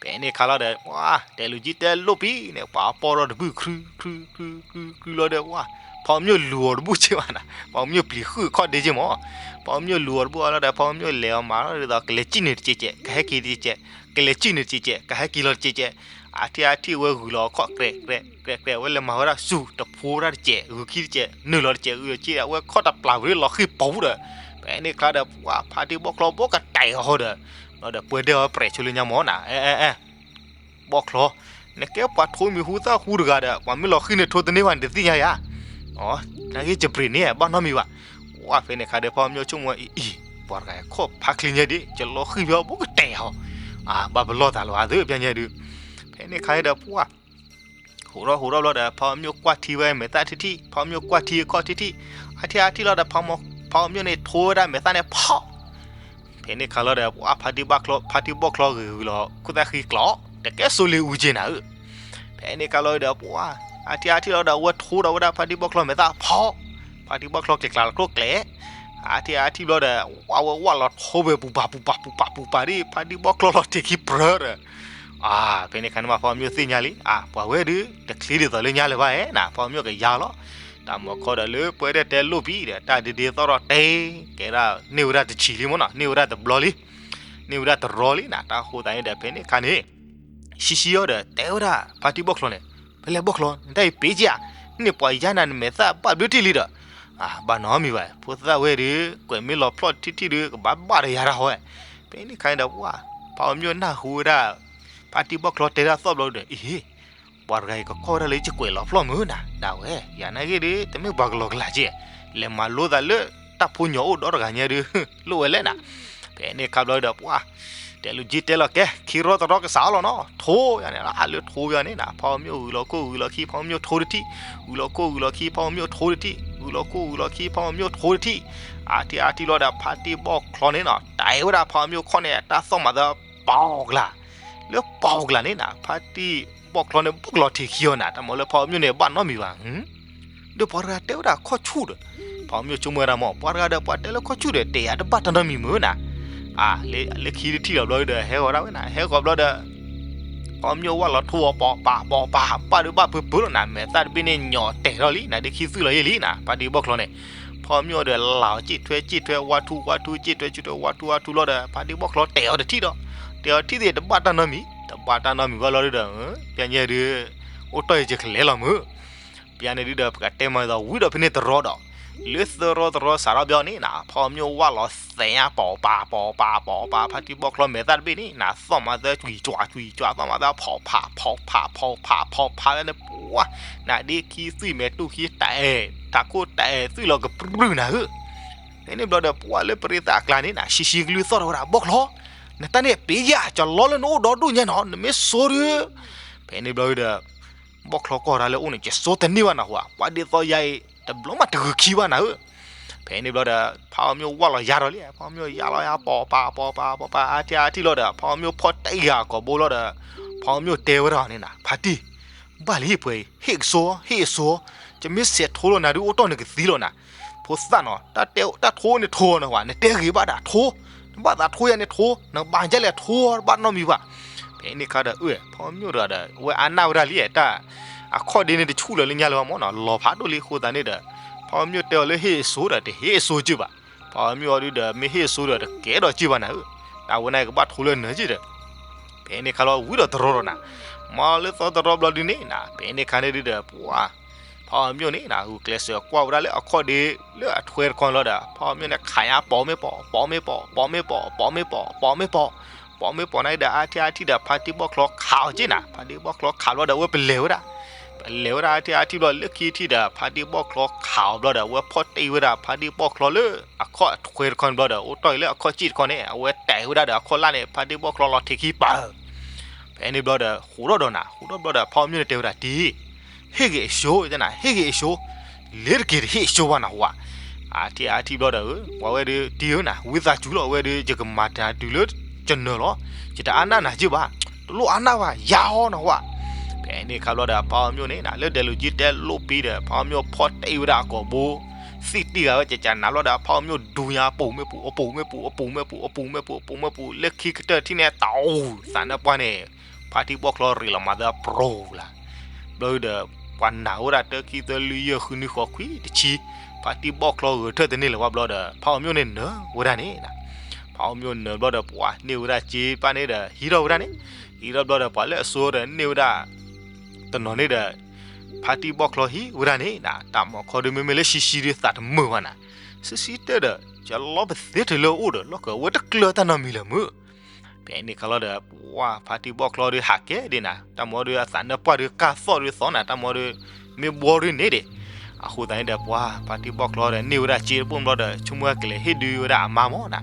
ဖဲန့ၣ်ခါလီၤဒီး ပှၤ တဲလူၤကံတဲလိၣ်ပံၤန့ၣ် ပှၤပီၢ်ထီၣ်တဘုၣ် ခြူ ခြူ ခြူ ခြူ ခြူလီၤဒီး ပှၤ ဖးအီၤမျိၣ်လူၤအီၤတဘူၣ်ဆ့ဘၣ်နၤ ဖးအီၤမျိၣ်ပျံၤဃုာ်ခီၣ်ဒ့က့မး ဖးအီၤမျိၣ်လူၤအီၤတဘူၣ်အီၤလီၤဒီး ဖးအီၤမျိၣ်လဲၤအီၤမးလီၤဒ်သိး ကလဲၤစံၣ်န့ၣ်တကဲးကဲး ကဟဲက့ၤတကဲးကဲး ကလဲၤစံၣ်န့ၣ်တကဲးကဲး ကဟဲက့ၤလီၤတကဲးကဲး အါထံၣ်အါထံၣ်ဝဲဂုာ်လီၤအခီၣ် ကြဲးကြဲးကြဲးကြဲး ဝဲလဲၤမၤဝဲဒၣ်စူၤ တဖိဝဲဒၣ်တကဲး ဂုာ်ခံတကဲး နုာ်လီၤတကဲး ဂုာ်တကဲး အဝဲခီၣ်တပျၢ်ဝံၤလီၤဃံၤပူၤဒီး ဖဲန့ၣ်ခါဒီး ပှၤဖါတံၢ်ဘီၣ်ချီဘိကတဲာ်အီၤဟီဒီး ဒီးပှဲၤဒဲးအီၤပြဲးဆိလၢညါမးနၤ အဲ အဲ အဲ ဘီၣ်ချီ နကဲပှၤထိမံၤဟူသၣ်ဟူတဂၤဒီး ပှၤမ့ၢ်လီၤဃံၤန့ၣ်ထိတန့ၢ်ဘၣ်န့ၣ် တသ့ၣ်ညါယၤ နဂ့ၢ်ကပြံးန့ၣ် ဘၣ်နီတမံၤဘၣ် ဝဲဖဲန့ၣ်ခါဒီး ဖးအီၤမျိၣ်ဆိကမိၣ်အံၤ ပှၤတဂၤခီၣ်ဖးချံညါဒံး ကလီၤဃံၤဖဲအီၤဘိကတဲာ်အီၤ ဘၣ်ပလီၢ်သးလီၤအသး ပျဲညါဒုး ဖဲန့ၣ်ခါဒီး ပှၤ ဟူးထီၣ်ဟူးထီၣ်ဘျီဒီး ဖးအီၤမျိၣ်ကွၢ်ထံဝဲမဲာ်သၣ်ထံထံၣ် ဖးအီၤမျိၣ်ကွၢ်ထံအခီၣ်ထံထံၣ် အါထံၣ်အါထံၣ်လီၤဒီး ဖးအီၤမျိၣ်န့ၣ်ထိဝဲဒၣ်မဲာ်သၣ်န့ၣ်ဖီၣ် ဖဲန့ၣ်ခါလီၤဒီး ပှၤဖါတံၢ်ဘီၣ်ချီ ဖါတံၢ်ဘီၣ်ချီဂ့ၤဂ့ၤလီၤ ခိၣ်သၣ်ဃံကျီး တကဲစိလ့ၤအူက့နၤဧၢ ဖဲန့ၣ်ခါလီၤဒီး ပှၤ အါထံၣ်အါထံၣ်လီၤဒီး အဝဲထိဒီးဝဲဒၣ်ဖါတံၢ်ဘီၣ်ချီမဲာ်သၣ်ဖီၣ် ဖါတံၢ်ဘီၣ်ချီကျဲၤကျါလီၤချိၣ်ကျဲၤ အါထံၣ်အါထံၣ်ဘျီဒီး ဝဲဝဲဝဲလီၤထိဝဲပူၤပာ်ပူၤပာ်ပူၤပာ်ပူၤပာ်ဒ် ဖါတံၢ်ဘီၣ်ချီလီၤတ့ၢ်ခံပြၢဒီး အါ ဖဲန့ၣ်ခါန့ၣ်မး ဖးအီၤမျိၣ်သ့ၣ်ညါလံ အါ ပှၤဝဲဒုး တချ့ဒ်သိးလၢညါလၢၤဘၣ်ဧါနၤ ဖးအီၤမျိၣ်ကယါလီၤ တၢ်မၤခီဒီးလၢပှဲၤဒဲးတဲလိၣ်ပံၤဒီး တၢ်ဒ့ဒ့သီၣ်ထီၣ်တဲ ကဲဒၣ်န့ၢ်ဝဲဒၣ်တဆံးလံမ့ၢ်နီၤ န့ၢ်ဝဲဒၣ်တဘျီလံ န့ၢ်ဝဲဒၣ်တရီလံနၤ. တၢ်ဃိသးန့ၣ်ဒီး ဖဲန့ၣ်အခါန့ၣ် ဆံးဆံးအီၤဒီး တဲဝဲဒၣ်ဖါတံၢ်ဘီၣ်ချီန့ၣ်, ဖဲလဲၣ်ဘီၣ်ချီ နတၢ်အံၤပ့ၤက့ၤဧါ, န့ၢ်ပှၤယါနၤ နမဲာ်သၣ်ဘၣ်ဘျုးတံၢ်လံဒီး, ဘၣ်နီတမံၤဘၣ်, ဖိသၣ်ဝဲဒီး ကွဲးမ့ၢ်လီၤဖျီၣ်ထံထံဒီး ကဘၣ်ဘၣ်ဒီးယၤတၢ်ဟီဝဲ. ဖဲန့ၣ်အခါန့ၣ်ဒီး ပှၤ ဖါအီၤမၠိၣ်နၢ်ဟူဝဲဒၣ် ဖါတံၢ်ဘီၣ်ချီတဲဒၣ်သီၣ်ဘျီဒီး အ့ ပှၤတဂၤအံၤကခီၣ်ဝဲဒၣ်လၢယကွဲးလီၤဖျီၣ်မုၢ်နၤ, ဒၣ်ဝဲ ယၤနာ်က့ဒီး တမ့ၢ်ပှၤကလီၤကလးက့, လဲၤမၤလိသးလၢ တၢ်ဖိညီအိၣ်ဒီတဂၤညါဒီး လိၣ်ဝဲလဲၣ်နၤ. ဖဲန့ၣ်အခါဘျီဒီး ပှၤ တဲလိာ်က့ၤတဲလီၤကဲ ခံရီတရီကစးအီၤလီၤနီၤ, ထိယၤန့ၣ်လီၤ. လၢထိယၤန့ၣ်နၤ ဖါအီၤမၠိၣ်ဂုာ်လီၤခိၣ်ဂုာ်လီၤခံ ဖါအီၤမၠိၣ်ထိတထံၣ်, ဂုာ်လီၤခိၣ်ဂုာ်လီၤခံ ဖါအီၤမၠိၣ်ထိတထံၣ်, ဂုာ်လီၤခိၣ်ဂုာ်လီၤခံ ဖါအီၤမၠိၣ်ထိတထံၣ်, အါထံၣ်အါထံၣ်လီၤဒီး ဖါတံၢ်ဘီၣ်ချီန့ၣ်နီၤ တဲဝဲဒၣ်ဖါအီၤမၠိၣ်ခီၣ်န့ၣ် တၢ်သီၣ်မၤသး ပီၤကလး, လၢပီၤကလးန့ၣ်နၤ ဖါတံၢ်ဘီၣ်ချီန့ၣ် ဘီၣ်ကလီၤထံးခံအီၤနၤ, တၢ်မၤလၢဖါအီၤမၠိၣ်န့ၣ် ဘၣ်နီတမံၤဘၣ် ဒီးပှၤတဂၤတဲဝဲဒၣ်ခီၣ်ဆူၣ်ဒီး ဖါအီၤမၠိၣ်ဆိကမိၣ်ဝဲဒၣ်မ့ၢ် ပှၤတဂၤဒီး ပှၤတဲလၢခီၣ်ဆူၣ်ဒီး တဲယၤတဘၣ်တၢ်နီတမံၤမုၢ်နၤ, အါ လၢခံတထံၣ်လီၤဘျီဒီး ဟဲဃီၤဒၣ်ဝဲနၤ ဟဲဃီၤဘျီဒီး ဖါအီၤမၠိၣ်ဝၣ်လီၤထိအီၤ ပီၤပၤပီၤပၤ ဘၣ်ဒုးဘၣ်ဖုးဖုးလီၤနၤ မဲာ်သၣ်တဘ့ၣ်န့ၣ် ညီၣ်တဲာ်ထီၣ်လံနၤ ဒ့ခံသွံၣ်လီၤယဲၢ်လံနၤ ဖါတံၢ်ဘီၣ်ချီန့ၣ်, ဖါအီၤမၠိၣ်ဒီး လၢ်အီၤစ့ၣ်ထွဲစ့ၣ်ထွဲ ဝါထူဝါထူ စ့ၣ်ထွဲစ့ၣ်ထွဲ ဝါထူဝါထူလီၤဒီး ဖါတံၢ်ဘီၣ်ချီတဲအီၤတထံၣ်ဒီး တဲအီၤတထံၣ်သ့ၣ် တဘၣ်တၢ်နီတမံၤ တဘၣ်တၢ်နီတမံၤဘၣ်လီၤဒီး ပျဲညဲဒုး အိၣ်တီၢ်ယကလဲၤလီၤမုၢ် ပျဲန့ၣ်ဒုးဒီး ပကတဲမၤသးဝံၤဒီးဖဲန့ၣ်တရီဒီး လၢသၢရီတရီစးထီၣ်ဘျီန့ၣ်နၤ ဖါအီၤမၠိၣ်ဝၣ်လီၤသဲးညါ ပီၤပၤပီၤပၤပီၤပၤ ဖါတံၢ်ဘီၣ်ချီမဲာ်သၣ်တဘ့ၣ်န့ၣ်နၤ သီၣ်မၤသးကွံာ်ကွံာ်ကွံာ် သီၣ်မၤသးဖီၣ်ဖးဖီၣ်ဖးဖီၣ်ဖးဖီၣ်ဖးန့ၣ် ပှၤ နၤဒ့ခံသွံၣ်မဲာ်တူၢ်ခံတၢ်အဲၣ် တၢ်ခိၣ်တၢ်အဲၣ်သွံၣ်လီၤကပြုၢ်နၤဧၢ, ဖဲန့ၣ်ဘျီဒီး ပှၤလၢပရ့သးအကျါန့ၣ်နၤ ဆံးဆံးကလုၢ်သီၣ်ထီၣ်ဝဲဒၣ် ဘီၣ်ချီ, နတၢ်န့ၣ်ပ့ၤယၤ ကလီလၢနအိၣ်ဒီဒူၣ်ညါနီၤ နမ့ၢ်ဆိဒီး, ဖဲန့ၣ်ဘျီဒီး ဘီၣ်ချီကီၢ်ဒၣ်လၢအိၣ်န့ၣ် ကဆိတန့ၢ်ဘၣ်နၤဟူဧါ ပှၤဒ်သိးယၤအံၤ တဘျီမးတဂုာ်ခံဘၣ်နၤဧၢ, ဖဲန့ၣ်ဘျီဒီး ဖါအီၤမၠိၣ်ဝၣ်လီၤယါထီၣ်လံ ဖါအီၤမၠိၣ်ယါလီၤယါ ပီၤပၤပီၤပၤပီၤပၤ အါထံၣ်အါထံၣ်လီၤဒီး ဖါအီၤမၠိၣ်ဖီၣ်တ့ၢ်ယၤအကိာ်ဘိလီၤဒီး ဖါအီၤမၠိၣ်တဲဝဲဒၣ်န့ၣ်နၤ ဖါတံၢ် ဘၣ်လံပှဲၤအံၤ ဟ့ၣ်ကဆိ ဟ့ၣ်အဆိ, ယမ့ၢ်ဆဲးထိလီၤနၤဒုးအိၣ်တီၢ်န့ၣ်ကသံလီၤနၤ, ဖိသၣ်နီၤ တၢ်ထိန့ၣ်ထိနၤဟူဧါ နတဲဂ့ၤဘၣ်ဒၣ်ထိ, နဘၣ်သးထိယၤန့ၣ်ထိ, နဘၣ်ကလဲၤထိတဘၣ်နီတမံၤဘၣ်, ဖဲန့ၣ်ခါဒီး အၢ ဖါအီၤမၠိၣ်တဂၤဒီး အဝဲအါနၢ်ဝဲဒၣ်လံ တၢ် အခီၣ်ဒ့န့ၣ်တဆူၣ်လၢၤလၢညါလၢၤဘၣ်မ့ၢ်နီၤ လီၤဖးဒိၣ်လံအဃိသတးန့ၣ်ဒီး ဖါအီၤမၠိၣ်တဲအီၤလၢဟ့ၣ်အဆိဒီး တဟ့ၣ်အဆိက့ၢ်ဘၣ်, ဖါအီၤမၠိၣ်အီၤဒုးဒီး မ့ၢ်ဟ့ၣ်အဆိဒီး တကဲဒီးက့ၢ်ဘၣ်နၤဧၢ, တၢ်ဝဲန့ၣ်ကဘၣ်ထိလၢနၤက့ၢ်ဒီး ဖဲန့ၣ်ခါလီၤဝံၤဒီးတရီဒီးနၤ, မၤလၢသီတရီဘျီဒုးန့ၣ်နၤ ဖဲန့ၣ်ခါန့ၣ်ဒုးဒီး ပှၤ ဖါအီၤမၠိၣ်န့ၣ်နၤ ဂုာ်ကျဲးစၢးကွၢ်ဝဲဒၣ်လၢအခီၣ်ဒ့လၢအထွဲတခီန့ၣ်လီၤဒီး ဖါအီၤမၠိၣ်န့ၣ် ခးညါပိာ်မ့ၢ်ပိာ် ပိာ်မ့ၢ်ပိာ် ပိာ်မ့ၢ်ပိာ် ပိာ်မ့ၢ်ပိာ် ပိာ်မ့ၢ်ပိာ် ပိာ်မ့ၢ်ပိာ်န့ၣ်ဒီး အါထံၣ်အါထံၣ်ဒီး ဖါတံၢ်ဘီၣ်ချီခးအီၤက့ၢ်နၤ ဖါတံၢ်ဘီၣ်ချီခးဘျီဒီး အဝဲပလဲၤဝဲဒၣ် ပလဲၤဝဲဒၣ်အါထံၣ်အါထံၣ်ဘျီ လၢခံထံၣ်ဒီး ဖါတံၢ်ဘီၣ်ချီခးအီၤဘျီဒီး အဝဲဖီၣ်တ့ၢ်ဝဲဒၣ် ဖါတံၢ်ဘီၣ်ချီလၢ အခီၣ်အထွဲတခီန့ၣ်ဘျီဒီး အိၣ်တီၢ်အံၤလၢအခီၣ်စ့ၣ်တခီန့ၣ် အဝဲတဲာ်ဝဲဒၣ်ဒီးအခီၣ်လၢ်န့ၣ် ဖါတံၢ်ဘီၣ်ချီလီၤထံးခံပာ် ဖဲန့ၣ်ဘျီဒီး ဃိးထီၣ်ဒီးနၤ ဃိးထီၣ်ဘျီဒီး ဖါအီၤမၠိၣ်န့ၣ်တဲဝဲဒၣ်တံၢ် ဟ့ၣ်ဂ့ၤအဆိ တဲနၤ ဟ့ၣ်ဂ့ၤအဆိ လ့ၤတက့ၤတဟ့ၣ်အဆိဘၣ်နၤဟူဧါ, အါထံၣ်အါထံၣ်ဘျီဒီး ပှၤဝဲဒုးတံၢ်ဧၢနၤ ဝံသးစူၤလီၤ အဝဲဒုး ယကမၤတၢ်တုၤလၢကနၢၤလီၤ ယတအါနၢ်နၤက့ၢ်ဘၣ် တလိၣ်အါနၢ်ဘၣ် ယၤဟီနၤဟူဧါ, ဖဲန့ၣ်ခါဘျီဒီး ဖါအီၤမၠိၣ်န့ၣ်နၤ လၢဒဲးလိာ်က့တဲလိၣ်ပံဒီး ဖါအီၤမၠိၣ်ဖီၣ်တ့ၢ်ဝဲဒၣ်အကိာ်ဘိ သံၣ်တံၢ်ဂၤဝဲကကနၤဘျီဒီး ဖါအီၤမၠိၣ်ဒူညါ အပိာ်မ့ၣ်ပူၤ အပိာ်မ့ၣ်ပူၤ အပိာ်မ့ၣ်ပူၤ အပိာ်မ့ၣ်ပူၤ အပိာ်မ့ၣ်ပူၤ အပိာ်မ့ၣ်ပူၤ လၢခံကတၢၢ်ထံၣ်န့ၣ် တၢ်အူ သးနၢ်ပှၢ်န့ၣ် ဖါတံၢ်ဘီၣ်ချီရ့းလီၤမၤသးပြိၤလၢ် ဘျီဒီး ပှၤနာ်ဝဲဒၣ်တၢ ခံ သၢ လွံၢ် ယဲၢ် ဃု နွံ ဃိး ခွံ တဆံ ဖါတံၢ်ဘီၣ်ချီဂဲၤထၢၣ်တန့ၢ်လၢၤဘၣ်ဘျီဒီး ဖါအီၤမၠိၣ်န့ၣ်နၢၤဝဲဒၣ်န့ၣ် ဖါအီၤမၠိၣ်နၢၤဘျီဒီး ပှၤန့ၢ်ဝဲဒၣ်စ့ပာ်န့ၣ်ဒီး ဟံးထီၣ်ဝဲဒၣ်န့ၣ် ဟံးထီၣ်ဘျီဒီး ပှၤလၢအစိဒီးန့ၢ်ဝဲဒၣ် တနီၤန့ၣ်ဒီး ဖါတံၢ်ဘီၣ်ချီဟံးဝဲဒၣ်န့ၣ် တၢ်မၤခီဒုး မ့မ့ၢ်လၢဆံးဆံးဒုးသးတမုာ်ဘၣ်နၤ ဆံးဆံးတဲဒီး ယလီၤပသ့တလၢအအိၣ်ဒီး လီၢ်ကဝဲတကျၢၤတၢ်နီတမံၤလၢၤမုၢ် ဖဲန့ၣ်ခါလီၤဒီး ပှၤဖါတံၢ်ဘီၣ်ချီဒီးဟးကဲဒ်နၤ တၢ်မၤဒီးအသးနၢ်ပှၢ်ဒီးကၢ်သီၣ်ဒီးသီနၤ တၢ်မၤဒီး မ့ၢ်ဘှီဒုးန့ၣ်ဒံး အဃိသတးန့ၣ်ဒီး ပှၤဖါတံၢ်ဘီၣ်ချီဒီးန့ၢ်ဝဲဒၣ်စ့တဘိၣ်ဘျီဒီး ဆိကမိၣ်ကလဲၤဟ့ၣ်ဒုးဝဲဒၣ်အမါမၢ်နၤ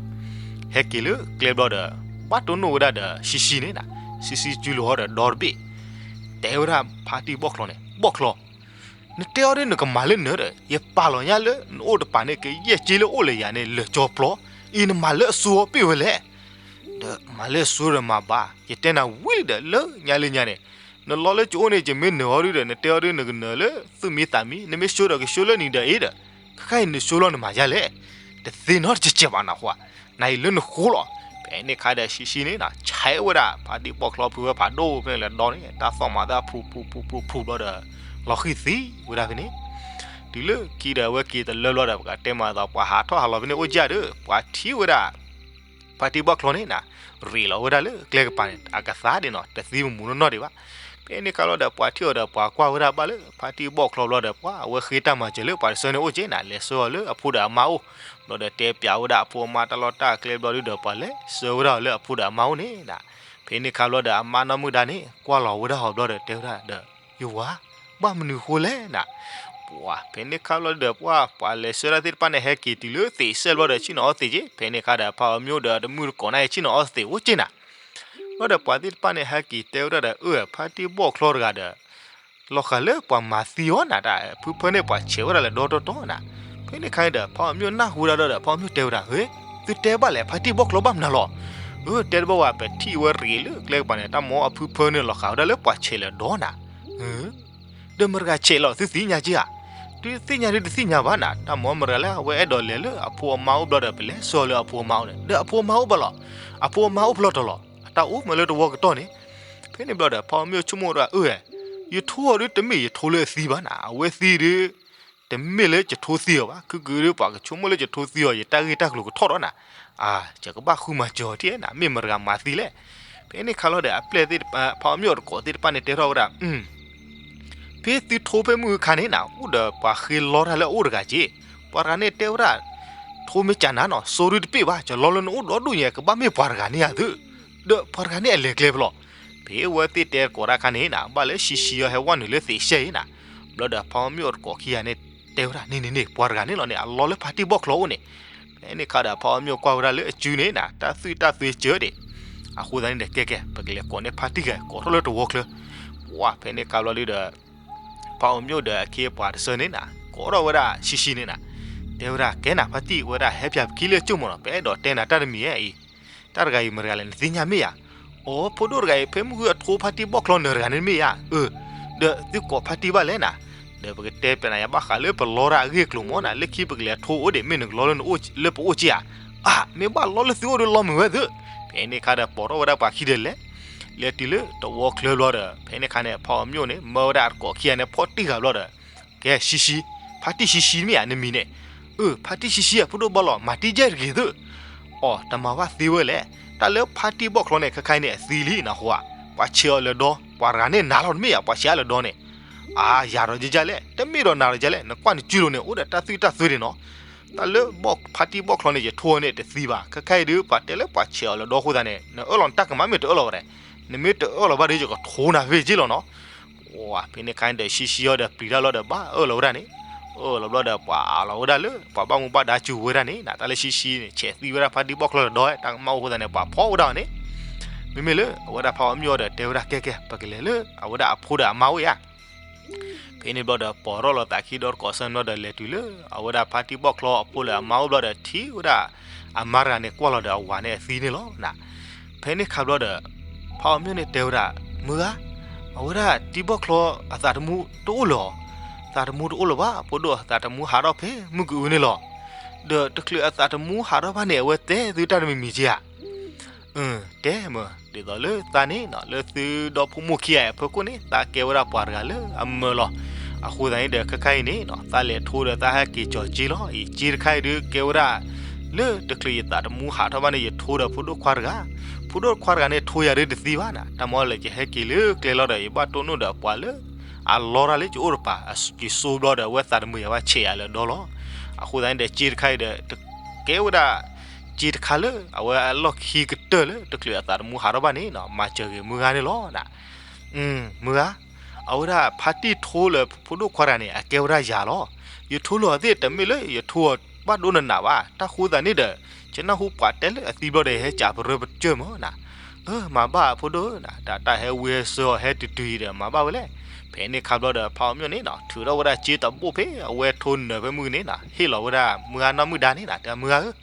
ဟဲက့ၤလၢကျဲဘျီဒီး ဘၣ်တိၢ်နီၣ်ဝဲဒၣ်ဒီးဆံးဆံးန့ၣ်နၤ ဆံးဆံးစုလိာ်အီၤဒီးဒီတဘ့ၣ် တဲဝဲဒၣ်ဖါတံၢ်ဘီၣ်ချီန့ၣ် ဘီၣ်ချီ နတဲအီၤဒ်နကမၤလၢနၢၤဒီး ယပာ်လီၤညါလၢနအိၣ်တပၤန့ၣ် ကယဲၢ်စ့လၢအိၣ်လၢယၤန့ၣ် လၢာ်ကၠီပျီ အံၤနမၤလၢအစိအီၤပ့ၢ်ဝဲလဲၣ် ဒီးမၤလၢအစိဒီးမၤဘၣ် ယတဲနၤဝံၤလံဒီး လၢညါလၢညါန့ၣ် နလီၤလၢကအိၣ်န့ၣ် ယမ့ၢ်နၢၤအီၤဒုဒီး နတဲအီၤဒ်နကနၢၤလၢသူၣ်မံသးမံ နမ့ၢ်ဆိဒီးကဆိလၢနံၤဒီးအ့ဒီး ခဲခါအံၤနဆိလီၤနမၤယါလဲၣ် တသ့နီတစဲးစဲးဘၣ်နဟူဧါ နအံၤလၢနဃိလီၤ ဖဲန့ၣ်ခါဒီးဆံးဆံးန့ၣ် ဆဲးဝဲဒၣ်ဖါတံၢ်ဘီၣ်ချီဖုဝဲဖးဒိၣ်ဖဲန့ၣ်လၢဒီန့ၣ် တၢ်သီၣ်မၤသးဖူဖူဖူဖူဖူဘျီဒီး လီၤဃံၤသံဝဲဒၣ်ဖဲန့ၣ် တုၤလၢခံဒီးအဝဲက့ၤတလၢဘျီဒီး ပကတဲမၤသးပှၤဟးထီၣ်ဟးလီၤဖဲန့ၣ်အိၣ်ကၢ်ဒီး ပှၤထံၣ်ဝဲဒၣ် ဖါတံၢ်ဘီၣ်ချီန့ၣ်နၤ ရ့းလီၤဝဲဒၣ်လၢကျဲကပၤန့ၣ် အကသါဒံးနီၤ တသံမမူးနီၢ်နီၢ်ဒံးဘၣ်. ဖဲန့ၣ်ခါလီၤဒီး ပှၤထံၣ်အီၤဒီးပှၤကွၢ်ဝဲဒၣ်ဘၣ်လၢ ဖါတံၢ်ဘီၣ်ချီဘျီဒီး ပှၤအဝဲဃ့တၢ်မၤစၢၤလၢပှၤတဆၢန့ၣ်အိၣ်က့နၤ လဲၤဆှၢအီၤလၢအဖိဒီးအမါအိၣ်, ဘျီဒီးတဲပျးဝဲဒၣ်အဖိအမါတၢ်လီၢ်တၢ်ကျဲဘျီဒုဒီး ပှၤလဲၤဆှၢဝဲဒၣ်အီၤလၢအဖိဒီးအမါအိၣ်န့ၣ်နၤ. ဖဲန့ၣ်ခါဘျီဒီး အမါနီၢ်မုၣ်ဒါန့ၣ် ကွၢ်လီၤဝဲဒၣ်အီၤဘျီဒီး တဲဝဲဒၣ်ဒီး ယဝၤ ဘၣ်မနုၤဃိလဲၣ်နၤ. ပှၤ ဖဲန့ၣ်ခါဘျီဒီး ပှၤ ပှၤလဲၤဆှၢတၢ်သ့ၣ်တဖၣ်န့ၣ် ဟဲက့ၤတုၤလၢသ့ၣ်စဲၣ်ဘျီဒီး ဆ့ၣ်နီၤအီၣ်သ့ၣ်က့. ဖဲန့ၣ်ခါဒီး ဖါအီၤမၠိဒီး တမုၣ်တကိးန့ၣ် ဆ့ၣ်နီၤအီၣ်သ့ၣ်အိၣ်က့နၤ. ဘျီဒီးပှၤသ့ၣ်တဖၣ်န့ၣ် ဟဲက့ၤတဲဝဲဒၣ်ဒီး အၢ ဖါတံၢ်ဘီၣ်ချီတဂၤဒီး လီၤဃာ်လၢပှၤမၤသံအီၤနၤ တၢ်ဖုဖၢန့ၣ် ပှၤဆဲးဝဲဒၣ်လၢဒီတီတီနၤ. ဖဲန့ၣ်ခါန့ၣ်ဒီး ဖါအီၤမၠိနၢ်ဟူဝဲဒၣ်ဒီး ဖါအီၤမၠိတဲဝဲဒၣ် ဟ့, သုတဲဘၣ်လဲၣ် ဖါတံၢ်ဘီၣ်ချီဘၣ်မနုၤလီၤ. အၢ တဲတဘၣ်ဝဲ ပထံၣ်ဝဲရ့းလၢကျဲကပၤန့ၣ် တၢ်မ့ၢ်အဖုဖၢန့ၣ် လီၤဃာ်ဝဲဒၣ်လၢပှၤဆဲးလၢဒီနၤ. ဒီးမတၤတဂၤဆဲးလီၤ သုသ့ၣ်ညါက့ဧါ. ဒုးသ့ၣ်ညါဒုးတသ့ၣ်ညါဘၣ်နၤ တၢ်မ့ၢ်မတၤတဂၤလၢအဝဲအဲၣ်ဒိးလဲၤလၢအဖိအမါအိၣ်ဘျီဒီး ပလဲၤဆှၢအီၤလၢအဖိအမါအိၣ်န့ၣ် ဒီးအဖိအမါအိၣ်ဘၣ်လီၤ. အဖိအမါအိၣ်ဖဲလဲၣ်တလီၤ အတၢ်အိၣ်မ့ၢ်လၢတဝီကတီၢ်န့ၣ်. ဖဲန့ၣ်ဘျီဒီး ဖါအီၤမၠိဆိကမိၣ်ဝဲဒၣ် အၢ ယထိအီၤဒုးတမ့ၢ်ယထိလၢအသံဘၣ်နၤ အဝဲသံဒုး တမ့ၢ်လၢယထိသံအီၤဘၣ် ခုကဒုးပှၤကဆိကမိၣ်လၢယထိသံအီၤ ယတၢ်ဂ့ၢ်တၢ်ကျိၤကထီၣ်ဒီးနၤ. အၢ ယကဘၣ်ဃုမၤစၢၤအီၤထံၣ်နၤ မ့ၢ်မတၤတဂၤမၤသံလဲၣ်. ဖဲန့ၣ်ခါလီၤဒီး အပျဲၢ်သ့ၣ်တဖၣ် ဖါအီၤမၠိအတကိးသ့ၣ်တဖၣ်န့ၣ် တဲထီၣ်ဝဲဒၣ် ဖဲသုထိဖဲမုၢ်ခါန့ၣ်နၤ အိၣ်ဒီးပှၤဃ့လီတၢ်လၢအအိၣ်တဂၤက့. ပှၤတဂၤန့ၣ်တဲဝဲဒၣ် ထိမ့ၢ်ကနၤနီၤ စိဒုးတပ့ၢ်ဘၣ် ယလီလၢနအိၣ်ဒီဒူၣ်ညါ ကဘၣ်မ့ၢ်ပှၤတဂၤန့ၣ်ဧါသု. ဒီးပှၤတဂၤန့ၣ်အလဲၤကျဲဖဲလဲၣ်. ဖဲအဝဲသ့ၣ်တဲကိးတၢ်ခါန့ၣ်နၤ ဘၣ်လၢဆံးဆံးအီၤဟဲဝဲနုာ်လၢသ့ၣ်စဲၣ်အံၤနၤ. ဘျီဒီးဖါအီၤမၠိအတကိးခံဂၤန့ၣ် တဲဝဲဒၣ် န့ၣ်န့ၣ်န့ၣ် ပှၤတဂၤန့ၣ်လီၤန့ၣ် အလီလၢဖါတံၢ်ဘီၣ်ချီအိၣ်န့ၣ်. ဖဲန့ၣ်ခါဒီး ဖါအီၤမၠိကွၢ်ဝဲဒၣ်လၢအစုန့ၣ်နၤ တၢ်သူၣ်တၢ်သွဲစၢၤဒံး. အဃိသတးန့ၣ်ဒီး ကဲကဲ ပကလဲၤကိးန့ၢ်ဖါတံၢ်ဂၤ ကိးထီၣ်လၢတဝီချၢ. ပှၤ ဖဲန့ၣ်ခါဘျီဒုဒီး ဖါအီၤမၠိဒီးအခ့အပှၤတဆၢန့ၣ်နၤ ကိးထီၣ်ဝဲဒၣ်ဆံးဆံးန့ၣ်နၤ တဲဝဲဒၣ် ကဲနၤဖါတံၢ် ဝဲဒၣ်ဟဲပၠးပခံလၢကၠိၢ်မးနီၤ ပအဲၣ်ဒိးတဲနၤတၢ်တမံၤဧါအံၤ. တၢ်တဂၤအံၤမတၤတဂၤလဲၣ် နသ့ၣ်ညါမ့ၢ်ဧါ. အိ ဖိဒိၣ်တဂၤအံၤ ဖဲမုၢ်ဂီၤအထိဖါတံၢ်ဘီၣ်ချီနၢၤတဂၤန့ၣ်မ့ၢ်ဧါ. အၢ ဒီးသုကိးဖါတံၢ်ဘၣ်လဲၣ်နၤ. ဒီးပကတဲပျးနၤယဘၣ်ဃးလၢပလီတၢ်အဂ့ၢ်အကျိၤမးနၤ လၢခံပကလဲၤထိအိၣ်ဒံး မ့ၢ်နကလီလၢနအိၣ်လၢပအိၣ်က့ဧါ. အၢ မ့ၢ်ဘၣ်လီလၢသုအိၣ်ဒီးလီမုာ်ဝဲသု. ဖဲန့ၣ်ခါဒီးပိာ်ထီၣ်ဝဲဒၣ်ပှၤခံဒီးလဲၤ လဲၤတုၤလၢတဝီချၢဘျီဒီး ဖဲန့ၣ်ခါန့ၣ် ဖါအီၤမၠိန့ၣ် မၢဝဲဒၣ်အတကိးခံဂၤန့ၣ် ဖီၣ်တံၢ်ဃာ်ဘျီဒီး ကဲ ဆံးဆံး, ဖါတံၢ်ဆံးဆံးမ့ၢ်ဧါ နမံၤန့ၣ်. အၢ ဖါတံၢ်ဆံးဆံးဧါ ဖိဒိၣ်ဘီလီၤ မၤတံၢ်ယဲၢ်တဂ့ၤသု. အိ တမၤဘၣ်သ့ဝဲလဲၣ်. တၢ်လၢဖါတံၢ်ဘီၣ်ချီန့ၣ် ခဲခါအံၤန့ၣ် အသံလံနၢ်ဟူဧါ. ပှၤဆဲးအီၤလၢဒီ ပှၤတဂၤန့ၣ်နၤလီၤ တမ့ၢ်ဧါ ပှၤဆဲးအီၤလၢဒီန့ၣ်. အၢ ယၤဒီးယဲၢ်လဲၣ် တမ့ၢ်ဒီးနၤဒီးယဲၢ်လဲၣ် နကွၢ်နစုလိၤန့ၣ် အိၣ်ဒီးတၢ်သူၣ်တၢ်သွဲဒံးနီၤ. တၢ်လၢဘီၣ်ဖါတံၢ်ဘီၣ်ချီန့ၣ် ယထိအီၤန့ၣ်တသံဘၣ် ခဲခါအံၤဒုး ပှၤတဲလၢပှၤဆဲးအီၤလၢဒီအဃိသတးန့ၣ် နအၢၣ်လီၤနတၢ်ကမၣ်မ့ၢ်တအၢၣ်လီၤဝဲဒၣ်. နမ့ၢ်တအၢၣ်လီၤဘၣ်ဒီး ယကထိနၤဖဲက့လီၤနီၤ. ဝၤ ဖဲန့ၣ်ခါန့ၣ်ဒီး ဆံးဆံးအီၤဒီးပျံၤတၢ်လီၤဒီး ဘၣ်အၢၣ်လီၤဝဲဒၣ်န့ၣ်. အၢၣ်လီၤဘျီဒီး ပှၤအးလီၤဝဲဒၣ်လၢ ပှၤဘၣ်မူဘၣ်ဒါစူၤဝဲဒၣ်န့ၣ်နၤ တၢ်လၢဆံးဆံးန့ၣ် ဆဲးသံဝဲဒၣ်ဖါတံၢ်ဘီၣ်ချီလၢဒီ တၢ်ကမၣ်အိၣ်အဃိသတးန့ၣ် ပှၤဖီၣ်ဝဲဒၣ်အီၤန့ၣ်. မ့မ့ၢ်လၢအဝဲဒၣ်ဖါအီၤမၠိဒီး တဲဝဲဒၣ်ကဲကဲ ပကလဲၤလၢအဝဲဒၣ်အဖိဒီးအမါအိၣ်ဧါ. ဖဲန့ၣ်ဘျီဒီး ပိာ်ထီၣ်လီၤသးခံဒီတကိးဆၢန့ၣ်ဘျီဒီး လဲၤတုၤလၢအဝဲဒၣ်ဖါတံၢ်ဘီၣ်ချီအဖိလၢအမါအိၣ်ဘျီဒီး ထံၣ်ဝဲဒၣ်အမါတဂၤန့ၣ် ကွၢ်လီၤဒီးအဝၤန့ၣ်အသံန့ၣ်လီၤနၤ. ဖဲန့ၣ်ခါဘျီဒီး ဖါအီၤမၠိန့ၣ်တဲဝဲဒၣ် မုၢ်ဂၤ အဝဲဒၣ်တံၢ်ဘီၣ်ချီအသးသမူတအိၣ်လၢၤဧါ. သးသမူတအိၣ်လၢၤဘၣ် ဖိဒိၣ် အသးသမူဟးထီၣ်ဖဲမုၢ်ကအုန့ၣ်လီၤ. ဒီးတချုးအသးသမူဟးထီၣ်ဘၣ်န့ၣ် အဝဲတဲသုတၢ်တမံၤမံၤက့ဧါ. တဲမ့ၢ် ဒ်သိးလၢသးန့ၣ်နီၤ လၢသုဒီဖိမိၢ်ခံဂၤအံၤအဖီခိၣ်န့ၣ် သးကဲဝဲဒၣ်ပှၤတဂၤလၢအမၢလီၤ. အဃိသတးန့ၣ်ဒီး ခဲခါအံၤန့ၣ်နီၤ သးလဲၤထိဒီးသးဟဲက့ၤကၠီၤစ့လီၤ. အံၤ စ့တခါအံၤဒုးကဲဝဲဒၣ် လၢတချုးယသးသမူဟးထီၣ်ဘၣ်န့ၣ် ယထိဒီးဖိဒိၣ်ခွါတဂၤ, ဖိဒိၣ်ခွါတဂၤန့ၣ် ထိယၤဒုးတသံဘၣ်နၤ. တၢ်မ့ၢ်လၢယဟဲက့ၤလၢကျဲလီၤဒီး ယဘၣ်တိၢ်နီၣ်ဒီးပှၤလၢ အလီတၢ်လၢယအိၣ်တပၤ ယစိဘျီဒီး အဝဲသးတမုာ်ယၤဘၣ်ဆဲးယၤလၢဒီလီၤ. အဃိသတးန့ၣ်ဒီး စ့တခါအံၤဒီး ကဲဝဲဒၣ် စ့တခါလၢအဝဲအလီၢ်ခံကတၢၢ်လၢ တချုးအသးသမူဟးထီၣ်ဘၣ်န့ၣ်နီၤ မၤစၢၤဂ့ၤမုၢ်ဂၤန့ၣ်လီၤ. မုၢ်ဂၤ အဝဲဒၣ်ဖါတံၢ်ထိလၢဖိဒိၣ်ခွါတဂၤန့ၣ် အကဲဝဲဒၣ်ယၤလီၤ. ယထိလီၤသ့ၣ်တမ့ၢ်လၢယထိအီၤဘၣ်ဒိနးနးဘၣ်. တၢ်ဃိသးန့ၣ်ဒီး ယနၢ်ဟူပှၤတဲလၢအသံဘျီဒီး ဟဲကးပရၢပကၢၢ်မၢ်နၤ. အၢ မၤဘၣ်အဖိဒိၣ်နၤ တၢ်တၢ်ဟဲဝံဟဲဆၢအီၤဟဲတုၤတုၤအံၤဒီး မၤဘၣ်ဝဲလဲၣ်. ဖဲန့ၣ်ခါဘျီဒီး ဖါအီၤမၠိန့ၣ်နီၤ ထုးထီၣ်ဝဲဒၣ်စ့တဘိၣ်ဖဲအဝဲထိနၢၤဖဲမုၢ်ကန့ၣ်နီၤ ဟ့ၣ်လီၤဝဲဒၣ်မုၢ်ဂၤနီၢ်မုၢ်ဒါန့ၣ်နီၤ တဲမုၢ်ဂၤဧၢ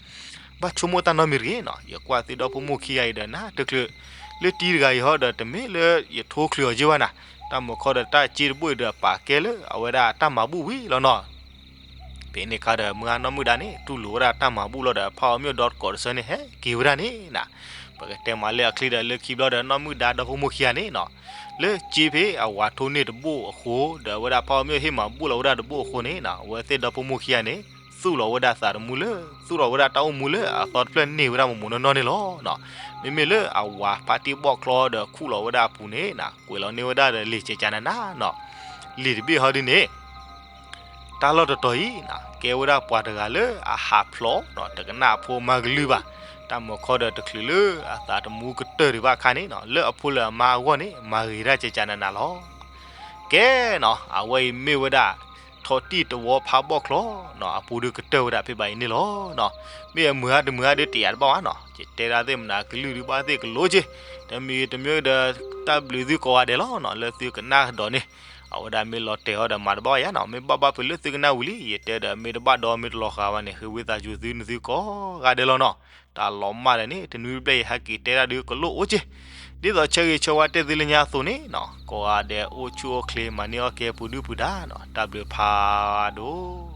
ဘၣ်ဆိကမိၣ်တၢ်နီတမံၤတဂ့ၤနီၤ. ယကွၢ်သုဒီဖိမိၢ်ခံဂၤအံၤဒီးနၤ တချုးလၢတံၤတဂၤအံၤဟီဒီး တမ့ၢ်လၢယထိချုးအီၤက့ဘၣ်နၤ. တၢ်မုၢ်ခီဒီးတၢ်စ့တဘိၣ်အံၤဒီး ပာ်ကဲလၢအဝဲဒၣ်တၢ်မၤဘူၣ်ဝံၤလီၤနီၤ. ဖဲန့ၣ်ခါဒီး မုၢ်ဂၤနီၢ်မုၢ်ဒါန့ၣ် တူၢ်လိာ်ဝဲဒၣ်တၢ်မၤဘူၣ်လီၤဒီး ဖါအီၤမၠိဒီတကိးတဆၢန့ၣ် ဟဲက့ၤဝဲဒၣ်န့ၣ်နၤ. ပကတဲမးလၢအချံဒီး လၢခံဘျီဒီး နီၢ်မုၢ်ဒါဒီဖိမိၢ်ခံဂၤန့ၣ်နီၤ လၢစ့ဖဲအဝၤထိန့ၢ်တဘိၣ်အဃိ ဒီးအဝဲဒၣ်ဖါအီၤမၠိဟ့ၣ်မၤဘူၣ်လီၤဝဲဒၣ်တဘိၣ်အဃိန့ၣ်နီၤ အဝဲသ့ၣ်ဒီဖိမိၢ်ခံဂၤန့ၣ် သူၣ်လီၤဝဲဒၣ်သးသမူလၢ သူၣ်လီၤဝဲဒၣ်တၢ်အိၣ်မူလၢအသီတဖျၢၣ်န့ၢ်ဝဲဒၣ်မိၢ်မိၢ်နီၢ်နီၢ်န့ၣ်လီၤ. မ့မ့ၢ်လၢအဝၤဖါတံၢ်ဘီၣ်ချီဒီးခူၣ်လီၤဝဲဒၣ်အပူၤန့ၣ် ကွဲးလီၤန့ၢ်ဝဲဒၣ်ဒီးလံာ်ကကနနၤနီၤ. လံာ်တဘ့ၣ်ဟီဒုန့ၣ် တၢ်လီၢ်တတီၤအံၤ ကဲဝဲဒၣ်ပှၤတဂၤလၢအဟးဖျိးနီၤ တကနၣ်အဖိမါကလုၢ်ဘၣ်. တၢ်မုာ်ခီဒီးတချုးလၢအသးသမူကတၢၢ်ဒံးဘၣ်အခါန့ၣ်နီၤ လၢအဖိလၢအမါအဂီၢ်န့ၣ် မၤဂ့ၤတၢ်ကကနနၤလီၤ. ကဲနီၤ အဝဲအံၤမ့ၢ်ဝဲဒၣ် ထီၣ်တံၢ်တဝီဖးဘီၣ်ချီနီၤ အပူၤဒုကတၢၢ်ဝဲဒၣ်ဖဲဘၣ်အံၤန့ၣ်လီၤ. မ့ၢ်အမုာ်ဧါတမုာ်ဧါဒုတယာ်တဘၣ်ဘၣ်နီၤ ယတဲဒၣ်သ့ၣ်မနၤကလုၢ်ဒုဘၣ်သ့ၣ်ကလိက့ၤ တမံၤတမံၤဒီး တၢ်ဘျုးသုကိးဂၤဒဲးလီၤနီၤ လၢသုကနၣ်ကဒီးန့ၣ် အဝဲဒၣ်မ့ၢ်လီၤတဲာ်အီၤဒီးမၤတဘၣ်ဘၣ်ယါနီၤ မ့ၢ်ဘၣ်ဘၣ်ဖုးလၢသုကနၣ်ဝံၤလံ ယတဲဒီးမ့ၢ်တဘၣ်ဒီးမ့ၢ်တလီၤဃာ်ဘၣ်န့ၣ် ဃ့ဝံသးစူၤသုနသုကိးဂၤဒဲးလီၤနီၤ. တၢ်လီၤမၢ်ဒီးန့ၣ် တနွံဘျဲၣ်ယဟဲက့ၤတဲဒၣ်ဒုကလိအိၣ်က့ၤ ဒ်သိးဆၢဂ့ၤဆၢဝါတဲသုလၢညါအသိးန့ၣ်နီၤ ကိးဂၤဒဲးအိၣ်ဆူၣ်အိၣ်ချ့မၤန့ၢ်အီၣ်ကဲပူၤဒုပူၤဒါနီၤ တၢ်ဘျုးဖးဒိၣ်